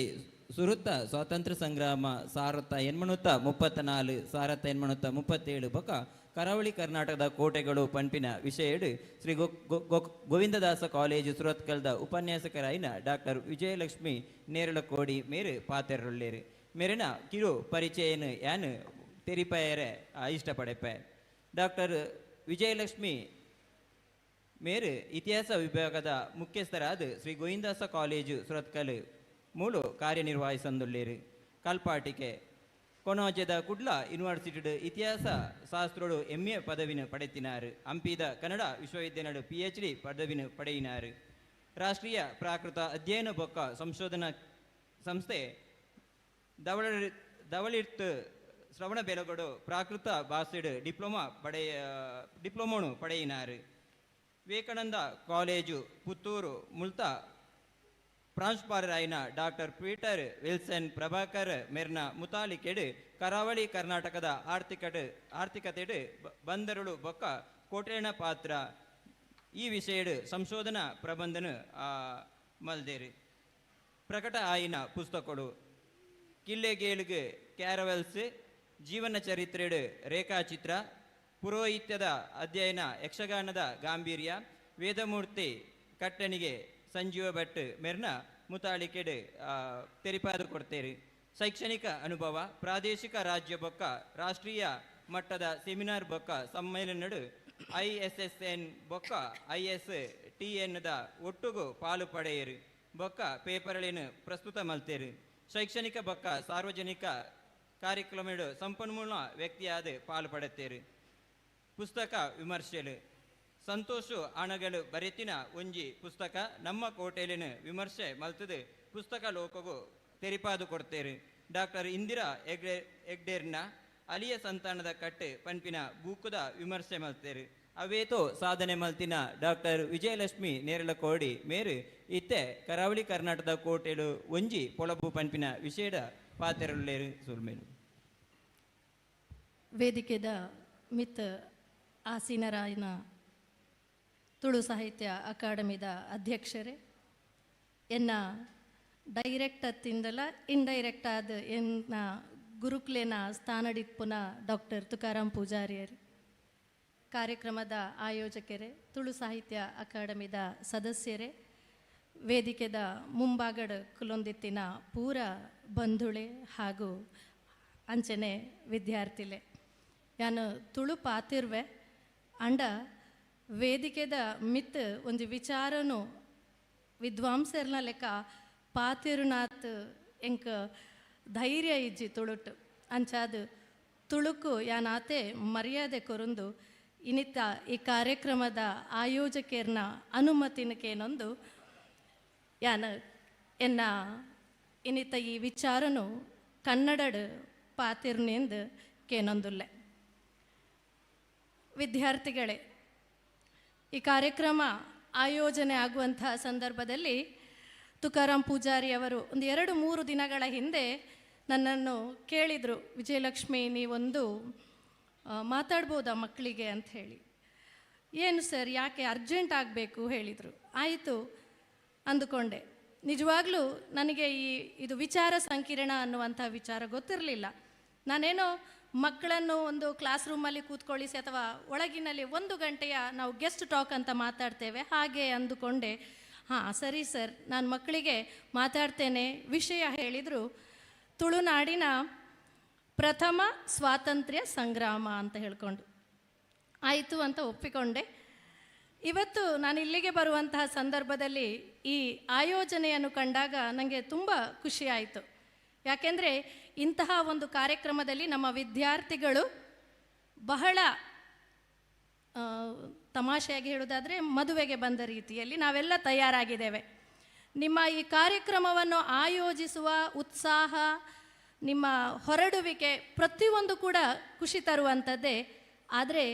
ಸುರುತ್ತ ಸ್ವಾತಂತ್ರ್ಯ ಸಂಗ್ರಾಮ 1834 1837 ಬೊಕ ಕರಾವಳಿ ಕರ್ನಾಟಕದ ಕೋಟೆಗಳು ಪಂಪಿನ ವಿಷಯಡು ಶ್ರೀ ಗೋವಿಂದದಾಸ ಕಾಲೇಜು ಸುರತ್ಕಲ್ದ ಉಪನ್ಯಾಸಕರಾಯಿನ ಡಾಕ್ಟರ್ ವಿಜಯಲಕ್ಷ್ಮಿ ನೇರಳಕೋಡಿ ಮೇರು ಪಾತೆರುಳ್ಳೇರು. ಮೇರಿನ ಕಿರು ಪರಿಚಯನು ಯಾನು ತೆರಿಪಯರೆ ಇಷ್ಟಪಡೆಪೆ. ಡಾಕ್ಟರ್ ವಿಜಯಲಕ್ಷ್ಮಿ ಮೇರು ಇತಿಹಾಸ ವಿಭಾಗದ ಮುಖ್ಯಸ್ಥರಾದ ಶ್ರೀ ಗೋವಿಂದಾಸ ಕಾಲೇಜು ಸುರತ್ಕಲ್ ಮೂಲು ಕಾರ್ಯನಿರ್ವಹಿಸಂದುಳ್ಳೇರು. ಕಲ್ಪಾಟಿಕೆ ಕೊನೋಜದ ಕುಡ್ಲ ಯೂನಿವರ್ಸಿಟಿ ಇತಿಹಾಸ ಶಾಸ್ತ್ರೋಡು ಎಂ.ಎ. ಪದವಿನ ಪಡೆತಿನಾರು. ಹಂಪಿದ ಕನ್ನಡ ವಿಶ್ವವಿದ್ಯಾಲಯದ PhD ಪದವಿನ ಪಡೆಯಿನಾರು. ರಾಷ್ಟ್ರೀಯ ಪ್ರಾಕೃತ ಅಧ್ಯಯನ ಬೊಕ್ಕ ಸಂಶೋಧನಾ ಸಂಸ್ಥೆ ಧವಳಿರ್ತ್ ಶ್ರವಣ ಬೆಳಗೊಡು ಪ್ರಾಕೃತ ಭಾಷೆಡು ಡಿಪ್ಲೊಮೋನು ಪಡೆಯಿನಾರು. ವಿವೇಕಾನಂದ ಕಾಲೇಜು ಪುತ್ತೂರು ಮುಲ್ತ ಪ್ರಾಂಶುಪಾಲರಾಯಿನ ಡಾಕ್ಟರ್ ಪೀಟರ್ ವಿಲ್ಸನ್ ಪ್ರಭಾಕರ್ ಮೆರ್ನ ಮುತಾಲಿಕೆಡು ಕರಾವಳಿ ಕರ್ನಾಟಕದ ಆರ್ಥಿಕತೆಡು ಬಂದರುಳು ಬೊಕ್ಕ ಕೋಟೆಣ ಪಾತ್ರ ಈ ವಿಷಯಡು ಸಂಶೋಧನಾ ಪ್ರಬಂಧನು ಮಲ್ದೇರು. ಪ್ರಕಟ ಆಯಿನ ಪುಸ್ತಕಗಳು ಕಿಲ್ಲೆಗೇಳುಗು ಕ್ಯಾರವೆಲ್ಸ್, ಜೀವನ ಚರಿತ್ರೆಡು ರೇಖಾಚಿತ್ರ, ಪುರೋಹಿತ್ಯದ ಅಧ್ಯಯನ, ಯಕ್ಷಗಾನದ ಗಾಂಭೀರ್ಯ, ವೇದಮೂರ್ತಿ ಕಟ್ಟಣಿಗೆ ಸಂಜೀವ ಭಟ್ ಮೆರ್ನ ಮುತಾಳಿಕೆಡು ತೆರಿಪಾದು ಕೊಡ್ತೇರು. ಶೈಕ್ಷಣಿಕ ಅನುಭವ, ಪ್ರಾದೇಶಿಕ ರಾಜ್ಯ ಬೊಕ್ಕ ರಾಷ್ಟ್ರೀಯ ಮಟ್ಟದ ಸೆಮಿನಾರ್ ಬೊಕ್ಕ ಸಮ್ಮೇಳನಡು ISSN ಬೊಕ್ಕ ISTN the ಒಟ್ಟುಗು ಪಾಲು ಪಡೆಯರು ಬೊಕ್ಕ ಪೇಪರ್ಗಳನ್ನು ಪ್ರಸ್ತುತ ಮಲ್ತೇರು. ಶೈಕ್ಷಣಿಕ ಬೊಕ್ಕ ಸಾರ್ವಜನಿಕ ಕಾರ್ಯಕ್ರಮಡು ಸಂಪನ್ಮೂಲ ವ್ಯಕ್ತಿಯಾದ ಪಾಲು ಪಡೆತೇರು. ಪುಸ್ತಕ ವಿಮರ್ಶೆಲು ಸಂತೋಷು ಅಣಗಲು ಬರೆತಿನ ಒಂಜಿ ಪುಸ್ತಕ ನಮ್ಮ ಕೋಟೆಲಿನ ವಿಮರ್ಶೆ ಮಲ್ತದು ಪುಸ್ತಕ ಲೋಕಗೂ ತೆರಿಪಾದು ಕೊಡ್ತೇರು. ಡಾಕ್ಟರ್ ಇಂದಿರಾ ಹೆಗ್ಡೇರ್ನ ಅಲಿಯ ಸಂತಾನದ ಕಟ್ಟೆ ಪನ್ಪಿನ ಬೂಕುದ ವಿಮರ್ಶೆ ಮಲ್ತೇರು. ಅವೇತೋ ಸಾಧನೆ ಮಲ್ತಿನ ಡಾಕ್ಟರ್ ವಿಜಯಲಕ್ಷ್ಮಿ ನೇರಳಕೋಡಿ ಮೇರು ಇತ್ತೆ ಕರಾವಳಿ ಕರ್ನಾಟಕದ ಕೋಟೆಲು ಒಂಜಿ ಪೊಳಬು ಪನ್ಪಿನ ವಿಷಯದ ಪಾತೆರುಳ್ಳೇರು. ಸುಲ್ಮೇಲು ವೇದಿಕೆದ ಮಿತ್ ಆಸೀನರಾಯನ ತುಳು ಸಾಹಿತ್ಯ ಅಕಾಡೆಮಿದ ಅಧ್ಯಕ್ಷರೇ, ಎನ್ನ ಡೈರೆಕ್ಟ್ ಅತ್ತಿಂದಲ ಇಂಡೈರೆಕ್ಟ್ ಆದ ಎನ್ನ ಗುರುಕ್ಲೇನ ಸ್ಥಾನಡಿಪ್ಪುನ ಡಾಕ್ಟರ್ ತುಕಾರಾಮ್ ಪೂಜಾರಿಯರು, ಕಾರ್ಯಕ್ರಮದ ಆಯೋಜಕರೇ, ತುಳು ಸಾಹಿತ್ಯ ಅಕಾಡೆಮಿದ ಸದಸ್ಯರೇ, ವೇದಿಕೆದ ಮುಂಭಾಗಡ ಕುಲೊಂದಿತ್ತಿನ ಪೂರ ಬಂಧುಳೆ ಹಾಗೂ ಅಂಚನೆ ವಿದ್ಯಾರ್ಥಿಲೆ, ಯಾನು ತುಳು ಪಾತಿರ್ವೆ ಅಂಡ ವೇದಿಕೆದ ಮಿತ್ ಒಂಜಿ ವಿಚಾರನು ವಿದ್ವಾಂಸರ್ನ ಲೆಕ್ಕ ಪಾತಿರುನಾಥ್ ಎಂಕ ಧೈರ್ಯ ಇಜ್ಜಿ ತುಳುಟು ಅಂಚಾದ ತುಳುಕು ಯಾನಾತೆ ಮರ್ಯಾದೆ ಕೊರುಂದು ಇನಿತ ಈ ಕಾರ್ಯಕ್ರಮದ ಆಯೋಜಕರ್ನ ಅನುಮತಿನಕೇನೊಂದು ಯಾನ ಎನ್ನ ಇನ್ನಿತ ಈ ವಿಚಾರನು ಕನ್ನಡಡ್ ಪಾತಿರ್ನಿಂದ ಕೇನೊಂದುಲ್ಲೆ. ವಿದ್ಯಾರ್ಥಿಗಳೇ, ಈ ಕಾರ್ಯಕ್ರಮ ಆಯೋಜನೆ ಆಗುವಂತಹ ಸಂದರ್ಭದಲ್ಲಿ ತುಕಾರಾಮ್ ಪೂಜಾರಿ ಅವರು ಒಂದು 2-3 ದಿನಗಳ ಹಿಂದೆ ನನ್ನನ್ನು ಕೇಳಿದರು, ವಿಜಯಲಕ್ಷ್ಮಿ ನೀವೊಂದು ಮಾತಾಡ್ಬೋದಾ ಮಕ್ಕಳಿಗೆ ಅಂತ ಹೇಳಿ. ಏನು ಸರ್, ಯಾಕೆ ಅರ್ಜೆಂಟ್ ಆಗಬೇಕು ಹೇಳಿದರು. ಆಯಿತು ಅಂದುಕೊಂಡೆ. ನಿಜವಾಗ್ಲೂ ನನಗೆ ಇದು ವಿಚಾರ ಸಂಕಿರಣ ಅನ್ನುವಂಥ ವಿಚಾರ ಗೊತ್ತಿರಲಿಲ್ಲ. ನಾನೇನೋ ಮಕ್ಕಳನ್ನು ಒಂದು ಕ್ಲಾಸ್ ರೂಮಲ್ಲಿ ಕೂತ್ಕೊಳ್ಳಿಸಿ ಅಥವಾ ಒಳಗಿನಲ್ಲಿ 1 ಗಂಟೆಯ ನಾವು ಗೆಸ್ಟ್ ಟಾಕ್ ಅಂತ ಮಾತಾಡ್ತೇವೆ ಹಾಗೆ ಅಂದುಕೊಂಡೆ. ಹಾಂ ಸರಿ ಸರ್, ನಾನು ಮಕ್ಕಳಿಗೆ ಮಾತಾಡ್ತೇನೆ. ವಿಷಯ ಹೇಳಿದರು, ತುಳುನಾಡಿನ ಪ್ರಥಮ ಸ್ವಾತಂತ್ರ್ಯ ಸಂಗ್ರಾಮ ಅಂತ ಹೇಳಿಕೊಂಡು ಆಯಿತು ಅಂತ ಒಪ್ಪಿಕೊಂಡೆ. ಇವತ್ತು ನಾನು ಇಲ್ಲಿಗೆ ಬರುವಂತಹ ಸಂದರ್ಭದಲ್ಲಿ ಈ ಆಯೋಜನೆಯನ್ನು ಕಂಡಾಗ ನನಗೆ ತುಂಬ ಖುಷಿಯಾಯಿತು. ಯಾಕೆಂದರೆ ಇಂತಹ ಒಂದು ಕಾರ್ಯಕ್ರಮದಲ್ಲಿ ನಮ್ಮ ವಿದ್ಯಾರ್ಥಿಗಳು ಬಹಳ ತಮಾಷೆಯಾಗಿ ಹೇಳುವುದಾದರೆ ಮದುವೆಗೆ ಬಂದ ರೀತಿಯಲ್ಲಿ ನಾವೆಲ್ಲ ತಯಾರಾಗಿದ್ದೇವೆ. ನಿಮ್ಮ ಈ ಕಾರ್ಯಕ್ರಮವನ್ನು ಆಯೋಜಿಸುವ ಉತ್ಸಾಹ, ನಿಮ್ಮ ಹೊರಡುವಿಕೆ ಪ್ರತಿಯೊಂದು ಕೂಡ ಖುಷಿ ತರುವಂಥದ್ದೇ. ಆದರೆ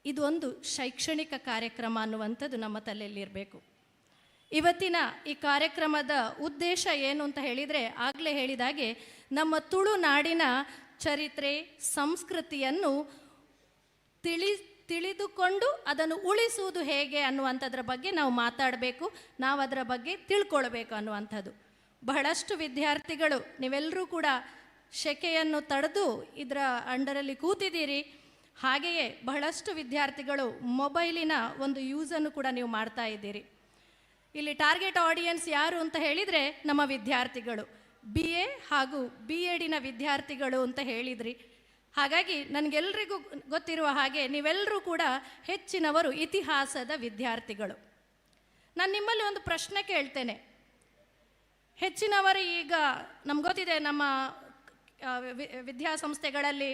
ಇದೊಂದು ಶೈಕ್ಷಣಿಕ ಕಾರ್ಯಕ್ರಮ ಅನ್ನುವಂಥದ್ದು ನಮ್ಮ ತಲೆಯಲ್ಲಿರಬೇಕು. ಇವತ್ತಿನ ಈ ಕಾರ್ಯಕ್ರಮದ ಉದ್ದೇಶ ಏನು ಅಂತ ಹೇಳಿದರೆ, ಆಗಲೇ ಹೇಳಿದಾಗೆ ನಮ್ಮ ತುಳುನಾಡಿನ ಚರಿತ್ರೆ, ಸಂಸ್ಕೃತಿಯನ್ನು ತಿಳಿದುಕೊಂಡು ಅದನ್ನು ಉಳಿಸುವುದು ಹೇಗೆ ಅನ್ನುವಂಥದ್ರ ಬಗ್ಗೆ ನಾವು ಮಾತಾಡಬೇಕು, ನಾವು ಅದರ ಬಗ್ಗೆ ತಿಳ್ಕೊಳ್ಬೇಕು ಅನ್ನುವಂಥದ್ದು. ಬಹಳಷ್ಟು ವಿದ್ಯಾರ್ಥಿಗಳು ನೀವೆಲ್ಲರೂ ಕೂಡ ಶೆಕೆಯನ್ನು ತಡೆದು ಇದರ ಅಂಡರಲ್ಲಿ ಕೂತಿದ್ದೀರಿ. ಹಾಗೆಯೇ ಬಹಳಷ್ಟು ವಿದ್ಯಾರ್ಥಿಗಳು ಮೊಬೈಲಿನ ಒಂದು ಯೂಸನ್ನು ಕೂಡ ನೀವು ಮಾಡ್ತಾ ಇದ್ದೀರಿ. ಇಲ್ಲಿ ಟಾರ್ಗೆಟ್ ಆಡಿಯನ್ಸ್ ಯಾರು ಅಂತ ಹೇಳಿದರೆ ನಮ್ಮ ವಿದ್ಯಾರ್ಥಿಗಳು, BA ಹಾಗೂ B.Ed ವಿದ್ಯಾರ್ಥಿಗಳು ಅಂತ ಹೇಳಿದ್ರಿ. ಹಾಗಾಗಿ ನನಗೆಲ್ರಿಗೂ ಗೊತ್ತಿರುವ ಹಾಗೆ ನೀವೆಲ್ಲರೂ ಕೂಡ ಹೆಚ್ಚಿನವರು ಇತಿಹಾಸದ ವಿದ್ಯಾರ್ಥಿಗಳು. ನಾನು ನಿಮ್ಮಲ್ಲಿ ಒಂದು ಪ್ರಶ್ನೆ ಕೇಳ್ತೇನೆ. ಹೆಚ್ಚಿನವರು ಈಗ ನಮ್ಗೆ ಗೊತ್ತಿದೆ, ನಮ್ಮ ವಿದ್ಯಾಸಂಸ್ಥೆಗಳಲ್ಲಿ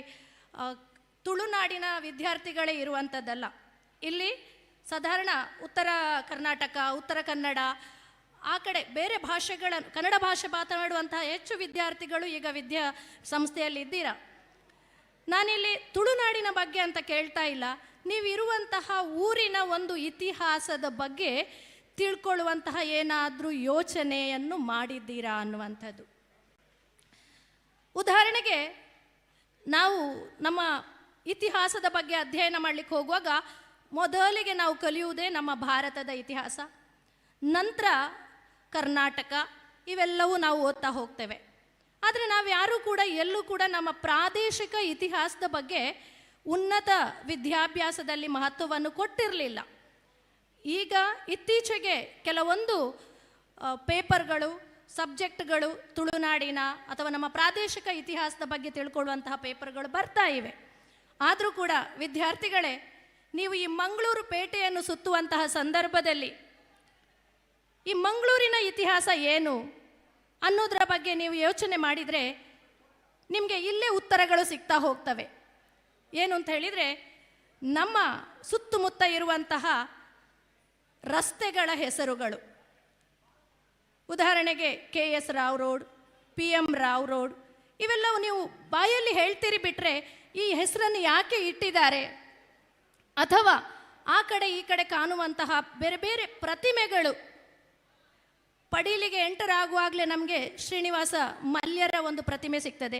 ತುಳುನಾಡಿನ ವಿದ್ಯಾರ್ಥಿಗಳೇ ಇರುವಂಥದ್ದಲ್ಲ. ಇಲ್ಲಿ ಸಾಧಾರಣ ಉತ್ತರ ಕರ್ನಾಟಕ, ಉತ್ತರ ಕನ್ನಡ ಆ ಕಡೆ ಬೇರೆ ಭಾಷೆಗಳ, ಕನ್ನಡ ಭಾಷೆ ಮಾತನಾಡುವಂತಹ ಹೆಚ್ಚು ವಿದ್ಯಾರ್ಥಿಗಳು ಈಗ ವಿದ್ಯಾಸಂಸ್ಥೆಯಲ್ಲಿ ಇದ್ದೀರಾ. ನಾನಿಲ್ಲಿ ತುಳುನಾಡಿನ ಬಗ್ಗೆ ಅಂತ ಕೇಳ್ತಾ ಇಲ್ಲ, ನೀವಿರುವಂತಹ ಊರಿನ ಒಂದು ಇತಿಹಾಸದ ಬಗ್ಗೆ ತಿಳ್ಕೊಳ್ಳುವಂತಹ ಏನಾದರೂ ಯೋಚನೆಯನ್ನು ಮಾಡಿದ್ದೀರಾ ಅನ್ನುವಂಥದ್ದು. ಉದಾಹರಣೆಗೆ ನಾವು ನಮ್ಮ ಇತಿಹಾಸದ ಬಗ್ಗೆ ಅಧ್ಯಯನ ಮಾಡಲಿಕ್ಕೆ ಹೋಗುವಾಗ ಮೊದಲಿಗೆ ನಾವು ಕಲಿಯುವುದೇ ನಮ್ಮ ಭಾರತದ ಇತಿಹಾಸ, ನಂತರ ಕರ್ನಾಟಕ, ಇವೆಲ್ಲವೂ ನಾವು ಓದ್ತಾ ಹೋಗ್ತೇವೆ. ಆದರೆ ನಾವು ಯಾರೂ ಕೂಡ ಎಲ್ಲೂ ಕೂಡ ನಮ್ಮ ಪ್ರಾದೇಶಿಕ ಇತಿಹಾಸದ ಬಗ್ಗೆ ಉನ್ನತ ವಿದ್ಯಾಭ್ಯಾಸದಲ್ಲಿ ಮಹತ್ವವನ್ನು ಕೊಟ್ಟಿರಲಿಲ್ಲ. ಈಗ ಇತ್ತೀಚೆಗೆ ಕೆಲವೊಂದು ಪೇಪರ್ಗಳು, ಸಬ್ಜೆಕ್ಟ್ಗಳು ತುಳುನಾಡಿನ ಅಥವಾ ನಮ್ಮ ಪ್ರಾದೇಶಿಕ ಇತಿಹಾಸದ ಬಗ್ಗೆ ತಿಳ್ಕೊಳ್ಳುವಂತಹ ಪೇಪರ್ಗಳು ಬರ್ತಾ ಇವೆ. ಆದರೂ ಕೂಡ ವಿದ್ಯಾರ್ಥಿಗಳೇ, ನೀವು ಈ ಮಂಗಳೂರು ಪೇಟೆಯನ್ನು ಸುತ್ತುವಂತಹ ಸಂದರ್ಭದಲ್ಲಿ ಈ ಮಂಗಳೂರಿನ ಇತಿಹಾಸ ಏನು ಅನ್ನೋದರ ಬಗ್ಗೆ ನೀವು ಯೋಚನೆ ಮಾಡಿದರೆ ನಿಮಗೆ ಇಲ್ಲೇ ಉತ್ತರಗಳು ಸಿಗ್ತಾ ಹೋಗ್ತವೆ. ಏನು ಅಂತ ಹೇಳಿದರೆ, ನಮ್ಮ ಸುತ್ತಮುತ್ತ ಇರುವಂತಹ ರಸ್ತೆಗಳ ಹೆಸರುಗಳು, ಉದಾಹರಣೆಗೆ KS Rao road, PM Rao road, ಇವೆಲ್ಲವೂ ನೀವು ಬಾಯಲ್ಲಿ ಹೇಳ್ತೀರಿ ಬಿಟ್ಟರೆ ಈ ಹೆಸರನ್ನು ಯಾಕೆ ಇಟ್ಟಿದ್ದಾರೆ, ಅಥವಾ ಆ ಕಡೆ ಈ ಕಡೆ ಕಾಣುವಂತಹ ಬೇರೆ ಬೇರೆ ಪ್ರತಿಮೆಗಳು, ಪಡೀಲಿಗೆ ಎಂಟರ್ ಆಗುವಾಗಲೇ ನಮಗೆ ಶ್ರೀನಿವಾಸ ಮಲ್ಯರ ಒಂದು ಪ್ರತಿಮೆ ಸಿಗ್ತದೆ.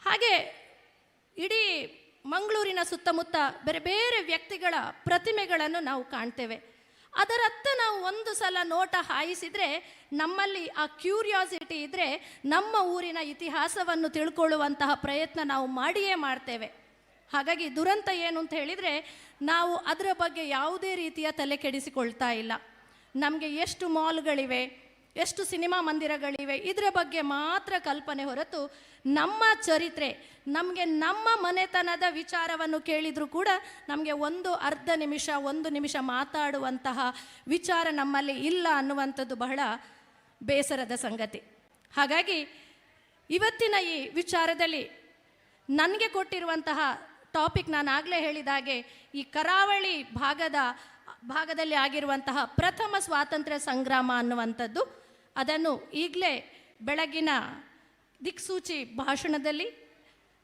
ಹಾಗೆ ಇಡೀ ಮಂಗಳೂರಿನ ಸುತ್ತಮುತ್ತ ಬೇರೆ ಬೇರೆ ವ್ಯಕ್ತಿಗಳ ಪ್ರತಿಮೆಗಳನ್ನು ನಾವು ಕಾಣ್ತೇವೆ. ಅದರತ್ತ ನಾವು ಒಂದು ಸಲ ನೋಟ ಹಾಯಿಸಿದರೆ, ನಮ್ಮಲ್ಲಿ ಆ ಕ್ಯೂರಿಯಾಸಿಟಿ ಇದ್ದರೆ ನಮ್ಮ ಊರಿನ ಇತಿಹಾಸವನ್ನು ತಿಳ್ಕೊಳ್ಳುವಂತಹ ಪ್ರಯತ್ನ ನಾವು ಮಾಡಿಯೇ ಮಾಡ್ತೇವೆ. ಹಾಗಾಗಿ ದುರಂತ ಏನು ಅಂತ ಹೇಳಿದರೆ, ನಾವು ಅದರ ಬಗ್ಗೆ ಯಾವುದೇ ರೀತಿಯ ತಲೆ ಕೆಡಿಸಿಕೊಳ್ತಾ ಇಲ್ಲ. ನಮಗೆ ಎಷ್ಟು ಮಾಲ್ಗಳಿವೆ, ಎಷ್ಟು ಸಿನಿಮಾ ಮಂದಿರಗಳಿವೆ, ಇದರ ಬಗ್ಗೆ ಮಾತ್ರ ಕಲ್ಪನೆ ಹೊರತು ನಮ್ಮ ಚರಿತ್ರೆ, ನಮಗೆ ನಮ್ಮ ಮನೆತನದ ವಿಚಾರವನ್ನು ಕೇಳಿದರೂ ಕೂಡ ನಮಗೆ ಒಂದು ಅರ್ಧ ನಿಮಿಷ, ಒಂದು ನಿಮಿಷ ಮಾತಾಡುವಂತಹ ವಿಚಾರ ನಮ್ಮಲ್ಲಿ ಇಲ್ಲ ಅನ್ನುವಂಥದ್ದು ಬಹಳ ಬೇಸರದ ಸಂಗತಿ. ಹಾಗಾಗಿ ಇವತ್ತಿನ ಈ ವಿಚಾರದಲ್ಲಿ ನನಗೆ ಕೊಟ್ಟಿರುವಂತಹ ಟಾಪಿಕ್ ನಾನು ಆಗಲೇ ಹೇಳಿದ ಹಾಗೆ ಈ ಕರಾವಳಿ ಭಾಗದಲ್ಲಿ ಆಗಿರುವಂತಹ ಪ್ರಥಮ ಸ್ವಾತಂತ್ರ್ಯ ಸಂಗ್ರಾಮ ಅನ್ನುವಂಥದ್ದು. ಅದನ್ನು ಈಗಲೇ ಬೆಳಗಿನ ದಿಕ್ಸೂಚಿ ಭಾಷಣದಲ್ಲಿ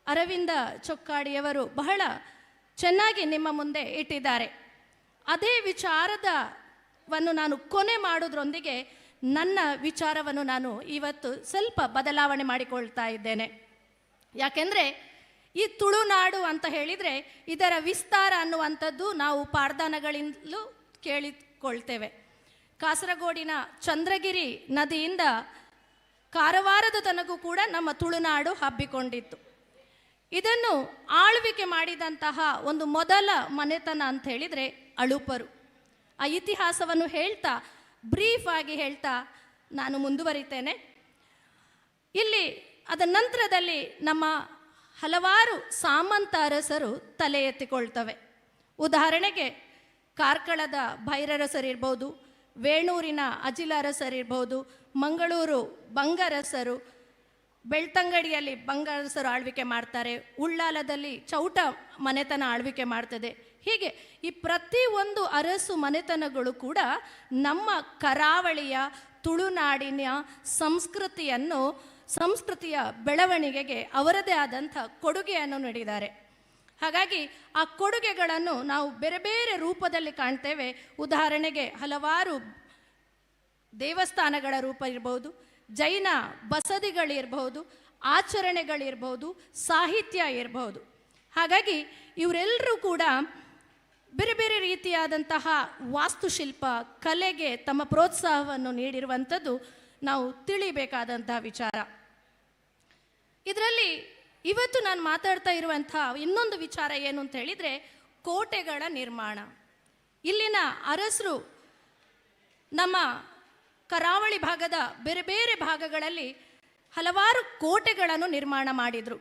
ಅರವಿಂದ ಚೊಕ್ಕಾಡಿಯವರು ಬಹಳ ಚೆನ್ನಾಗಿ ನಿಮ್ಮ ಮುಂದೆ ಇಟ್ಟಿದ್ದಾರೆ. ಅದೇ ವಿಚಾರದವನ್ನು ನಾನು ಕೊನೆ ಮಾಡೋದ್ರೊಂದಿಗೆ ನನ್ನ ವಿಚಾರವನ್ನು ನಾನು ಇವತ್ತು ಸ್ವಲ್ಪ ಬದಲಾವಣೆ ಮಾಡಿಕೊಳ್ತಾ ಇದ್ದೇನೆ. ಯಾಕೆಂದರೆ ಈ ತುಳುನಾಡು ಅಂತ ಹೇಳಿದರೆ ಇದರ ವಿಸ್ತಾರ ಅನ್ನುವಂಥದ್ದು ನಾವು ಪಾರ್ದಾನಗಳಿಂದಲೂ ಕೇಳಿಕೊಳ್ತೇವೆ. ಕಾಸರಗೋಡಿನ ಚಂದ್ರಗಿರಿ ನದಿಯಿಂದ ಕಾರವಾರದ ತನಗೂ ಕೂಡ ನಮ್ಮ ತುಳುನಾಡು ಹಬ್ಬಿಕೊಂಡಿತ್ತು. ಇದನ್ನು ಆಳ್ವಿಕೆ ಮಾಡಿದಂತಹ ಒಂದು ಮೊದಲ ಮನೆತನ ಅಂತ ಹೇಳಿದರೆ ಅಳುಪರು. ಆ ಇತಿಹಾಸವನ್ನು ಹೇಳ್ತಾ ಬ್ರೀಫ್ ಆಗಿ ಹೇಳ್ತಾ ನಾನು ಮುಂದುವರಿತೇನೆ. ಇಲ್ಲಿ ಅದರ ನಂತರದಲ್ಲಿ ನಮ್ಮ ಹಲವಾರು ಸಾಮಂತ ಅರಸರು ತಲೆ ಎತ್ತಿಕೊಳ್ತವೆ. ಉದಾಹರಣೆಗೆ ಕಾರ್ಕಳದ ಭೈರರಸರಿರ್ಬೋದು, ವೇಣೂರಿನ ಅಜಿಲ ಅರಸರಿರ್ಬೋದು, ಮಂಗಳೂರು ಬಂಗರಸರು, ಬೆಳ್ತಂಗಡಿಯಲ್ಲಿ ಬಂಗರಸರು ಆಳ್ವಿಕೆ ಮಾಡ್ತಾರೆ, ಉಳ್ಳಾಲದಲ್ಲಿ ಚೌಟ ಮನೆತನ ಆಳ್ವಿಕೆ ಮಾಡ್ತದೆ. ಹೀಗೆ ಈ ಪ್ರತಿ ಒಂದು ಅರಸು ಮನೆತನಗಳು ಕೂಡ ನಮ್ಮ ಕರಾವಳಿಯ ತುಳುನಾಡಿನ ಸಂಸ್ಕೃತಿಯ ಬೆಳವಣಿಗೆಗೆ ಅವರದೇ ಆದಂಥ ಕೊಡುಗೆಯನ್ನು ನೀಡಿದ್ದಾರೆ. ಹಾಗಾಗಿ ಆ ಕೊಡುಗೆಗಳನ್ನು ನಾವು ಬೇರೆ ಬೇರೆ ರೂಪದಲ್ಲಿ ಕಾಣ್ತೇವೆ. ಉದಾಹರಣೆಗೆ ಹಲವಾರು ದೇವಸ್ಥಾನಗಳ ರೂಪ ಇರ್ಬೋದು, ಜೈನ ಬಸದಿಗಳಿರ್ಬೋದು, ಆಚರಣೆಗಳಿರ್ಬೋದು, ಸಾಹಿತ್ಯ ಇರ್ಬೋದು. ಹಾಗಾಗಿ ಇವರೆಲ್ಲರೂ ಕೂಡ ಬೇರೆ ಬೇರೆ ರೀತಿಯಾದಂತಹ ವಾಸ್ತುಶಿಲ್ಪ ಕಲೆಗೆ ತಮ್ಮ ಪ್ರೋತ್ಸಾಹವನ್ನು ನೀಡಿರುವಂಥದ್ದು ನಾವು ತಿಳಿಬೇಕಾದಂತಹ ವಿಚಾರ. ಇದರಲ್ಲಿ ಇವತ್ತು ನಾನು ಮಾತಾಡ್ತಾ ಇರುವಂಥ ಇನ್ನೊಂದು ವಿಚಾರ ಏನು ಅಂತ ಹೇಳಿದರೆ ಕೋಟೆಗಳ ನಿರ್ಮಾಣ. ಇಲ್ಲಿನ ಅರಸರು ನಮ್ಮ ಕರಾವಳಿ ಭಾಗದ ಬೇರೆ ಬೇರೆ ಭಾಗಗಳಲ್ಲಿ ಹಲವಾರು ಕೋಟೆಗಳನ್ನು ನಿರ್ಮಾಣ ಮಾಡಿದರು.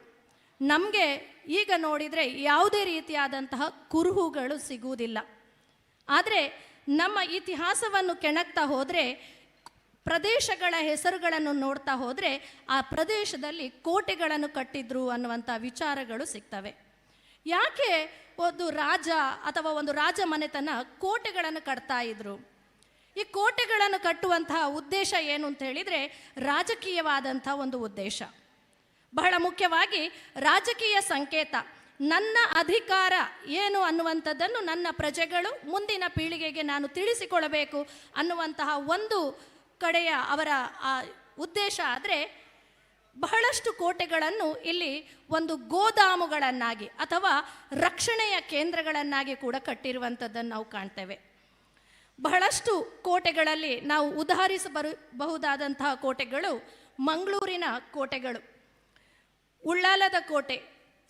ನಮಗೆ ಈಗ ನೋಡಿದರೆ ಯಾವುದೇ ರೀತಿಯಾದಂತಹ ಕುರುಹುಗಳು ಸಿಗುವುದಿಲ್ಲ. ಆದರೆ ನಮ್ಮ ಇತಿಹಾಸವನ್ನು ಕೆಣಕ್ತಾ ಹೋದರೆ, ಪ್ರದೇಶಗಳ ಹೆಸರುಗಳನ್ನು ನೋಡ್ತಾ ಹೋದರೆ ಆ ಪ್ರದೇಶದಲ್ಲಿ ಕೋಟೆಗಳನ್ನು ಕಟ್ಟಿದ್ರು ಅನ್ನುವಂಥ ವಿಚಾರಗಳು ಸಿಗ್ತವೆ. ಯಾಕೆ ಒಂದು ರಾಜ ಅಥವಾ ಒಂದು ರಾಜ ಮನೆತನ ಕೋಟೆಗಳನ್ನು ಕಟ್ತಾ ಇದ್ರು? ಈ ಕೋಟೆಗಳನ್ನು ಕಟ್ಟುವಂತಹ ಉದ್ದೇಶ ಏನು ಅಂತ ಹೇಳಿದರೆ ರಾಜಕೀಯವಾದಂಥ ಒಂದು ಉದ್ದೇಶ. ಬಹಳ ಮುಖ್ಯವಾಗಿ ರಾಜಕೀಯ ಸಂಕೇತ, ನನ್ನ ಅಧಿಕಾರ ಏನು ಅನ್ನುವಂಥದ್ದನ್ನು ನನ್ನ ಪ್ರಜೆಗಳು ಮುಂದಿನ ಪೀಳಿಗೆಗೆ ನಾನು ತಿಳಿಸಿಕೊಳ್ಳಬೇಕು ಅನ್ನುವಂತಹ ಒಂದು ಕಡೆಯ ಅವರ ಆ ಉದ್ದೇಶ. ಆದರೆ ಬಹಳಷ್ಟು ಕೋಟೆಗಳನ್ನು ಇಲ್ಲಿ ಒಂದು ಗೋದಾಮುಗಳನ್ನಾಗಿ ಅಥವಾ ರಕ್ಷಣೆಯ ಕೇಂದ್ರಗಳನ್ನಾಗಿ ಕೂಡ ಕಟ್ಟಿರುವಂಥದ್ದನ್ನು ನಾವು ಕಾಣ್ತೇವೆ. ಬಹಳಷ್ಟು ಕೋಟೆಗಳಲ್ಲಿ ನಾವು ಉದಾಹರಿಸಬಹುದಾದಂತಹ ಕೋಟೆಗಳು ಮಂಗಳೂರಿನ ಕೋಟೆಗಳು, ಉಳ್ಳಾಲದ ಕೋಟೆ,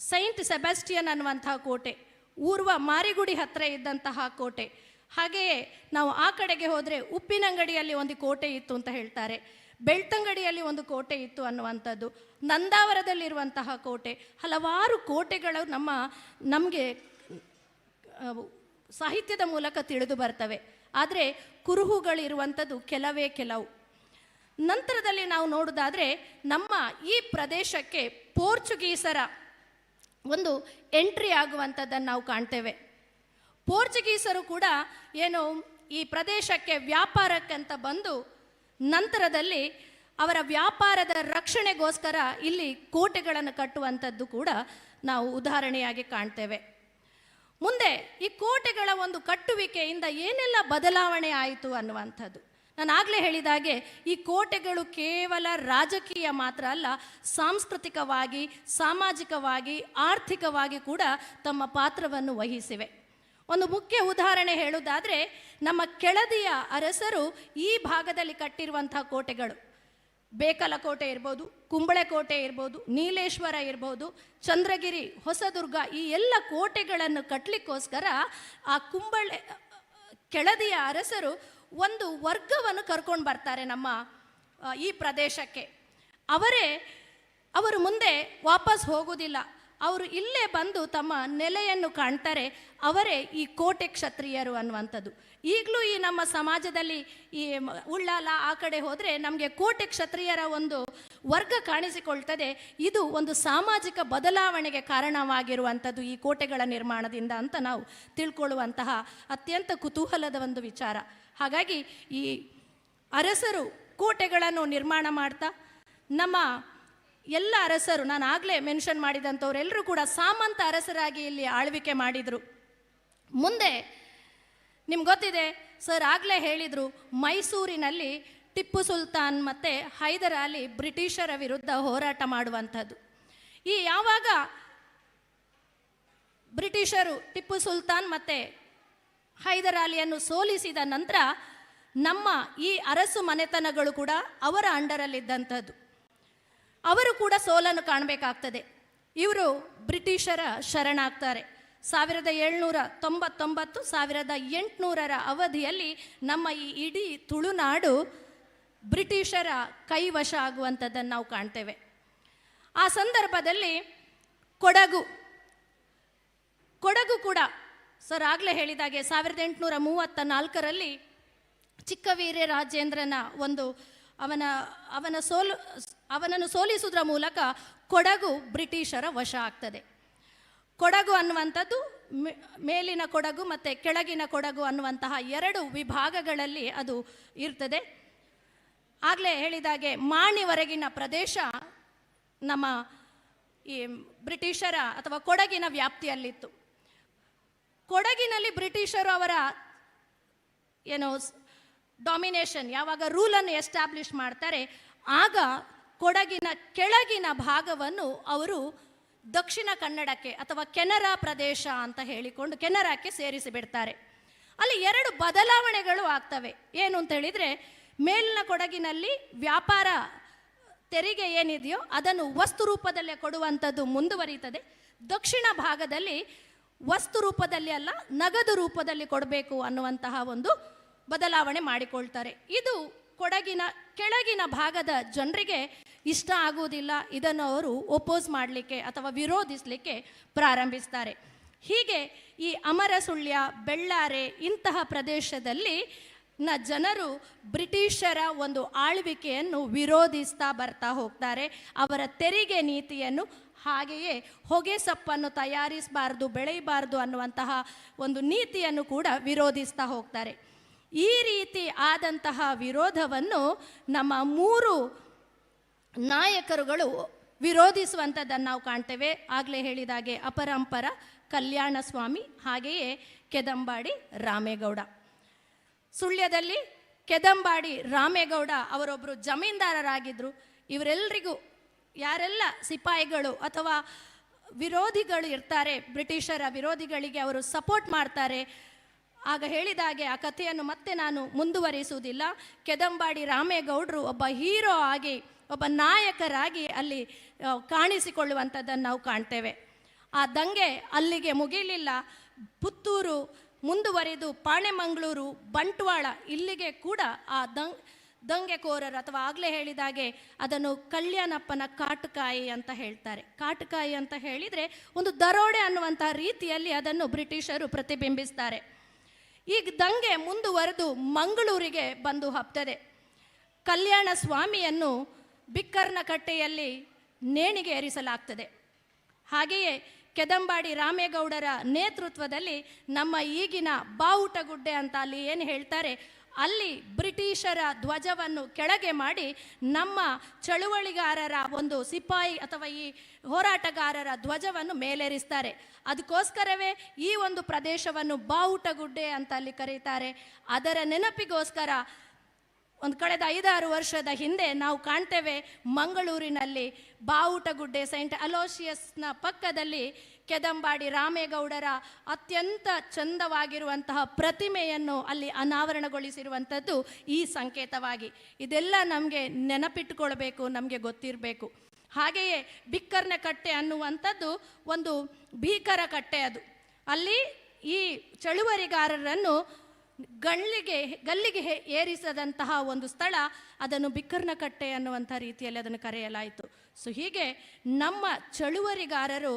ಸೈಂಟ್ ಸೆಬಾಸ್ಟಿಯನ್ ಅನ್ನುವಂತಹ ಕೋಟೆ, ಊರ್ವ ಮಾರಿಗುಡಿ ಹತ್ತಿರ ಇದ್ದಂತಹ ಕೋಟೆ. ಹಾಗೆಯೇ ನಾವು ಆ ಕಡೆಗೆ ಹೋದರೆ ಉಪ್ಪಿನಂಗಡಿಯಲ್ಲಿ ಒಂದು ಕೋಟೆ ಇತ್ತು ಅಂತ ಹೇಳ್ತಾರೆ, ಬೆಳ್ತಂಗಡಿಯಲ್ಲಿ ಒಂದು ಕೋಟೆ ಇತ್ತು ಅನ್ನುವಂಥದ್ದು, ನಂದಾವರದಲ್ಲಿರುವಂತಹ ಕೋಟೆ. ಹಲವಾರು ಕೋಟೆಗಳು ನಮಗೆ ಸಾಹಿತ್ಯದ ಮೂಲಕ ತಿಳಿದು ಬರ್ತವೆ. ಆದರೆ ಕುರುಹುಗಳಿರುವಂಥದ್ದು ಕೆಲವೇ ಕೆಲವು. ನಂತರದಲ್ಲಿ ನಾವು ನೋಡೋದಾದರೆ ನಮ್ಮ ಈ ಪ್ರದೇಶಕ್ಕೆ ಪೋರ್ಚುಗೀಸರ ಒಂದು ಎಂಟ್ರಿ ಆಗುವಂಥದ್ದನ್ನು ನಾವು ಕಾಣ್ತೇವೆ. ಪೋರ್ಚುಗೀಸರು ಕೂಡ ಏನು ಈ ಪ್ರದೇಶಕ್ಕೆ ವ್ಯಾಪಾರಕ್ಕಂತ ಬಂದು ನಂತರದಲ್ಲಿ ಅವರ ವ್ಯಾಪಾರದ ರಕ್ಷಣೆಗೋಸ್ಕರ ಇಲ್ಲಿ ಕೋಟೆಗಳನ್ನು ಕಟ್ಟುವಂಥದ್ದು ಕೂಡ ನಾವು ಉದಾಹರಣೆಯಾಗಿ ಕಾಣ್ತೇವೆ. ಮುಂದೆ ಈ ಕೋಟೆಗಳ ಒಂದು ಕಟ್ಟುವಿಕೆಯಿಂದ ಏನೆಲ್ಲ ಬದಲಾವಣೆ ಆಯಿತು ಅನ್ನುವಂಥದ್ದು ನಾನು ಆಗಲೇ ಹೇಳಿದಾಗೆ ಈ ಕೋಟೆಗಳು ಕೇವಲ ರಾಜಕೀಯ ಮಾತ್ರ ಅಲ್ಲ, ಸಾಂಸ್ಕೃತಿಕವಾಗಿ, ಸಾಮಾಜಿಕವಾಗಿ, ಆರ್ಥಿಕವಾಗಿ ಕೂಡ ತಮ್ಮ ಪಾತ್ರವನ್ನು ವಹಿಸಿವೆ. ಒಂದು ಮುಖ್ಯ ಉದಾಹರಣೆ ಹೇಳುವುದಾದರೆ ನಮ್ಮ ಕೆಳದಿಯ ಅರಸರು ಈ ಭಾಗದಲ್ಲಿ ಕಟ್ಟಿರುವಂಥ ಕೋಟೆಗಳು, ಬೇಕಲ ಕೋಟೆ ಇರ್ಬೋದು, ಕುಂಬಳೆ ಕೋಟೆ ಇರ್ಬೋದು, ನೀಲೇಶ್ವರ ಇರ್ಬೋದು, ಚಂದ್ರಗಿರಿ, ಹೊಸದುರ್ಗ, ಈ ಎಲ್ಲ ಕೋಟೆಗಳನ್ನು ಕಟ್ಟಲಿಕ್ಕೋಸ್ಕರ ಆ ಕುಂಬಳೆ ಕೆಳದಿಯ ಅರಸರು ಒಂದು ವರ್ಗವನ್ನು ಕರ್ಕೊಂಡು ಬರ್ತಾರೆ ನಮ್ಮ ಈ ಪ್ರದೇಶಕ್ಕೆ. ಅವರು ಮುಂದೆ ವಾಪಸ್ ಹೋಗೋದಿಲ್ಲ. ಅವರು ಇಲ್ಲೇ ಬಂದು ತಮ್ಮ ನೆಲೆಯನ್ನು ಕಾಣ್ತಾರೆ. ಅವರೇ ಈ ಕೋಟೆ ಕ್ಷತ್ರಿಯರು ಅನ್ನುವಂಥದ್ದು. ಈಗಲೂ ಈ ನಮ್ಮ ಸಮಾಜದಲ್ಲಿ ಈ ಉಳ್ಳಾಲ ಆ ಕಡೆ ಹೋದರೆ ನಮಗೆ ಕೋಟೆ ಕ್ಷತ್ರಿಯರ ಒಂದು ವರ್ಗ ಕಾಣಿಸಿಕೊಳ್ತದೆ. ಇದು ಒಂದು ಸಾಮಾಜಿಕ ಬದಲಾವಣೆಗೆ ಕಾರಣವಾಗಿರುವಂಥದ್ದು ಈ ಕೋಟೆಗಳ ನಿರ್ಮಾಣದಿಂದ ಅಂತ ನಾವು ತಿಳ್ಕೊಳ್ಳುವಂತಹ ಅತ್ಯಂತ ಕುತೂಹಲದ ಒಂದು ವಿಚಾರ. ಹಾಗಾಗಿ ಈ ಅರಸರು ಕೋಟೆಗಳನ್ನು ನಿರ್ಮಾಣ ಮಾಡ್ತಾ, ನಮ್ಮ ಎಲ್ಲ ಅರಸರು, ನಾನು ಆಗಲೇ ಮೆನ್ಷನ್ ಮಾಡಿದಂಥವರೆಲ್ಲರೂ ಕೂಡ ಸಾಮಂತ ಅರಸರಾಗಿ ಇಲ್ಲಿ ಆಳ್ವಿಕೆ ಮಾಡಿದರು. ಮುಂದೆ ನಿಮ್ಗೆ ಗೊತ್ತಿದೆ, ಸರ್ ಆಗಲೇ ಹೇಳಿದರು, ಮೈಸೂರಿನಲ್ಲಿ ಟಿಪ್ಪು ಸುಲ್ತಾನ್ ಮತ್ತು ಹೈದರ್ ಅಲಿ ಬ್ರಿಟಿಷರ ವಿರುದ್ಧ ಹೋರಾಟ ಮಾಡುವಂಥದ್ದು. ಈ ಯಾವಾಗ ಬ್ರಿಟಿಷರು ಟಿಪ್ಪು ಸುಲ್ತಾನ್ ಮತ್ತು ಹೈದರ್ ಅಲಿಯನ್ನು ಸೋಲಿಸಿದ ನಂತರ ನಮ್ಮ ಈ ಅರಸು ಮನೆತನಗಳು ಕೂಡ ಅವರ ಅಂಡರಲ್ಲಿದ್ದಂಥದ್ದು. ಅವರು ಕೂಡ ಸೋಲನ್ನು ಕಾಣಬೇಕಾಗ್ತದೆ. ಇವರು ಬ್ರಿಟಿಷರ ಶರಣಾಗ್ತಾರೆ. 1799 1800 ಅವಧಿಯಲ್ಲಿ ನಮ್ಮ ಈ ಇಡೀ ತುಳುನಾಡು ಬ್ರಿಟಿಷರ ಕೈವಶ ಆಗುವಂಥದ್ದನ್ನು ನಾವು ಕಾಣ್ತೇವೆ. ಆ ಸಂದರ್ಭದಲ್ಲಿ ಕೊಡಗು ಕೂಡ ಸರ್ ಆಗಲೇ ಹೇಳಿದಾಗೆ 1834ರಲ್ಲಿ ಚಿಕ್ಕವೀರ ರಾಜೇಂದ್ರನ ಒಂದು ಅವನನ್ನು ಸೋಲಿಸುವುದರ ಮೂಲಕ ಕೊಡಗು ಬ್ರಿಟಿಷರ ವಶ ಆಗ್ತದೆ. ಕೊಡಗು ಅನ್ನುವಂಥದ್ದು ಮೇಲಿನ ಕೊಡಗು ಮತ್ತು ಕೆಳಗಿನ ಕೊಡಗು ಅನ್ನುವಂತಹ ಎರಡು ವಿಭಾಗಗಳಲ್ಲಿ ಅದು ಇರ್ತದೆ. ಆಗಲೇ ಹೇಳಿದಾಗೆ ಮಾಣಿವರೆಗಿನ ಪ್ರದೇಶ ನಮ್ಮ ಈ ಬ್ರಿಟಿಷರ ಅಥವಾ ಕೊಡಗಿನ ವ್ಯಾಪ್ತಿಯಲ್ಲಿತ್ತು. ಕೊಡಗಿನಲ್ಲಿ ಬ್ರಿಟಿಷರು ಅವರ ಏನೋ ಡಾಮಿನೇಷನ್ ಯಾವಾಗ ರೂಲನ್ನು ಎಸ್ಟಾಬ್ಲಿಷ್ ಮಾಡ್ತಾರೆ, ಆಗ ಕೊಡಗಿನ ಕೆಳಗಿನ ಭಾಗವನ್ನು ಅವರು ದಕ್ಷಿಣ ಕನ್ನಡಕ್ಕೆ ಅಥವಾ ಕೆನರಾ ಪ್ರದೇಶ ಅಂತ ಹೇಳಿಕೊಂಡು ಕೆನರಾಕ್ಕೆ ಸೇರಿಸಿಬಿಡ್ತಾರೆ. ಅಲ್ಲಿ ಎರಡು ಬದಲಾವಣೆಗಳು ಆಗ್ತವೆ. ಏನು ಅಂತ ಹೇಳಿದರೆ, ಮೇಲಿನ ಕೊಡಗಿನಲ್ಲಿ ವ್ಯಾಪಾರ ತೆರಿಗೆ ಏನಿದೆಯೋ ಅದನ್ನು ವಸ್ತು ರೂಪದಲ್ಲೇ ಕೊಡುವಂಥದ್ದು ಮುಂದುವರಿಯುತ್ತದೆ. ದಕ್ಷಿಣ ಭಾಗದಲ್ಲಿ ವಸ್ತು ರೂಪದಲ್ಲಿ ಅಲ್ಲ, ನಗದು ರೂಪದಲ್ಲಿ ಕೊಡಬೇಕು ಅನ್ನುವಂತಹ ಒಂದು ಬದಲಾವಣೆ ಮಾಡಿಕೊಳ್ತಾರೆ. ಇದು ಕೊಡಗಿನ ಕೆಳಗಿನ ಭಾಗದ ಜನರಿಗೆ ಇಷ್ಟ ಆಗುವುದಿಲ್ಲ. ಇದನ್ನು ಅವರು ಒಪೋಸ್ ಮಾಡಲಿಕ್ಕೆ ಅಥವಾ ವಿರೋಧಿಸಲಿಕ್ಕೆ ಪ್ರಾರಂಭಿಸ್ತಾರೆ. ಹೀಗೆ ಈ ಅಮರಸುಳ್ಯ, ಬೆಳ್ಳಾರೆ ಇಂತಹ ಪ್ರದೇಶದಲ್ಲಿ ನ ಜನರು ಬ್ರಿಟಿಷರ ಒಂದು ಆಳ್ವಿಕೆಯನ್ನು ವಿರೋಧಿಸ್ತಾ ಬರ್ತಾ ಹೋಗ್ತಾರೆ. ಅವರ ತೆರಿಗೆ ನೀತಿಯನ್ನು, ಹಾಗೆಯೇ ಹೊಗೆ ಸೊಪ್ಪನ್ನು ತಯಾರಿಸಬಾರ್ದು, ಬೆಳೆಯಬಾರ್ದು ಅನ್ನುವಂತಹ ಒಂದು ನೀತಿಯನ್ನು ಕೂಡ ವಿರೋಧಿಸ್ತಾ ಹೋಗ್ತಾರೆ. ಈ ರೀತಿ ಆದಂತಹ ವಿರೋಧವನ್ನು ನಮ್ಮ ಮೂರು ನಾಯಕರುಗಳು ವಿರೋಧಿಸುವಂಥದ್ದನ್ನು ನಾವು ಕಾಣ್ತೇವೆ. ಆಗಲೇ ಹೇಳಿದಾಗೆ ಅಪರಂಪರ ಕಲ್ಯಾಣ ಸ್ವಾಮಿ, ಹಾಗೆಯೇ ಕೆದಂಬಾಡಿ ರಾಮೇಗೌಡ. ಸುಳ್ಯದಲ್ಲಿ ಕೆದಂಬಾಡಿ ರಾಮೇಗೌಡ ಅವರೊಬ್ಬರು ಜಮೀನ್ದಾರರಾಗಿದ್ದರು. ಇವರೆಲ್ಲರಿಗೂ ಯಾರೆಲ್ಲ ಸಿಪಾಯಿಗಳು ಅಥವಾ ವಿರೋಧಿಗಳು ಇರ್ತಾರೆ, ಬ್ರಿಟಿಷರ ವಿರೋಧಿಗಳಿಗೆ ಅವರು ಸಪೋರ್ಟ್ ಮಾಡ್ತಾರೆ. ಆಗ ಹೇಳಿದಾಗೆ ಆ ಕಥೆಯನ್ನು ಮತ್ತೆ ನಾನು ಮುಂದುವರಿಸುವುದಿಲ್ಲ. ಕೆದಂಬಾಡಿ ರಾಮೇಗೌಡರು ಒಬ್ಬ ಹೀರೋ ಆಗಿ, ಒಬ್ಬ ನಾಯಕರಾಗಿ ಅಲ್ಲಿ ಕಾಣಿಸಿಕೊಳ್ಳುವಂಥದ್ದನ್ನು ನಾವು ಕಾಣ್ತೇವೆ. ಆ ದಂಗೆ ಅಲ್ಲಿಗೆ ಮುಗಿಲಿಲ್ಲ. ಪುತ್ತೂರು ಮುಂದುವರೆದು ಪಾಣೆಮಂಗಳೂರು, ಬಂಟ್ವಾಳ ಇಲ್ಲಿಗೆ ಕೂಡ ಆ ದಂಗೆಕೋರರು ಅಥವಾ ಆಗಲೇ ಹೇಳಿದಾಗೆ ಅದನ್ನು ಕಲ್ಯಾಣಪ್ಪನ ಕಾಟುಕಾಯಿ ಅಂತ ಹೇಳ್ತಾರೆ. ಕಾಟುಕಾಯಿ ಅಂತ ಹೇಳಿದರೆ ಒಂದು ದರೋಡೆ ಅನ್ನುವಂತಹ ರೀತಿಯಲ್ಲಿ ಅದನ್ನು ಬ್ರಿಟಿಷರು ಪ್ರತಿಬಿಂಬಿಸ್ತಾರೆ. ಈಗ ದಂಗೆ ಮುಂದುವರೆದು ಮಂಗಳೂರಿಗೆ ಬಂದು ಹಬ್ತದೆ. ಕಲ್ಯಾಣ ಸ್ವಾಮಿಯನ್ನು ಬಿಕ್ಕರ್ನ ಕಟ್ಟೆಯಲ್ಲಿ ನೇಣಿಗೆ ಏರಿಸಲಾಗ್ತದೆ. ಹಾಗೆಯೇ ಕೆದಂಬಾಡಿ ರಾಮೇಗೌಡರ ನೇತೃತ್ವದಲ್ಲಿ ನಮ್ಮ ಈಗಿನ ಬಾವುಟಗುಡ್ಡೆ ಅಂತ ಅಲ್ಲಿ ಏನು ಹೇಳ್ತಾರೆ, ಅಲ್ಲಿ ಬ್ರಿಟಿಷರ ಧ್ವಜವನ್ನು ಕೆಳಗೆ ಮಾಡಿ ನಮ್ಮ ಚಳುವಳಿಗಾರರ ಒಂದು ಸಿಪಾಯಿ ಅಥವಾ ಈ ಹೋರಾಟಗಾರರ ಧ್ವಜವನ್ನು ಮೇಲೇರಿಸ್ತಾರೆ. ಅದಕ್ಕೋಸ್ಕರವೇ ಈ ಒಂದು ಪ್ರದೇಶವನ್ನು ಬಾವುಟಗುಡ್ಡೆ ಅಂತ ಅಲ್ಲಿ ಕರೀತಾರೆ. ಅದರ ನೆನಪಿಗೋಸ್ಕರ ಒಂದು ಕಳೆದ 5-6 ವರ್ಷದ ಹಿಂದೆ ನಾವು ಕಾಣ್ತೇವೆ, ಮಂಗಳೂರಿನಲ್ಲಿ ಬಾವುಟಗುಡ್ಡೆ ಸೈಂಟ್ ಅಲೋಷಿಯಸ್ನ ಪಕ್ಕದಲ್ಲಿ ಕೆದಂಬಾಡಿ ರಾಮೇಗೌಡರ ಅತ್ಯಂತ ಚಂದವಾಗಿರುವಂತಹ ಪ್ರತಿಮೆಯನ್ನು ಅಲ್ಲಿ ಅನಾವರಣಗೊಳಿಸಿರುವಂಥದ್ದು ಈ ಸಂಕೇತವಾಗಿ. ಇದೆಲ್ಲ ನಮಗೆ ನೆನಪಿಟ್ಟುಕೊಳ್ಬೇಕು, ನಮಗೆ ಗೊತ್ತಿರಬೇಕು. ಹಾಗೆಯೇ ಬಿಕ್ಕರ್ನ ಕಟ್ಟೆ ಅನ್ನುವಂಥದ್ದು ಒಂದು ಭೀಕರ ಕಟ್ಟೆ. ಅದು ಅಲ್ಲಿ ಈ ಚಳುವಳಿಗಾರರನ್ನು ಗಲ್ಲಿಗೆ ಏರಿಸದಂತಹ ಒಂದು ಸ್ಥಳ, ಅದನ್ನು ಬಿಕ್ಕರ್ನ ಕಟ್ಟೆ ಅನ್ನುವಂಥ ರೀತಿಯಲ್ಲಿ ಅದನ್ನು ಕರೆಯಲಾಯಿತು. ಸೊ ಹೀಗೆ ನಮ್ಮ ಚಳುವರಿಗಾರರು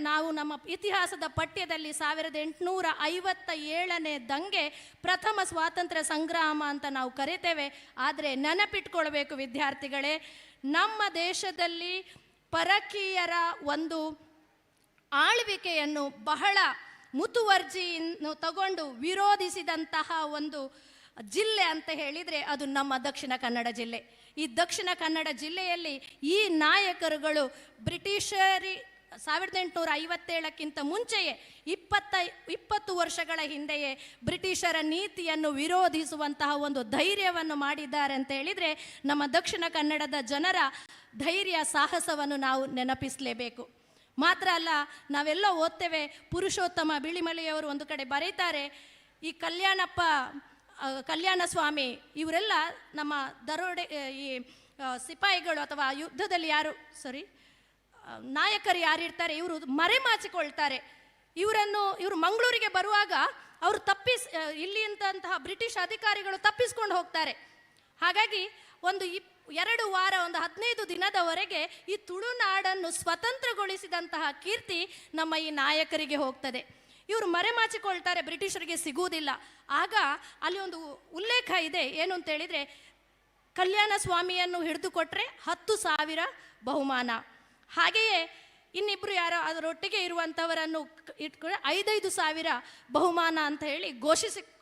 ನಾವು ನಮ್ಮ ಇತಿಹಾಸದ ಪಠ್ಯದಲ್ಲಿ 1857ನೇ ದಂಗೆ ಪ್ರಥಮ ಸ್ವಾತಂತ್ರ್ಯ ಸಂಗ್ರಾಮ ಅಂತ ನಾವು ಕರಿತೇವೆ. ಆದರೆ ನೆನಪಿಟ್ಕೊಳ್ಬೇಕು ವಿದ್ಯಾರ್ಥಿಗಳೇ, ನಮ್ಮ ದೇಶದಲ್ಲಿ ಪರಕೀಯರ ಒಂದು ಆಳ್ವಿಕೆಯನ್ನು ಬಹಳ ಮುತುವರ್ಜಿಯನ್ನು ತಗೊಂಡು ವಿರೋಧಿಸಿದಂತಹ ಒಂದು ಜಿಲ್ಲೆ ಅಂತ ಹೇಳಿದರೆ ಅದು ನಮ್ಮ ದಕ್ಷಿಣ ಕನ್ನಡ ಜಿಲ್ಲೆ. ಈ ದಕ್ಷಿಣ ಕನ್ನಡ ಜಿಲ್ಲೆಯಲ್ಲಿ ಈ ನಾಯಕರುಗಳು ಬ್ರಿಟಿಷರಿ 1857ಕ್ಕಿಂತ ಮುಂಚೆಯೇ 20 ವರ್ಷಗಳ ಹಿಂದೆಯೇ ಬ್ರಿಟಿಷರ ನೀತಿಯನ್ನು ವಿರೋಧಿಸುವಂತಹ ಒಂದು ಧೈರ್ಯವನ್ನು ಮಾಡಿದ್ದಾರೆ ಅಂತ ಹೇಳಿದರೆ ನಮ್ಮ ದಕ್ಷಿಣ ಕನ್ನಡದ ಜನರ ಧೈರ್ಯ ಸಾಹಸವನ್ನು ನಾವು ನೆನಪಿಸಲೇಬೇಕು. ಮಾತ್ರ ಅಲ್ಲ, ನಾವೆಲ್ಲ ಓದ್ತೇವೆ, ಪುರುಷೋತ್ತಮ ಬಿಳಿಮಲೆಯವರು ಒಂದು ಕಡೆ ಬರೀತಾರೆ, ಈ ಕಲ್ಯಾಣ ಸ್ವಾಮಿ ಇವರೆಲ್ಲ ನಮ್ಮ ದರೋಡೆ ಈ ಸಿಪಾಯಿಗಳು ಅಥವಾ ಯುದ್ಧದಲ್ಲಿ ಯಾರು ನಾಯಕರು ಯಾರಿರ್ತಾರೆ ಇವರು ಮರೆಮಾಚಿಕೊಳ್ತಾರೆ. ಇವರು ಮಂಗಳೂರಿಗೆ ಬರುವಾಗ ಅವರು ಇಲ್ಲಿಂತಹ ಬ್ರಿಟಿಷ್ ಅಧಿಕಾರಿಗಳು ತಪ್ಪಿಸ್ಕೊಂಡು ಹೋಗ್ತಾರೆ. ಹಾಗಾಗಿ ಒಂದು 2 ವಾರ, ಒಂದು 15 ದಿನದವರೆಗೆ ಈ ತುಳುನಾಡನ್ನು ಸ್ವತಂತ್ರಗೊಳಿಸಿದಂತಹ ಕೀರ್ತಿ ನಮ್ಮ ಈ ನಾಯಕರಿಗೆ ಹೋಗ್ತದೆ. ಇವರು ಮರೆಮಾಚಿಕೊಳ್ತಾರೆ, ಬ್ರಿಟಿಷರಿಗೆ ಸಿಗುವುದಿಲ್ಲ. ಆಗ ಅಲ್ಲಿ ಒಂದು ಉಲ್ಲೇಖ ಇದೆ, ಏನು ಅಂತ ಹೇಳಿದರೆ, ಕಲ್ಯಾಣ ಸ್ವಾಮಿಯನ್ನು ಹಿಡಿದು ಕೊಟ್ಟರೆ 10,000 ಬಹುಮಾನ, ಹಾಗೆಯೇ ಇನ್ನಿಬ್ಬರು ಯಾರೋ ಅದರೊಟ್ಟಿಗೆ ಇರುವಂಥವರನ್ನು ಇಟ್ಕೊಂಡ್ರೆ 5,000 ಬಹುಮಾನ ಅಂತ ಹೇಳಿ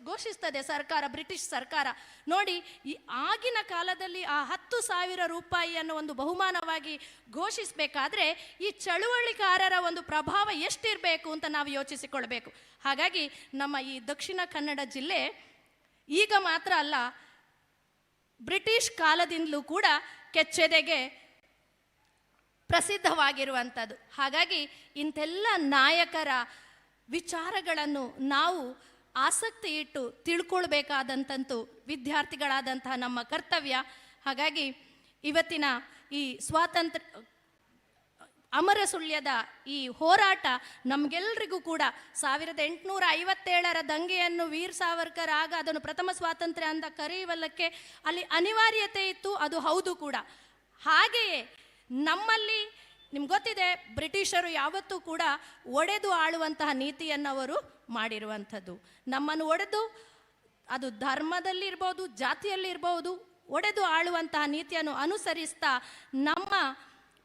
ಘೋಷಿಸ್ತದೆ ಸರ್ಕಾರ, ಬ್ರಿಟಿಷ್ ಸರ್ಕಾರ. ನೋಡಿ, ಈ ಆಗಿನ ಕಾಲದಲ್ಲಿ ಆ 10,000 ರೂಪಾಯಿಯನ್ನು ಒಂದು ಬಹುಮಾನವಾಗಿ ಘೋಷಿಸಬೇಕಾದ್ರೆ ಈ ಚಳುವಳಿಕಾರರ ಒಂದು ಪ್ರಭಾವ ಎಷ್ಟಿರಬೇಕು ಅಂತ ನಾವು ಯೋಚಿಸಿಕೊಳ್ಬೇಕು. ಹಾಗಾಗಿ ನಮ್ಮ ಈ ದಕ್ಷಿಣ ಕನ್ನಡ ಜಿಲ್ಲೆ ಈಗ ಮಾತ್ರ ಅಲ್ಲ, ಬ್ರಿಟಿಷ್ ಕಾಲದಿಂದಲೂ ಕೂಡ ಕೆಚ್ಚೆದೆಗೆ ಪ್ರಸಿದ್ಧವಾಗಿರುವಂಥದ್ದು. ಹಾಗಾಗಿ ಇಂಥೆಲ್ಲ ನಾಯಕರ ವಿಚಾರಗಳನ್ನು ನಾವು ಆಸಕ್ತಿ ಇಟ್ಟು ತಿಳ್ಕೊಳ್ಬೇಕಾದಂತಂತೂ ವಿದ್ಯಾರ್ಥಿಗಳಾದಂತಹ ನಮ್ಮ ಕರ್ತವ್ಯ. ಹಾಗಾಗಿ ಇವತ್ತಿನ ಈ ಸ್ವಾತಂತ್ರ್ಯ ಅಮರ ಸುಳ್ಯದ ಈ ಹೋರಾಟ ನಮಗೆಲ್ಲರಿಗೂ ಕೂಡ 1857ರ ದಂಗೆಯನ್ನು ವೀರ್ ಸಾವರ್ಕರ್ ಆಗ ಅದನ್ನು ಪ್ರಥಮ ಸ್ವಾತಂತ್ರ್ಯ ಅಂತ ಕರೆಯುವಲ್ಲಕ್ಕೆ ಅಲ್ಲಿ ಅನಿವಾರ್ಯತೆ ಇತ್ತು, ಅದು ಹೌದು ಕೂಡ. ಹಾಗೆಯೇ ನಮ್ಮಲ್ಲಿ ನಿಮ್ಗೆ ಗೊತ್ತಿದೆ, ಬ್ರಿಟಿಷರು ಯಾವತ್ತೂ ಕೂಡ ಒಡೆದು ಆಳುವಂತಹ ನೀತಿಯನ್ನು ಅವರು ಮಾಡಿರುವಂಥದ್ದು. ನಮ್ಮನ್ನು ಒಡೆದು, ಅದು ಧರ್ಮದಲ್ಲಿರ್ಬೋದು, ಜಾತಿಯಲ್ಲಿರ್ಬೋದು, ಒಡೆದು ಆಳುವಂತಹ ನೀತಿಯನ್ನು ಅನುಸರಿಸ್ತಾ ನಮ್ಮ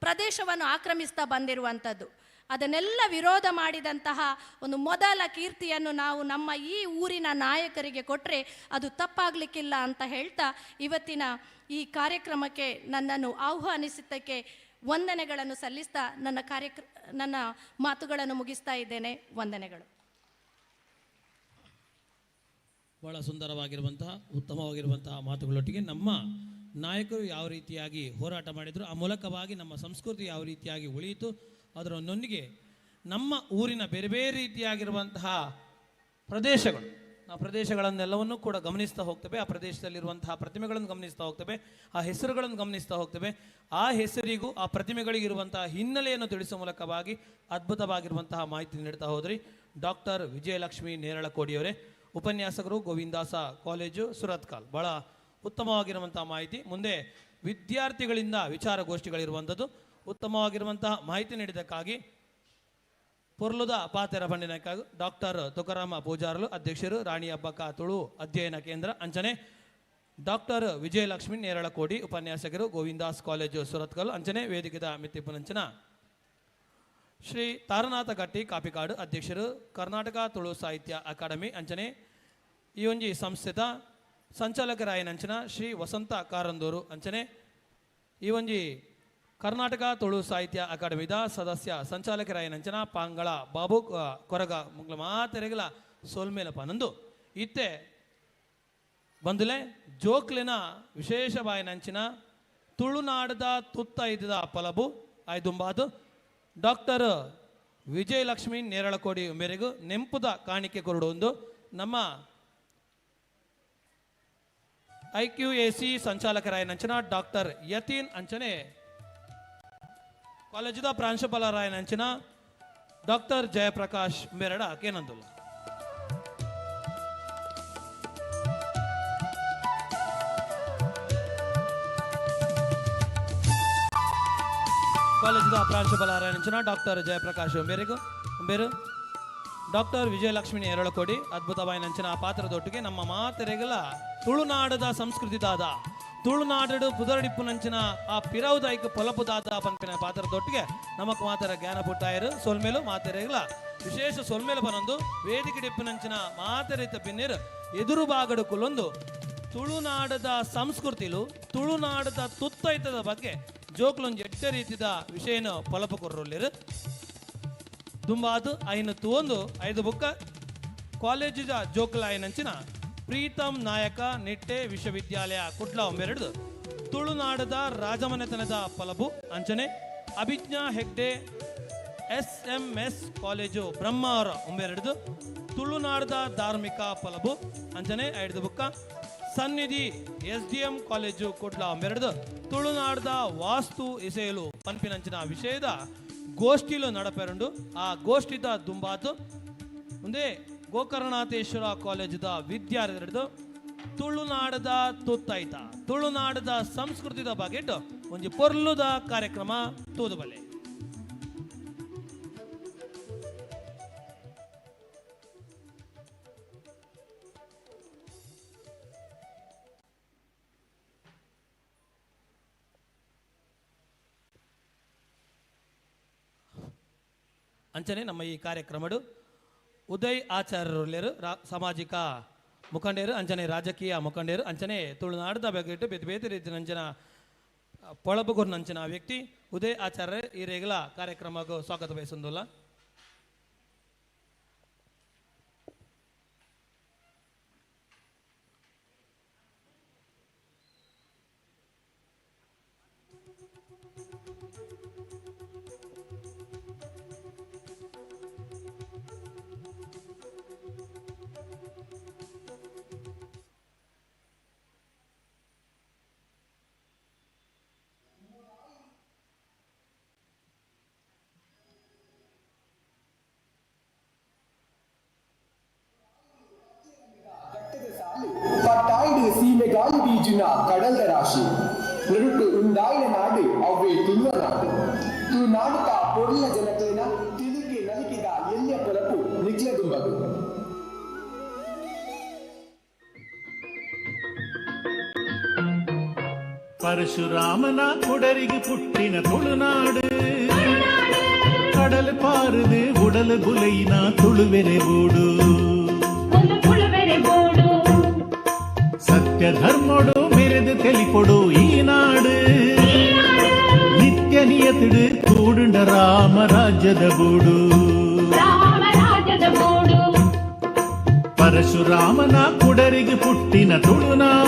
ಪ್ರದೇಶವನ್ನು ಆಕ್ರಮಿಸ್ತಾ ಬಂದಿರುವಂಥದ್ದು. ಅದನ್ನೆಲ್ಲ ವಿರೋಧ ಮಾಡಿದಂತಹ ಒಂದು ಮೊದಲ ಕೀರ್ತಿಯನ್ನು ನಾವು ನಮ್ಮ ಈ ಊರಿನ ನಾಯಕರಿಗೆ ಕೊಟ್ಟರೆ ಅದು ತಪ್ಪಾಗಲಿಕ್ಕಿಲ್ಲ ಅಂತ ಹೇಳ್ತಾ ಇವತ್ತಿನ ಈ ಕಾರ್ಯಕ್ರಮಕ್ಕೆ ನನ್ನನ್ನು ಆಹ್ವಾನಿಸಿದ್ದಕ್ಕೆ ವಂದನೆಗಳನ್ನು ಸಲ್ಲಿಸ್ತಾ ನನ್ನ ಮಾತುಗಳನ್ನು ಮುಗಿಸ್ತಾ ಇದ್ದೇನೆ. ವಂದನೆಗಳು. ಬಹಳ ಸುಂದರವಾಗಿರುವಂತಹ ಉತ್ತಮವಾಗಿರುವಂತಹ ಮಾತುಗಳೊಟ್ಟಿಗೆ ನಮ್ಮ ನಾಯಕರು ಯಾವ ರೀತಿಯಾಗಿ ಹೋರಾಟ ಮಾಡಿದರು, ಆ ಮೂಲಕವಾಗಿ ನಮ್ಮ ಸಂಸ್ಕೃತಿ ಯಾವ ರೀತಿಯಾಗಿ ಉಳಿಯಿತು, ಅದರೊಂದೊಂದಿಗೆ ನಮ್ಮ ಊರಿನ ಬೇರೆ ಬೇರೆ ರೀತಿಯಾಗಿರುವಂತಹ ಪ್ರದೇಶಗಳು, ಆ ಪ್ರದೇಶಗಳನ್ನೆಲ್ಲವನ್ನೂ ಕೂಡ ಗಮನಿಸ್ತಾ ಹೋಗ್ತೇವೆ, ಆ ಪ್ರದೇಶದಲ್ಲಿರುವಂತಹ ಪ್ರತಿಮೆಗಳನ್ನು ಗಮನಿಸ್ತಾ ಹೋಗ್ತೇವೆ, ಆ ಹೆಸರುಗಳನ್ನು ಗಮನಿಸ್ತಾ ಹೋಗ್ತೇವೆ. ಆ ಹೆಸರಿಗೂ ಆ ಪ್ರತಿಮೆಗಳಿಗಿರುವಂತಹ ಹಿನ್ನೆಲೆಯನ್ನು ತಿಳಿಸುವ ಮೂಲಕವಾಗಿ ಅದ್ಭುತವಾಗಿರುವಂತಹ ಮಾಹಿತಿ ನೀಡ್ತಾ ಹೋದ್ರಿ ಡಾಕ್ಟರ್ ವಿಜಯಲಕ್ಷ್ಮಿ ನೇರಳಕೋಡಿಯವರೇ, ಉಪನ್ಯಾಸಕರು, ಗೋವಿಂದಾಸ ಕಾಲೇಜು, ಸುರತ್ಕಲ್. ಭಾಳ ಉತ್ತಮವಾಗಿರುವಂತಹ ಮಾಹಿತಿ. ಮುಂದೆ ವಿದ್ಯಾರ್ಥಿಗಳಿಂದ ವಿಚಾರಗೋಷ್ಠಿಗಳಿರುವಂಥದ್ದು. ಉತ್ತಮವಾಗಿರುವಂತಹ ಮಾಹಿತಿ ನೀಡಿದ್ದಕ್ಕಾಗಿ ಪೊರ್ಲುದ ಪಾತೆರ ಬಂಡಿನಕ್ಕಾಗಿ ಡಾಕ್ಟರ್ ತುಕಾರಾಮ ಪೂಜಾರಲು, ಅಧ್ಯಕ್ಷರು, ರಾಣಿ ಅಬ್ಬಕ್ಕ ತುಳು ಅಧ್ಯಯನ ಕೇಂದ್ರ, ಅಂಚನೆ ಡಾಕ್ಟರ್ ವಿಜಯಲಕ್ಷ್ಮಿ ನೇರಳಕೋಡಿ, ಉಪನ್ಯಾಸಕರು, ಗೋವಿಂದಾಸ್ ಕಾಲೇಜು, ಸುರತ್ಕಲ್, ಅಂಚನೆ ವೇದಿಕೆದ ಮಿತ್ತಿಪುನಂಚನ ಶ್ರೀ ತಾರನಾಥ ಗಟ್ಟಿ ಕಾಪಿಕಾಡು, ಅಧ್ಯಕ್ಷರು, ಕರ್ನಾಟಕ ತುಳು ಸಾಹಿತ್ಯ ಅಕಾಡೆಮಿ, ಅಂಚನೆ ಈ ಒಂಜಿ ಸಂಸ್ಥೆದ ಸಂಚಾಲಕರಾಯನಂಚನ ಶ್ರೀ ವಸಂತ ಕಾರಂದೂರು, ಅಂಚನೆ ಈ ಒಂಜಿ ಕರ್ನಾಟಕ ತುಳು ಸಾಹಿತ್ಯ ಅಕಾಡೆಮಿದ ಸದಸ್ಯ ಸಂಚಾಲಕರಾಯನಂಚನ ಪಾಂಗಳ ಬಾಬು ಕೊರಗ ಮುಗ್ಲ ಮಾತೆರೆಗಲ ಸೋಲ್ಮೇಲಪ್ಪ ನಂದು ಇತ್ತೆ ಬಂದುಲೆ ಜೋಕ್ಲಿನ ವಿಶೇಷ ಬಾಯನಂಚಿನ ತುಳುನಾಡದ ತುತ್ತ ಇದ್ದ ಪಲಬು ಆಯ್ದುಂಬಾದು ಡಾಕ್ಟರ್ ವಿಜಯಲಕ್ಷ್ಮಿ ನೇರಳಕೋಡಿ ಮೇರೆಗೂ ನೆಂಪುದ ಕಾಣಿಕೆ ಕೊರಡು ಒಂದು ನಮ್ಮ ಐಕ್ಯೂಎಸಿ ಸಂಚಾಲಕರಾಯನಂಚನ ಡಾಕ್ಟರ್ ಯತೀನ್ ಅಂಚನೆ ಕಾಲೇಜಿದ ಪ್ರಾಂಶುಪಾಲರಾಯನಂಚಿನ ಡಾಕ್ಟರ್ ಜಯಪ್ರಕಾಶ್ ಮೇರಡ ಕೇನಂದುಲ್ಲ. ಕಾಲೇಜಿದ ಪ್ರಾಂಶುಪಾಲರಾಯಣಂಚಿನ ಡಾಕ್ಟರ್ ಜಯಪ್ರಕಾಶ್ ಉಂಬೇರಿಗು ಉಂಬೇರು ಡಾಕ್ಟರ್ ವಿಜಯಲಕ್ಷ್ಮಿ ಎರಳಕೋಡಿ ಅದ್ಭುತವಾಯಿನಂಚಿನ ಪಾತ್ರದೊಟ್ಟಿಗೆ ನಮ್ಮ ಮಾತೆರೆಗಲ ತುಳುನಾಡದ ಸಂಸ್ಕೃತಿ ದಾದ ತುಳುನಾಡು ಪುದರಡಿಪ್ಪುನಂಚಿನ ಆ ಪಿರವುದಾಯಿಕ ಪೊಲಪುದಾದ ಪನ್ಪಿನ ಪಾತ್ರದೊಟ್ಟಿಗೆ ನಮಕ್ ಮಾತರ ಜ್ಞಾನ ಪುಟ್ಟಾಯರು ಸೊಲ್ಮೇಲು ಮಾತೆರೆಗಲ ವಿಶೇಷ ಸೊಲ್ಮೇಲು ಬನೊಂದು ವೇದಿಕೆ ಡಿಪ್ಪುನಂಚಿನ ಮಾತೆರಿತ ಬಿನ್ನೇರು ಎದುರು ಬಾಗಡು ಕುಲೊಂದು ತುಳುನಾಡದ ಸಂಸ್ಕೃತಿಲು ತುಳುನಾಡದ ತುತ್ತೈತದ ಬಗ್ಗೆ ಜೋಕ್ಲೊಂದು ಎಟ್ಟ ರೀತಿದ ವಿಷಯನ ಪೊಲಪು ಕೊರ್ರೊಲ್ಲೇರು. ದುಂಬಾದು ಐನು ತುವೊಂದು ಐದು ಬುಕ್ಕ ಕಾಲೇಜಿದ ಜೋಕುಲಾಯನಂಚಿನ ಪ್ರೀತಮ್ ನಾಯಕ ನಿಟ್ಟೆ ವಿಶ್ವವಿದ್ಯಾಲಯ ಕುಡ್ಲ ಒಂಬೆರಡು ತುಳುನಾಡದ ರಾಜಮನೆತನದ ಪಲಬು ಅಂಚನೆ Abhijna Hegde S M S college Brahmavar ಒಂಬೆರಡು ತುಳುನಾಡದ ಧಾರ್ಮಿಕ ಪಲಬು ಅಂಚನೆ ಐದು ಬುಕ್ಕ Sannidhi S D M college Kudla ಒಂಬೆರಡು ತುಳುನಾಡದ vastu ಇಸೆಯಲು ಪನ್ಪಿನಂಚಿನ ವಿಷಯದ ಗೋಷ್ಠಿಲು ನಡಪೆರುಂಡು. ಆ ಗೋಷ್ಠಿದ ದುಂಬಾತು ಒಂದೇ ಗೋಕರ್ಣನಾಥೇಶ್ವರ ಕಾಲೇಜದ ವಿದ್ಯಾರ್ಥಿಗಳು ತುಳುನಾಡದ ತುತ್ತೈತ ತುಳುನಾಡದ ಸಂಸ್ಕೃತಿದ ಬಗೆಟ್ ಒಂಜಿ ಪೊರ್ಲುದ ಕಾರ್ಯಕ್ರಮ ತೂದುಬಲೆ. ಅಂಚನೆ ನಮ್ಮ ಈ ಕಾರ್ಯಕ್ರಮಡು ಉದಯ್ ಆಚಾರ್ಯರು ಸಾಮಾಜಿಕ ಮುಖಂಡರು ಅಂಚನೆ ರಾಜಕೀಯ ಮುಖಂಡರು ಅಂಚನೆ ತುಳುನಾಡದ ಬಗ್ಗೆ ಬೇತೆ ಬೇತೆ ರೀತಿಯ ನಂಚಿನ ಪೊಳಬುಗುರ್ನಂಚಿನ ವ್ಯಕ್ತಿ ಉದಯ್ ಆಚಾರ್ಯ ಈ ರೇಗಲ ಕಾರ್ಯಕ್ರಮಕ್ಕೆ ಸ್ವಾಗತ ಬಯಸೊಂದುಲ್ಲ. ಪಟ್ಟಾಯ್ಡು ಸೀಮೆಗಾಲಿ ಬೀಜುನ ಕಡಲ್ದ ರಾಶಿ ನಡುಟು ಉಂಡಾಯಿನ ನಾಡು ಅವ್ವೇ ತುಳುವ ನಾಡು ತುಳುನಾಡುತ ಪೊರ್ಲ ಜನಕ್ಲೆನ ತಿಲಿಕೆ ನಲಿಕಿದ ಎಲ್ಯ ಪೊಲಪು ನಿಕ್ಲೆ ದುಂಬಗು. ಪರಶುರಾಮನ ಕುಡರಿಗೆ ಪುಟ್ಟಿನ ತುಳುನಾಡು ಕಡಲು ಪಾರದು ಉಡಲು ಬುಲೈನ ತುಳುವೆರೆ ಬೂಡು ಸತ್ಯ ಧರ್ಮಡು ಮೆರೆದು ತೆಲಿಪೊಡು ಈ ನಾಡು ನಿತ್ಯ ನಿಯತಿಡು ಕೂಡುಂಡ ರಾಮರಾಜ್ಯದ ಬೂಡು ಪರಶುರಾಮನ ಕುಡರಿಗೆ ಪುಟ್ಟಿನ ತುಳುನಾಡು.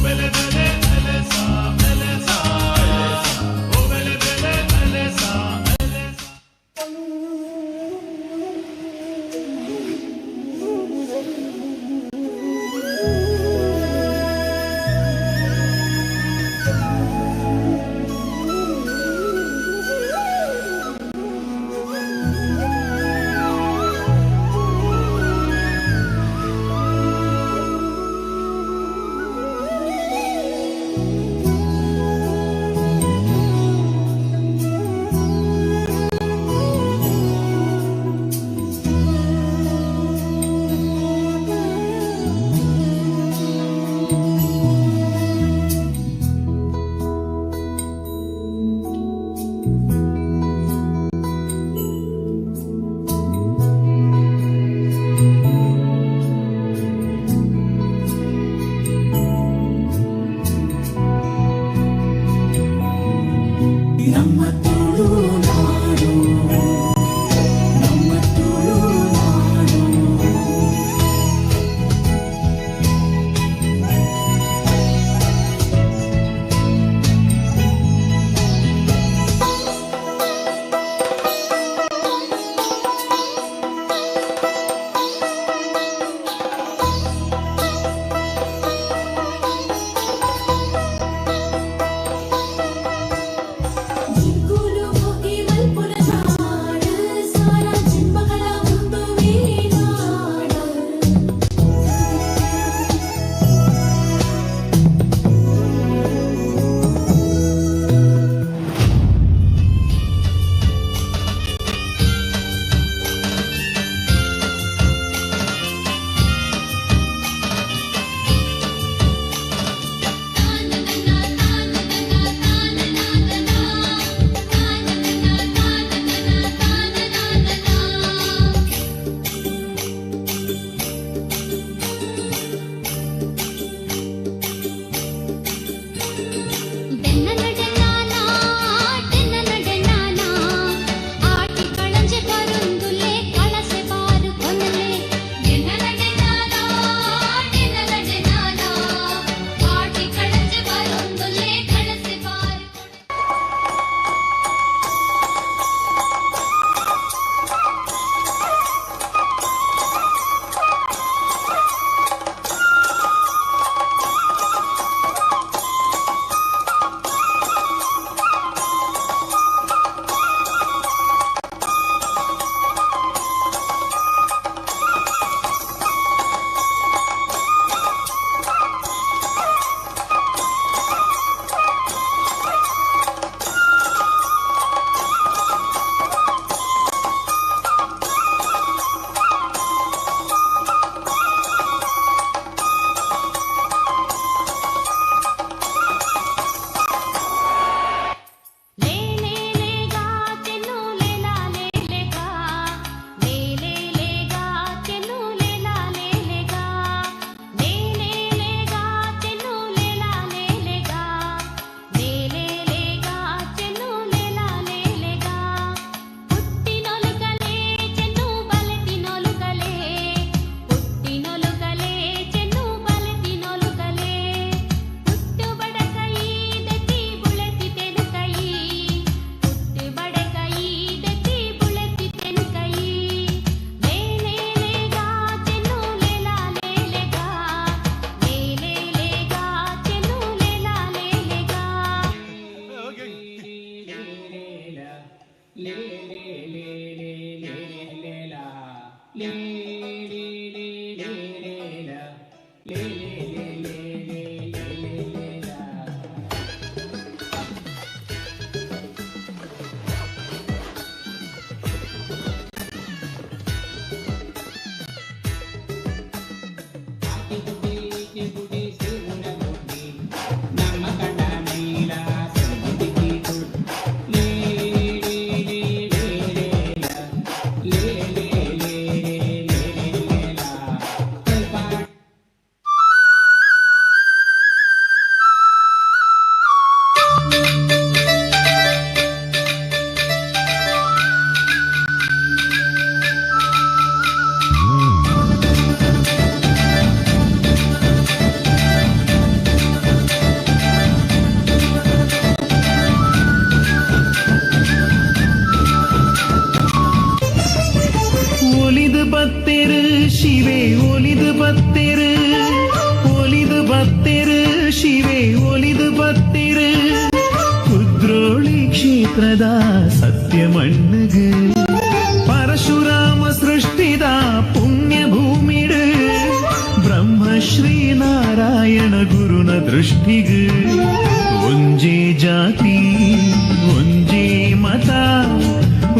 ಬೆಲೆ ಬೆಲೆ. ಕ್ಷೇತ್ರದ ಸತ್ಯ ಮಣ್ಣುಗು ಪರಶುರಾಮ ಸೃಷ್ಟಿದ ಪುಣ್ಯ ಭೂಮಿಡು ಬ್ರಹ್ಮಶ್ರೀ ನಾರಾಯಣ ಗುರುನ ದೃಷ್ಟಿಗು ಒಂಜೇ ಜಾತಿ ಒಂಜೇ ಮತ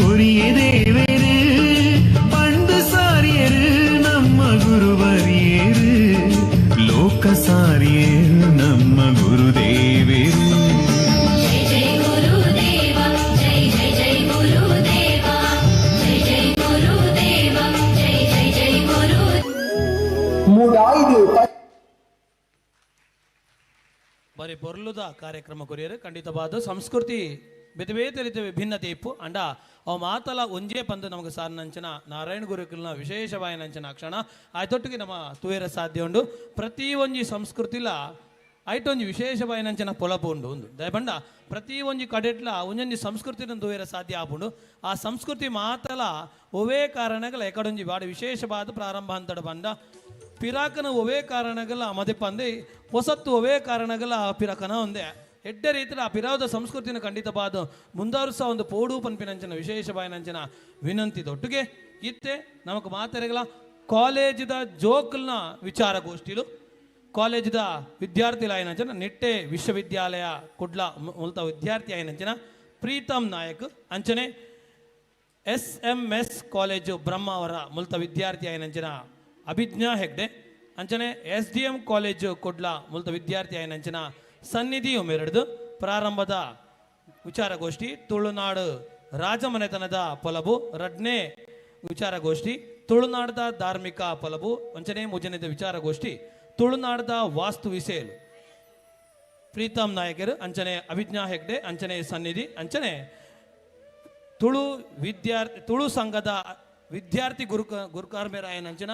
ಒರಿಯೇ ದೇವೇರು ಪಂಡು ಸಾರಿಯರು ನಮ್ಮ ಗುರುವರಿಯರು ಲೋಕ ಸಾರಿಯರು ನಮ್ಮ ಗುರುದೇವೇರು. ಜೈ ಜೈ ಗುರುದೇವ ಜೈ ಜೈ ಜೈ ಗುರುದೇವ ಜೈ ಜೈ ಗುರುದೇವ ಜೈ ಜೈ ಜೈ ಗುರು ಮೂಡಾಯ್ದು ಬರೀ ಪೊರ್ಲುದ ಕಾರ್ಯಕ್ರಮ ಕೊರಿಯರು ಖಂಡಿತವಾದ ಸಂಸ್ಕೃತಿ ಬೇತೆ ಬೇತೆ ರೀತಿಯ ವಿಭಿನ್ನತೆ ಇಪ್ಪು ಅಂಡ ಅವ ಮಾತಲ ಒಂಜೇ ಪಂದು ನಮಗೆ ಸಾರನಂಚಿನ ನಾರಾಯಣ ಗುರುಕುಲ್ನ ವಿಶೇಷವಾಯಿನಂಚಿನ ಕ್ಷಣ ಆಯ್ತೊಟ್ಟಿಗೆ ನಮ್ಮ ತುವೇರ ಸಾಧ್ಯ ಉಂಡು. ಪ್ರತಿ ಒಂಜಿ ಸಂಸ್ಕೃತಿಲ ಐಟೊಂಜಿ ವಿಶೇಷವಾಯಿನಂಚಿನ ಪೊಲಪು ಉಂಡು ಒಂದು ದಯಪಂಡ ಪ್ರತಿ ಒಂಜಿ ಕಡೆಟ್ಲ ಒಂಜೊಂಜಿ ಸಂಸ್ಕೃತಿನ ತುವೇರ ಸಾಧ್ಯ ಆಪುಂಡು. ಆ ಸಂಸ್ಕೃತಿ ಮಾತಲ ಒವೇ ಕಾರಣಗಳ ಎಕಡೊಂಜಿ ಬಾಡಿ ವಿಶೇಷವಾದ ಪ್ರಾರಂಭ ಅಂತಡ ಬಂದ ಪಿರಾಕನ ಒವೇ ಕಾರಣಗಳ ಮದೆಪಂದೆ ಹೊಸತ್ತು ಒವೇ ಕಾರಣಗಳ ಪಿರಾಕನ ಒಂದೇ ಎಡ್ಡೆ ರೀತಿಯ ಆ ಪಿರಾವದ ಸಂಸ್ಕೃತಿನ ಖಂಡಿತವಾದ ಮುಂದಾರುಸ ಒಂದು ಪೋಡು ಪನ್ಪಿನಂಚಿನ ವಿಶೇಷ ಬಾಯನಂಚಿನ ವಿನಂತಿ ದೊಟ್ಟಿಗೆ ಇತ್ತೆ ನಮಕ್ ಮಾತೆರೆಗಳ ಕಾಲೇಜಿದ ಜೋಕಲ್ನ ವಿಚಾರಗೋಷ್ಠಿಲು ಕಾಲೇಜಿದ ವಿದ್ಯಾರ್ಥಿಲಾಯನಂಚಿನ ನಿಟ್ಟೆ ವಿಶ್ವವಿದ್ಯಾಲಯ ಕುಡ್ಲ ಮುಲ್ತ ವಿದ್ಯಾರ್ಥಿ ಆಯನಂಚಿನ ಪ್ರೀತಮ್ ನಾಯಕ್ ಅಂಚನೆ ಎಸ್.ಎಂ.ಎಸ್ ಕಾಲೇಜು ಬ್ರಹ್ಮಾವರ ಮುಲ್ತ ವಿದ್ಯಾರ್ಥಿ ಆಯನಂಚಿನ ಅಭಿಜ್ಞಾ ಹೆಗ್ಡೆ ಅಂಚನೆ ಎಸ್.ಡಿ.ಎಂ ಕಾಲೇಜು ಕುಡ್ಲ ಮುಲ್ತ ವಿದ್ಯಾರ್ಥಿ ಆಯನಂಚಿನ ಸನ್ನಿಧಿ ಉಮೇರಡ್ದು ಪ್ರಾರಂಭದ ವಿಚಾರಗೋಷ್ಠಿ ತುಳುನಾಡು ರಾಜಮನೆತನದ ಪೊಲಬು ರಡ್ನೇ ವಿಚಾರಗೋಷ್ಠಿ ತುಳುನಾಡದ ಧಾರ್ಮಿಕ ಪೊಲಬು ಅಂಚನೆ ಮುಜನೆದ ವಿಚಾರಗೋಷ್ಠಿ ತುಳುನಾಡದ ವಾಸ್ತು ವಿಸೇಲು ಪ್ರೀತಮ್ ನಾಯಕರು ಅಂಚನೆ ಅಭಿಜ್ಞಾ ಹೆಗ್ಡೆ ಅಂಚನೆ ಸನ್ನಿಧಿ ಅಂಚನೆ ತುಳು ವಿದ್ಯಾರ್ಥಿ ತುಳು ಸಂಘದ ವಿದ್ಯಾರ್ಥಿ ಗುರುಕಾರ್ಮೇರಾಯನಂಚನ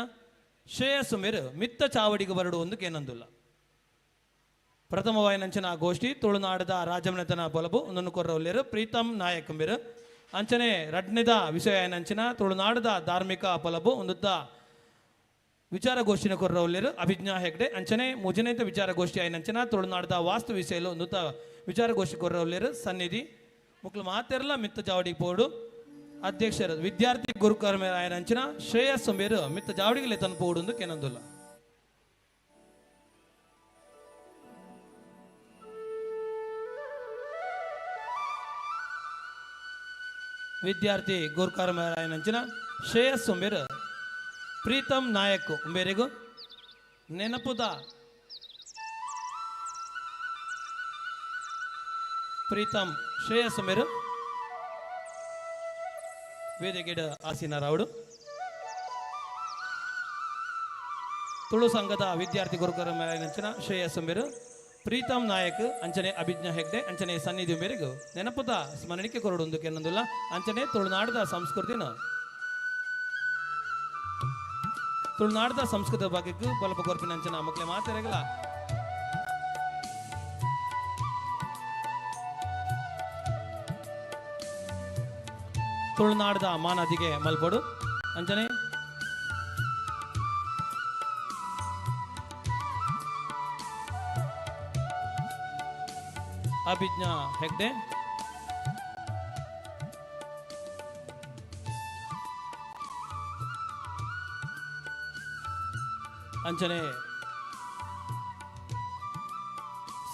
ಶ್ರೇಯಸ್ಸು ಮೇರು ಮಿತ್ತ ಚಾವಡಿಗೆ ಬರಡು ಒಂದು ಕೇನಂದುಲ್ಲ. ಪ್ರಥಮವಾಯಿನಂಚನ ಗೋಷ್ಠಿ ತುಳುನಾಡದ ರಾಜಮನೆತನ ಬೊಲಬು ಒಂದನ್ನು ಕೊರ್ರವಲ್ಲೇರು ಪ್ರೀತಮ್ ನಾಯಕ್ ಮೇರು ಅಂಚನೆ ರಡ್ನೆದ ವಿಷಯನಂಚನ ತುಳುನಾಡದ ಧಾರ್ಮಿಕ ಪೊಲಬು ಒಂದುತ್ತ ವಿಚಾರಗೋಷ್ಠಿನ ಕೊರ್ರವಲ್ಲೇರು ಅಭಿಜ್ಞಾ ಹೆಗ್ಡೆ ಅಂಚನೆ ಮುಜನೇತ ವಿಚಾರಗೋಷ್ಠಿ ಆಯನಂಚನ ತುಳುನಾಡದ ವಾಸ್ತು ವಿಷಯಲು ಒಂದುತ್ತ ವಿಚಾರಗೋಷ್ಠಿ ಕೊರ್ರವಲ್ಲೇರು ಸನ್ನಿಧಿ ಮುಕ್ಲು ಮಾತೆರ್ಲ ಮಿತ್ತ ಚಾವಡಿಗೆ ಪೋಡು ಅಧ್ಯಕ್ಷರು ವಿದ್ಯಾರ್ಥಿ ಗುರುಕರ್ಮೇರಾಯನಂಚಿನ ಶ್ರೇಯಸ್ಸು ಮೇರು ಮಿತ್ತ ಜಾವಡಿಗೆ ತನ್ನ ಪೋಡು ಕೆನಂದುಲ್ಲ. ವಿದ್ಯಾರ್ಥಿ ಗುರುಕರ್ಮೇರಾಯನಂಚಿನ ಶ್ರೇಯಸ್ಸು ಮೇರು ಪ್ರೀತಮ್ ನಾಯಕ್ ಉಂಬೇರಿಗೂ ನೆನಪುದ ಪ್ರೀತಮ್ ಶ್ರೇಯಸ್ ಮೇರು ವೇದಿಕೆಡ ಆಸೀನರಾವಡು. ತುಳು ಸಂಘದ ವಿದ್ಯಾರ್ಥಿ ಗುರುಕರ ಮೇಲಿನ ಶ್ರೇಯಸ್ ಮೇರು ಪ್ರೀತಮ್ ನಾಯಕ್ ಅಂಚನೆ ಅಭಿಜ್ಞಾ ಹೆಗ್ಡೆ ಅಂಚನೆ ಸನ್ನಿಧಿ ಮೇರೆಗೂ ನೆನಪುದ ಸ್ಮರಣಿಕೆ ಕೊರಡು ಕೆನ್ನಂದುಲ್ಲ ಅಂಚನೆ ತುಳುನಾಡದ ಸಂಸ್ಕೃತಿನ ತುಳುನಾಡದ ಸಂಸ್ಕೃತ ಬಗ್ಗೆ ಬಲಪ ಕೊರ್ಪಿನ ಅಂಚನ ಮಕ್ಕಳ ಮಾತೆರೆಗಳ ತುಳುನಾಡದ ಮಾನದಿಗೆ ಮಲ್ಪಡು ಅಂಚನೆ ಅಭಿಜ್ಞಾ ಹೆಗ್ಡೆ ಅಂಚನೆ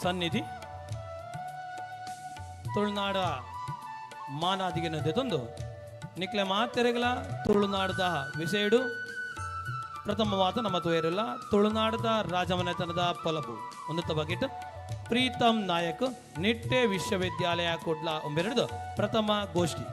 ಸನ್ನಿಧಿ ತುಳುನಾಡ ಮಾನಾದಿಗೆ ತಂದು ನಿಕ್ಲೆ ಮಾತೆರೆಗಳ ತುಳುನಾಡದ ವಿಷಯಡು ಪ್ರಥಮವಾದ ನಮ್ಮ ತುಯರಿಲ್ಲ ತುಳುನಾಡದ ರಾಜಮನೆತನದ ಪೊಲಬು ಒಂದು ಬಗೆಟ್ ಪ್ರೀತಮ್ ನಾಯಕ್ ನಿಟ್ಟೆ ವಿಶ್ವವಿದ್ಯಾಲಯ ಕುಡ್ಲ ಒಂಬೆರಡು ಪ್ರಥಮ ಗೋಷ್ಠಿ.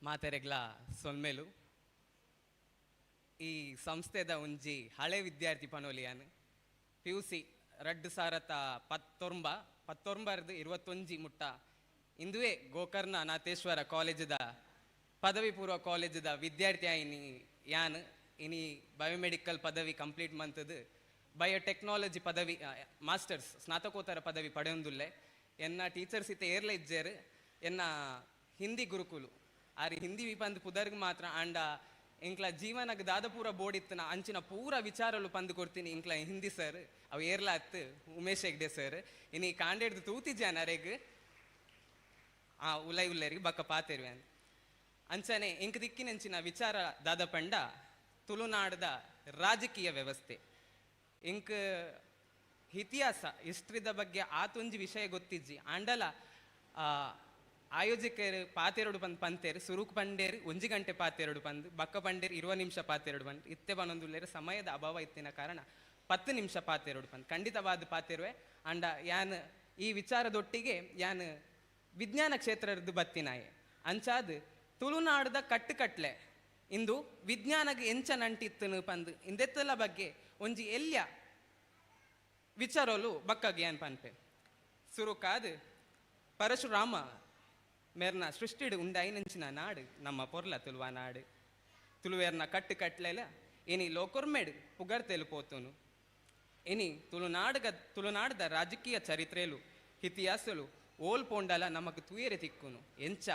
ಮಾತೆರೆಗ್ಲ ಸೊಲ್ಮೆಲು. ಈ ಸಂಸ್ಥೆದ ಒಂಜಿ ಹಳೆ ವಿದ್ಯಾರ್ಥಿ ಪನೋಲಿಯಾನ್ ಪಿ ಯು ಸಿ 2019 19 21 ಮುಟ್ಟ ಇಂದುವೇ ಗೋಕರ್ಣ ನಾಥೇಶ್ವರ ಕಾಲೇಜದ ಪದವಿ ಪೂರ್ವ ಕಾಲೇಜದ ವಿದ್ಯಾರ್ಥಿ ಆಯಿನಿ ಯಾನ್. ಇನಿ ಬಯೋಮೆಡಿಕಲ್ ಪದವಿ ಕಂಪ್ಲೀಟ್ ಮಂತದ್ದು ಬಯೋಟೆಕ್ನಾಲಜಿ ಪದವಿ ಮಾಸ್ಟರ್ಸ್ ಸ್ನಾತಕೋತ್ತರ ಪದವಿ ಪಡೆಯೊಂದುಲ್ಲೆ. ಎನ್ನ ಟೀಚರ್ಸ್ ಇತ್ತೆ ಏರ್ಲ ಇಜ್ಜೇರು, ಎನ್ನ ಹಿಂದಿ ಗುರುಕುಲು ಆರ್ ಹಿಂದಿ ಪಂದ್ ಪುದರ್ಗ್ ಮಾತ್ರ ಆಂಡ ಎಂಕ್ಲ ಜೀವನಗ್ ದಾದ ಪೂರ ಬೋಡಿತ್ತನ ಅಂಚಿನ ಪೂರ ವಿಚಾರಲು ಪಂದು ಕೊಡ್ತೀನಿ ಇಂಕ್ಲ ಹಿಂದಿ ಸರ್ ಅವು ಏರ್ಲ ಅತ್ತು ಉಮೇಶ್ ಹೆಗ್ಡೆ ಸರ್. ಇನಿ ಕಾಂಡೇಡ್ದು ತೂತಿಜಾನ ಅರೆಗ್ ಆ ಉಲೈ ಉಲ್ಲೇರಿಗೆ ಬಕ್ಕ ಪಾತೆರ್ವೆ ಅಂಚನೆ ಎಂಕ್ ದಿಕ್ಕಿನಂಚಿನ ವಿಚಾರ ದಾದ ಪಂಡ ತುಳುನಾಡದ ರಾಜಕೀಯ ವ್ಯವಸ್ಥೆ. ಎಂಕ್ ಇತಿಹಾಸ ಹಿಸ್ಟ್ರಿದ ಬಗ್ಗೆ ಆತೊಂಜಿ ವಿಷಯ ಗೊತ್ತಿಜ್ಜಿ ಆಂಡಲ ಆಯೋಜಕರು ಪಾತೆರಡು ಬಂದು ಪಂತೇರು ಸುರುಕ್ ಪಂಡೇರು 1 ಗಂಟೆ ಪಾತೆರಡು ಬಂದು ಬಕ್ಕ ಪಂಡೇರು 20 ನಿಮಿಷ ಪಾತೆರಡು ಬಂದು ಇತ್ತೆ ಬನ್ನೊಂದುಲ್ಲೇರು ಸಮಯದ ಅಭಾವ ಇತ್ತಿನ ಕಾರಣ 10 ನಿಮಿಷ ಪಾತೆರಡು ಬಂದು ಖಂಡಿತವಾದ ಪಾತೆರುವೆ. ಅಂಡ ಯಾನ್ ಈ ವಿಚಾರದೊಟ್ಟಿಗೆ ಯಾನ್ ವಿಜ್ಞಾನ ಕ್ಷೇತ್ರದ್ದು ಬತ್ತಿನಾಯೆ ಅಂಚಾದ್ ತುಳುನಾಡದ ಕಟ್ಟುಕಟ್ಲೆ ಇಂದು ವಿಜ್ಞಾನಗ ಎಂಚ ನಂಟಿತ್ತನು ಪಂದು ಇಂದೆತ್ತೆಲ್ಲ ಬಗ್ಗೆ ಒಂಜಿ ಎಲ್ಯ ವಿಚಾರಲು ಬಕ್ಕಗೆ ಯಾನ್ ಪನ್ಪೆ. ಸುರುಕಾದ್ ಪರಶುರಾಮ ಮೇರ್ನ ಸೃಷ್ಟಿಡು ಉಂಡಾಯಿನಂಚಿನ ನಾಡು ನಮ್ಮ ಪೊರ್ಲ ತುಳುವ ನಾಡು. ತುಳುವೇರ್ನ ಕಟ್ಟು ಕಟ್ಲೆಲ ಇನಿ ಲೋಕೊರ್ಮೆಡ್ ಪುಗರ್ತೆಲು ಪೋತುನು. ಇನಿ ತುಳುನಾಡದ ರಾಜಕೀಯ ಚರಿತ್ರೆಲು ಇತಿಹಾಸಲು ಓಲ್ ಪೋಂಡಲ ನಮಕ್ ತುಯರೆ ತಿಕ್ಕುನು. ಎಂಚ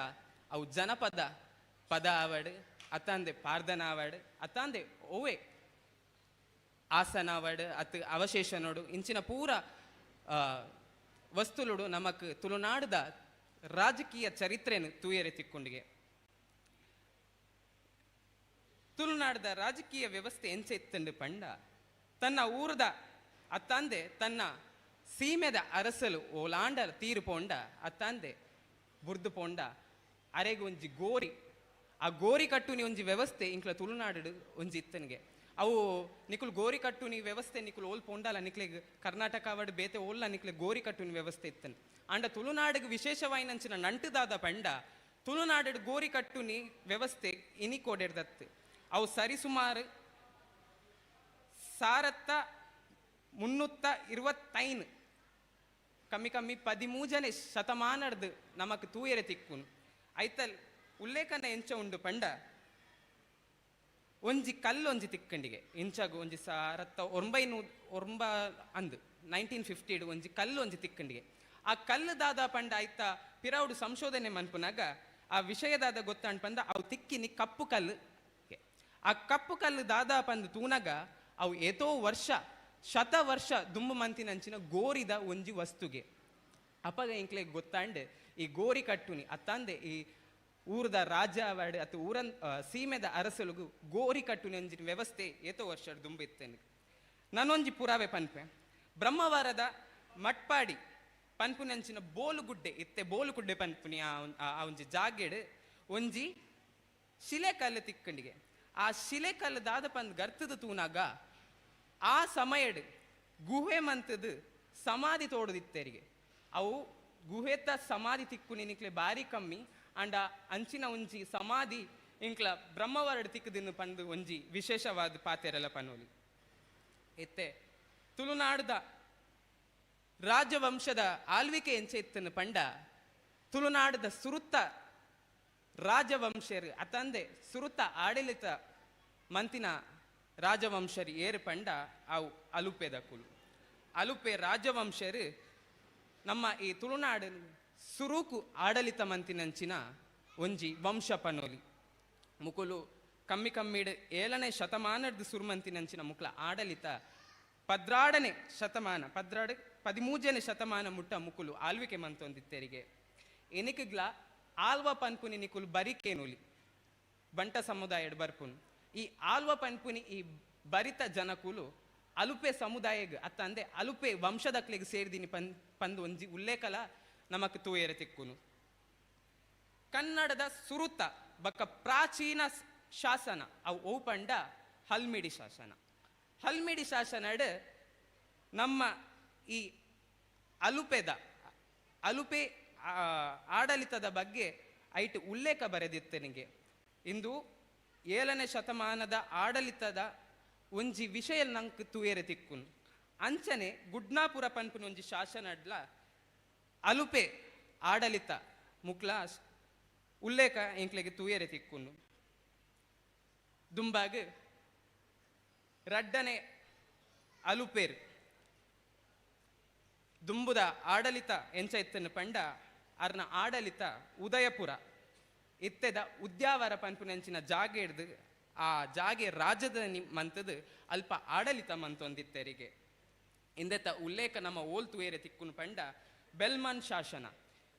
ಅವು ಜನಪದ ಪದ ಆವಡ್ ಅತ್ತಾಂದೆ ಪಾರ್ದನ ಆವಡ್ ಅತ್ತಾಂದೆ ಓವೆ ಆಸನ ಆವಡ್ ಅತ್ ಅವಶೇಷನೋಡು ಇಂಚಿನ ಪೂರ ವಸ್ತುಲುಡು ನಮಕ್ ತುಳುನಾಡದ ರಾಜಕೀಯ ಚರಿತ್ರೆಯನ್ನು ತೂಯರೆ ತಿಕ್ಕೊಂಡಿಗೆ. ತುಳುನಾಡದ ರಾಜಕೀಯ ವ್ಯವಸ್ಥೆ ಎಂಚ ಇತ್ತಂಡು ಪಂಡ ತನ್ನ ಊರದ ಅತ್ತಾಂದೆ ತನ್ನ ಸೀಮೆದ ಅರಸಲು ಓಲಾಂಡ ತೀರು ಪೋಂಡ ಅತ್ತಾಂದೆ ಬುರ್ದು ಪೋಂಡ ಅರೆಗೆ ಒಂಜಿ ಗೋರಿ, ಆ ಗೋರಿ ಕಟ್ಟುನಿ ಒಂಜಿ ವ್ಯವಸ್ಥೆ ಇಂಕ್ಲ ತುಳುನಾಡು ಒಂಜಿ ಇತ್ತನಿಗೆ. ಅವು ನಿಕುಲು ಗೋರಿ ಕಟ್ಟುನಿ ವ್ಯವಸ್ಥೆ ನಿಕುಲು ಓಲ್ ಪೋಂಡಲ ನಿಕ್ಲೆಗ್ ಕರ್ನಾಟಕ ಅವಡ್ ಬೇತೆ ಓಲ್ಲ ನಿಕ್ಲೆ ಗೋರಿ ಕಟ್ಟುನಿ ವ್ಯವಸ್ಥೆ ಇತ್ತನ್. ಅಂಡ ತುಳುನಾಡಿಗೆ ವಿಶೇಷವಾಯಿನಂಚಿನ ನಂಟುದಾದ ಪಂಡ ತುಳುನಾಡು ಗೋರಿ ಕಟ್ಟುನಿ ವ್ಯವಸ್ಥೆ ಇನಿ ಕೋಡೆಡ್ದತ್ತು. ಅವು ಸರಿಸುಮಾರು 1325 ಕಮ್ಮಿ ಕಮ್ಮಿ 13ನೇ ಶತಮಾನದ ನಮಕ್ ತೂಯರೆ ತಿಕ್ಕುನು. ಐತಲ್ ಉಲ್ಲೇಖನ ಎಂಚ ಉಂಡು ಪಂಡ ಒಂಜಿ ಕಲ್ಲೊಂಜಿ ತಿಕ್ಕಂಡಿಗೆ ಇಂಚಾಗು ಒಂಜಿ 1909 ಅಂದು 1950 ಒಂಜಿ ಕಲ್ಲೊಂಜಿ ತಿಕ್ಕಂಡಿಗೆ. ಆ ಕಲ್ಲು ದಾದ ಪಂಡ ಆಯ್ತ ಪಿರೌಡು ಸಂಶೋಧನೆ ಮನ್ಪುನಾಗ ಆ ವಿಷಯದಾದ ಗೊತ್ತಾಂಡ್ ಪಂದ ಅವು ತಿಕ್ಕಿನಿ ಕಪ್ಪು ಕಲ್ಲು. ಆ ಕಪ್ಪು ಕಲ್ಲು ದಾದ ಪಂದು ತೂನಾಗ ಅವು ಏತೋ ವರ್ಷ ಶತ ವರ್ಷ ದುಂಬು ಮಂತಿನಂಚಿನ ಗೋರಿದ ಒಂಜಿ ವಸ್ತುಗೆ. ಅಪಗ ಇಂಕ್ಲೆ ಗೊತ್ತಾಂಡ್ ಈ ಗೋರಿ ಕಟ್ಟುನಿ ಅತ್ತಂದೆ ಈ ಊರದ ರಾಜ ಅವಾರ್ಡ್ ಅಥವಾ ಊರನ್ ಸೀಮೆದ ಅರಸಲುಗು ಗೋರಿ ಕಟ್ಟುನಿ ಒಂಜಿ ವ್ಯವಸ್ಥೆ ಏತೋ ವರ್ಷ ದುಂಬು ಇತ್ತೇನೆ. ನಾನೊಂಜಿ ಪುರಾವೆ ಪನ್ಪೆ. ಬ್ರಹ್ಮವಾರದ ಮಟ್ಪಾಡಿ ಪನ್ಪುನಂಚಿನ ಬೋಲುಗುಡ್ಡೆ ಇತ್ತೆ ಬೋಲುಗುಡ್ಡೆ ಪನ್ಪುನಿ ಆ ಒಂಜಿ ಜಾಗೆಡ್ ಒಂಜಿ ಶಿಲೆಕಲ್ಲು ತಿಕ್ಕಂಡಿಗೆ. ಆ ಶಿಲೆಕಲ್ಲು ದಾದ ಪಂದ್ ಗರ್ತದ ತೂನಾಗ ಆ ಸಮಯಡ್ ಗುಹೆ ಮಂತದ ಸಮಾಧಿ ತೋಡದಿತ್ತೆರಿಗೆ. ಅವು ಗುಹೆತ ಸಮಾಧಿ ತಿಕ್ಕುನಿ ನಿಕ್ಲೆ ಬಾರಿ ಕಮ್ಮಿ ಅಂಡ ಅಂಚಿನ ಒಂಜಿ ಸಮಾಧಿ ಇಂಕ್ಲ ಬ್ರಹ್ಮವರಡ್ ತಿಕ್ಕದಿನ್ನು ಪಂದು ಒಂಜಿ ವಿಶೇಷವಾದ ಪಾತೆರಲ ಪನೋಲಿ. ಇತ್ತೆ ತುಳುನಾಡದ ರಾಜವಂಶದ ಆಳ್ವಿಕೆ ಎಂಚ ಇತ್ತನ್ನು ಪಂಡ ತುಳುನಾಡದ ಸುರುತ್ತ ರಾಜವಂಶರು ಅತಂದೆ ಸುರುತ್ತ ಆಡಳಿತ ಮಂತಿನ ರಾಜವಂಶರು ಏರು ಪಂಡ ಅವು ಅಲುಪೆದ ಕುಲು. ಅಲುಪೆ ರಾಜವಂಶರು ನಮ್ಮ ಈ ತುಳುನಾಡು ಸುರುಕು ಆಡಳಿತ ಮಂತಿನಂಚಿನ ಒಂಜಿ ವಂಶ ಪನೋಲಿ. ಮುಕುಲು ಕಮ್ಮಿ ಕಮ್ಮಿಡ್ 7ನೇ ಶತಮಾನದ ಸುರುಮಂತಿನಂಚಿನ ಮುಕ್ಲ ಆಡಳಿತ 12ನೇ ಶತಮಾನ 13ನೇ ಶತಮಾನ ಮುಟ್ಟ ಮುಕುಲು ಆಳ್ವಿಕೆ ಮಂತೊಂದಿತ್ತೆರಿಗೆ. ಎನಿಕಗ್ಲ ಆಲ್ವ ಪನ್ಪುನಿ ನಿಕುಲು ಬರಿಕೇನುಲಿ ಬಂಟ ಸಮುದಾಯಡ್ ಬರ್ಪುನು. ಈ ಆಲ್ವ ಪನ್ಪುನಿ ಈ ಬರಿತ ಜನಕುಲು ಅಲುಪೆ ಸಮುದಾಯಗ್ ಅತ್ತಂದೆ ಅಲುಪೆ ವಂಶದಕ್ಲೆಗ್ ಸೇರಿದಿನಿ ಪಂದು ಒಂಜಿ ಉಲ್ಲೇಖಲ ನಮಕ್ ತೂಯರೆ ತಿಕ್ಕುನು. ಕನ್ನಡದ ಸುರುತ ಬಕ್ಕ ಪ್ರಾಚೀನ ಶಾಸನ ಅವು ಓ ಪಂಡ ಹಲ್ಮಿಡಿ ಶಾಸನ. ಹಲ್ಮಿಡಿ ಶಾಸನಡ್ ನಮ್ಮ ಈ ಅಲುಪೆದ ಅಲುಪೆ ಆಡಳಿತದ ಬಗ್ಗೆ ಐಟ್ ಉಲ್ಲೇಖ ಬರೆದಿತ್ತನಿಗೆ. ಇಂದು 7ನೇ ಶತಮಾನದ ಆಡಳಿತದ ಒಂಜಿ ವಿಷಯ ನಂಕ್ ತೂಯೆರೆ ತಿಕ್ಕುನು. ಅಂಚನೆ ಗುಡ್ನಾಪುರ ಪನ್ಪುನ ಒಂಜಿ ಶಾಸನಡ್ಲ ಅಲುಪೆ ಆಡಳಿತ ಮುಕ್ಲ ಉಲ್ಲೇಖ ಎಂಕ್ಲೆಗೆ ತೂಯೆರೆ ತಿಕ್ಕುನು. ದುಂಬಾಗ್ ರಡ್ಡನೆ ಅಲುಪೇರ್ ದುಂಬುದ ಆಡಳಿತ ಎಂಚ ಇತ್ತನ್ನು ಪಂಡ ಅರ್ನ ಆಡಳಿತ ಉದಯಪುರ ಇತ್ತೆದ ಉದ್ಯಾವರ ಪನ್ಪುನಂಚಿನ ಜಾಗೆ ಹಿಡ್ದು ಆ ಜಾಗೆ ರಾಜಧಾನಿ ಮಂತದು ಅಲ್ಪ ಆಡಳಿತ ಮಂತೊಂದಿತ್ತೆರಿಗೆ. ಇಂದೆತ ಉಲ್ಲೇಖ ನಮ್ಮ ಓಲ್ ತುಯೆರೆ ತಿಕ್ಕುನು ಪಂಡ ಬೆಲ್ಮನ್ ಶಾಸನ.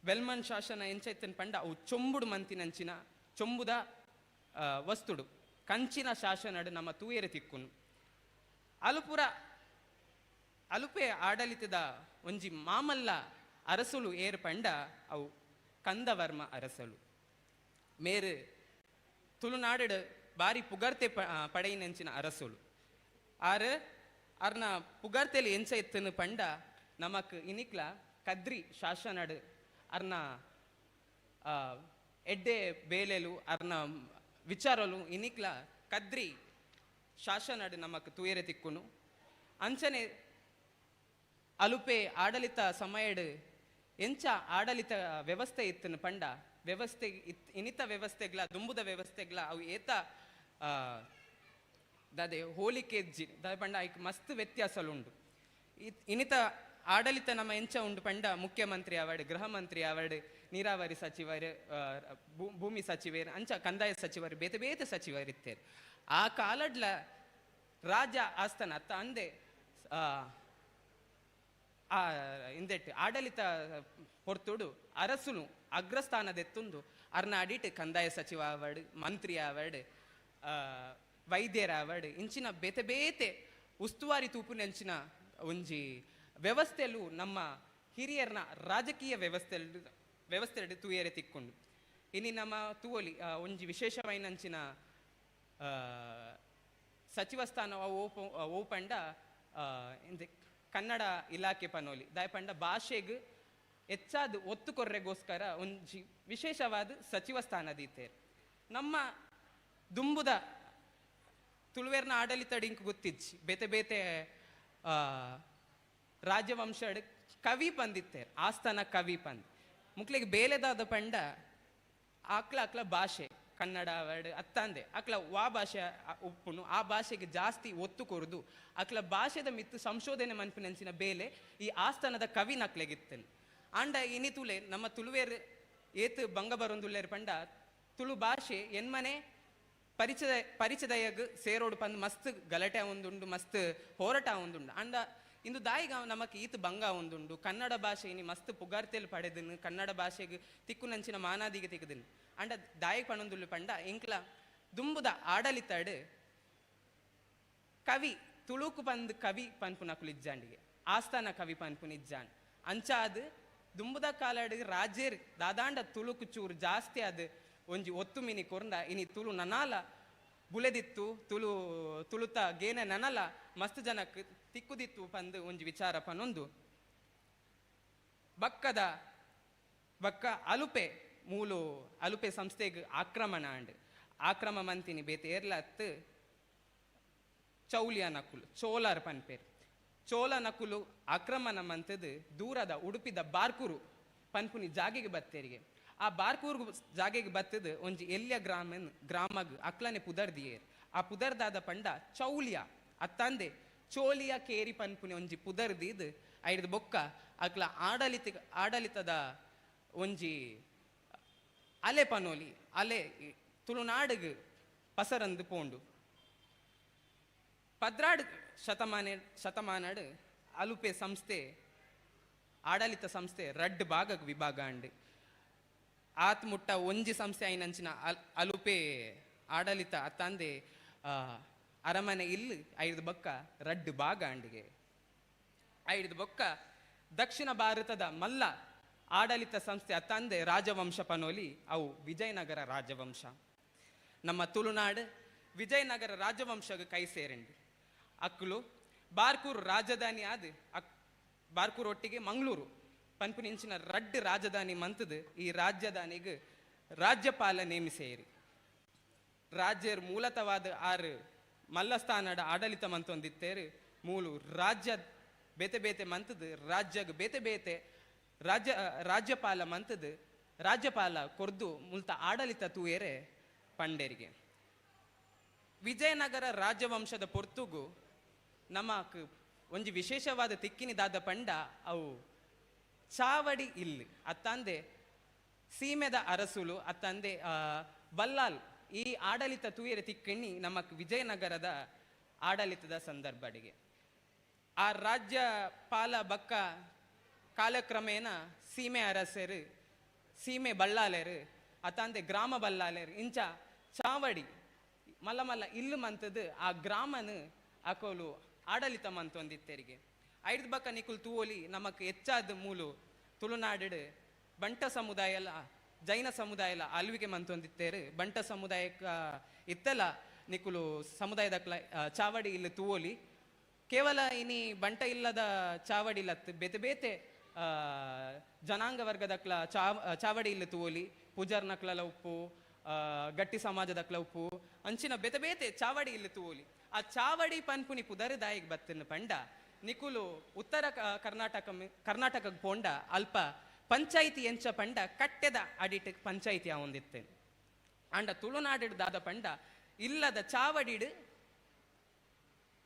ಬೆಲ್ಮನ್ ಶಾಸನ ಎಂಚ ಇತ್ತನ್ನು ಪಂಡ ಅವು ಚೊಂಬುಡು ಮಂತಿನಂಚಿನ ಚೊಂಬುದ ವಸ್ತುಡು ಕಂಚಿನ ಶಾಸನಡು ನಮ್ಮ ತೂಯೆರೆ ತಿಕ್ಕುನು. ಅಲುಪುರ ಅಲುಪೆ ಆಡಳಿತದ ಒಂಜಿ ಮಾಮಲ್ಲ ಅರಸುಲು ಏರ್ ಪಂಡ ಅವು ಕಂದವರ್ಮ ಅರಸಲು. ಮೇರು ತುಳುನಾಡು ಬಾರಿ ಪುಗರ್ತೆ ಪಡೆಯಿನಂಚಿನ ಅರಸುಲು. ಆರು ಅರ್ನ ಪುಗರ್ತೆಲಿ ಎಂಚ ಇತ್ತನು ಪಂಡ ನಮಕ್ ಇನಿಕ್ಲ ಕದ್ರಿ ಶಾಸನಡು ಅರ್ನ ಎಡ್ಡೆ ಬೇಲೆಲು ಅರ್ನ ವಿಚಾರಲು ಇನಿಕ್ಲ ಕದ್ರಿ ಶಾಸನಡು ನಮಕ್ ತೂಯೆರೆ ತಿಕ್ಕುನು. ಅಂಚನೆ ಅಲುಪೆ ಆಡಳಿತ ಸಮಯಡು ಎಂಚ ಆಡಳಿತ ವ್ಯವಸ್ಥೆ ಇತ್ತನು ಪಂಡ ವ್ಯವಸ್ಥೆ ಇನಿತ ವ್ಯವಸ್ಥೆಗ್ಲ ದುಂಬುದ ವ್ಯವಸ್ಥೆಗ್ಲ ಅವು ಏತ ದಾದೆ ಹೋಲಿಕೆ ಜಿ ದಾದೆ ಪಂಡ ಐಕ್ ಮಸ್ತ್ ವ್ಯತ್ಯಾಸಲುಂಡು. ಇನಿತ ಆಡಳಿತ ನಮ್ಮ ಎಂಚ ಉಂಡು ಪಂಡ ಮುಖ್ಯಮಂತ್ರಿ ಅವಾರ್ಡ್, ಗೃಹ ಮಂತ್ರಿ ಅವಾರ್ಡ್, ನೀರಾವರಿ ಸಚಿವರು, ಭೂಮಿ ಸಚಿವರು, ಅಂಚ ಕಂದಾಯ ಸಚಿವರು, ಬೇತೆ ಬೇತೆ ಸಚಿವರು ಇತ್ತೇರು. ಆ ಕಾಲಡ್ಲ ರಾಜ ಆಸ್ಥಾನ ಅತ್ತ ಅಂದೆ ಆ ಇಂದೆಟ್ ಆಡಳಿತ ಪೊರ್ತುಡು ಅರಸುನು ಅಗ್ರಸ್ಥಾನದೆತ್ತುಂದು ಅರ್ನ ಅಡಿಟ್ ಕಂದಾಯ ಸಚಿವ ಅವಾರ್ಡ್, ಮಂತ್ರಿ ಅವಾರ್ಡ್, ವೈದ್ಯರ ಅವಾರ್ಡ್, ಇಂಚಿನ ಬೇತೆ ಬೇತೆ ಉಸ್ತುವಾರಿ ತೂಪುನೆಂಚಿನ ಒಂಜಿ ವ್ಯವಸ್ಥೆಯಲ್ಲೂ ನಮ್ಮ ಹಿರಿಯರ್ನ ರಾಜಕೀಯ ವ್ಯವಸ್ಥೆಯಲ್ಲಿ ತೂಯರೆ ತಿಕ್ಕೊಂಡು. ಇನಿ ನಮ್ಮ ತೂವಲಿ ಒಂಜಿ ವಿಶೇಷವಾಯಿನಂಚಿನ ಸಚಿವ ಸ್ಥಾನ ಓಪಂಡ ಎಂದೆ ಕನ್ನಡ ಇಲಾಖೆ ಪನೋಲಿ ದಾಯಪಂಡ ಭಾಷೆಗೆ ಹೆಚ್ಚಾದ ಒತ್ತು ಕೊರ್ರೆಗೋಸ್ಕರ ಒಂಜಿ ವಿಶೇಷವಾದ ಸಚಿವ ಸ್ಥಾನ ದೀತೇರು. ನಮ್ಮ ದುಂಬುದ ತುಳುವೇರ್ನ ಆಡಳಿತ ಡಿಂಕ್ ಗೊತ್ತಿಜ್ಜಿ ಬೇತೆ ಬೇತೆ ರಾಜವಂಶ ಕವಿ ಪಂದಿತ್ತೇರು, ಆಸ್ಥಾನ ಕವಿ ಪಂದ್ ಮುಕ್ಲಿಗೆ ಬೇಲೆದಾದ ಪಂಡ ಆಕ್ಲ ಆಕ್ಲ ಭಾಷೆ ಕನ್ನಡ ವರ್ಡ್ ಅತ್ತಂದೆ ಆಕ್ಲ ವಾ ಭಾಷೆ ಉಪ್ಪುನು ಆ ಭಾಷೆಗೆ ಜಾಸ್ತಿ ಒತ್ತು ಕೊರುದು ಆಕ್ಲ ಭಾಷೆದ ಮಿತ್ತು ಸಂಶೋಧನೆ ಮನ್ಪಿನಂಚಿನ ಬೇಲೆ ಈ ಆಸ್ಥಾನದ ಕವಿ ನಕ್ಲೆಗಿತ್ತನು. ಆಂಡ ಇನಿ ತುಲೆ ನಮ್ಮ ತುಳುವೇರು ಏತು ಬಂಗ ಬರೊಂದುಲ್ಲೇರು ಪಂಡ ತುಳು ಭಾಷೆ ಎನ್ಮನೆ ಪರಿಚಯಗ್ ಸೇರೋಡು ಪಂದ್ ಮಸ್ತ್ ಗಲಾಟೆ ಒಂದುಂಡು, ಮಸ್ತ್ ಹೋರಾಟ ಒಂದುಂಡು. ಅಂಡ ಇಂದು ದಾಯಿಗ ನಮಕ್ ಈತ್ ಬಂಗ ಒಂದುಂಡು. ಕನ್ನಡ ಭಾಷೆ ಇನಿ ಮಸ್ತ್ ಪುಗಾರ್ತೆಲ್ ಪಡೆದನು, ಕನ್ನಡ ಭಾಷೆಗೆ ತಿಕ್ಕುನಂಚಿನ ಮಾನಾದಿಗೆ ತಿಕ್ಕದನು. ಅಂಡ ದಾಯಿಗ್ ಪಣೊಂದುಲ್ಲು ಪಂಡ ಎಂಕ್ಲ ದುಂಬುದ ಆಡಳಿತಡು ಕವಿ ತುಳುಕು ಪಂದ್ ಕವಿ ಪನ್ಪುನಕುಲು ಇಜ್ಜಾಂಡಿಗೆ ಆಸ್ಥಾನ ಕವಿ ಪನ್ಪುನ ಇಜ್ಜಾಂಡ್. ಅಂಚಾದ್ ದುಂಬುದ ಕಾಲಡು ರಾಜೇರ್ ದಾದಾಂಡ ತುಳುಕು ಚೂರು ಜಾಸ್ತಿ ಆದ್ ಒಂಜಿ ಒತ್ತು ಮಿನಿ ಕೊರ್ಂಡ ಇನಿ ತುಳು ನನಾಲ ಬುಲೆದಿತ್ತು, ತುಳು ತುಳುತ ಗೇನ ನನಲ ಮಸ್ತ್ ಜನಕ್ಕೆ ತಿಕ್ಕುದಿತ್ತು ಪಂದ್ ಒಂಜಿ ವಿಚಾರ ಪನೊಂದು. ಬಕ್ಕದ ಬಕ್ಕ ಅಲುಪೆ ಮೂಲು ಅಲುಪೆ ಸಂಸ್ಥೆಗೆ ಆಕ್ರಮಣ ಅಂಡ್ ಆಕ್ರಮ ಮಂತಿನಿ ಬೇತೆ ಏರ್ಲತ್ತು ಚೌಲಿಯ ನಕುಲು ಚೋಲಾರ್ ಪನ್ಪೇರು. ಚೋಲ ನಕುಲು ಆಕ್ರಮಣ ಮಂತದ್ದು ದೂರದ ಉಡುಪಿದ ಬಾರ್ಕೂರು ಪನ್ಪುನಿ ಜಾಗೆಗೆ ಬತ್ತೇರಿಗೆ. ಆ ಬಾರ್ಕೂರು ಜಾಗೆಗೆ ಬತ್ತದು ಒಂಜಿ ಎಲ್ಯ ಗ್ರಾಮಗ್ ಅಕ್ಲನೆ ಪುದರ್ದಿಯೇರ್. ಆ ಪುದರ್ದಾದ ಪಂಡ ಚೌಲಿಯ ಅತ್ತಂದೆ ಚೋಲಿಯ ಕೇರಿ ಪನ್ಪುನಿ ಒಂಜಿ ಪುದರ್ದಿದ್ ಐಡ್ದು ಬೊಕ್ಕ ಅಕ್ಲ ಆಡಳಿತದ ಒಂಜಿ ಅಲೆ ಪನೋಲಿ ಅಲೆ ತುಳುನಾಡಿಗೆ ಪಸರಂದು ಪೋಂಡು. 12 ಶತಮಾನಡು ಅಲುಪೆ ಸಂಸ್ಥೆ ಆಡಳಿತ ಸಂಸ್ಥೆ ರಡ್ಡ್ ಭಾಗಕ್ಕೆ ವಿಭಾಗ ಅಂಡ್. ಆತ್ ಮುಟ್ಟ ಒಂಜಿ ಸಂಸ್ಥೆ ಐನಂಚಿನ ಅಲುಪೆ ಆಡಳಿತ ಅತ್ತಂದೆ ಅರಮನೆ ಇಲ್ಲಿ ಐದು ಬೊಕ್ಕ ರಡ್ಡ್ ಭಾಗ ಅಂಡಿಗೆ. ಐದು ಬೊಕ್ಕ ದಕ್ಷಿಣ ಭಾರತದ ಮಲ್ಲ ಆಡಳಿತ ಸಂಸ್ಥೆ ಅತ್ತಂದೆ ರಾಜವಂಶ ಪನೋಲಿ ಅವು ವಿಜಯನಗರ ರಾಜವಂಶ. ನಮ್ಮ ತುಳುನಾಡು ವಿಜಯನಗರ ರಾಜವಂಶಗೆ ಕೈ ಸೇರಿಂಡು. ಅಕ್ಕಲು ಬಾರ್ಕೂರು ರಾಜಧಾನಿ ಆದ ಬಾರ್ಕೂರು ಒಟ್ಟಿಗೆ ಮಂಗಳೂರು ಪನ್ಪುನಿಂಚಿನ ರಡ್ಡ್ ರಾಜಧಾನಿ ಮಂತದು ಈ ರಾಜಧಾನಿಗೆ ರಾಜ್ಯಪಾಲ ನೇಮಿಸೇರಿ. ರಾಜ್ಯರ್ ಮೂಲತವಾದ ಆರು ಮಲ್ಲಸ್ಥಾನದ ಆಡಳಿತ ಮಂತೊಂದಿತ್ತೇರು. ಮೂಲು ರಾಜ್ಯ ಬೇತೆ ಬೇತೆ ಮಂತದ ರಾಜ್ಯಗ್ ಬೇತೆ ಬೇತೆ ರಾಜ್ಯ ರಾಜ್ಯಪಾಲ ಮಂತದ ರಾಜ್ಯಪಾಲ ಕೊರ್ದು ಮುಲ್ತ ಆಡಳಿತ ತೂಯರೆ ಪಂಡೇರಿಗೆ. ವಿಜಯನಗರ ರಾಜವಂಶದ ಪೊರ್ತುಗು ನಮಕ್ ಒಂಜಿ ವಿಶೇಷವಾದ ತಿಕ್ಕಿನಿ ದಾದ ಪಂಡ ಅವು ಚಾವಡಿ ಇಲ್ಲು ಅತ್ತಂದೆ ಸೀಮೆದ ಅರಸುಲು ಅತ್ತಂದೆ ಬಲ್ಲಾಲ್ ಈ ಆಡಳಿತ ತೂಯರೆ ತಿಕ್ಕಿಣಿ ನಮಕ್ ವಿಜಯನಗರದ ಆಡಳಿತದ ಸಂದರ್ಭಡಿಗೆ. ಆ ರಾಜ್ಯಪಾಲ ಬಕ್ಕ ಕಾಲಕ್ರಮೇಣ ಸೀಮೆ ಅರಸರು ಸೀಮೆ ಬಲ್ಲಾಲೇರು ಅತ್ತಂದೆ ಗ್ರಾಮ ಬಲ್ಲಾಲೇರು ಇಂಚ ಚಾವಡಿ ಮಲ್ಲ ಮಲ್ಲ ಇಲ್ಲು ಮಂತದ್ದು ಆ ಗ್ರಾಮನು ಅಕೋಲು ಆಡಳಿತ ಮಂತೊಂದಿತ್ತೆರಿಗೆ. ಐದು ಬಕ್ಕ ನಿಕುಲ್ ತೂವೊಲಿ ನಮಕ್ ಹೆಚ್ಚಾದ ಮೂಲು ತುಳುನಾಡು ಬಂಟ ಸಮುದಾಯಲ ಜೈನ ಸಮುದಾಯಲ ಆಳ್ವಿಕೆ ಮಂತೊಂದಿತ್ತೇರು. ಬಂಟ ಸಮುದಾಯಕ್ಕ ಇತ್ತಲ ನಿಕುಲು ಸಮುದಾಯದ ಚಾವಡಿ ಇಲ್ಲಿ ತೂವೊಲಿ. ಕೇವಲ ಇನಿ ಬಂಟ ಇಲ್ಲದ ಚಾವಡಿ ಇಲ್ಲತ್ತು ಬೇತೆ ಬೇತೆ ಜನಾಂಗ ವರ್ಗದಕ್ಲ ಚಾವಡಿ ಇಲ್ಲಿ ತೂವೊಲಿ. ಪೂಜಾರ್ನಕ್ಲಲ ಉಪ್ಪು, ಗಟ್ಟಿ ಸಮಾಜದಕ್ಲ ಉಪ್ಪು, ಅಂಚಿನ ಬೇತೆ ಬೇತೆ ಚಾವಡಿ ಇಲ್ಲಿ ತೂವೊಲಿ. ಆ ಚಾವಡಿ ಪನ್ಪುನಿ ಪುದರ್ ದಾಯಿಗ್ ಬತ್ತಿನ ಪಂಡ ನಿಕುಲು ಉತ್ತರ ಕರ್ನಾಟಕಕ್ಕೆ ಪೋಂಡ ಅಲ್ಪ ಪಂಚಾಯಿತಿ ಎಂಚ ಪಂಡ ಕಟ್ಟೆದ ಅಡಿಟ್ ಪಂಚಾಯಿತಿ ಆವೊಂದಿತ್ತೇನೆ. ಆಂಡ ತುಳುನಾಡು ದಾದ ಪಂಡ ಇಲ್ಲದ ಚಾವಡಿಡು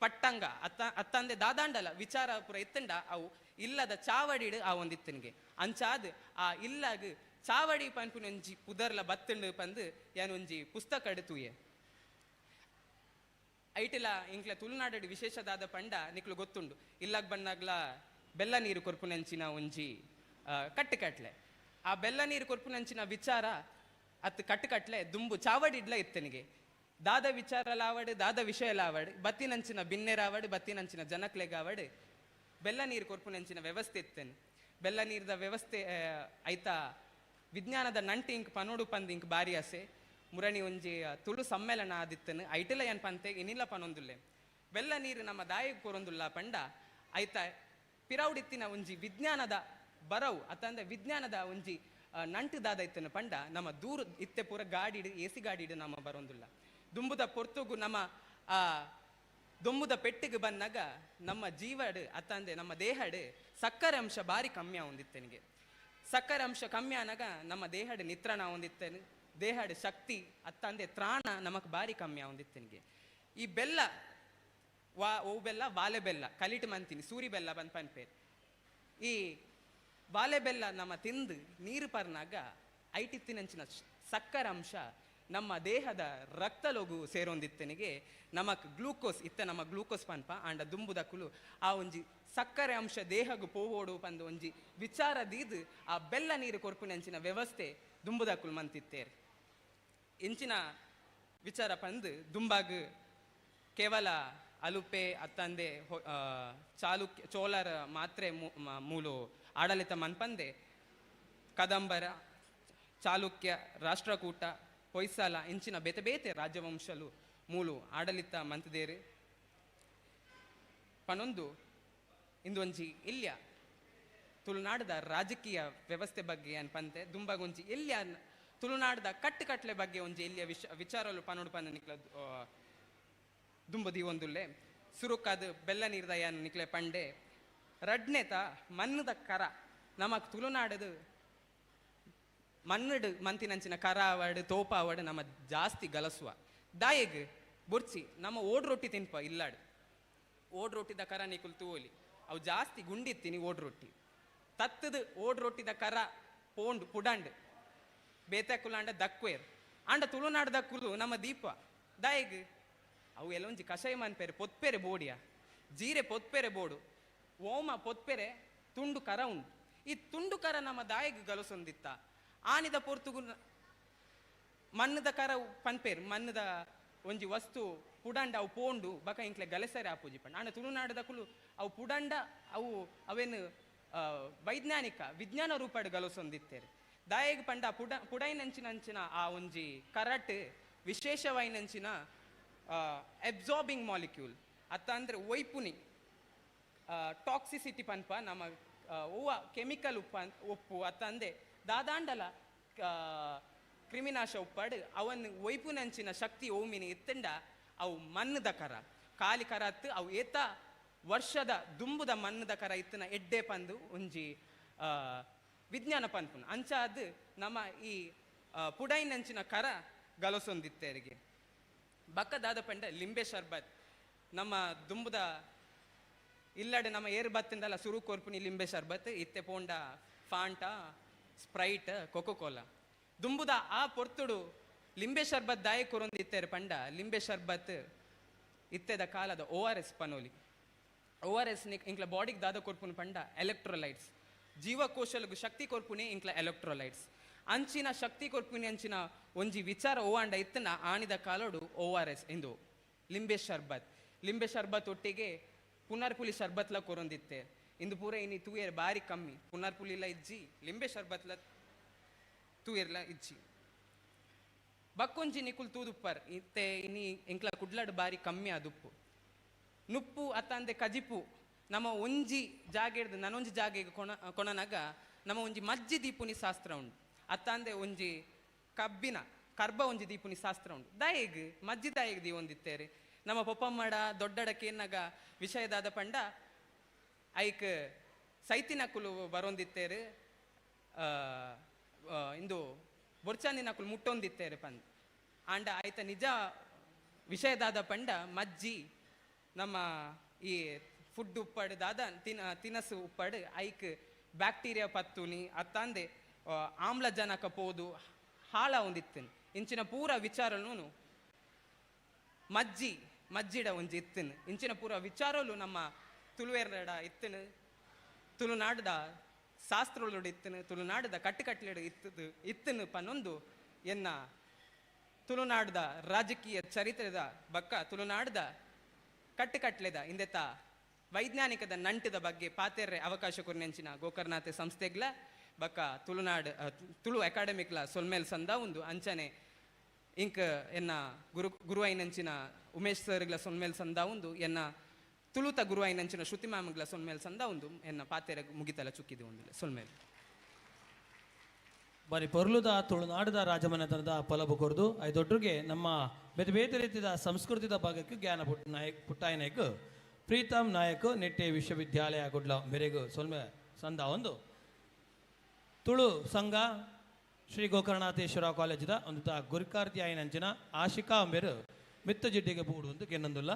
ಪಟ್ಟಂಗ ಅತ್ತ ಅತ್ತಂದೆ ದಾದಾಂಡಲ ವಿಚಾರ ಪುರ ಇತ್ತಂಡ ಅವು ಇಲ್ಲದ ಚಾವಡಿಡು ಆ ಒಂದಿತ್ತನಿಗೆ. ಅಂಚಾದ್ ಆ ಇಲ್ಲಾಗ ಚಾವಡಿ ಪನ್ಪುನಿ ಒಂಜಿ ಪುದರ್ಲ ಬತ್ತಂಡು ಪಂದು ಯಾನೊಂಜಿ ಪುಸ್ತಕ ತೂಯೆ. ಐಟಿಲ ಇಂಕ್ಲ ತುಳುನಾಡು ವಿಶೇಷದಾದ ಪಂಡ ನಿಕ್ಲು ಗೊತ್ತುಂಡು ಇಲ್ಲಾಗ ಬಣ್ಣಾಗ್ಲ ಬೆಲ್ಲ ನೀರು ಕೊರ್ಪುನಂಚಿನ ಒಂಜಿ ಕಟ್ಟುಕಟ್ಲೆ. ಆ ಬೆಲ್ಲ ನೀರು ಕೊರ್ಪುನಂಚಿನ ವಿಚಾರ ಅತ್ತು ಕಟ್ಟುಕಟ್ಲೆ ದುಂಬು ಚಾವಡಿಡ್ಲ ಇತ್ತನಿಗೆ. ದಾದ ವಿಚಾರ ಲಾವಡು ದಾದ ವಿಷಯ ಲಾವಡು ಬತ್ತಿನಂಚಿನ ಬಿನ್ನೆರಾವಡು ಬತ್ತಿನಂಚಿನ ಜನಕ್ಲೆಗಾವಡು ಬೆಲ್ಲ ನೀರು ಕೊರ್ಪುನಂಚಿನ ವ್ಯವಸ್ಥೆ ಇತ್ತೇನೆ. ಬೆಲ್ಲ ನೀರ್ದ ವ್ಯವಸ್ಥೆ ಐತಾ ವಿಜ್ಞಾನದ ನಂಟು ಇಂಕ್ ಪನೋಡು ಪಂದ್ ಇಂಕ್ ಬಾರಿ ಆಸೆ. ಮುರಣಿ ಒಂಜಿ ತುಳು ಸಮ್ಮೇಳನ ಆದಿತ್ತನು ಐಟಿಲ ಏನ್ ಪಂತೆ ಇನಿಲ್ಲ ಪನೊಂದುಲ್ಲೆ. ಬೆಲ್ಲ ನೀರು ನಮ್ಮ ದಾಯಿಗೆ ಕೊರೊಂದುಲ್ಲ ಪಂಡ ಐತ ಪಿರೌಡಿತ್ತಿನ ಒಂಜಿ ವಿಜ್ಞಾನದ ಬರವು ಅತ್ತಂದೆ ವಿಜ್ಞಾನದ ಒಂಜಿ ನಂಟು ದಾದ ಇತ್ತನು ಪಂಡ ನಮ್ಮ ದೂರ ಇತ್ತೆ ಪೂರ ಗಾಡಿಡು ಎಸಿ ಗಾಡಿಡು ನಮ್ಮ ಬರೋಂದುಲ್ಲ. ದುಂಬುದ ಪೊರ್ತುಗು ನಮ್ಮ ಆ ದೊಂಬುದ ಪೆಟ್ಟಿಗೆ ಬಂದಾಗ ನಮ್ಮ ಜೀವಡು ಅತ್ತಂದೆ ನಮ್ಮ ದೇಹಡು ಸಕ್ಕರೆ ಅಂಶ ಭಾರಿ ಕಮ್ಮಿ ಆವೊಂದಿತ್ತನಿಗೆ. ಸಕ್ಕರೆ ಅಂಶ ಕಮ್ಮಿ ಆನಾಗ ನಮ್ಮ ದೇಹಡು ನಿತ್ರಣ ಆವೊಂದಿತ್ತೇನೆ, ದೇಹಡು ಶಕ್ತಿ ಅತ್ತಂದೆ ತ್ರಾಣ ನಮಕ್ ಭಾರಿ ಕಮ್ಮಿ ಆವೊಂದಿತ್ತನಿಗೆ. ಈ ಬೆಲ್ಲ ಓ ಬೆಲ್ಲ ವಾಲೆ ಬೆಲ್ಲ ಕಲಿಟ್ ಮಂತೀನಿ ಸೂರಿ ಬೆಲ್ಲ ಬಂದ್ ಪನ್ಪೇರು. ಈ ವಾಲೆ ಬೆಲ್ಲ ನಮ್ಮ ತಿಂದು ನೀರು ಪರ್ನಾಗ ಐಟಿತ್ತಿನಂಚಿನ ಸಕ್ಕರೆ ಅಂಶ ನಮ್ಮ ದೇಹದ ರಕ್ತಲೋಗು ಸೇರೊಂದಿತ್ತನಿಗೆ. ನಮಕ್ ಗ್ಲೂಕೋಸ್ ಇತ್ತ ನಮ್ಮ ಗ್ಲೂಕೋಸ್ ಪನ್ಪ ಆಂಡ ದುಂಬುದಕ್ಕುಲು ಆ ಒಂಜಿ ಸಕ್ಕರೆ ಅಂಶ ದೇಹಗು ಪೋವೋಡು ಪಂದು ಒಂಜಿ ವಿಚಾರ ದೀದು ಆ ಬೆಲ್ಲ ನೀರು ಕೊರ್ಪುನಂಚಿನ ವ್ಯವಸ್ಥೆ ದುಂಬುದಕ್ಕುಲು ಮಂತಿತ್ತೇರು. ಇಂಚಿನ ವಿಚಾರ ಪಂದು ದುಂಬಾಗ್ ಕೇವಲ ಅಲುಪೆ ಅತ್ತಂದೆ ಚಾಲುಕ್ಯ ಚೋಳರ ಮಾತ್ರೆ ಮೂಲು ಆಡಳಿತ ಮನ್ಪಂದೆ ಕದಂಬರ ಚಾಲುಕ್ಯ ರಾಷ್ಟ್ರಕೂಟ ಹೊಯ್ಸಲ ಇಂಚಿನ ಬೇತೆ ಬೇತೆ ರಾಜವಂಶಲು ಮೂಲು ಆಡಳಿತ ಮಂತದೇರು. ಪನೊಂದು ಇಂದೊಂಜಿ ಇಲ್ಯ ತುಳುನಾಡದ ರಾಜಕೀಯ ವ್ಯವಸ್ಥೆ ಬಗ್ಗೆ ಅನ್ಪಂತೆ ದುಂಬಾಗೊಂಜಿ ಇಲ್ಯ ತುಳುನಾಡದ ಕಟ್ಟುಕಟ್ಲೆ ಬಗ್ಗೆ ಒಂಜಿ ಇಲ್ಲಿಯ ವಿಚಾರಲು ಪನೋಡು ಪಂದ ನಿಕ್ಲ ದುಂಬು ದೀವೊಂದುಲ್ಲೆ. ಸುರುಕಾದ ಬೆಲ್ಲ ನೀರ್ದಯ್ಯನ್ ನಿಕ್ಲೆ ಪಂಡೆ. ರಡ್ನೆತ ಮಣ್ಣದ ಕರ ನಮಕ್ ತುಳುನಾಡದು ಮಣ್ಣಡು ಮಂತಿನಂಚಿನ ಕರ ಆವಡು ತೋಪ ಆವಡು ನಮ್ಮ ಜಾಸ್ತಿ ಗಲಸುವ ದಾಯೆಗ್ ಬುರ್ಚಿ ನಮ್ಮ ಓಡ್ ರೊಟ್ಟಿ ತಿನ್ಪ ಇಲ್ಲಾಡು ಓಡ್ ರೊಟ್ಟಿದ ಕರ ನಿಕುಲ್ ತೂವೊಲಿ ಅವು ಜಾಸ್ತಿ ಗುಂಡಿತ್ತೀನಿ ಓಡ್ ರೊಟ್ಟಿ ತತ್ತದ ಓಡ್ ರೊಟ್ಟಿದ ಕರ ಪೋಂಡು ಪುಡಂಡ್ ಬೇತಕುಲಾಂಡ ದಕ್ವೇರ್ ಆಂಡ ತುಳುನಾಡು ದಕ್ಕುಲು ನಮ್ಮ ದೀಪ ದಾಯೆಗ್ ಅವು ಎಲ್ಲೊಂಜಿ ಕಷಾಯ ಮನ್ಪೇರೆ ಪೊತ್ಪೇರೆ ಬೋಡಿಯ ಜೀರೆ ಪೊತ್ಪೇರೆ ಬೋಡು ಓಮ ಪೊತ್ಪೇರೆ ತುಂಡು ಕರ ಉಂಡು ಈ ತುಂಡು ಕರ ನಮ್ಮ ದಾಯೆಗ್ ಗಲಸೊಂದಿತ್ತ ಆನಿದ ಪೊರ್ತುಗು ಮಣ್ಣದ ಕರ ಪನ್ಪೇರ್ ಮಣ್ಣದ ಒಂಜಿ ವಸ್ತು ಪುಡಂಡ ಅವು ಪೋಂಡು ಬಕ ಇಂಕ್ಲೆ ಗಲಸರೆ ಆಪೂಜಿ ಪಂಡ ಆಂಡ ತುಳುನಾಡದಕುಲು ಅವು ಪುಡಂಡ ಅವು ಅವೇನು ವೈಜ್ಞಾನಿಕ ವಿಜ್ಞಾನ ರೂಪಡ್ ಗಲಸೊಂದಿತ್ತೇರು ದಾಯೆಗ್ ಪಂಡ ಪುಡೈನಂಚಿನಂಚಿನ ಆ ಒಂಜಿ ಕರಟ್ ವಿಶೇಷವೈನಂಚಿನ ಅಬ್ಸಾರ್ಬಿಂಗ್ ಮಾಲಿಕ್ಯೂಲ್ ಅತ್ತ ಅಂದ್ರೆ ಒಯ್ಪುನಿ ಟಾಕ್ಸಿಸಿಟಿ ಪನ್ಪ ನಮ್ಮ ಓವ ಕೆಮಿಕಲ್ ಉಪ್ಪು ಅತ್ತ ಅಂದೆ ದಾದಾಂಡಲ ಕ್ರಿಮಿನಾಶ ಉಪ್ಪಾಡು ಅವನ್ ಒಯ್ಪುನಂಚಿನ ಶಕ್ತಿ ಓಮಿನಿ ಇತ್ತಂಡ ಅವು ಮಣ್ಣದ ಕರ ಕಾಲಿ ಕರ ಅತ್ತು ಅವು ಏತ ವರ್ಷದ ದುಂಬುದ ಮಣ್ಣದ ಕರ ಇತ್ತನ ಎಡ್ಡೆ ಪಂದು ಒಂಜಿ ವಿಜ್ಞಾನ ಪನ್ಪುನ ಅಂಚಾದ್ ನಮ್ಮ ಈ ಪುಡೈನಂಚಿನ ಕರ ಗಲಸೊಂದಿತ್ತೇರಿಗೆ. ಬಕ್ಕದಾದ ಪಂಡ ಲಿಂಬೆ ಶರ್ಬತ್ ನಮ್ಮ ದುಂಬುದ ಇಲ್ಲಡೆ ನಮ್ಮ ಏರ್ ಬತ್ತಿಂದಲ್ಲ ಸುರು ಕೊರ್ಪುನಿ ಲಿಂಬೆ ಶರ್ಬತ್ ಇತ್ತೆ ಪೋಂಡ ಫಾಂಟಾ ಸ್ಪ್ರೈಟ್ ಕೊಕೊ ಕೋಲಾ ದುಂಬುದ ಆ ಪೊರ್ತುಡು ಲಿಂಬೆ ಶರ್ಬತ್ ದಾಯ ಕೊರೊಂದಿತ್ತೇರು ಪಂಡ ಲಿಂಬೆ ಶರ್ಬತ್ ಇತ್ತೆದ ಕಾಲದ O R S ಪನೋಲಿ. O R S ಇಂಕ್ಲ ಬಾಡಿಗೆ ದಾದ ಕೊರ್ಪುನು ಪಂಡ ಎಲೆಕ್ಟ್ರೋಲೈಟ್ಸ್, ಜೀವಕೋಶలకు ಶಕ್ತಿ ಕೊರ್ಪುನಿ ಇಂಕ್ಲ ಎಲೆಕ್ಟ್ರೋಲೈಟ್ಸ್ ಅಂಚಿನ ಶಕ್ತಿ ಕೊರ್ಪುನಿ ಅಂಚಿನ ಒಂಜಿ ವಿಚಾರ ಓ ಅಂಡ ಇತ್ತನ ಆಣಿದ ಕಾಲೋಡು ಓ ಆರ್ ಎಸ್ ಎಂದು ಲಿಂಬೆ ಶರ್ಬತ್. ಲಿಂಬೆ ಶರ್ಬತ್ ಒಟ್ಟಿಗೆ ಪುನರ್ಪುಲಿ ಶರ್ಬತ್ಲ ಕೊರೊಂದಿತ್ತೆ. ಇಂದು ಪೂರ ಇನಿ ತೂಯರ್ ಬಾರಿ ಕಮ್ಮಿ ಪುನರ್ಪುಲಿಲ ಇಜ್ಜಿ ಲಿಂಬೆ ಶರ್ಬತ್ಲ ತೂಯರ್ಲ ಇಜ್ಜಿ. ಬಕ್ಕೊಂಜಿ ನಿಕುಲ್ ತೂದುಪ್ಪರ್ ಇತ್ತೆ ಇನಿ ಎಂಕ್ಲ ಕುಡ್ಲಡ್ ಬಾರಿ ಕಮ್ಮಿ ಆದುಪ್ಪು ನುಪ್ಪು ಅತ್ತಂದೆ ಕಜಿಪು ನಮ್ಮ ಒಂಜಿ ಜಾಗೆಡ್ದು ನನೊಂಜಿ ಜಾಗೆಗೆ ಕೊಣನಾಗ ನಮ್ಮ ಒಂಜಿ ಮಜ್ಜಿ ದೀಪುನಿ ಶಾಸ್ತ್ರ ಉಂಡು ಅತ್ತಂದೆ ಒಂಜಿ ಕಬ್ಬಿನ ಕರ್ಬ ಒಂಜಿ ದೀಪುನಿ ಶಾಸ್ತ್ರ ಉಂಡು. ದಾಯೆಗ್ ಮಜ್ಜಿ ದಾಯೆಗ್ ದೀವೊಂದಿತ್ತೇರಿ ನಮ್ಮ ಪೊಪ್ಪಮ್ಮಡ ದೊಡ್ಡಡಕೇನಾಗ ವಿಷಯದಾದ ಪಂಡ ಐಕ್ ಸೈತಿನಕುಲು ಬರೊಂದಿತ್ತೇರು ಇಂದು ಬೊರ್ಚಾನಿನಕುಲು ಮುಟ್ಟೊಂದಿತ್ತೇರು ಪಂದ್ ಆಂಡ ಆಯ್ತ ನಿಜ ವಿಷಯದಾದ ಪಂಡ ಮಜ್ಜಿ ನಮ್ಮ ಈ ಫುಡ್ ಉಪ್ಪಾಡು ದಾದ ತಿನಸು ಉಪ್ಪಾಡು ಐಕ್ ಬ್ಯಾಕ್ಟೀರಿಯಾ ಪತ್ತುನಿ ಅತ್ತಂದೆ ಆಮ್ಲಜನಕ ಪೋದು ಹಾಳ ಒಂದಿತ್ತನ್ ಇಂಚಿನ ಪೂರ ವಿಚಾರನು ಮಜ್ಜಿ ಮಜ್ಜಿಡ ಒಂಜಿ ಇತ್ತನ್ ಇಂಚಿನ ಪೂರ ವಿಚಾರಲು ನಮ್ಮ ತುಳುವೆರಡ ಇತ್ತನು ತುಳುನಾಡದ ಶಾಸ್ತ್ರಗಳು ಇತ್ತನು ತುಳುನಾಡದ ಕಟ್ಟುಕಟ್ಲೆಡು ಇತ್ತದು ಇತ್ತನು ಪನ್ನೊಂದು ಎನ್ನ ತುಳುನಾಡದ ರಾಜಕೀಯ ಚರಿತ್ರೆದ ಬಕ್ಕ ತುಳುನಾಡದ ಕಟ್ಟುಕಟ್ಲೆದ ಇಂದೆತ ವೈಜ್ಞಾನಿಕದ ನಂಟದ ಬಗ್ಗೆ ಪಾತೆರ್ರೆ ಅವಕಾಶ ಕೊರ್ನೆಂಚಿನ ಗೋಕರ್ಣಾತೆ ಸಂಸ್ಥೆಗ್ಲ ಬಕ್ಕ ತುಳುನಾಡು ತುಳು ಅಕಾಡೆಮಿಕ್ಲ ಸೊಲ್ಮೇಲ್ ಸಂದ ಒಂದು ಅಂಚನೆ ಇಂಕ್ ಎನ್ನ ಗುರುವಾಯಿನಂಚಿನ ಉಮೇಶ್ ಸರ್ಗ್ಲ ಸೊನ್ಮೇಲ್ ಸಂದ ಒಂದು ಎನ್ನ ತುಳುತ ಗುರುವಾಯಿನಂಚಿನ ಶ್ರುತಿ ಮ್ಯಾಮ್ಗ್ಲ ಸೊನ್ಮೇಲ್ ಸಂದ ಒಂದು ಎನ್ನ ಪಾತೆರ ಮುಗಿತಲ ಚುಕ್ಕಿದೆ ಒಂದು ಸೊಲ್ಮೇಲ್. ಬಾರಿ ಪೊರ್ಲುದ ತುಳುನಾಡದ ರಾಜಮನೆತನದ ಪಲಬು ಕೊರ್ದು ಐದೊಟ್ಟರಿಗೆ ನಮ್ಮ ಬೇತೆ ಬೇತೆ ರೀತಿಯ ಸಂಸ್ಕೃತಿದ ಭಾಗಕ್ಕೆ ಜ್ಞಾನ ಪುಟ್ಟಾಯ ನಾಯಕ್ ಪ್ರೀತಮ್ ನಾಯಕ್ ನಿಟ್ಟೆ ವಿಶ್ವವಿದ್ಯಾಲಯ ಕುಡ್ಲ ಮೇರೆಗು ಸೊಲ್ಮೆ ಸಂದ ಒಂದು ತುಳು ಸಂಘ ಶ್ರೀ ಗೋಕರ್ಣನಾಥೇಶ್ವರ ಕಾಲೇಜಿದ ಒಂದು ಗುರುಕಾರ್ತಿ ಆಯಿನಂಚಿನ ಆಶಿಕಾ ಅಂಬೇರು ಮಿತ್ತ ಜಿಡ್ಡಿಗೆ ಬೂಡು ಅಂತ ಕೆನ್ನೊಂದುಲ್ಲ.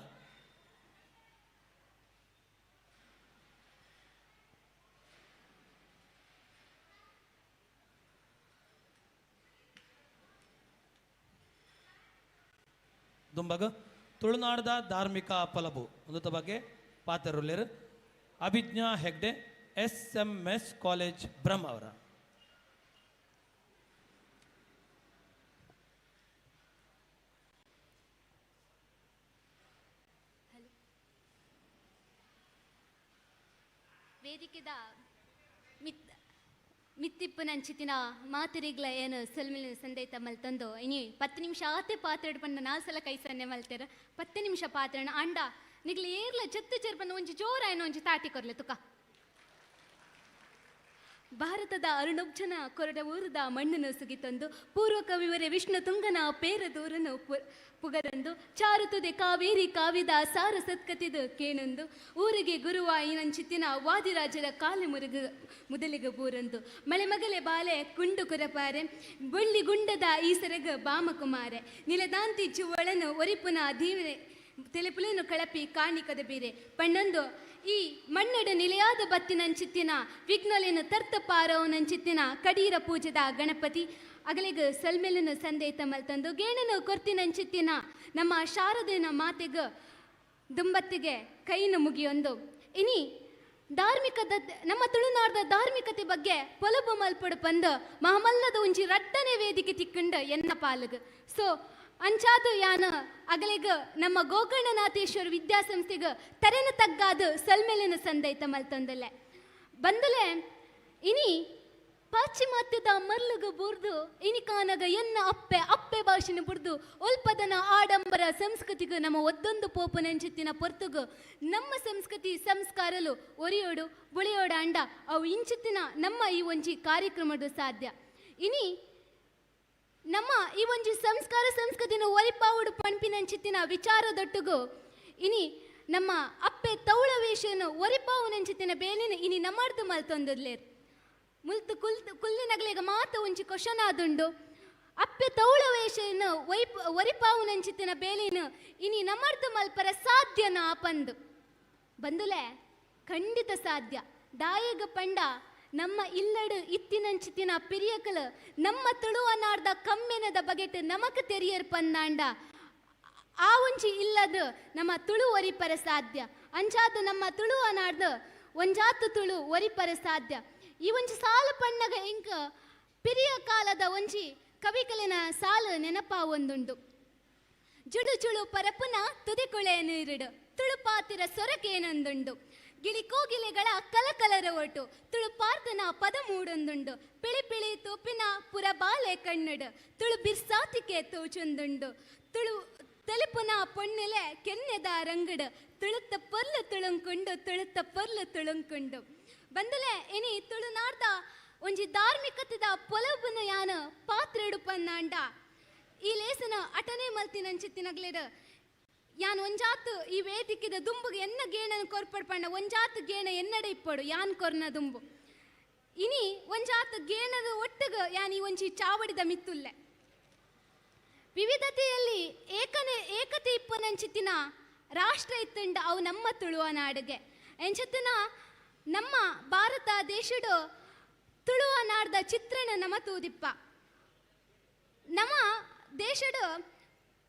ದುಂಬಗ ತುಳುನಾಡದ ಧಾರ್ಮಿಕ ಪಲಬು ಒಂದು ಬಗ್ಗೆ ಪಾತ್ರರುಲ್ಲೇರು Abhijna Hegde S M S college Brahmavar. ವೇದಿಕೆದ ಮಿತ್ತಿಪ್ಪುನಂಚಿತಿನ ಮಾತಿರಿಗ್ಲ ಏನು ಸೊಲ್ಮಿನ ಸಂದೇತ ಮಲ್ತಂದು ಇನಿ 10 ನಿಮಿಷ ಆತೆ ಪಾತ್ರೆ ಪಂಡ 4 ಸಲ ಕೈ ಸನ್ನೆ ಮಲ್ತೇರ 10 ನಿಮಿಷ ಪಾತ್ರೆಣ ಅಂಡ ನಿಗ್ಲ ಏರ್ಲ ಜತ್ತು ಜರ್ಪಂದು ಒಂಜಿ ಜೋರಾಯನ ಒಂಜಿ ತಾಟಿ ಕೊರ್ಲೆ ತುಕ. ಭಾರತದ ಅರುಣೋಬ್ಜನ ಕೊರಡ ಊರದ ಮಣ್ಣನ್ನು ಸುಗಿತಂದು ಪೂರ್ವ ಕವಿವರೆ ವಿಷ್ಣು ತುಂಗನ ಪೇರದೂರನು ಪುಗರಂದು ಚಾರುತುದೆ ಕಾವೇರಿ ಕಾವಿದ ಸಾರ ಸತ್ಕತಿದು ಕೇನೊಂದು ಊರಿಗೆ ಗುರುವಾಯಿನಂಚಿತ್ತಿನ ವಾದಿರಾಜರ ಕಾಲು ಮುರುಗು ಮುದಲಿಗ ಬೂರಂದು ಮಳೆಮಗಲೆ ಬಾಲೆ ಕುಂಡು ಕುರಪಾರೆ ಬೊಳ್ಳಿ ಗುಂಡದ ಈಸರಗ ಬಾಮಕುಮಾರೆ ನಿಲದಾಂತಿ ಚುವಳನು ಒರಿಪುನ ಧೀರೆ ತೆಲೆಪುಲೇನು ಕಳಪಿ ಕಾಣಿಕದ ಬೀರೆ ಪಣ್ಣೊಂದು ಈ ಮಣ್ಣಡ ನಿಲೆಯಾದ ಬತ್ತಿನಂಚಿತ್ತಿನ ವಿಘ್ನಲೇನು ತರ್ತ ಪಾರವನಂಚಿತ್ತಿನ ಕಡೀರ ಪೂಜೆದ ಗಣಪತಿ ಅಗಲಿಗ ಸಲ್ಮೆಲನು ಸಂದೇತ ಮಲ್ತಂದು ಗೇಣನು ಕೊರ್ತಿನಂಚಿತ್ತಿನ ನಮ್ಮ ಶಾರದನ ಮಾತೆಗ ದುಂಬತ್ತಿಗೆ ಕೈನು ಮುಗಿಯೊಂದು ಇನಿ ಧಾರ್ಮಿಕದ ನಮ್ಮ ತುಳುನಾಡದ ಧಾರ್ಮಿಕತೆ ಬಗ್ಗೆ ಪೊಲಬು ಮಲ್ಪಡು ಪಂದು ಮಹಮಲ್ಲದ ಒಂಜಿ ರಡ್ಡನೆ ವೇದಿಕೆ ತಿಕ್ಕಂಡ ಎನ್ನ ಪಾಲಗ ಸೊ ಅಂಚಾದು ಯಾನ ಅಗಲಿಗ ನಮ್ಮ ಗೋಕರ್ಣನಾಥೇಶ್ವರ ವಿದ್ಯಾಸಂಸ್ಥೆಗ ತರೆನ ತಗ್ಗಾದ ಸಲ್ಮೆಲಿನ ಸಂದೈತ ಮಲ್ತಂದಲೆ ಬಂದಲೆ ಇನಿ ಪಾಶ್ಚಿಮಾತ್ಯದ ಮರ್ಲುಗ ಬುರ್ದು ಇನಿ ಕಾನಗ ಎನ್ನ ಅಪ್ಪೆ ಅಪ್ಪೆ ಭಾಷೆನ ಬುರ್ದು ಒಲ್ಪದನ ಆಡಂಬರ ಸಂಸ್ಕೃತಿಗ ನಮ್ಮ ಒದ್ದೊಂದು ಪೋಪುನಂಚಿತ್ತಿನ ಪೊರ್ತುಗು ನಮ್ಮ ಸಂಸ್ಕೃತಿ ಸಂಸ್ಕಾರಲು ಒರಿಯೋಡು ಬುಳಿಯೋಡ ಅಂಡ ಅವು ಇಂಚಿತ್ತಿನ ನಮ್ಮ ಈ ಒಂಜಿ ಕಾರ್ಯಕ್ರಮದ ಸಾಧ್ಯ. ಇನಿ ನಮ್ಮ ಈ ಒಂಜಿ ಸಂಸ್ಕಾರ ಸಂಸ್ಕೃತಿನ ಒರಿಪಾವುಡು ಪಣ್ಪಿನಂಚಿತ್ತಿನ ವಿಚಾರದೊಟ್ಟುಗು ಇನಿ ನಮ್ಮ ಅಪ್ಪೆ ತೌಳ ವೇಷನು ಒರಿಪಾವುನಂಚಿತ್ತಿನ ಬೇಲಿನ ಇನಿ ನಮರ್ದು ಮಲ್ತೊಂದಿರ್ಲೇರ್. ಮುಲ್ತು ಕುಲ್ಲಿನಗಲಿಗ ಮಾತ ಒಂಜಿ ಕ್ವಶನ್ ಆದುಂಡು, ಅಪ್ಪೆ ತೌಳ ವೇಷನು ಒರಿಪಾವುನಂಚಿತ್ತಿನ ಬೇಲಿನ ಇನಿ ನಮರ್ದು ಮಲ್ಪರ ಸಾಧ್ಯನಾ ಪಂದು ಬಂದುಲೆ? ಖಂಡಿತ ಸಾಧ್ಯ. ದಾಯಗ ಪಂಡ ನಮ್ಮ ಇಲ್ಲಡು ಇತ್ತಿನಂಚಿತ್ತಿನ ಪಿರಿಯಕಲು ನಮ್ಮ ತುಳುವನಾರ್ದ ಕಮ್ಮೆನದ ಬಗೆಟ್ ನಮಕ್ ತೆರಿಯರ್ ಪಂದಾಂಡ ಆ ಒಂಜಿ ಇಲ್ಲದು ನಮ್ಮ ತುಳು ಒರಿಪರ ಸಾಧ್ಯ. ಅಂಚಾದ ನಮ್ಮ ತುಳುವನಾರ್ದ ಒಂಜಾತು ತುಳು ಒರಿಪರ ಸಾಧ್ಯ. ಈ ಒಂಜಿ ಸಾಲು ಪಣ್ಣಗ ಇಂಕ ಪಿರಿಯ ಕಾಲದ ಒಂಜಿ ಕವಿಕಲಿನ ಸಾಲು ನೆನಪ ಒಂದುಂಡು. ಜುಳು ಜುಳು ಪರಪುನ ತುದಿಕುಳೆ ನೀರಿಡು ತುಳುಪಾತಿರ ಸೊರಕೇನೊಂದುಂಡು, ಗಿಳಿ ಕೋಗಿಲೆಗಳ ಕಲಕಲರ ಒಟ್ಟು ತುಳು ಪಾರ್ತನ ಪದ ಮೂಡೊಂದುಂಡು, ಪಿಳಿ ಪಿಳಿ ತೋಪಿನ ಪುರಬಾಲೆ ಕಣ್ಣಡು ತುಳು ಬಿರ್ಸಾತಿಕೆ ತೋಚೊಂದುಂಡು, ತುಳು ತೆಲುಪುನ ಪೊಣ್ಣೆಲೆ ಕೆನ್ನೆದ ರಂಗಡು ತುಳುತ್ತ ಪೊರ್ಲು ತುಳುಂಕುಂಡು ತುಳುತ್ತ ಪೊರ್ಲು ತುಳುಂಕುಂಡು. ಬಂದಲೆ ಇನಿ ತುಳುನಾಡ್ದ ಒಂಜಿ ಧಾರ್ಮಿಕತೆದ ಪೊಲಬುನ ಯಾನ ಪಾತ್ರೆಡು ಪನ್ನಾಂಡ ಈ ಲೇಸನ ಅಟನೆ ಮಲ್ತಿನಂಚಿತ್ತಿನಗ್ಲೇಡು ಯಾನ್ ಒಂಜಾತು ಈ ವೇದಿಕೆದ ದುಂಬುಗೆ ಎನ್ನ ಗೇಣನ ಕೊರ್ಪಡ್ ಪಂಡ ಒಂಜಾತು ಗೇಣ ಎನ್ನಡೆ ಇಪ್ಪಡು ಯಾನ್ ಕೊರ್ನ ದುಂಬು. ಇನಿ ಒಂಜಾತು ಗೇಣದ ಒಟ್ಟುಗ ಯಾನ್ ಈ ಒಂಜಿ ಚಾವಡಿದ ಮಿತ್ತುಲ್ಲೆ. ವಿವಿಧತೆಯಲ್ಲಿ ಏಕತೆ ಇಪ್ಪನಂಚಿತ್ತಿನ ರಾಷ್ಟ್ರ ಇತ್ತುಂಡ ಅವು ನಮ್ಮ ತುಳುವ ನಾಡಿಗೆ. ಎಂಚತ್ತಿನ ನಮ್ಮ ಭಾರತ ದೇಶಡು ತುಳುವ ನಾಡ್ದ ಚಿತ್ರಣ ನಮ ತೂದಿಪ್ಪ. ನಮ್ಮ ದೇಶಡು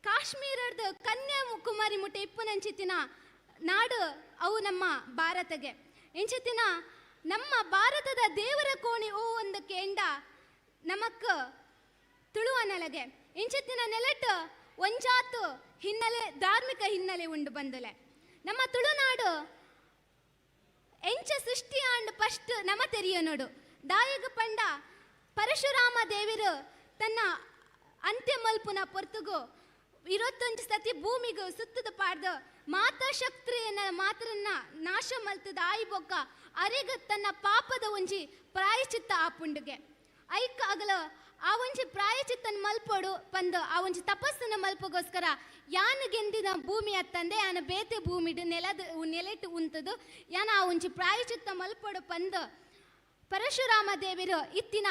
ಕಾಶ್ಮೀರದ ಕನ್ಯಾಕುಮಾರಿ ಮುಟ್ಟೆ ಇಪ್ಪನಂಚಿತ್ತಿನ ನಾಡು ಅವು ನಮ್ಮ ಭಾರತಗೆ. ಎಂಚತ್ತಿನ ನಮ್ಮ ಭಾರತದ ದೇವರ ಕೋಣೆ ಓ ಒಂದು ಕೇಂಡ ನಮಕ್ ತುಳುವ ನೆಲಗೆ. ಇಂಚಿತ್ತಿನ ನೆಲೆಟ್ ಒಂಜಾತು ಹಿನ್ನೆಲೆ ಧಾರ್ಮಿಕ ಹಿನ್ನೆಲೆ ಉಂಡು ಬಂದಲೆ. ನಮ್ಮ ತುಳುನಾಡು ಎಂಚ ಸೃಷ್ಟಿ ಆಂಡ್ ಫಸ್ಟ್ ನಮ ತೆರಿಯ ನೋಡು. ದಾಯಗ ಪಂಡ ಪರಶುರಾಮ ದೇವರು ತನ್ನ ಅಂತ್ಯ ಮಲ್ಪುನ ಪೊರ್ತುಗು 21 ಸತಿ ಭೂಮಿಗೂ ಸುತ್ತದ ಪಾಡ್ದ ಮಾತಾ ಶಕ್ತಿಯನ್ನ ಮಾತ್ರನ್ನ ನಾಶ ಮಲ್ತದ ಆಯಿ ಬೊಕ್ಕ ಅರೆಗ ತನ್ನ ಪಾಪದ ಒಂಜಿ ಪ್ರಾಯಚಿತ್ತ ಆಪುಂಡುಗೆ. ಐಕ ಅಗಲ ಆ ಒಂಜಿ ಪ್ರಾಯಚಿತ್ತನ ಮಲ್ಪೊಡು ಪಂದು ಆ ಒಂಜಿ ತಪಸ್ಸನ್ನ ಮಲ್ಪಗೋಸ್ಕರ ಯಾನು ಗೆಂದಿನ ಭೂಮಿ ಅತ್ತಂದೆ ಯಾನ ಬೇತೆ ಭೂಮಿಡು ನೆಲದ ನೆಲೆಟ್ಟು ಉಂತದು ಯಾನ ಆ ಒಂಜಿ ಪ್ರಾಯಚಿತ್ತ ಮಲ್ಪೊಡು ಪಂದು ಪರಶುರಾಮ ದೇವರು ಇತ್ತಿನ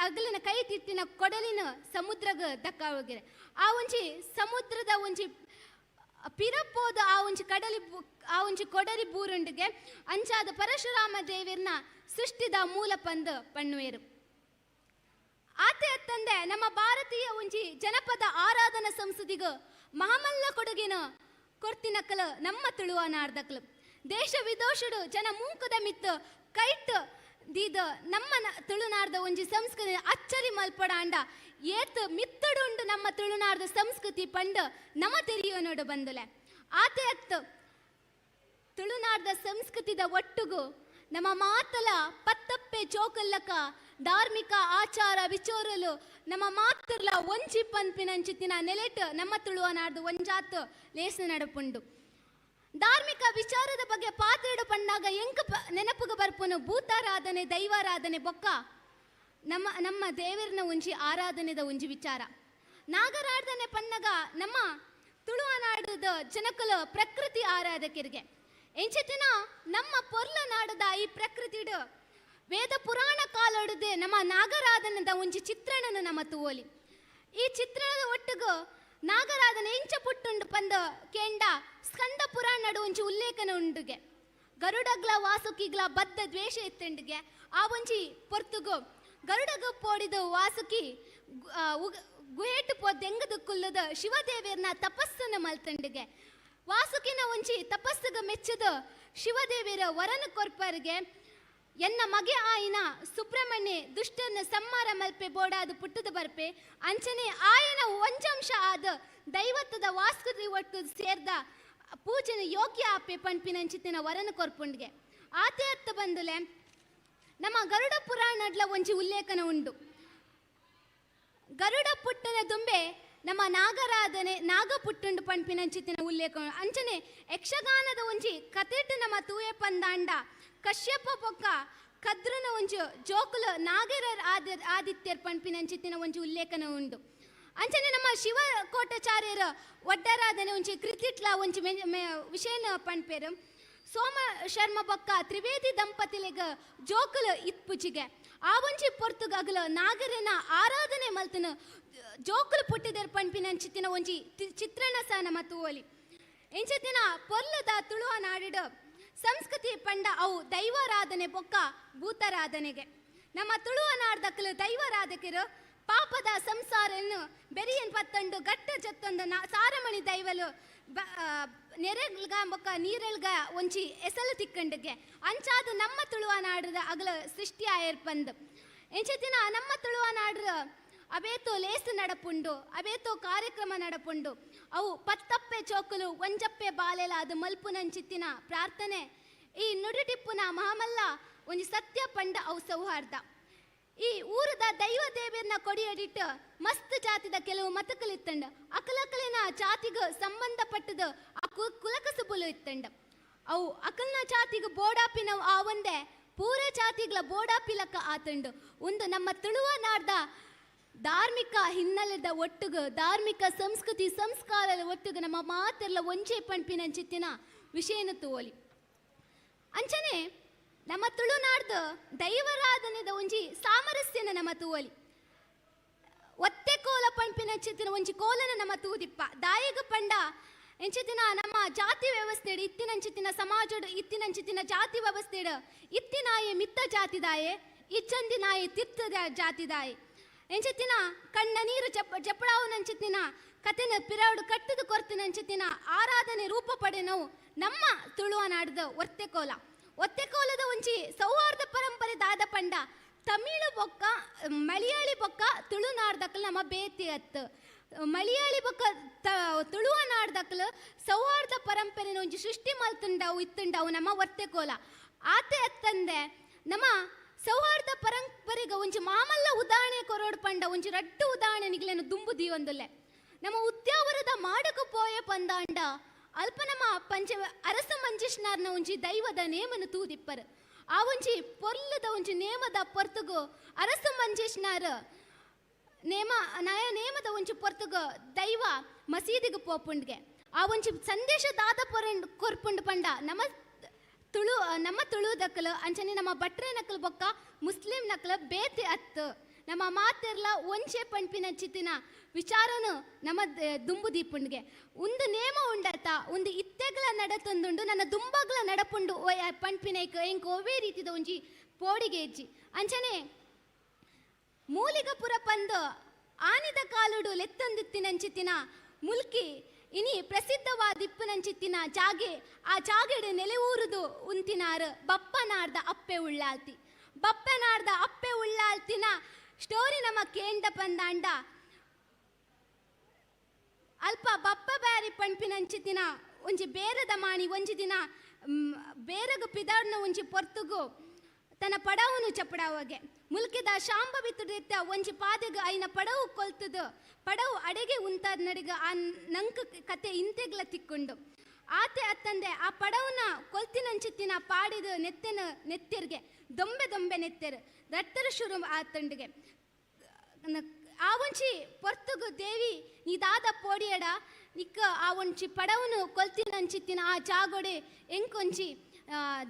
ಅಗಲಿನ ಕೈ ತಿತ್ತಿನ ಕೊಡಲಿನ ಸಮುದ್ರಗ ದಕ್ಕ ಹೋಗಿರೆ. ಆ ಒಂಜಿ ಸಮುದ್ರದ ಒಂಜಿ ಪಿರಪೋದ ಆ ಒಂಜಿ ಕಡಲಿ ಆ ಒಂಜಿ ಕೊಡಲಿ ಬೂರುಂಡಿಗೆ ಅಂಚಾದ ಪರಶುರಾಮ ದೇವಿರ್ನ ಸೃಷ್ಟಿದ ಮೂಲ ಪಂದು ಪಣ್ಣುವೇರು. ಆತೆ ಅತ್ತಂದೆ ನಮ್ಮ ಭಾರತೀಯ ಒಂಜಿ ಜನಪದ ಆರಾಧನಾ ಸಂಸ್ಕೃತಿಗ ಮಹಮಲ್ಲ ಕೊಡುಗಿನ ಕೊರ್ತಿನಕಲ ನಮ್ಮ ತುಳುವ ನಾಡ್ದಕ್ಲು. ದೇಶ ವಿದೋಷಡು ಜನ ಮೂಕದ ಮಿತ್ತು ಕೈಟ್ ದೀದ ನಮ್ಮ ತುಳುನಾಡ್ದ ಒಂಜಿ ಸಂಸ್ಕೃತಿ ಅಚ್ಚರಿ ಮಲ್ಪಡಾಂಡ ಏತ್ ಮಿತ್ತಡುಂಡು ನಮ್ಮ ತುಳುನಾಡ್ದ ಸಂಸ್ಕೃತಿ ಪಂಡ ನಮ ತೆರಿಯೋ ನೋಡು ಬಂದಲೆ. ಆತೆ ಅತ್ತು ತುಳುನಾಡ್ದ ಸಂಸ್ಕೃತಿದ ಒಟ್ಟುಗು ನಮ್ಮ ಮಾತಲ ಪತ್ತಪ್ಪೆ ಜೋಕಲ್ಲಕ ಧಾರ್ಮಿಕ ಆಚಾರ ವಿಚೋರಲು ನಮ್ಮ ಮಾತರ್ಲ ಒಂಜಿ ಪನ್ಪಿನಂಚಿತ್ತಿನ ನೆಲೆಟ್ ನಮ್ಮ ತುಳುವ ನಾಡ್ದು ಒಂಜಾತ್ ಲೇಸು ನಡಪುಂಡು. ಧಾರ್ಮಿಕ ವಿಚಾರದ ಬಗ್ಗೆ ಪಾತ್ರೆಡು ಪಂಡಾಗ ಎಂಕ ನೆನಪುಗ ಬರ್ಪುನು ಭೂತಾರಾಧನೆ ದೈವಾರಾಧನೆ ಬೊಕ್ಕ ನಮ್ಮ ನಮ್ಮ ದೇವರನ ಒಂಜಿ ಆರಾಧನೆದ ಒಂಜಿ ವಿಚಾರ. ನಾಗರಾಧನೆ ಪನ್ನಗ ನಮ್ಮ ತುಳುವ ನಾಡದ ಜನಕುಲ ಪ್ರಕೃತಿ ಆರಾಧಕರಿಗೆ ಎಂಚಿತಿನ ನಮ್ಮ ಪೊರ್ಲ ನಾಡದ ಈ ಪ್ರಕೃತಿಡು ವೇದ ಪುರಾಣ ಕಾಲೊಡದೆ ನಮ್ಮ ನಾಗರಾಧನದ ಒಂಜಿ ಚಿತ್ರಣನ ನಮ್ಮ ತೂವೊಲಿ. ಈ ಚಿತ್ರಣದ ಒಟ್ಟುಗು ನಾಗರಾಧನೆ ಎಂಚ ಪುಟ್ಟುಂಡು ಪಂದ ಕೇಂಡ ಸ್ಕಂದ ಪುರಾಣಡು ಒಂಜಿ ಉಲ್ಲೇಖನ ಉಂಡುಗೆ. ಗರುಡಗ್ಲ ವಾಸುಕಿಗ್ಲ ಬದ್ಧ ದ್ವೇಷ ಇತ್ತುಂಡಿಗೆ ಆ ಒಂಜಿ ಪೊರ್ತುಗು ಗರುಡಗ ಪೋಡಿದ ವಾಸುಕಿ ಗುಹೇಟು ಪೋದೆಂಗದ ಕುಲ್ಲದ ಶಿವದೇವಿಯರ್ನ ತಪಸ್ಸನ್ನು ಮಲ್ತಂಡಿಗೆ. ವಾಸುಕಿನ ಒಂಜಿ ತಪಸ್ಸುಗ ಮೆಚ್ಚದ ಶಿವದೇವಿಯರ ವರನ ಕೊರ್ಪರಿಗೆ ಎನ್ನ ಮಗೆ ಆಯಿನ ಸುಬ್ರಹ್ಮಣ್ಯ ದುಷ್ಟನ ಸಮ್ಮಾರ ಮಲ್ಪೆ ಬೋಡಾದ ಪುಟ್ಟದ ಬರ್ಪೆ ಅಂಚನೆ ಆಯನ ಒಂಜಂಶ ಆದ ದೈವತ್ವದ ವಾಸ್ಕೃತಿ ಒಟ್ಟು ಸೇರ್ದ ಪೂಜೆನ ಯೋಗ್ಯ ಆಪೆ ಪನ್ಪಿನಂಚಿತ್ತಿನ ವರನ ಕೊರ್ಪುಂಡ್ಗೆ. ಆತೆ ಅತ್ತ ಬಂದುಲೆ ನಮ್ಮ ಗರುಡ ಪುರಾಣಡ್ಲ ಒಂಜಿ ಉಲ್ಲೇಖನ ಉಂಡು. ಗರುಡ ಪುಟ್ಟನ ದುಂಬೆ ನಮ್ಮ ನಾಗರಾಧನೆ ನಾಗ ಪುಟ್ಟುಂಡು ಪನ್ಪಿನಂಚಿತ್ತಿನ ಉಲ್ಲೇಖ. ಅಂಚನೆ ಯಕ್ಷಗಾನದ ಒಂಜಿ ಕತೆಟ್ಟು ನಮ್ಮ ತೂಯೆ ಪಂದಾಂಡ ಕಶ್ಯಪ ಬೊಕ್ಕ ಕದ್ರನ ಒಂಜಿ ಜೋಕುಲ ನಾಗರ ಆದಿತ್ಯರ್ ಪನ್ಪಿನಂಚಿತ್ತಿನ ಒಂಜಿ ಉಲ್ಲೇಖನ ಉಂಡು. ಅಂಚನೆ ನಮ್ಮ ಶಿವಕೋಟಾಚಾರ್ಯರ ಒಡ್ಡರಾಧನೆ ಒಂಜಿ ಕೃತಿಟ್ಲ ಒಂಜಿ ವಿಷಯನ ಪಣ್ಪೇರು. ಸೋಮ ಶರ್ಮ ಬೊಕ್ಕ ತ್ರಿವೇದಿ ದಂಪತಿಲೆಗ್ ಜೋಕುಲು ಇತ್ಪುಜಿಗೆ ಆ ಒಂಜಿ ಪೊರ್ತುಗಗ್ಲ ನಾಗರನ ಆರಾಧನೆ ಮಲ್ತನ ಜೋಕುಲು ಪುಟ್ಟಿದೆರ್ ಪಣ್ಪಿನಂಚಿತ್ತಿನ ಒಂಜಿ ಚಿತ್ರಣ ಸಹ ನಮ್ಮ ತೂವೊಲಿ. ಇಂಚಿತ್ತಿನ ಪೊರ್ಲುದ ತುಳುವ ನಾಡಿಡು ಸಂಸ್ಕೃತಿ ಪಂಡ ಅವು ದೈವಾರಾಧನೆ ಬೊಕ್ಕ ಭೂತಾರಾಧನೆಗೆ. ನಮ್ಮ ತುಳುವ ನಾಡ್ದಕ್ಕಲು ದೈವಾರಾಧಕರು ಪಾಪದ ಸಂಸಾರನ್ನು ಬೆರಿಯನ್ ಪತ್ತಂಡು ಗಟ್ಟ ಜತ್ತೊಂದು ಸಾರಮಣಿ ದೈವಲು ನೆರೆಲ್ಗ ಬೊಕ್ಕ ನೀರೆಲ್ಗ ಒಂಜಿ ಎಸಲು ತಿಕ್ಕಂಡಿಗೆ ಅಂಚಾದ ನಮ್ಮ ತುಳುವ ನಾಡದ ಅಗಲ ಸೃಷ್ಟಿ ಆಯರ್ಪಂದು. ಇಂಚಿತ್ತಿನ ನಮ್ಮ ತುಳುವ ನಾಡ್ರ ಅಬೇತೋ ಲೇಸು ನಡಪುಂಡು, ಅಬೇತೋ ಕಾರ್ಯಕ್ರಮ ನಡಪುಂಡು. ಅವು ಪತ್ತಪ್ಪೆ ಚೋಕಲು ಒಂಜಪ್ಪೆ ಬಾಲೆಲ ಅದು ಮಲ್ಪುನಂಚಿತ್ತಿನ ಪ್ರಾರ್ಥನೆ ಈ ನುಡಿಟಿಪ್ಪುನ ಮಹಾಮಲ್ಲ ಒಂಜಿ ಸತ್ಯ ಪಂಡ ಅವು ಸೌಹಾರ್ದ. ಈ ಊರದ ದೈವ ದೇವರನ್ನ ಕೊಡಿಯಡಿಟ್ಟು ಮಸ್ತ್ ಜಾತಿದ ಕೆಲವು ಮತಕಲಿತ್ತಂಡ ಅಕಲಕಲಿನ ಜಾತಿಗೆ ಸಂಬಂಧಪಟ್ಟದ ಆ ಕುಲಕಸುಬುಲು ಇತ್ತಂಡ. ಅವು ಅಕಲ್ನ ಜಾತಿಗೆ ಬೋಡಾಪಿನ ಆ ಒಂದೇ ಪೂರ ಜಾತಿಗಳ ಬೋಡಾಪಿಲಕ್ಕ ಆತಂಡು. ಒಂದು ನಮ್ಮ ತುಳುವ ನಾಡ್ದ ಧಾರ್ಮಿಕ ಹಿನ್ನೆಲೆದ ಒಟ್ಟುಗು ಧಾರ್ಮಿಕ ಸಂಸ್ಕೃತಿ ಸಂಸ್ಕಾರದ ಒಟ್ಟುಗು ನಮ್ಮ ಮಾತೆಲ್ಲ ಒಂಜೆ ಪಣ್ಪಿನಂಚಿತ್ತಿನ ವಿಷಯನ ತೋಲಿ. ಅಂಚನೆ ನಮ್ಮ ತುಳುನಾಡ್ದು ದೈವರಾಧನೆದ ಒಂಜಿ ಸಾಮರಸ್ಯನ ನಮ್ಮ ತೂವಲಿ. ಒತ್ತೆ ಕೋಲ ಪಣ್ಪಿನಂಚಿತ್ತಿನ ಒಂಜಿ ಕೋಲನ ನಮ್ಮ ತೂದಿಪ್ಪ ದಾಯಿಗ ಪಂಡ ಎಂಚಿತ್ತಿನ ನಮ್ಮ ಜಾತಿ ವ್ಯವಸ್ಥೆಡು ಇತ್ತಿನಂಚಿತ್ತಿನ ಸಮಾಜಡು ಇತ್ತಿನಂಚಿತ್ತಿನ ಜಾತಿ ವ್ಯವಸ್ಥೆಡು ಇತ್ತಿನಾಯೆ ಮಿತ್ತ ಜಾತಿದಾಯೆ ಇಚ್ಚಂದಿನಾಯೆ ತಿತ್ತದ ಜಾತಿದಾಯೆ ಎಂಚಿತ್ತಿನ ಕಣ್ಣ ನೀರು ಜಪ್ಪಳಾವುನಂಚಿತ್ತಿನ ಕತೆನ ಪಿರವಡು ಕಟ್ಟದು ಕೊರ್ತಿನಂಚಿತ್ತಿನ ಆರಾಧನೆ ರೂಪ ಪಡೆನವು ನಮ್ಮ ತುಳುವ ನಾಡ್ದ ಒತ್ತೆ ಕೋಲ. ಒತ್ತೆ ಕೋಲದ ಒಂಜಿ ಸೌಹಾರ್ದ ಪರಂಪರೆ ದಾದ ಪಂಡ ತಮಿಳು ಬೊಕ್ಕ ಮಲಯಾಳಿ ಬೊಕ್ಕ ತುಳುನಾಡ್ದಕ್ಕಲು ನಮ್ಮ ಬೇತಿ ಅತ್ತು. ಮಲಯಾಳಿ ಬೊಕ್ಕ ತುಳುವ ನಾಡ್ದಕ್ಕಲು ಸೌಹಾರ್ದ ಪರಂಪರೆನ ಒಂಜಿ ಸೃಷ್ಟಿ ಮಲ್ತುಂಡವು ಇತ್ತುಂಡವು ನಮ್ಮ ಒತ್ತೆ ಕೋಲ. ಆತೆ ಅತ್ತಂದೆ ನಮ್ಮ ಸೌಹಾರ್ದ ಪರಂಪರೆಗೆ ಒಂಜಿ ಮಾಮಲ್ಲ ಉದಾಹರಣೆ ಕೊರೋಡು ಪಂಡ ಒಂಜಿ ರಡ್ಡು ಉದಾಹರಣೆ ನಿಗ್ಲೇನು ದುಂಬು ದೀವೊಂದುಲ್ಲೆ. ನಮ್ಮ ಉದ್ಯಾವರದ ಮಾಡಕು ಪೋಯ ಪಂದಾಂಡ ಅಲ್ಪ ನಮ್ಮ ಪಂಚ ಅರಸ ಮಂಜೇಶ್ನಾರ್ನ ಒಂಜಿ ದೈವದ ನೇಮನ ತೂದಿಪ್ಪರು. ಆ ಒಂಜಿ ಪೊರ್ಲದ ಒಂಜಿ ನೇಮದ ಪೊರ್ತುಗು ಅರಸ ಮಂಜೇಶ್ನಾರ್ ನೇಮ ನಯ ನೇಮದ ಒಂಜಿ ಪೊರ್ತುಗು ದೈವ ಮಸೀದಿಗೆ ಪೋಪುಂಡ್ಗೆ ಆ ಒಂಜಿ ಸಂದೇಶ ದಾದ ಪೊರಂಡ್ ಕೊರ್ಪುಂಡು ಪಂಡ ನಮ್ಮ ತುಳು ನಮ್ಮ ತುಳುದಕ್ಕಲು ಅಂಚನೆ ನಮ್ಮ ಭಟ್ರೆ ನಕಲು ಬೊಕ್ಕ ಮುಸ್ಲಿಂ ನಕಲು ಬೇತೆ ಅತ್ತು ನಮ್ಮ ಮಾತಿರ್ಲ ಒಂಚೆ ಪಣ್ಪಿನ ಚಿತ್ತಿನ ವಿಚಾರನು ನಮ್ಮ ದುಂಬು ದೀಪುಂಡ್ಗೆ ಒಂದು ನೇಮ ಉಂಡತ ಒಂದು ಇತ್ತೆಗಳ ನಡತೊಂದುಂಡು ನನ್ನ ದುಂಬಗ್ಲ ನಡಪುಂಡು ಪಣ್ಪಿನೈಕ್ ಎಂಕ್ ಒವ್ವೇ ರೀತಿದ ಒಂಜಿ ಪೋಡಿಗೆ ಇಜ್ಜಿ. ಅಂಚನೆ ಮೂಲಿಗಪುರ ಪಂದು ಆನಿದ ಕಾಲುಡು ಲೆತ್ತೊಂದಿತ್ತಿನಂಚಿತ್ತಿನ ಮುಲ್ಕಿ ಇನಿ ಪ್ರಸಿದ್ಧವಾದಿಪ್ಪುನಂಚಿತ್ತಿನ ಜಾಗೆ ಆ ಜಾಗೆಡೆ ನೆಲೆಊರುದು ಉಂತಿನಾರು ಬಪ್ಪನಾರ್ದ ಅಪ್ಪೆ ಉಳ್ಳಾಲ್ತಿ. ಬಪ್ಪನಾರ್ದ ಅಪ್ಪೆ ಉಳ್ಳಾಲ್ತಿನ ಸ್ಟೋರಿ ನಮ್ಮ ಕೇಂಡ ಪಂದಾಂಡ ಅಲ್ಪ ಬಪ್ಪ ಬ್ಯಾರಿ ಪಣ್ಪಿನಂಚಿತ್ತಿನ ಒಂಜಿ ಬೇರದ ಮಾಣಿ ಒಂಜಿ ದಿನ ಬೇರಗು ಪಿದಾಡ್ನ ಒಂಜಿ ಪೊರ್ತುಗು ತನ್ನ ಪಡವುನು ಚಪಡಾವಗೆ ಮುಲ್ಕಿದ ಶಾಂಬ ಬಿತ್ತುದಿತ್ತ ಒಂಜಿ ಪಾದೆಗ್ ಐನ ಪಡವು ಕೊಲ್ತದು ಪಡವು ಅಡೆಗೆ ಉಂತಾದ ನಡಿಗ ಆ ನಂಕ ಕತೆ ಇಂತೆಗ್ಲ ತಿಕ್ಕೊಂಡು ಆತೆ ಅತ್ತಂದೆ ಆ ಪಡವುನ ಕೊಲ್ತಿನಂಚಿತ್ತಿನ ಪಾಡಿದ ನೆತ್ತೆನ ನೆತ್ತಿರ್ಗೆ ದೊಂಬೆ ದೊಂಬೆ ನೆತ್ತೆರು ರಟ್ಟರು ಶುರು ಆತಂಡಿಗೆ ಆ ಒಂಚಿ ಪೊರ್ತುಗು ದೇವಿ ನೀದಾದ ಪೋಡಿಯಡ ನಿಕ್ಕ ಆ ಒಂಚಿ ಪಡವುನು ಕೊಲ್ತಿನಂಚಿತ್ತಿನ ಆ ಜಾಗೊಡೆ ಎಂಕೊಂಚಿ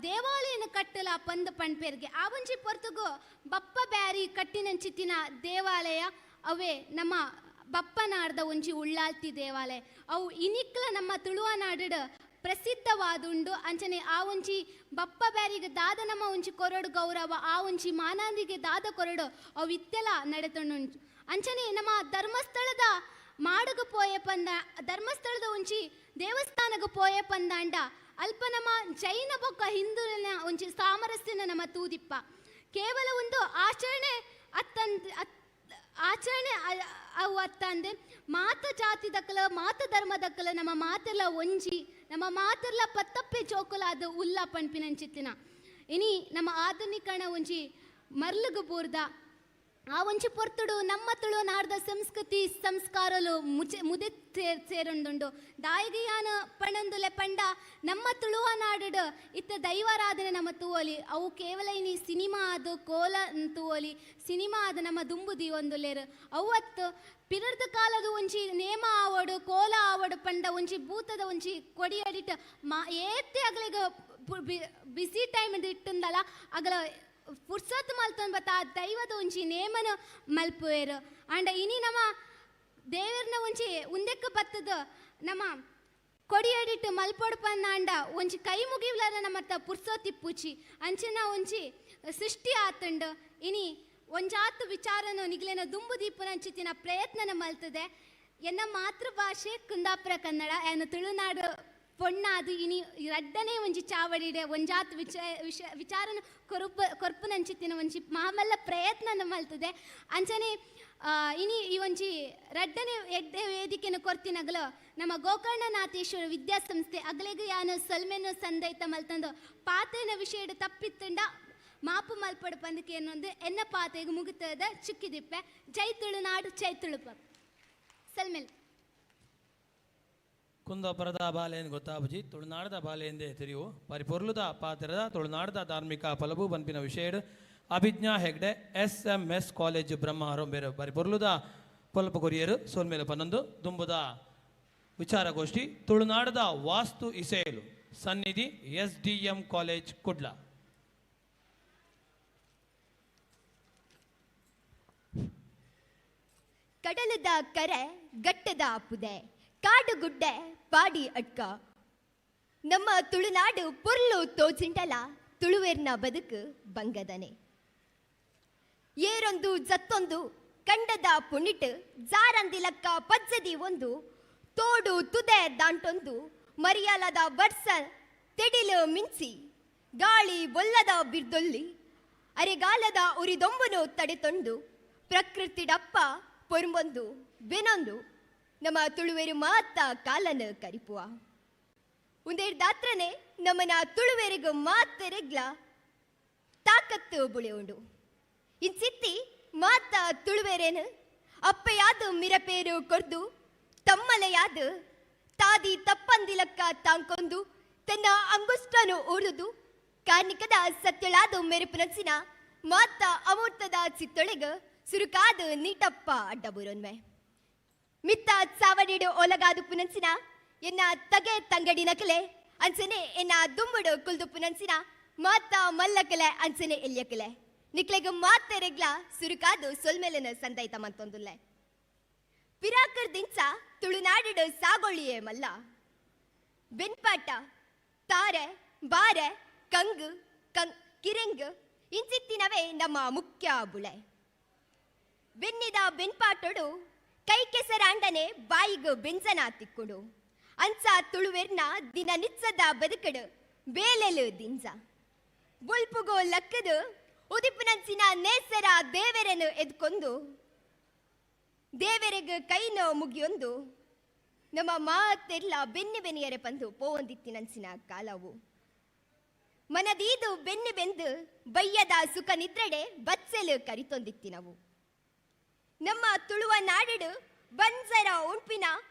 ದೇವಾಲಯನ ಕಟ್ಟಲ ಪಂದು ಪಣ್ಪೇರ್ಗೆ ಆ ಒಂಜಿ ಪೊರ್ತುಗು ಬಪ್ಪ ಬ್ಯಾರಿ ಕಟ್ಟಿನಂಚಿತ್ತಿನ ದೇವಾಲಯ ಅವೇ ನಮ್ಮ ಬಪ್ಪನಾಡ್ದ ಒಂಜಿ ಉಳ್ಳಾಲ್ತಿ ದೇವಾಲಯ ಅವು ಇನಿಕ್ಲ ನಮ್ಮ ತುಳುವ ನಾಡು ಪ್ರಸಿದ್ಧವಾದುಂಡು. ಅಂಚನೆ ಆ ಒಂಜಿ ಬಪ್ಪ ಬ್ಯಾರಿಗೆ ದಾದ ನಮ್ಮ ಒಂಜಿ ಕೊರಡು ಗೌರವ ಆ ಒಂಜಿ ಮಾನಾದಿಗೆ ದಾದ ಕೊರಡು ಅವು ಇತ್ತೆಲ ನಡೆತೊಂಡುಂಟು. ಅಂಚನೆ ನಮ್ಮ ಧರ್ಮಸ್ಥಳದ ಮಾಡಗು ಪೋಯ ಪಂದ ಧರ್ಮಸ್ಥಳದ ಒಂಜಿ ದೇವಸ್ಥಾನಗು ಪೋಯ ಪಂದಾಂಡ ಅಲ್ಪ ನಮ್ಮ ಜೈನ ಬೊಕ್ಕ ಹಿಂದೂನ ಒಂಜಿ ಸಾಮರಸ್ಯನ ನಮ್ಮ ತೂದಿಪ್ಪ ಕೇವಲ ಒಂದು ಆಚರಣೆ ಅತ್ತಂದ ಆಚರಣೆ ಅವು ಅತ್ತಂದೆ ಮಾತ ಜಾತಿ ದಕ್ಕಲ ಮಾತ ಧರ್ಮದಕ್ಕಲ ನಮ್ಮ ಮಾತೆಲ್ಲ ಒಂಜಿ ನಮ್ಮ ಮಾತೆಲ್ಲ ಪತ್ತಪ್ಪೆ ಚೋಕುಲ ಅದು ಉಲ್ಲ ಪಣ್ಪಿನಂಚಿತ್ತಿನ ಇನಿ ನಮ್ಮ ಆಧುನೀಕರಣ ಒಂಜಿ ಮರ್ಲುಗು ಬೂರ್ದ ಆ ಒಂಜಿ ಪೊರ್ತುಡು ನಮ್ಮ ತುಳು ನಾಡ್ದ ಸಂಸ್ಕೃತಿ ಸಂಸ್ಕಾರಲು ಮುಚೆ ಮುದೆ ಸೇರೊಂದುಂಡು ದಾಯಿಗೆಯಾನ ಪಣಂದುಲೆ ಪಂಡ ನಮ್ಮ ತುಳುವ ನಾಡು ಇತ್ತ ದೈವಾರಾಧನೆ ನಮ್ಮ ತೂವಲಿ ಅವು ಕೇವಲ ಇನಿ ಸಿನಿಮಾ ಆದ್ ಕೋಲ ತೂವೊಲಿ, ಸಿನಿಮಾ ಆದ್ ನಮ್ಮ ದುಂಬು ದೀವೊಂದುಲ್ಲೆರ್. ಅವತ್ತು ಪಿರರ್ದ ಕಾಲದ ಒಂಜಿ ನೇಮ ಆವೊಡು ಕೋಲ ಆವೊಡು ಪಂಡ ಒಂಜಿ ಭೂತದ ಒಂಜಿ ಕೊಡಿ ಅಡಿಟ್ ಮಾ ಏತೆ ಅಗಲಿಗ ಬಿಸಿ ಟೈಮ್ ಇಟ್ಟಂದಲ ಅಗಲ ಫುರ್ಸತ್ ಮಲ್ತೊಂದು ಬತ್ತ ಆ ದೈವದ ಒಂಜಿ ನೇಮನ ಮಲ್ಪುವೆರ್. ಆಂಡ ಇನಿ ನಮ್ಮ ದೇವರ್ನ ಒಂಜಿ ಉಂದೆಕ್ ಬತ್ತದ ನಮ್ಮ ಕೊಡಿ ಅಡಿಟ್ ಮಲ್ಪೊಡು ಪಂದಾಂಡ ಒಂಜಿ ಕೈ ಮುಗಿವ್ಲಾರ ನಮ್ಮತ್ತ ಪುರ್ಸೋತಿಪ್ಪುಚಿ ಅಂಚಿನ ಒಂಜಿ ಸೃಷ್ಟಿ ಆತಂಡ್. ಇನಿ ಒಂಜಾತ್ ವಿಚಾರನು ನಿಗ್ಲೇನ ದುಂಬು ದೀಪನಂಚಿತಿನ ಪ್ರಯತ್ನನ ಮಲ್ತದೆ. ಎನ್ನ ಮಾತೃಭಾಷೆ ಕುಂದಾಪುರ ಕನ್ನಡ, ಎನ್ನ ತುಳುನಾಡು ಪೊಣ್ಣಾದು ಇನಿ ರಡ್ಡನೇ ಒಂಜಿ ಚಾವಡಿಡೆ ಒಂಜಾತ್ ವಿಚಾರನ ಕೊರ್ಪುನಂಚಿತಿನ ಒಂಜಿ ಮಾಮಲ್ಲ ಪ್ರಯತ್ನನ ಮಲ್ತದೆ. ಅಂಚನೆ ಇನಿ ಈ ಒಂಜಿ ರಡ್ಡನೇ ಎಡ್ಡೆ ವೇದಿಕೆನ ಕೊರ್ತಿನಗಲು ನಮ್ಮ ಗೋಕರ್ಣನಾಥೇಶ್ವರ ವಿದ್ಯಾಸಂಸ್ಥೆ ಅಗಲೆಗ್ ಯಾನು ಸೊಲ್ಮೆನು ಸಂದೈತ ಮಲ್ತಂದು ಪಾತೆನ ವಿಷಯಡ್ ತಪ್ಪಿತ್ತಂಡ ಮಾಪು ಮಲ್ಪಡು ಪಂದಕ್ಕೆ ಏನೊಂದು ಎನ್ನ ಪಾತೆಗೆ ಮುಗಿತದ ಚುಕ್ಕಿದಿಪ್ಪೆ. ಜೈ ತುಳುನಾಡು, ಜೈ ತುಳುಪ. ಸಲ್ಮೆಲ್. ಕುಂದಾಪುರದ ಬಾಲೆಯನ್ನು ಗೊತ್ತಾಬುಜಿ ತುಳುನಾಡದ ಬಾಲೆಯೆಂದೇ ತೆರಿಯು ಪರಿಪೊರ್ಲುದ ಪಾತ್ರದ ತುಳುನಾಡದ ಧಾರ್ಮಿಕ ಫಲಬು ಬನ್ಪಿನ ವಿಷಯಡ್ Abhijna Hegde SMS college Brahmavara ಬೇರೆ ಪರಿಪೊರ್ಲುದ ಪೊಲಪು ಕೊರಿಯರು ಸೋಲ್ಮೇಲೆ ಪನ್ನೊಂದು ದುಂಬುದ ವಿಚಾರಗೋಷ್ಠಿ ತುಳುನಾಡದ ವಾಸ್ತು ಇಸೇಲು ಸನ್ನಿಧಿ SDM college Kudla. ಕಡಲದ ಕರೆ ಗಟ್ಟದ ಪುದೆ ಕಾಡುಗುಡ್ಡೆ ಪಾಡಿ ಅಟ್ಕ ನಮ್ಮ ತುಳುನಾಡು ಪೊರ್ಲು ತೋಚಿಂಟಲ ತುಳುವೆರ್ನ ಬದುಕು ಬಂಗದನೆ. ಏರೊಂದು ಜತ್ತೊಂದು ಕಂಡದ ಪುಣಿಟ್ ಜಾರಂದಿಲಕ್ಕ ಪಜ್ಜದಿ ಒಂದು ತೋಡು ತುದೆ ದಾಂಟೊಂದು ಮರಿಯಾಲದ ಬರ್ಸ ತೆಡಿಲು ಮಿಂಚಿ ಗಾಳಿ ಬೊಲ್ಲದ ಬಿರ್ದೊಲ್ಲಿ ಅರೆಗಾಲದ ಉರಿದೊಂಬನು ತಡೆತೊಂಡು ಪ್ರಕೃತಿಡಪ್ಪ ಪೊರ್ಂಬೊಂದು ಬೆನೊಂದು ನಮ್ಮ ತುಳುವೆರು ಮಾತ ಕಾಲನ ಕರಿಪುವ. ಉಂದೇರ್ದಾತ್ರನೆ ನಮ್ಮನ ತುಳುವೆರಿಗೂ ಮಾತೆರೆಗ್ಲ ತಾಕತ್ತು ಬುಳೆಯುಂಡು. ಇಂಚಿತ್ತಿ ಮಾತ ತುಳುವೆರೇನು ಅಪ್ಪೆಯಾದ ಮಿರಪೇರು ಕೊರ್ದು ತಮ್ಮಲೆಯಾದ ತಾದಿ ತಪ್ಪಂದಿಲಕ್ಕ ತಾಂಕೊಂದು ತನ್ನ ಅಂಗುಷ್ಟನು ಊರುದು ಕಾರ್ಣಿಕದ ಸತ್ಯಳಾದ ಮೆರುಪುನಸಿನ ಮಾತ ಅಮೂರ್ತದ ಚಿತ್ತೊಳೆಗ ಸುರುಕಾದ ನೀಟಪ್ಪ ಅಡ್ಡಬುರೊನ್ಮೆ. ಮಿತ್ತ ಚಾವಡಿಡು ಒಲಗಾದು ಪುನಂಚಿನ ಎನ್ನ ತಗೆ ತಂಗಡಿ ನಕಲೆ ಅಂಚನೆ ಎನ್ನ ದುಂಬುಡು ಕುಲ್ದು ಪುನಂಚಿನ ಮಾತ ಮಲ್ಲಕಲೆ ಅಂಚನೆ ಎಲ್ಲಿಯಕಲೆ ನಿಕ್ಲೆಗ ಮಾತೆರೆಗ್ಲ ಸುರುಕಾದು ಸೊಲ್ಮೆಲನ ಸಂದೈತ ಮಂತೊಂದುಲ್ಲೆ. ಪಿರಾಕರ್ ದಿಂಚ ತುಳುನಾಡಿಡು ಸಾಗೊಳ್ಳಿಯೇ ಮಲ್ಲ ಬೆನ್ಪಾಟ ತಾರೆ ಬಾರೆ ಕಂಗು ಕಿರೆಂಗು ಇಂಚಿತ್ತಿನವೇ ನಮ್ಮ ಮುಖ್ಯ ಬುಳೆ. ಬೆನ್ನಿದ ಬೆನ್ಪಾಟೊಡು ಕೈ ಕೆಸರಾಂಡನೆ ಬಾಯಿಗು ಬೆಂಜನ ತಿಕ್ಕುಡು ಅಂಚ ತುಳುವೆರ್ನ ದಿನ ನಿಚ್ಚದ ಬದುಕಡು ಬೇಲೆಲು ದಿಂಜ ಬೊಲ್ಪುಗೋ ಲಕ್ಕದು ಉದಿಪುನಂಚಿನ ನೇಸರ ದೇವರನ್ನು ಎದ್ಕೊಂಡು ದೇವರೆಗ್ ಕೈನೋ ಮುಗಿಯೊಂದು ನಮ್ಮ ಮಾತೆಲ್ಲ ಬೆನ್ನಿ ಬೆನ್ನಿಯರೆ ಬಂದು ಪೋವೊಂದಿತ್ತಿನಂಚಿನ ಕಾಲವು. ಮನದೀದು ಬೆನ್ನಿ ಬೆಂದು ಬಯ್ಯದ ಸುಖ ನಿದ್ರೆಡೆ ಬಚ್ಚಲು ಕರಿತೊಂದಿತ್ತಿನವು. ನಮ್ಮ ತುಳುವ ನಾಡಿಡು ಬಂಜರ ಉಂಪಿನ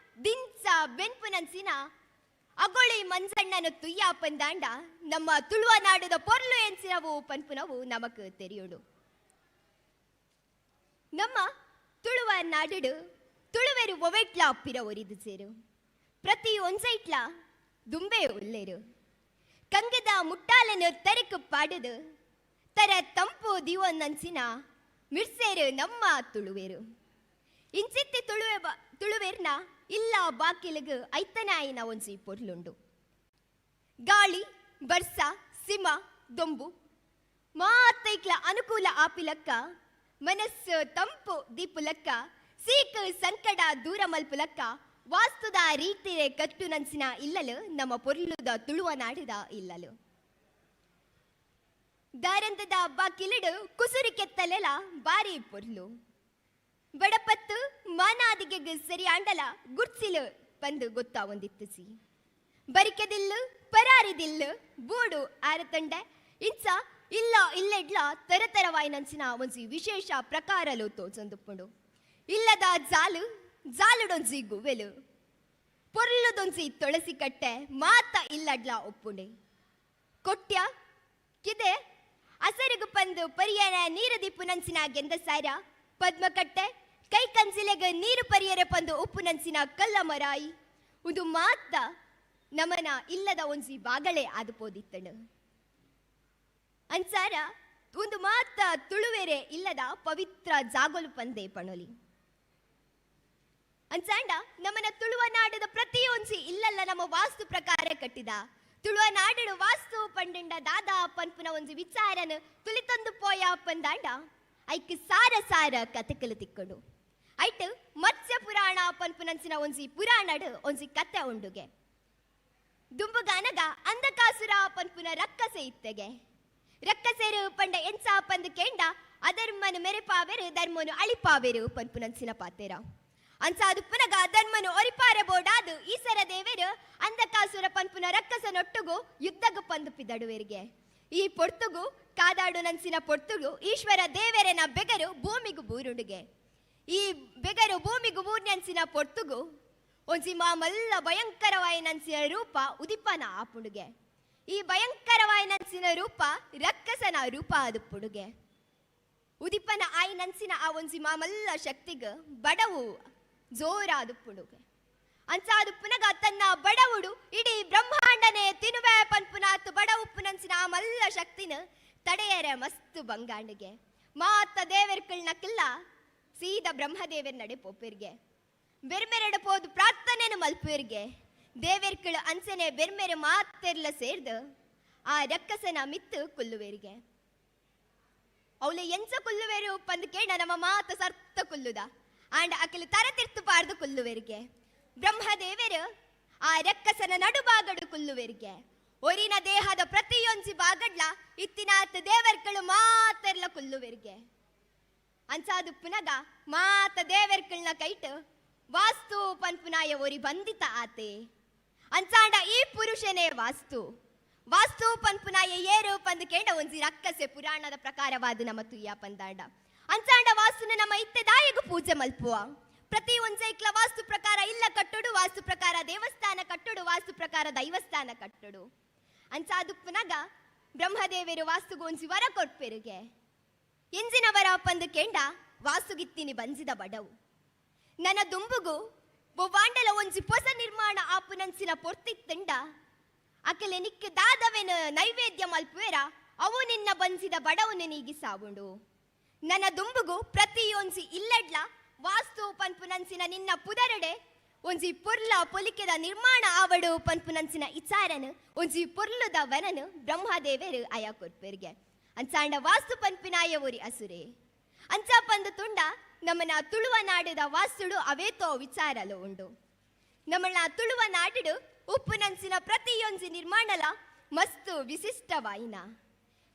ದಿಂಚ ಬೆನ್ಪುನಂಚಿನ ಅಗೊಳಿ ಮಂಜಣ್ಣನ ತುಯ್ಯ ಪಂದಾಂಡ ನಮ್ಮ ತುಳುವ ನಾಡುದ ಪೊರ್ಲು ಎನ್ಸಿನವು ಪನ್ಪುನವು ನಮಕ್ ತೆರಿಯೋಡು. ನಮ್ಮ ತುಳುವ ನಾಡುಡು ತುಳುವೆರು ಒವೆಟ್ಲ ಪಿರ ಒರಿದು ಸೇರು ಪ್ರತಿ ಒಂಜೈಟ್ಲ ದುಂಬೆ ಉಲ್ಲೇರು ಕಂಗದ ಮುಟ್ಟಾಲನು ತೆರಕು ಪಾಡುದು ತರ ತಂಪು ದಿವೊನ್ನಂಚಿನ ಮಿರ್ಸೇರು ನಮ್ಮ ತುಳುವೇರು. ಇಂಚಿತ್ತಿ ತುಳುವೇರ್ನ ಇಲ್ಲ ಬಾಕಿಲಗು ಐತನಾಯಿನ ಒಂಜಿ ಪೊರ್ಲುಂಡು. ಗಾಳಿ ಬರ್ಸ ಸಿಮ ದೊಂಬು ಮಾತೈಕ್ಲ ಅನುಕೂಲ ಆಪಿಲಕ್ಕ ಮನಸ್ಸು ತಂಪು ದೀಪುಲಕ್ಕ ಸೀಕು ಸಂಕಟ ದೂರ ಮಲ್ಪುಲಕ್ಕ ವಾಸ್ತುದ ರೀತಿರೆ ಕಟ್ಟು ನಂಚಿನ ಇಲ್ಲಲು ನಮ್ಮ ಪೊರ್ಲುದ ತುಳುವ ನಾಡಿದ ಇಲ್ಲಲು. ದಾರಂದದ ಬಾಕಿಲಿಡು ಕುಸುರಿ ಕೆತ್ತಲೆಲ ಬಾರಿ ಪೊರ್ಲು ಬಡಪತ್ತು ಮಾನಾದಿಗೆ ಸರಿ ಆಂಡಲ ಗುರ್ಸಿಲು ಬಂದು ಗೊತ್ತಾ ಒಂದಿತ್ತಿಸಿ ಬರಿಕೆದಿಲ್ಲು ಪರಾರಿದಿಲ್ಲು ಬೂಡು ಆರತಂಡೆ ಇಂಚ ಇಲ್ಲ ಇಲ್ಲೆಡ್ಲ ತರತರವಾಯಿನಂಚಿನ ಒಂಜಿ ವಿಶೇಷ ಪ್ರಕಾರಲು ತೋಜೊಂದುಪ್ಪುಂಡು. ಇಲ್ಲದ ಜಾಲು ಜಾಲುಡೊಂಜಿ ಗುವೆಲು ಪೊರ್ಲುದೊಂಜಿ ತುಳಸಿ ಕಟ್ಟೆ ಮಾತ ಇಲ್ಲಡ್ಲ ಒಪ್ಪುಂಡೆ. ಕೊಟ್ಯ ಕಿದೆ ಅಸರುಗು ಪಂದು ಪರಿಯರ ನೀರು ದಿಪ್ಪುನಂಚಿನ ಗೆಂದಸಾರ ಪದ್ಮಕಟ್ಟೆ ಕೈ ಕಂಜಿಲೆಗ ನೀರು ಪರಿಯರ ಪಂದು ಉಪ್ಪುನಂಚಿನ ಕಲ್ಲ ಮರಾಯಿ ಒಂದು ಮಾತ ನಮನ ಇಲ್ಲದ ಒಂಜಿ ಬಾಗಳೆ ಆದು ಪೋದಿತ್ತಳು. ಅನ್ಸಾರ ಒಂದು ಮಾತ ತುಳುವೆರೆ ಇಲ್ಲದ ಪವಿತ್ರ ಜಾಗೊಲು ಪಂದೆ ಪಣೊಲಿ. ಅನ್ಸಾಂಡ ನಮನ ತುಳುವ ನಾಡದ ಪ್ರತಿಯೊಂಜಿ ಇಲ್ಲಲ್ಲ ನಮ್ಮ ವಾಸ್ತು ಪ್ರಕಾರ ಕಟ್ಟಿದ ತುಳುವ ನಾಡಡು ವಾಸ್ತು ಪಂಡಂಡ ದಾದಾ ಪನ್ಪುನ ಒಂಜಿ ವಿಚಾರನ ತುಳಿತೊಂದು ಪೋಯ ಪಂದಾಂಡ ಐಕ್ ಸಾರ ಸಾರ ಕತೆಕಲು ತಿಕ್ಕಡು. ಐಟ್ ಮತ್ಸ್ಯ ಪುರಾಣ ಪನ್ಪುನಂಚಿನ ಒಂಜಿ ಪುರಾಣಡು ಒಂಜಿ ಕತೆ ಉಂಡುಗೆ. ದುಂಬುಗಾನಗ ಅಂಧಕಾಸುರ ಪನ್ಪುನ ರಕ್ಕಸೆ ಇತ್ತೆಗೆ. ರಕ್ಕಸೆರು ಪಂಡ ಎಂಚ ಪಂದು ಕೇಂಡ ಅಧರ್ಮನು ಮೆರೆಪಾವೆರು ಧರ್ಮನು ಅಳಿಪಾವೆರು ಪನ್ಪುನಂಚಿನ ಪಾತೆರ. ಅಂಚಾದು ಪುನಗ ಧರ್ಮನು ಒರಿಪಾರೆ ಬೋಡಾದು ಈಸರ ದೇವೆರು ಅಂಧಕಾಸುರ ಪನ್ಪುನ ರಕ್ಕಸನೊಟ್ಟುಗು ಯುದ್ಧಗು ಪಂದು ಪಿದಡುವೆರಿಗೆ. ಈ ಪೊರ್ತುಗು ಕಾದಾಡು ನಂಚಿನ ಪೊರ್ತುಗು ಈಶ್ವರ ದೇವೆರೆನ ಬೆಗರು ಭೂಮಿಗು ಬೂರುಡುಗೆ. ಈ ಬೆಗರು ಭೂಮಿಗು ಬೂರ್ನಂಚಿನ ಪೊರ್ತುಗು ಒಂಜಿ ಮಾಮಲ್ಲ ಭಯಂಕರವಾಯಿನಂಚಿನ ರೂಪ ಉದಿಪನ ಆಪುಡುಗೆ. ಈ ಭಯಂಕರವಾಯಿನಂಚಿನ ರೂಪ ರಕ್ಕಸನ ರೂಪ ಅದು ಪುಡುಗೆ. ಉದಿಪನ ಆಯಿನಂಚಿನ ಆ ಒಂಜಿ ಮಾಮಲ್ಲ ಶಕ್ತಿಗ ಬಡವು ಜೋರಾದು ಪುಡುಗೆ. ಅಂಚಾದು ಪುನಗ ತನ್ನ ಬಡವುಡು ಇಡೀ ಬ್ರಹ್ಮಾಂಡನೆ ತಿನುವೆ ಪನ್ಪುನಾತು ಬಡವುಪ್ಪುನಂಚಿನ ಆ ಮಲ್ಲ ಶಕ್ತಿನ ತಡೆಯರೆ ಮಸ್ತು ಬಂಗಾಂಡಿಗೆ. ಮಾತ ದೇವರ್ಕಳ್ನಕ್ಕಿಲ್ಲ ಸೀದ ಬ್ರಹ್ಮದೇವರ ನಡೆ ಪೋಪಿರ್ಗೆ. ಬೆರ್ಮೆರೆಡ ಪೋದು ಪ್ರಾರ್ಥನೆನು ಮಲ್ಪುವಿರ್ಗೆ. ದೇವೆರ್ಕಳು ಅಂಚನೆ ಬೆರ್ಮೆರೆ ಮಾತೆರ್ಲ ಸೇರ್ದು ಆ ರಕ್ಕಸನ ಮಿತ್ತು ಕೊಲ್ಲುವೆರಿಗೆ. ಅವಳು ಎಂಚ ಕೊಲ್ಲುವೆರು ಪಂದು ಕೇಳ ನಮ್ಮ ಮಾತ ಸರ್ತ ಕೊಲ್ಲುದ ಆಂಡ ಅಕಿಲು ತರತಿರ್ತು ಪಾರ್ದು ಕೊಲ್ಲುವೆರಿಗೆ. ಬ್ರಹ್ಮದೇವರು ಆ ರಕ್ಕಸನ ನಡುಬಾಗಡು ಕೊಲ್ಲುವೆರಿಗೆ. ಒರಿನ ದೇಹದ ಪ್ರತಿಯೊಂಜಿ ಬಾಗಡ್ಲ ಇತ್ತಿನಾತ ದೇವರ್ಕಳು ಮಾತೆರ್ಲ ಕೊಲ್ಲುವೆರಿಗೆ. ಅಂಚಾದು ಪುನಗ ಮಾತ ದೇವರ್ಕಳ್ನ ಕೈಟ್ ವಾಸ್ತು ಪನ್ಪುನಾಯ ಒರಿ ಬಂದಿತ ಆತೆ. ಅಂಚಾಂಡ ಈ ಪುರುಷನೇ ವಾಸ್ತು. ವಾಸ್ತು ಪನ್ಪುನಾಯ ಏರು ಪಂದು ಕೇಂಡ ಒಂಜಿ ರಕ್ಕಸೆ ಪುರಾಣದ ಪ್ರಕಾರವಾದ ನಮ್ಮ ತುಯ್ಯ ಪಂದಾಂಡ. ಅಂಚಾಂಡ ವಾಸ್ತುನ ನಮ್ಮ ಇತ್ತೆ ದಾಯಿಗು ಪೂಜೆ ಮಲ್ಪುವ. ಪ್ರತಿ ಒಂಜೈಕ್ಲ ವಾಸ್ತು ಪ್ರಕಾರ ಇಲ್ಲ ಕಟ್ಟುಡು, ವಾಸ್ತು ಪ್ರಕಾರ ದೇವಸ್ಥಾನ ಕಟ್ಟುಡು, ವಾಸ್ತು ಪ್ರಕಾರ ದೈವಸ್ಥಾನ ಕಟ್ಟುಡು. ಅಂಚಾದು ಪುನಗ ಬ್ರಹ್ಮದೇವರು ವಾಸ್ತುಗು ಒಂಜಿ ವರ ಕೊಟ್ಪೆರುಗೆ. ಎಂಜಿನ ವರ ಪಂದು ಕೇಂಡ ವಾಸ್ತುಗಿತ್ತಿನಿ ಬಂಜಿದ ಬಡವು ನನ್ನ ದುಂಬುಗು ಬೊವ್ವಾಂಡಲ ಒಂಜಿ ಪೊಸ ನಿರ್ಮಾಣ ಆಪುನಂಚಿನ ಪೊರ್ತಿತ್ತಂಡ ಅಕಲೆ ನಿಕ್ಕ ದಾದವೆನ ನೈವೇದ್ಯ ಮಲ್ಪುವೆರ ಅವು ನಿನ್ನ ಬಂಜಿದ ಬಡವನು ನೀಗಿ ಸಾವುಂಡು. ನನ್ನ ದುಂಬುಗು ಪ್ರತಿಯೊಂಜಿ ಇಲ್ಲಡ್ಲ ವಾಸ್ತು ಪನ್ಪುನಂಚಿನ ನಿನ್ನ ಪುದರಡೆ ಒಂಜಿ ಪೊರ್ಲ ಪೊಲಿಕೆದ ನಿರ್ಮಾಣ ಆವಡು ಪನ್ಪುನಂಚಿನ ಇಚಾರನು ಒಂಜಿ ಪೊರ್ಲುದ ವನನು ಬ್ರಹ್ಮದೇವರು ಅಯ ಕೊರ್ಪೆರ್ಗೆ. ಅಂಚಾಂಡ ವಾಸ್ತು ಪನ್ಪಿನಾಯ ಒರಿ ಅಸುರೆ. ಅಂಚ ಪಂದು ತುಂಡ ನಮ್ಮನ ತುಳುವ ನಾಡಿದ ವಾಸ್ತುಡು ಅವೇತೋ ವಿಚಾರಲು ಉಂಡು. ನಮ್ಮನ ತುಳುವ ನಾಡಿಡು ಉಪ್ಪುನಂಚಿನ ಪ್ರತಿಯೊಂಜಿ ನಿರ್ಮಾಣಲ ಮಸ್ತು ವಿಶಿಷ್ಟವಾಯಿನ.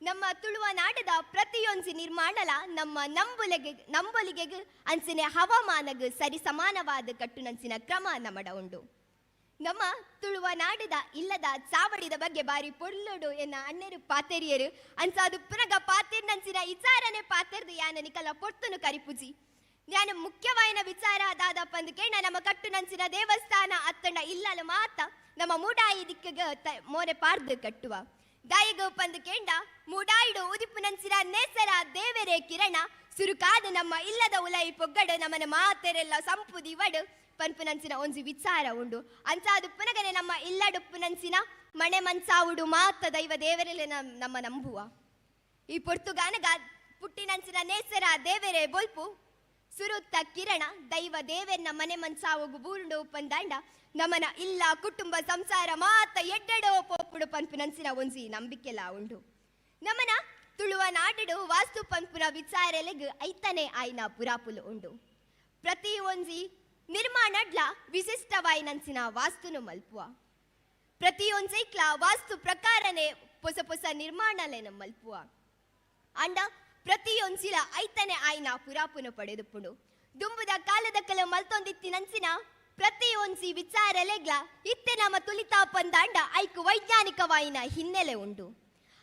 ನಮ್ಮ ತುಳುವ ನಾಡದ ಪ್ರತಿಯೊಂಜಿ ನಿರ್ಮಾಣಲ ನಮ್ಮ ನಂಬುಲೆಗೆ ನಂಬೊಲಿಗೆಗೆ ಅಂಚಿನ ಹವಾಮಾನಗ ಸರಿ ಸಮಾನವಾದ ಕಟ್ಟುನಂಚಿನ ಕ್ರಮ ನಮ್ಮಡ ಉಂಡು. ನಮ್ಮ ತುಳುವ ನಾಡದ ಇಲ್ಲದ ಚಾವಡಿದ ಬಗ್ಗೆ ಬಾರಿ ಪೊರ್ಲುಡು ಎನ್ನ ಅಣ್ಣರು ಪಾತೆರಿಯರು. ಅಂಚಾದು ಪುನಗ ಪಾತೆರ್ನಂಚಿನ ಇಚಾರನೆ ಪಾತೆರ್ದು ಯಾನ ನಿಕಲ ಪೊರ್ತುನು ಕರಿಪುಜಿ. ನಾನು ಮುಖ್ಯವಾಯಿನ ವಿಚಾರ ದಾದ ಪಂದು ಕೇಣ ನಮ್ಮ ಕಟ್ಟುನಂಚಿನ ದೇವಸ್ಥಾನ ಅತ್ತಂಡ ಇಲ್ಲಲ ಮಾತ ನಮ್ಮ ಮೂಡಾಯಿ ದಿಕ್ಕಗ ಮೋರೆ ಪಾರ್ದು ಕಟ್ಟುವ. ದಾಯಿಗ ಪಂದು ಕೇಂಡ ಮೂಡಾಯಿಡು ಉದಿಪುನಂಚಿನ ನೇಸರ ದೇವರೇ ಕಿರಣ ಸುರುಕಾದ ನಮ್ಮ ಇಲ್ಲದ ಉಲೈ ಪೊಗ್ಗಡು ನಮ್ಮನ ಮಾತೆರೆಲ್ಲ ಸಂಪುದಿವಡು ಪನ್ಪುನಂಚಿನ ಒಂಜಿ ವಿಚಾರ ಉಂಡು. ಅಂಚಾದು ಪುನಗನೆ ನಮ್ಮ ಇಲ್ಲಡುಪ್ಪುನಂಚಿನ ಮಣೆ ಮನ್ಸಾವುಡು ಮಾತ ದೈವ ದೇವರೆಲ್ಲ ನಮ್ಮ ನಂಬುವ. ಈ ಪೊರ್ತುಗಾನಗ ಪುಟ್ಟಿನಂಚಿನ ನೇಸರ ದೇವರೇ ಬೊಲ್ಪು ಸುರುತ್ತ ಕಿರಣ ದೈವ ದೇವೆರ್ನ ಮನೆ ಮನ್ಸಾವುಗು ಬೂರುಂಡು ಪಂದಾಂಡ ನಮನ ಇಲ್ಲ ಕುಟುಂಬ ಸಂಸಾರ ಮಾತ ಎಡ್ಡೆಡೋ ಪೋಪುಡು ಪನ್ಪುನಂಚಿನ ಒಂಜಿ ನಂಬಿಕೆಲ ಉಂಡು. ನಮನ ತುಳುವ ನಾಡಿಡು ವಾಸ್ತು ಪನ್ಪುನ ವಿಚಾರಲೆಗ್ ಐತನೆ ಆಯ್ನ ಪುರಾಪುಲು ಉಂಡು. ಪ್ರತಿ ಒಂಜಿ ನಿರ್ಮಾಣಡ್ಲ ವಿಶಿಷ್ಟವಾಯಿನಂಚಿನ ವಾಸ್ತುನು ಮಲ್ಪುವ. ಪ್ರತಿಯೊಂಜೈಕ್ಲ ವಾಸ್ತು ಪ್ರಕಾರನೆ ಪೊಸ ಪೊಸ ನಿರ್ಮಾಣಲೆನ ಮಲ್ಪುವ. ಅಂಡ ಪ್ರತಿಯೊಂಜಿಲ ಐತನೆ ಆಯ್ನ ಪುರಾಪುನು ಪಡೆದುಪುಂಡು. ದುಂಬುದ ಕಾಲದ ಕಲ ಮಲ್ತೊಂದಿತ್ತಿನಂಚಿನ ಪ್ರತಿಯೊಂಜಿ ವಿಚಾರಲೆಗ್ಲ ಇತ್ತೆ ನಮ್ಮ ತುಲಿತಾ ಪಂದಾಂಡ ಐಕು ವೈಜ್ಞಾನಿಕವಾಯಿನ ಹಿನ್ನೆಲೆ ಉಂಡು.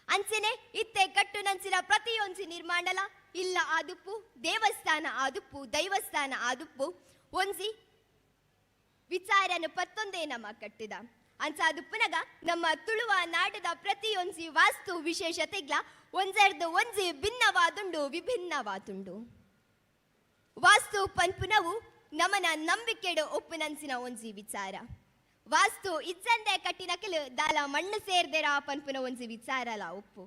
ಅಂಚನೆ ಇತ್ತೆ ಕಟ್ಟುನಂಚಿನ ಪ್ರತಿಯೊಂಜಿ ನಿರ್ಮಾಣಲ ಇಲ್ಲ ಆದುಪ್ಪು ದೇವಸ್ಥಾನ ಆದುಪ್ಪು ದೈವಸ್ಥಾನ ಆದುಪ್ಪು ಒಂಜಿ ವಿಚಾರನು ಪತ್ತೊಂದೇ ನಮ್ಮ ಕಟ್ಟಿದ. ಅಂಚಾದುಪ್ಪುನಗ ನಮ್ಮ ತುಳುವ ನಾಡದ ಪ್ರತಿಯೊಂಜಿ ವಾಸ್ತು ವಿಶೇಷತೆಗ್ಲ ಒಂಜೆರ್ದು ಒಂಜಿ ಭಿನ್ನವಾದುಂಡು ವಿಭಿನ್ನವಾದುಂಡು. ವಾಸ್ತು ಪನ್ಪುನವು ನಮನ ನಂಬಿಕೆಡು ಒಪ್ಪುನಂಚಿನ ಒಂಜಿ ವಿಚಾರ. ವಾಸ್ತು ಇಜ್ಜಂದೆ ಕಟ್ಟಿನ ಕೆಲು ದಾಲ ಮಣ್ಣು ಸೇರ್ದೆರ ಪನ್ಪುನ ಒಂಜಿ ವಿಚಾರಲ ಒಪ್ಪು.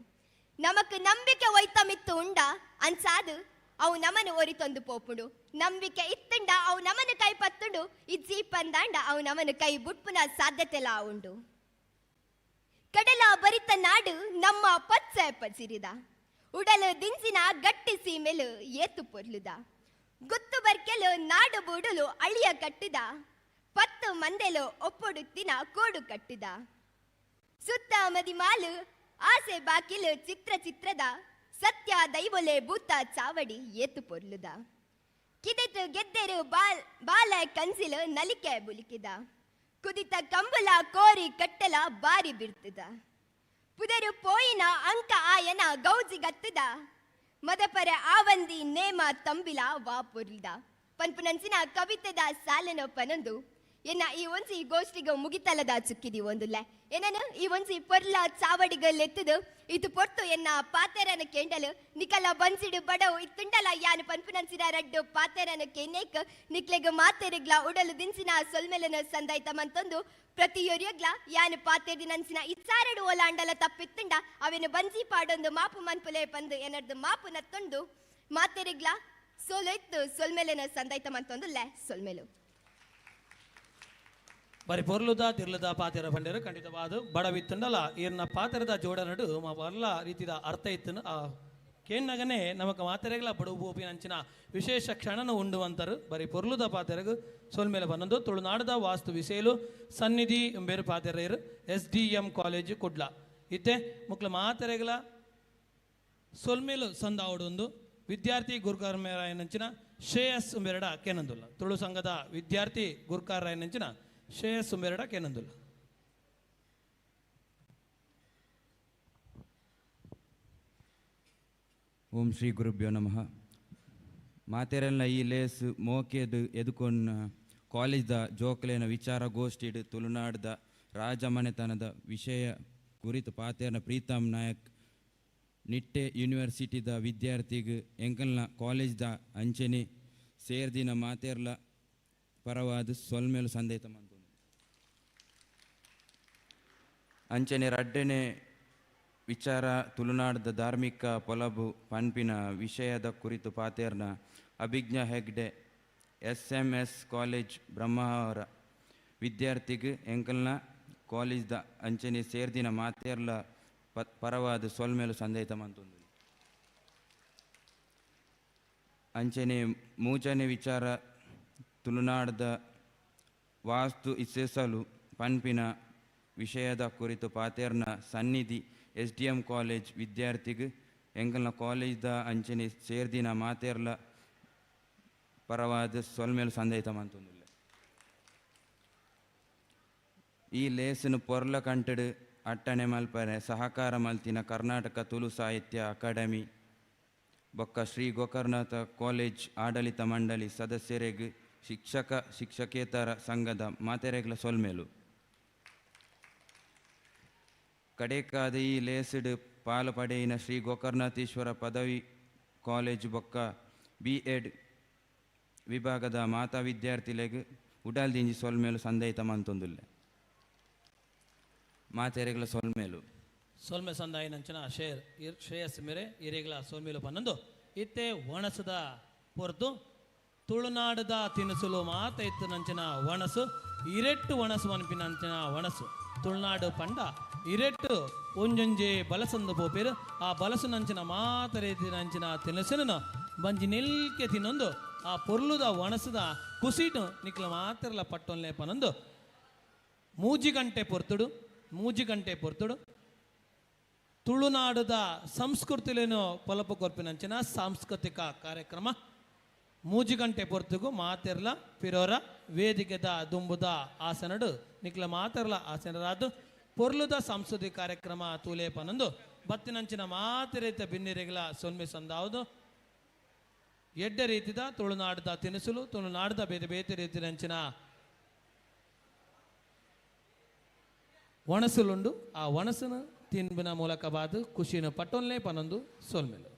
ನಮಕ್ ನಂಬಿಕೆ ಒಯ್ತಮಿತ್ತು ಉಂಡ ಅಂಚಾದು ಅವು ನಮನು ಒರಿತೊಂದು ಪೋಪುಂಡು. ನಂಬಿಕೆ ಇತ್ತುಂಡ ಅವು ನಮನ ಕೈ ಪತ್ತುಂಡು, ಇಜ್ಜಿ ಪಂದಾಂಡ ಅವು ನಮನ ಕೈ ಬುಟ್ಪುನ ಸಾಧ್ಯತೆಲ ಉಂಡು. ಕಡಲ ಬರಿತ ನಾಡು ನಮ್ಮ ಪಚ್ಚೆ ಪಚಿರಿದ, ಉಡಲು ದಿಂಜಿನ ಗಟ್ಟಿ ಸೀಮೆಲು ಏತು ಪೊರ್ಲುದ, ಗುತ್ತು ಬರ್ಕೆಲು ನಾಡು ಬೂಡಲು ಅಳಿಯ ಕಟ್ಟಿದ, ಪತ್ತು ಮಂದೆಲು ಒಪ್ಪೊಡುತ್ತಿನ ಕೋಡು ಕಟ್ಟಿದ, ಸುತ್ತ ಮದಿಮಾಲು ಆಸೆ ಬಾಕಿಲು ಚಿತ್ರ ಚಿತ್ರದ, ಸತ್ಯ ದೈವೊಲೆ ಭೂತ ಚಾವಡಿ ಏತು ಪೊರ್ಲುದ, ಕಿದೆತು ಗೆದ್ದೆರು ಬಾಲ ಕಂಜಿಲು ನಲಿಕೆ ಬುಲಿಕಿದ, ಕುದಿತ ಕಂಬುಲ ಕೋರಿ ಕಟ್ಟಲ ಬಾರಿ ಬಿಡ್ತದ, ಪುದರು ಪೋಯಿನ ಅಂಕ ಆಯನ ಗೌಜಿ ಗತ್ತದ, ಮದಪರ ಆವಂದಿ ನೇಮ ತಂಬಿಲ ವಾ ಪೊರ್ಲುದ ಪನ್ಪುನಂಚಿನ ಕವಿತೆದ ಸಾಲನ ಪನೊಂದು ಎನ್ನ ಈ ಒಂಜಿ ಗೋಷ್ಠಿಗ ಮುಗಿತಲದ ಚುಕ್ಕಿದಿ ಒಂದುಲ್ಲ. ಏನನು ಈ ಒಂಜಿ ಪೊರ್ಲ ಚಾವಡಿಗಲ್ಲೆತ್ತದು ಇದು ಪೊರ್ತು ಎನ್ನ ಪಾತೆರನ ಕೆಂಡಲು ನಿಕಲ ಬಂಜಿಡು ಬಡವು ಇತ್ತುಂಡಲ ಯಾನು ಪನ್ಪುನಂಚಿನ ರಡ್ಡು ಪಾತೆರನ ಕೆನ್ನೇಕ್ ನಿಕ್ಲೆಗ್ ಮಾತೆರಿಗ್ಲ ಉಡಲು ದಿಂಚಿನ ಸೊಲ್ಮೆಲನ ಸಂದಾಯ್ತ ಮಂತೊಂದು ಪ್ರತಿಯೊರಿಯಗ್ಲ ಯಾನು ಪಾತೆರಿನಂಚಿನ ಇಚ್ಚಾರಡು ಓಲಾಂಡಲ ತಪ್ಪಿತ್ತುಂಡ ಅವೆನು ಬಂಜಿ ಪಾಡೊಂದು ಮಾಪು ಮನ್ಪುಲೆ ಪಂದು ಎನರ್ದು ಮಾಪು ನತ್ತೊಂದು ಮಾತೆರಿಗ್ಲ ಸೋಲೊಯ್ತು ಸೊಲ್ಮೆಲನ ಸಂದಾಯ್ತ ಮಂತೊಂದು ಲೆ ಸೊಲ್ಮೆಲು. ಬರಿ ಪೊರ್ಲುದ ತಿರ್ಲುದ ಪಾತೆರ ಪಂಡೇರು ಖಂಡಿತವಾದ ಬಡವಿತ್ತುಂಡಲ ಈರ್ನ ಪಾತೆರದ ಜೋಡನಡು ಬರ್ಲ ರೀತಿದ ಅರ್ಥ ಇತ್ತನು ಆ ಕೇಣ್ಣಗನೆ ನಮಕ ಮಾತೆರೆಗಳ ಬಡವು ಬೋಪಿನಂಚಿನ ವಿಶೇಷ ಕ್ಷಣನ ಉಂಡುವಂತರು. ಬರಿ ಪೊರ್ಲುದ ಪಾತೆರಗು ಸೋಲ್ಮೇಲೆ ಬಂದೊಂದು ತುಳುನಾಡದ ವಾಸ್ತು ವಿಸೇಲು ಸನ್ನಿಧಿ ಬೇರು ಪಾತೆರೇರು SDM college Kudla ಇತ್ತೆ ಮುಕ್ಲ ಮಾತೆರೆಗಳ ಸೊಲ್ಮೇಲು ಸಂದಾವಡೊಂದು ವಿದ್ಯಾರ್ಥಿ ಗುರುಕಾರ್ಮೇರಾಯನಂಚಿನ ಶ್ರೇಯಸ್ ಉಂಬೆರಡ ಕೇನಂದುಲ್ಲ. ತುಳು ಸಂಘದ ವಿದ್ಯಾರ್ಥಿ ಗುರುಕಾರ್ರಾಯನಂಚಿನ ಶ್ರೇಯಸ್ ಉಂಬೆರಡ ಕೇನಂದುಲ್ಲ. ಓಂ ಶ್ರೀ ಗುರುಭ್ಯೋ ನಮಃ. ಮಾತೆರೆಲ್ಲ ಈ ಲೇಸ್ ಮೋಕೆದು ಎದುಕೊನ್ನ ಕಾಲೇಜ್ದ ಜೋಕ್ಲೇನ ವಿಚಾರಗೋಷ್ಠಿಡು ತುಳುನಾಡ್ದ ರಾಜಮನೆತನದ ವಿಷಯ ಕುರಿತು ಪಾತೇರ್ನ ಪ್ರೀತಮ್ ನಾಯಕ್ ನಿಟ್ಟೆ ಯೂನಿವರ್ಸಿಟಿದ ವಿದ್ಯಾರ್ಥಿಗ್ ಎಂಕಲ್ನ ಕಾಲೇಜ್ದ ಅಂಚನೆ ಸೇರ್ದಿನ ಮಾತೇರ್ಲ ಪರವಾದ ಸೊಲ್ಮೇಲು ಸಂದೇತ ಮಂತು. ಅಂಚನೆ ರಡ್ಡನೆ ವಿಚಾರ ತುಳುನಾಡದ ಧಾರ್ಮಿಕ ಪೊಲಬು ಪನ್ಪಿನ ವಿಷಯದ ಕುರಿತು ಪಾತೇರ್ನ Abhijna Hegde SMS college Brahmavar ವಿದ್ಯಾರ್ಥಿಗ್ ಎಂಕಲ್ನ ಕಾಲೇಜ್ದ ಅಂಚನೆ ಸೇರ್ದಿನ ಮಾತೇರ್ಲ ಪರವಾದ ಸೊಲ್ಮೇಲು ಸಂದೇತ ಮಂತೊಂದು. ಅಂಚನೆ ಮೂಜನೆ ವಿಚಾರ ತುಳುನಾಡದ ವಾಸ್ತು ಇಸೆಸಲು ಪನ್ಪಿನ ವಿಷಯದ ಕುರಿತು ಪಾತೇರ್ನ ಸನ್ನಿಧಿ SDM college ವಿದ್ಯಾರ್ಥಿಗ್ ಎಂಕಲ್ನ ಕಾಲೇಜ್ದ ಅಂಚನೆ ಸೇರ್ದಿನ ಮಾತೇರ್ಲ ಪರವಾದ ಸೊಲ್ಮೇಲು ಸಂದೇತ ಮಂತೊಂದುಲ್ಲ. ಈ ಲೇಸನು ಪೊರ್ಲ ಕಂಟಡು ಅಟ್ಟಣೆ ಮಲ್ಪರೆ ಸಹಕಾರ ಮಲ್ತಿನ ಕರ್ನಾಟಕ ತುಳು ಸಾಹಿತ್ಯ ಅಕಾಡೆಮಿ ಬೊಕ್ಕ ಶ್ರೀ ಗೋಕರ್ಣನಾಥ ಕಾಲೇಜ್ ಆಡಳಿತ ಮಂಡಳಿ ಸದಸ್ಯರೆಗ್ ಶಿಕ್ಷಕ ಶಿಕ್ಷಕೇತರ ಸಂಘದ ಮಾತೆರೆಗ್ಲ ಸೊಲ್ಮೇಲು. ಕಡೇಕಾದ ಈ ಲೇಸ್ಡ್ ಪಾಲು ಪಡೆಯಿನ ಶ್ರೀ ಗೋಕರ್ಣನಾಥೇಶ್ವರ ಪದವಿ ಕಾಲೇಜ್ ಬೊಕ್ಕ ಬಿ.ಎಡ್ ವಿಭಾಗದ ಮಾತಾ ವಿದ್ಯಾರ್ಥಿಲೆಗ್ ಉಡಾಲ್ದಿಂಜಿ ಸೊಲ್ಮೇಲು ಸಂದೈತ ಮಂತೊಂದುಲ್ಲೆ. ಮಾತೆರೆಗ್ಲ ಸೊಲ್ಮೇಲು. ಸೊಲ್ಮೆ ಸಂದಾಯಿನಂಚಿನ ಶ್ರೇಯಸ್ ಮೇರೆ ಇರೆಗ್ಲ ಸೊಲ್ಮೇಲು ಪನ್ನೊಂದು ಇತ್ತೆ ಒಣಸದ ಪೊರ್ತು ತುಳುನಾಡದ ತಿನಿಸುಲು ಮಾತ ಇತ್ತು ನಂಚಿನ ಒಣಸು ಇರೆಟ್ಟು ಒಣಸು ಅನ್ಪಿನಂಚಿನ ಒಣಸು ತುಳುನಾಡು ಪಂಡ ಇರೆಟ್ಟು ಒಂಜೊಂಜೆ ಬಲಸಂದು ಪೋಪೇರು ಆ ಬಲಸು ನಂಚಿನ ಮಾತ ರೀತಿ ನಂಚಿನ ತಿನಿಸುನು ಬಂಜಿ ನಿಲ್ಕೆ ತಿನ್ನೊಂದು ಆ ಪೊರ್ಲುದ ಒಣಸದ ಕುಸಿಟು ನಿಕ್ಲ ಮಾತ್ರಲ ಪಟ್ಟೊನ್ಲೆ ಪನೊಂದು ಮೂಜಿ ಗಂಟೆ ಪೊರ್ತುಡು ತುಳುನಾಡುದ ಸಂಸ್ಕೃತಿಲೇನು ಪೊಲಪು ಕೊರ್ಪಿನಂಚಿನ ಸಾಂಸ್ಕೃತಿಕ ಕಾರ್ಯಕ್ರಮ ಮೂಜಿ ಗಂಟೆ ಪೊರ್ತುಗು ಮಾತೆರ್ಲ ಪಿರೋರ ವೇದಿಕೆದ ದುಂಬುದ ಆಸನಡು ನಿಕ್ಲ ಮಾತೆರ್ಲ ಆಸನರಾದು ಪೊರ್ಲುದ ಸಾಂಸ್ಕೃತಿಕ ಕಾರ್ಯಕ್ರಮ ತೂಲೆ ಪನೊಂದು ಬತ್ತಿನಂಚಿನ ಮಾತೆರೈತ ಬಿನ್ನಿರೆಗಳ ಸೊಲ್ಮೆ ಸಂದಾವುದು ಎಡ್ಡೆ ರೀತಿದ ತುಳುನಾಡದ ತಿನಿಸುಲು ತುಳುನಾಡದ ಬೇರೆ ಬೇರೆ ರೀತಿಯಂಚಿನ ಒಣಸುಲುಂಡು. ಆ ಒಣಸುನು ತಿನ್ಬಿನ ಮೂಲಕ ಬಾದು ಖುಷಿನ ಪಟ್ಟೊನ್ಲೇ ಪನೊಂದು ಸೊಲ್ಮೆಲು.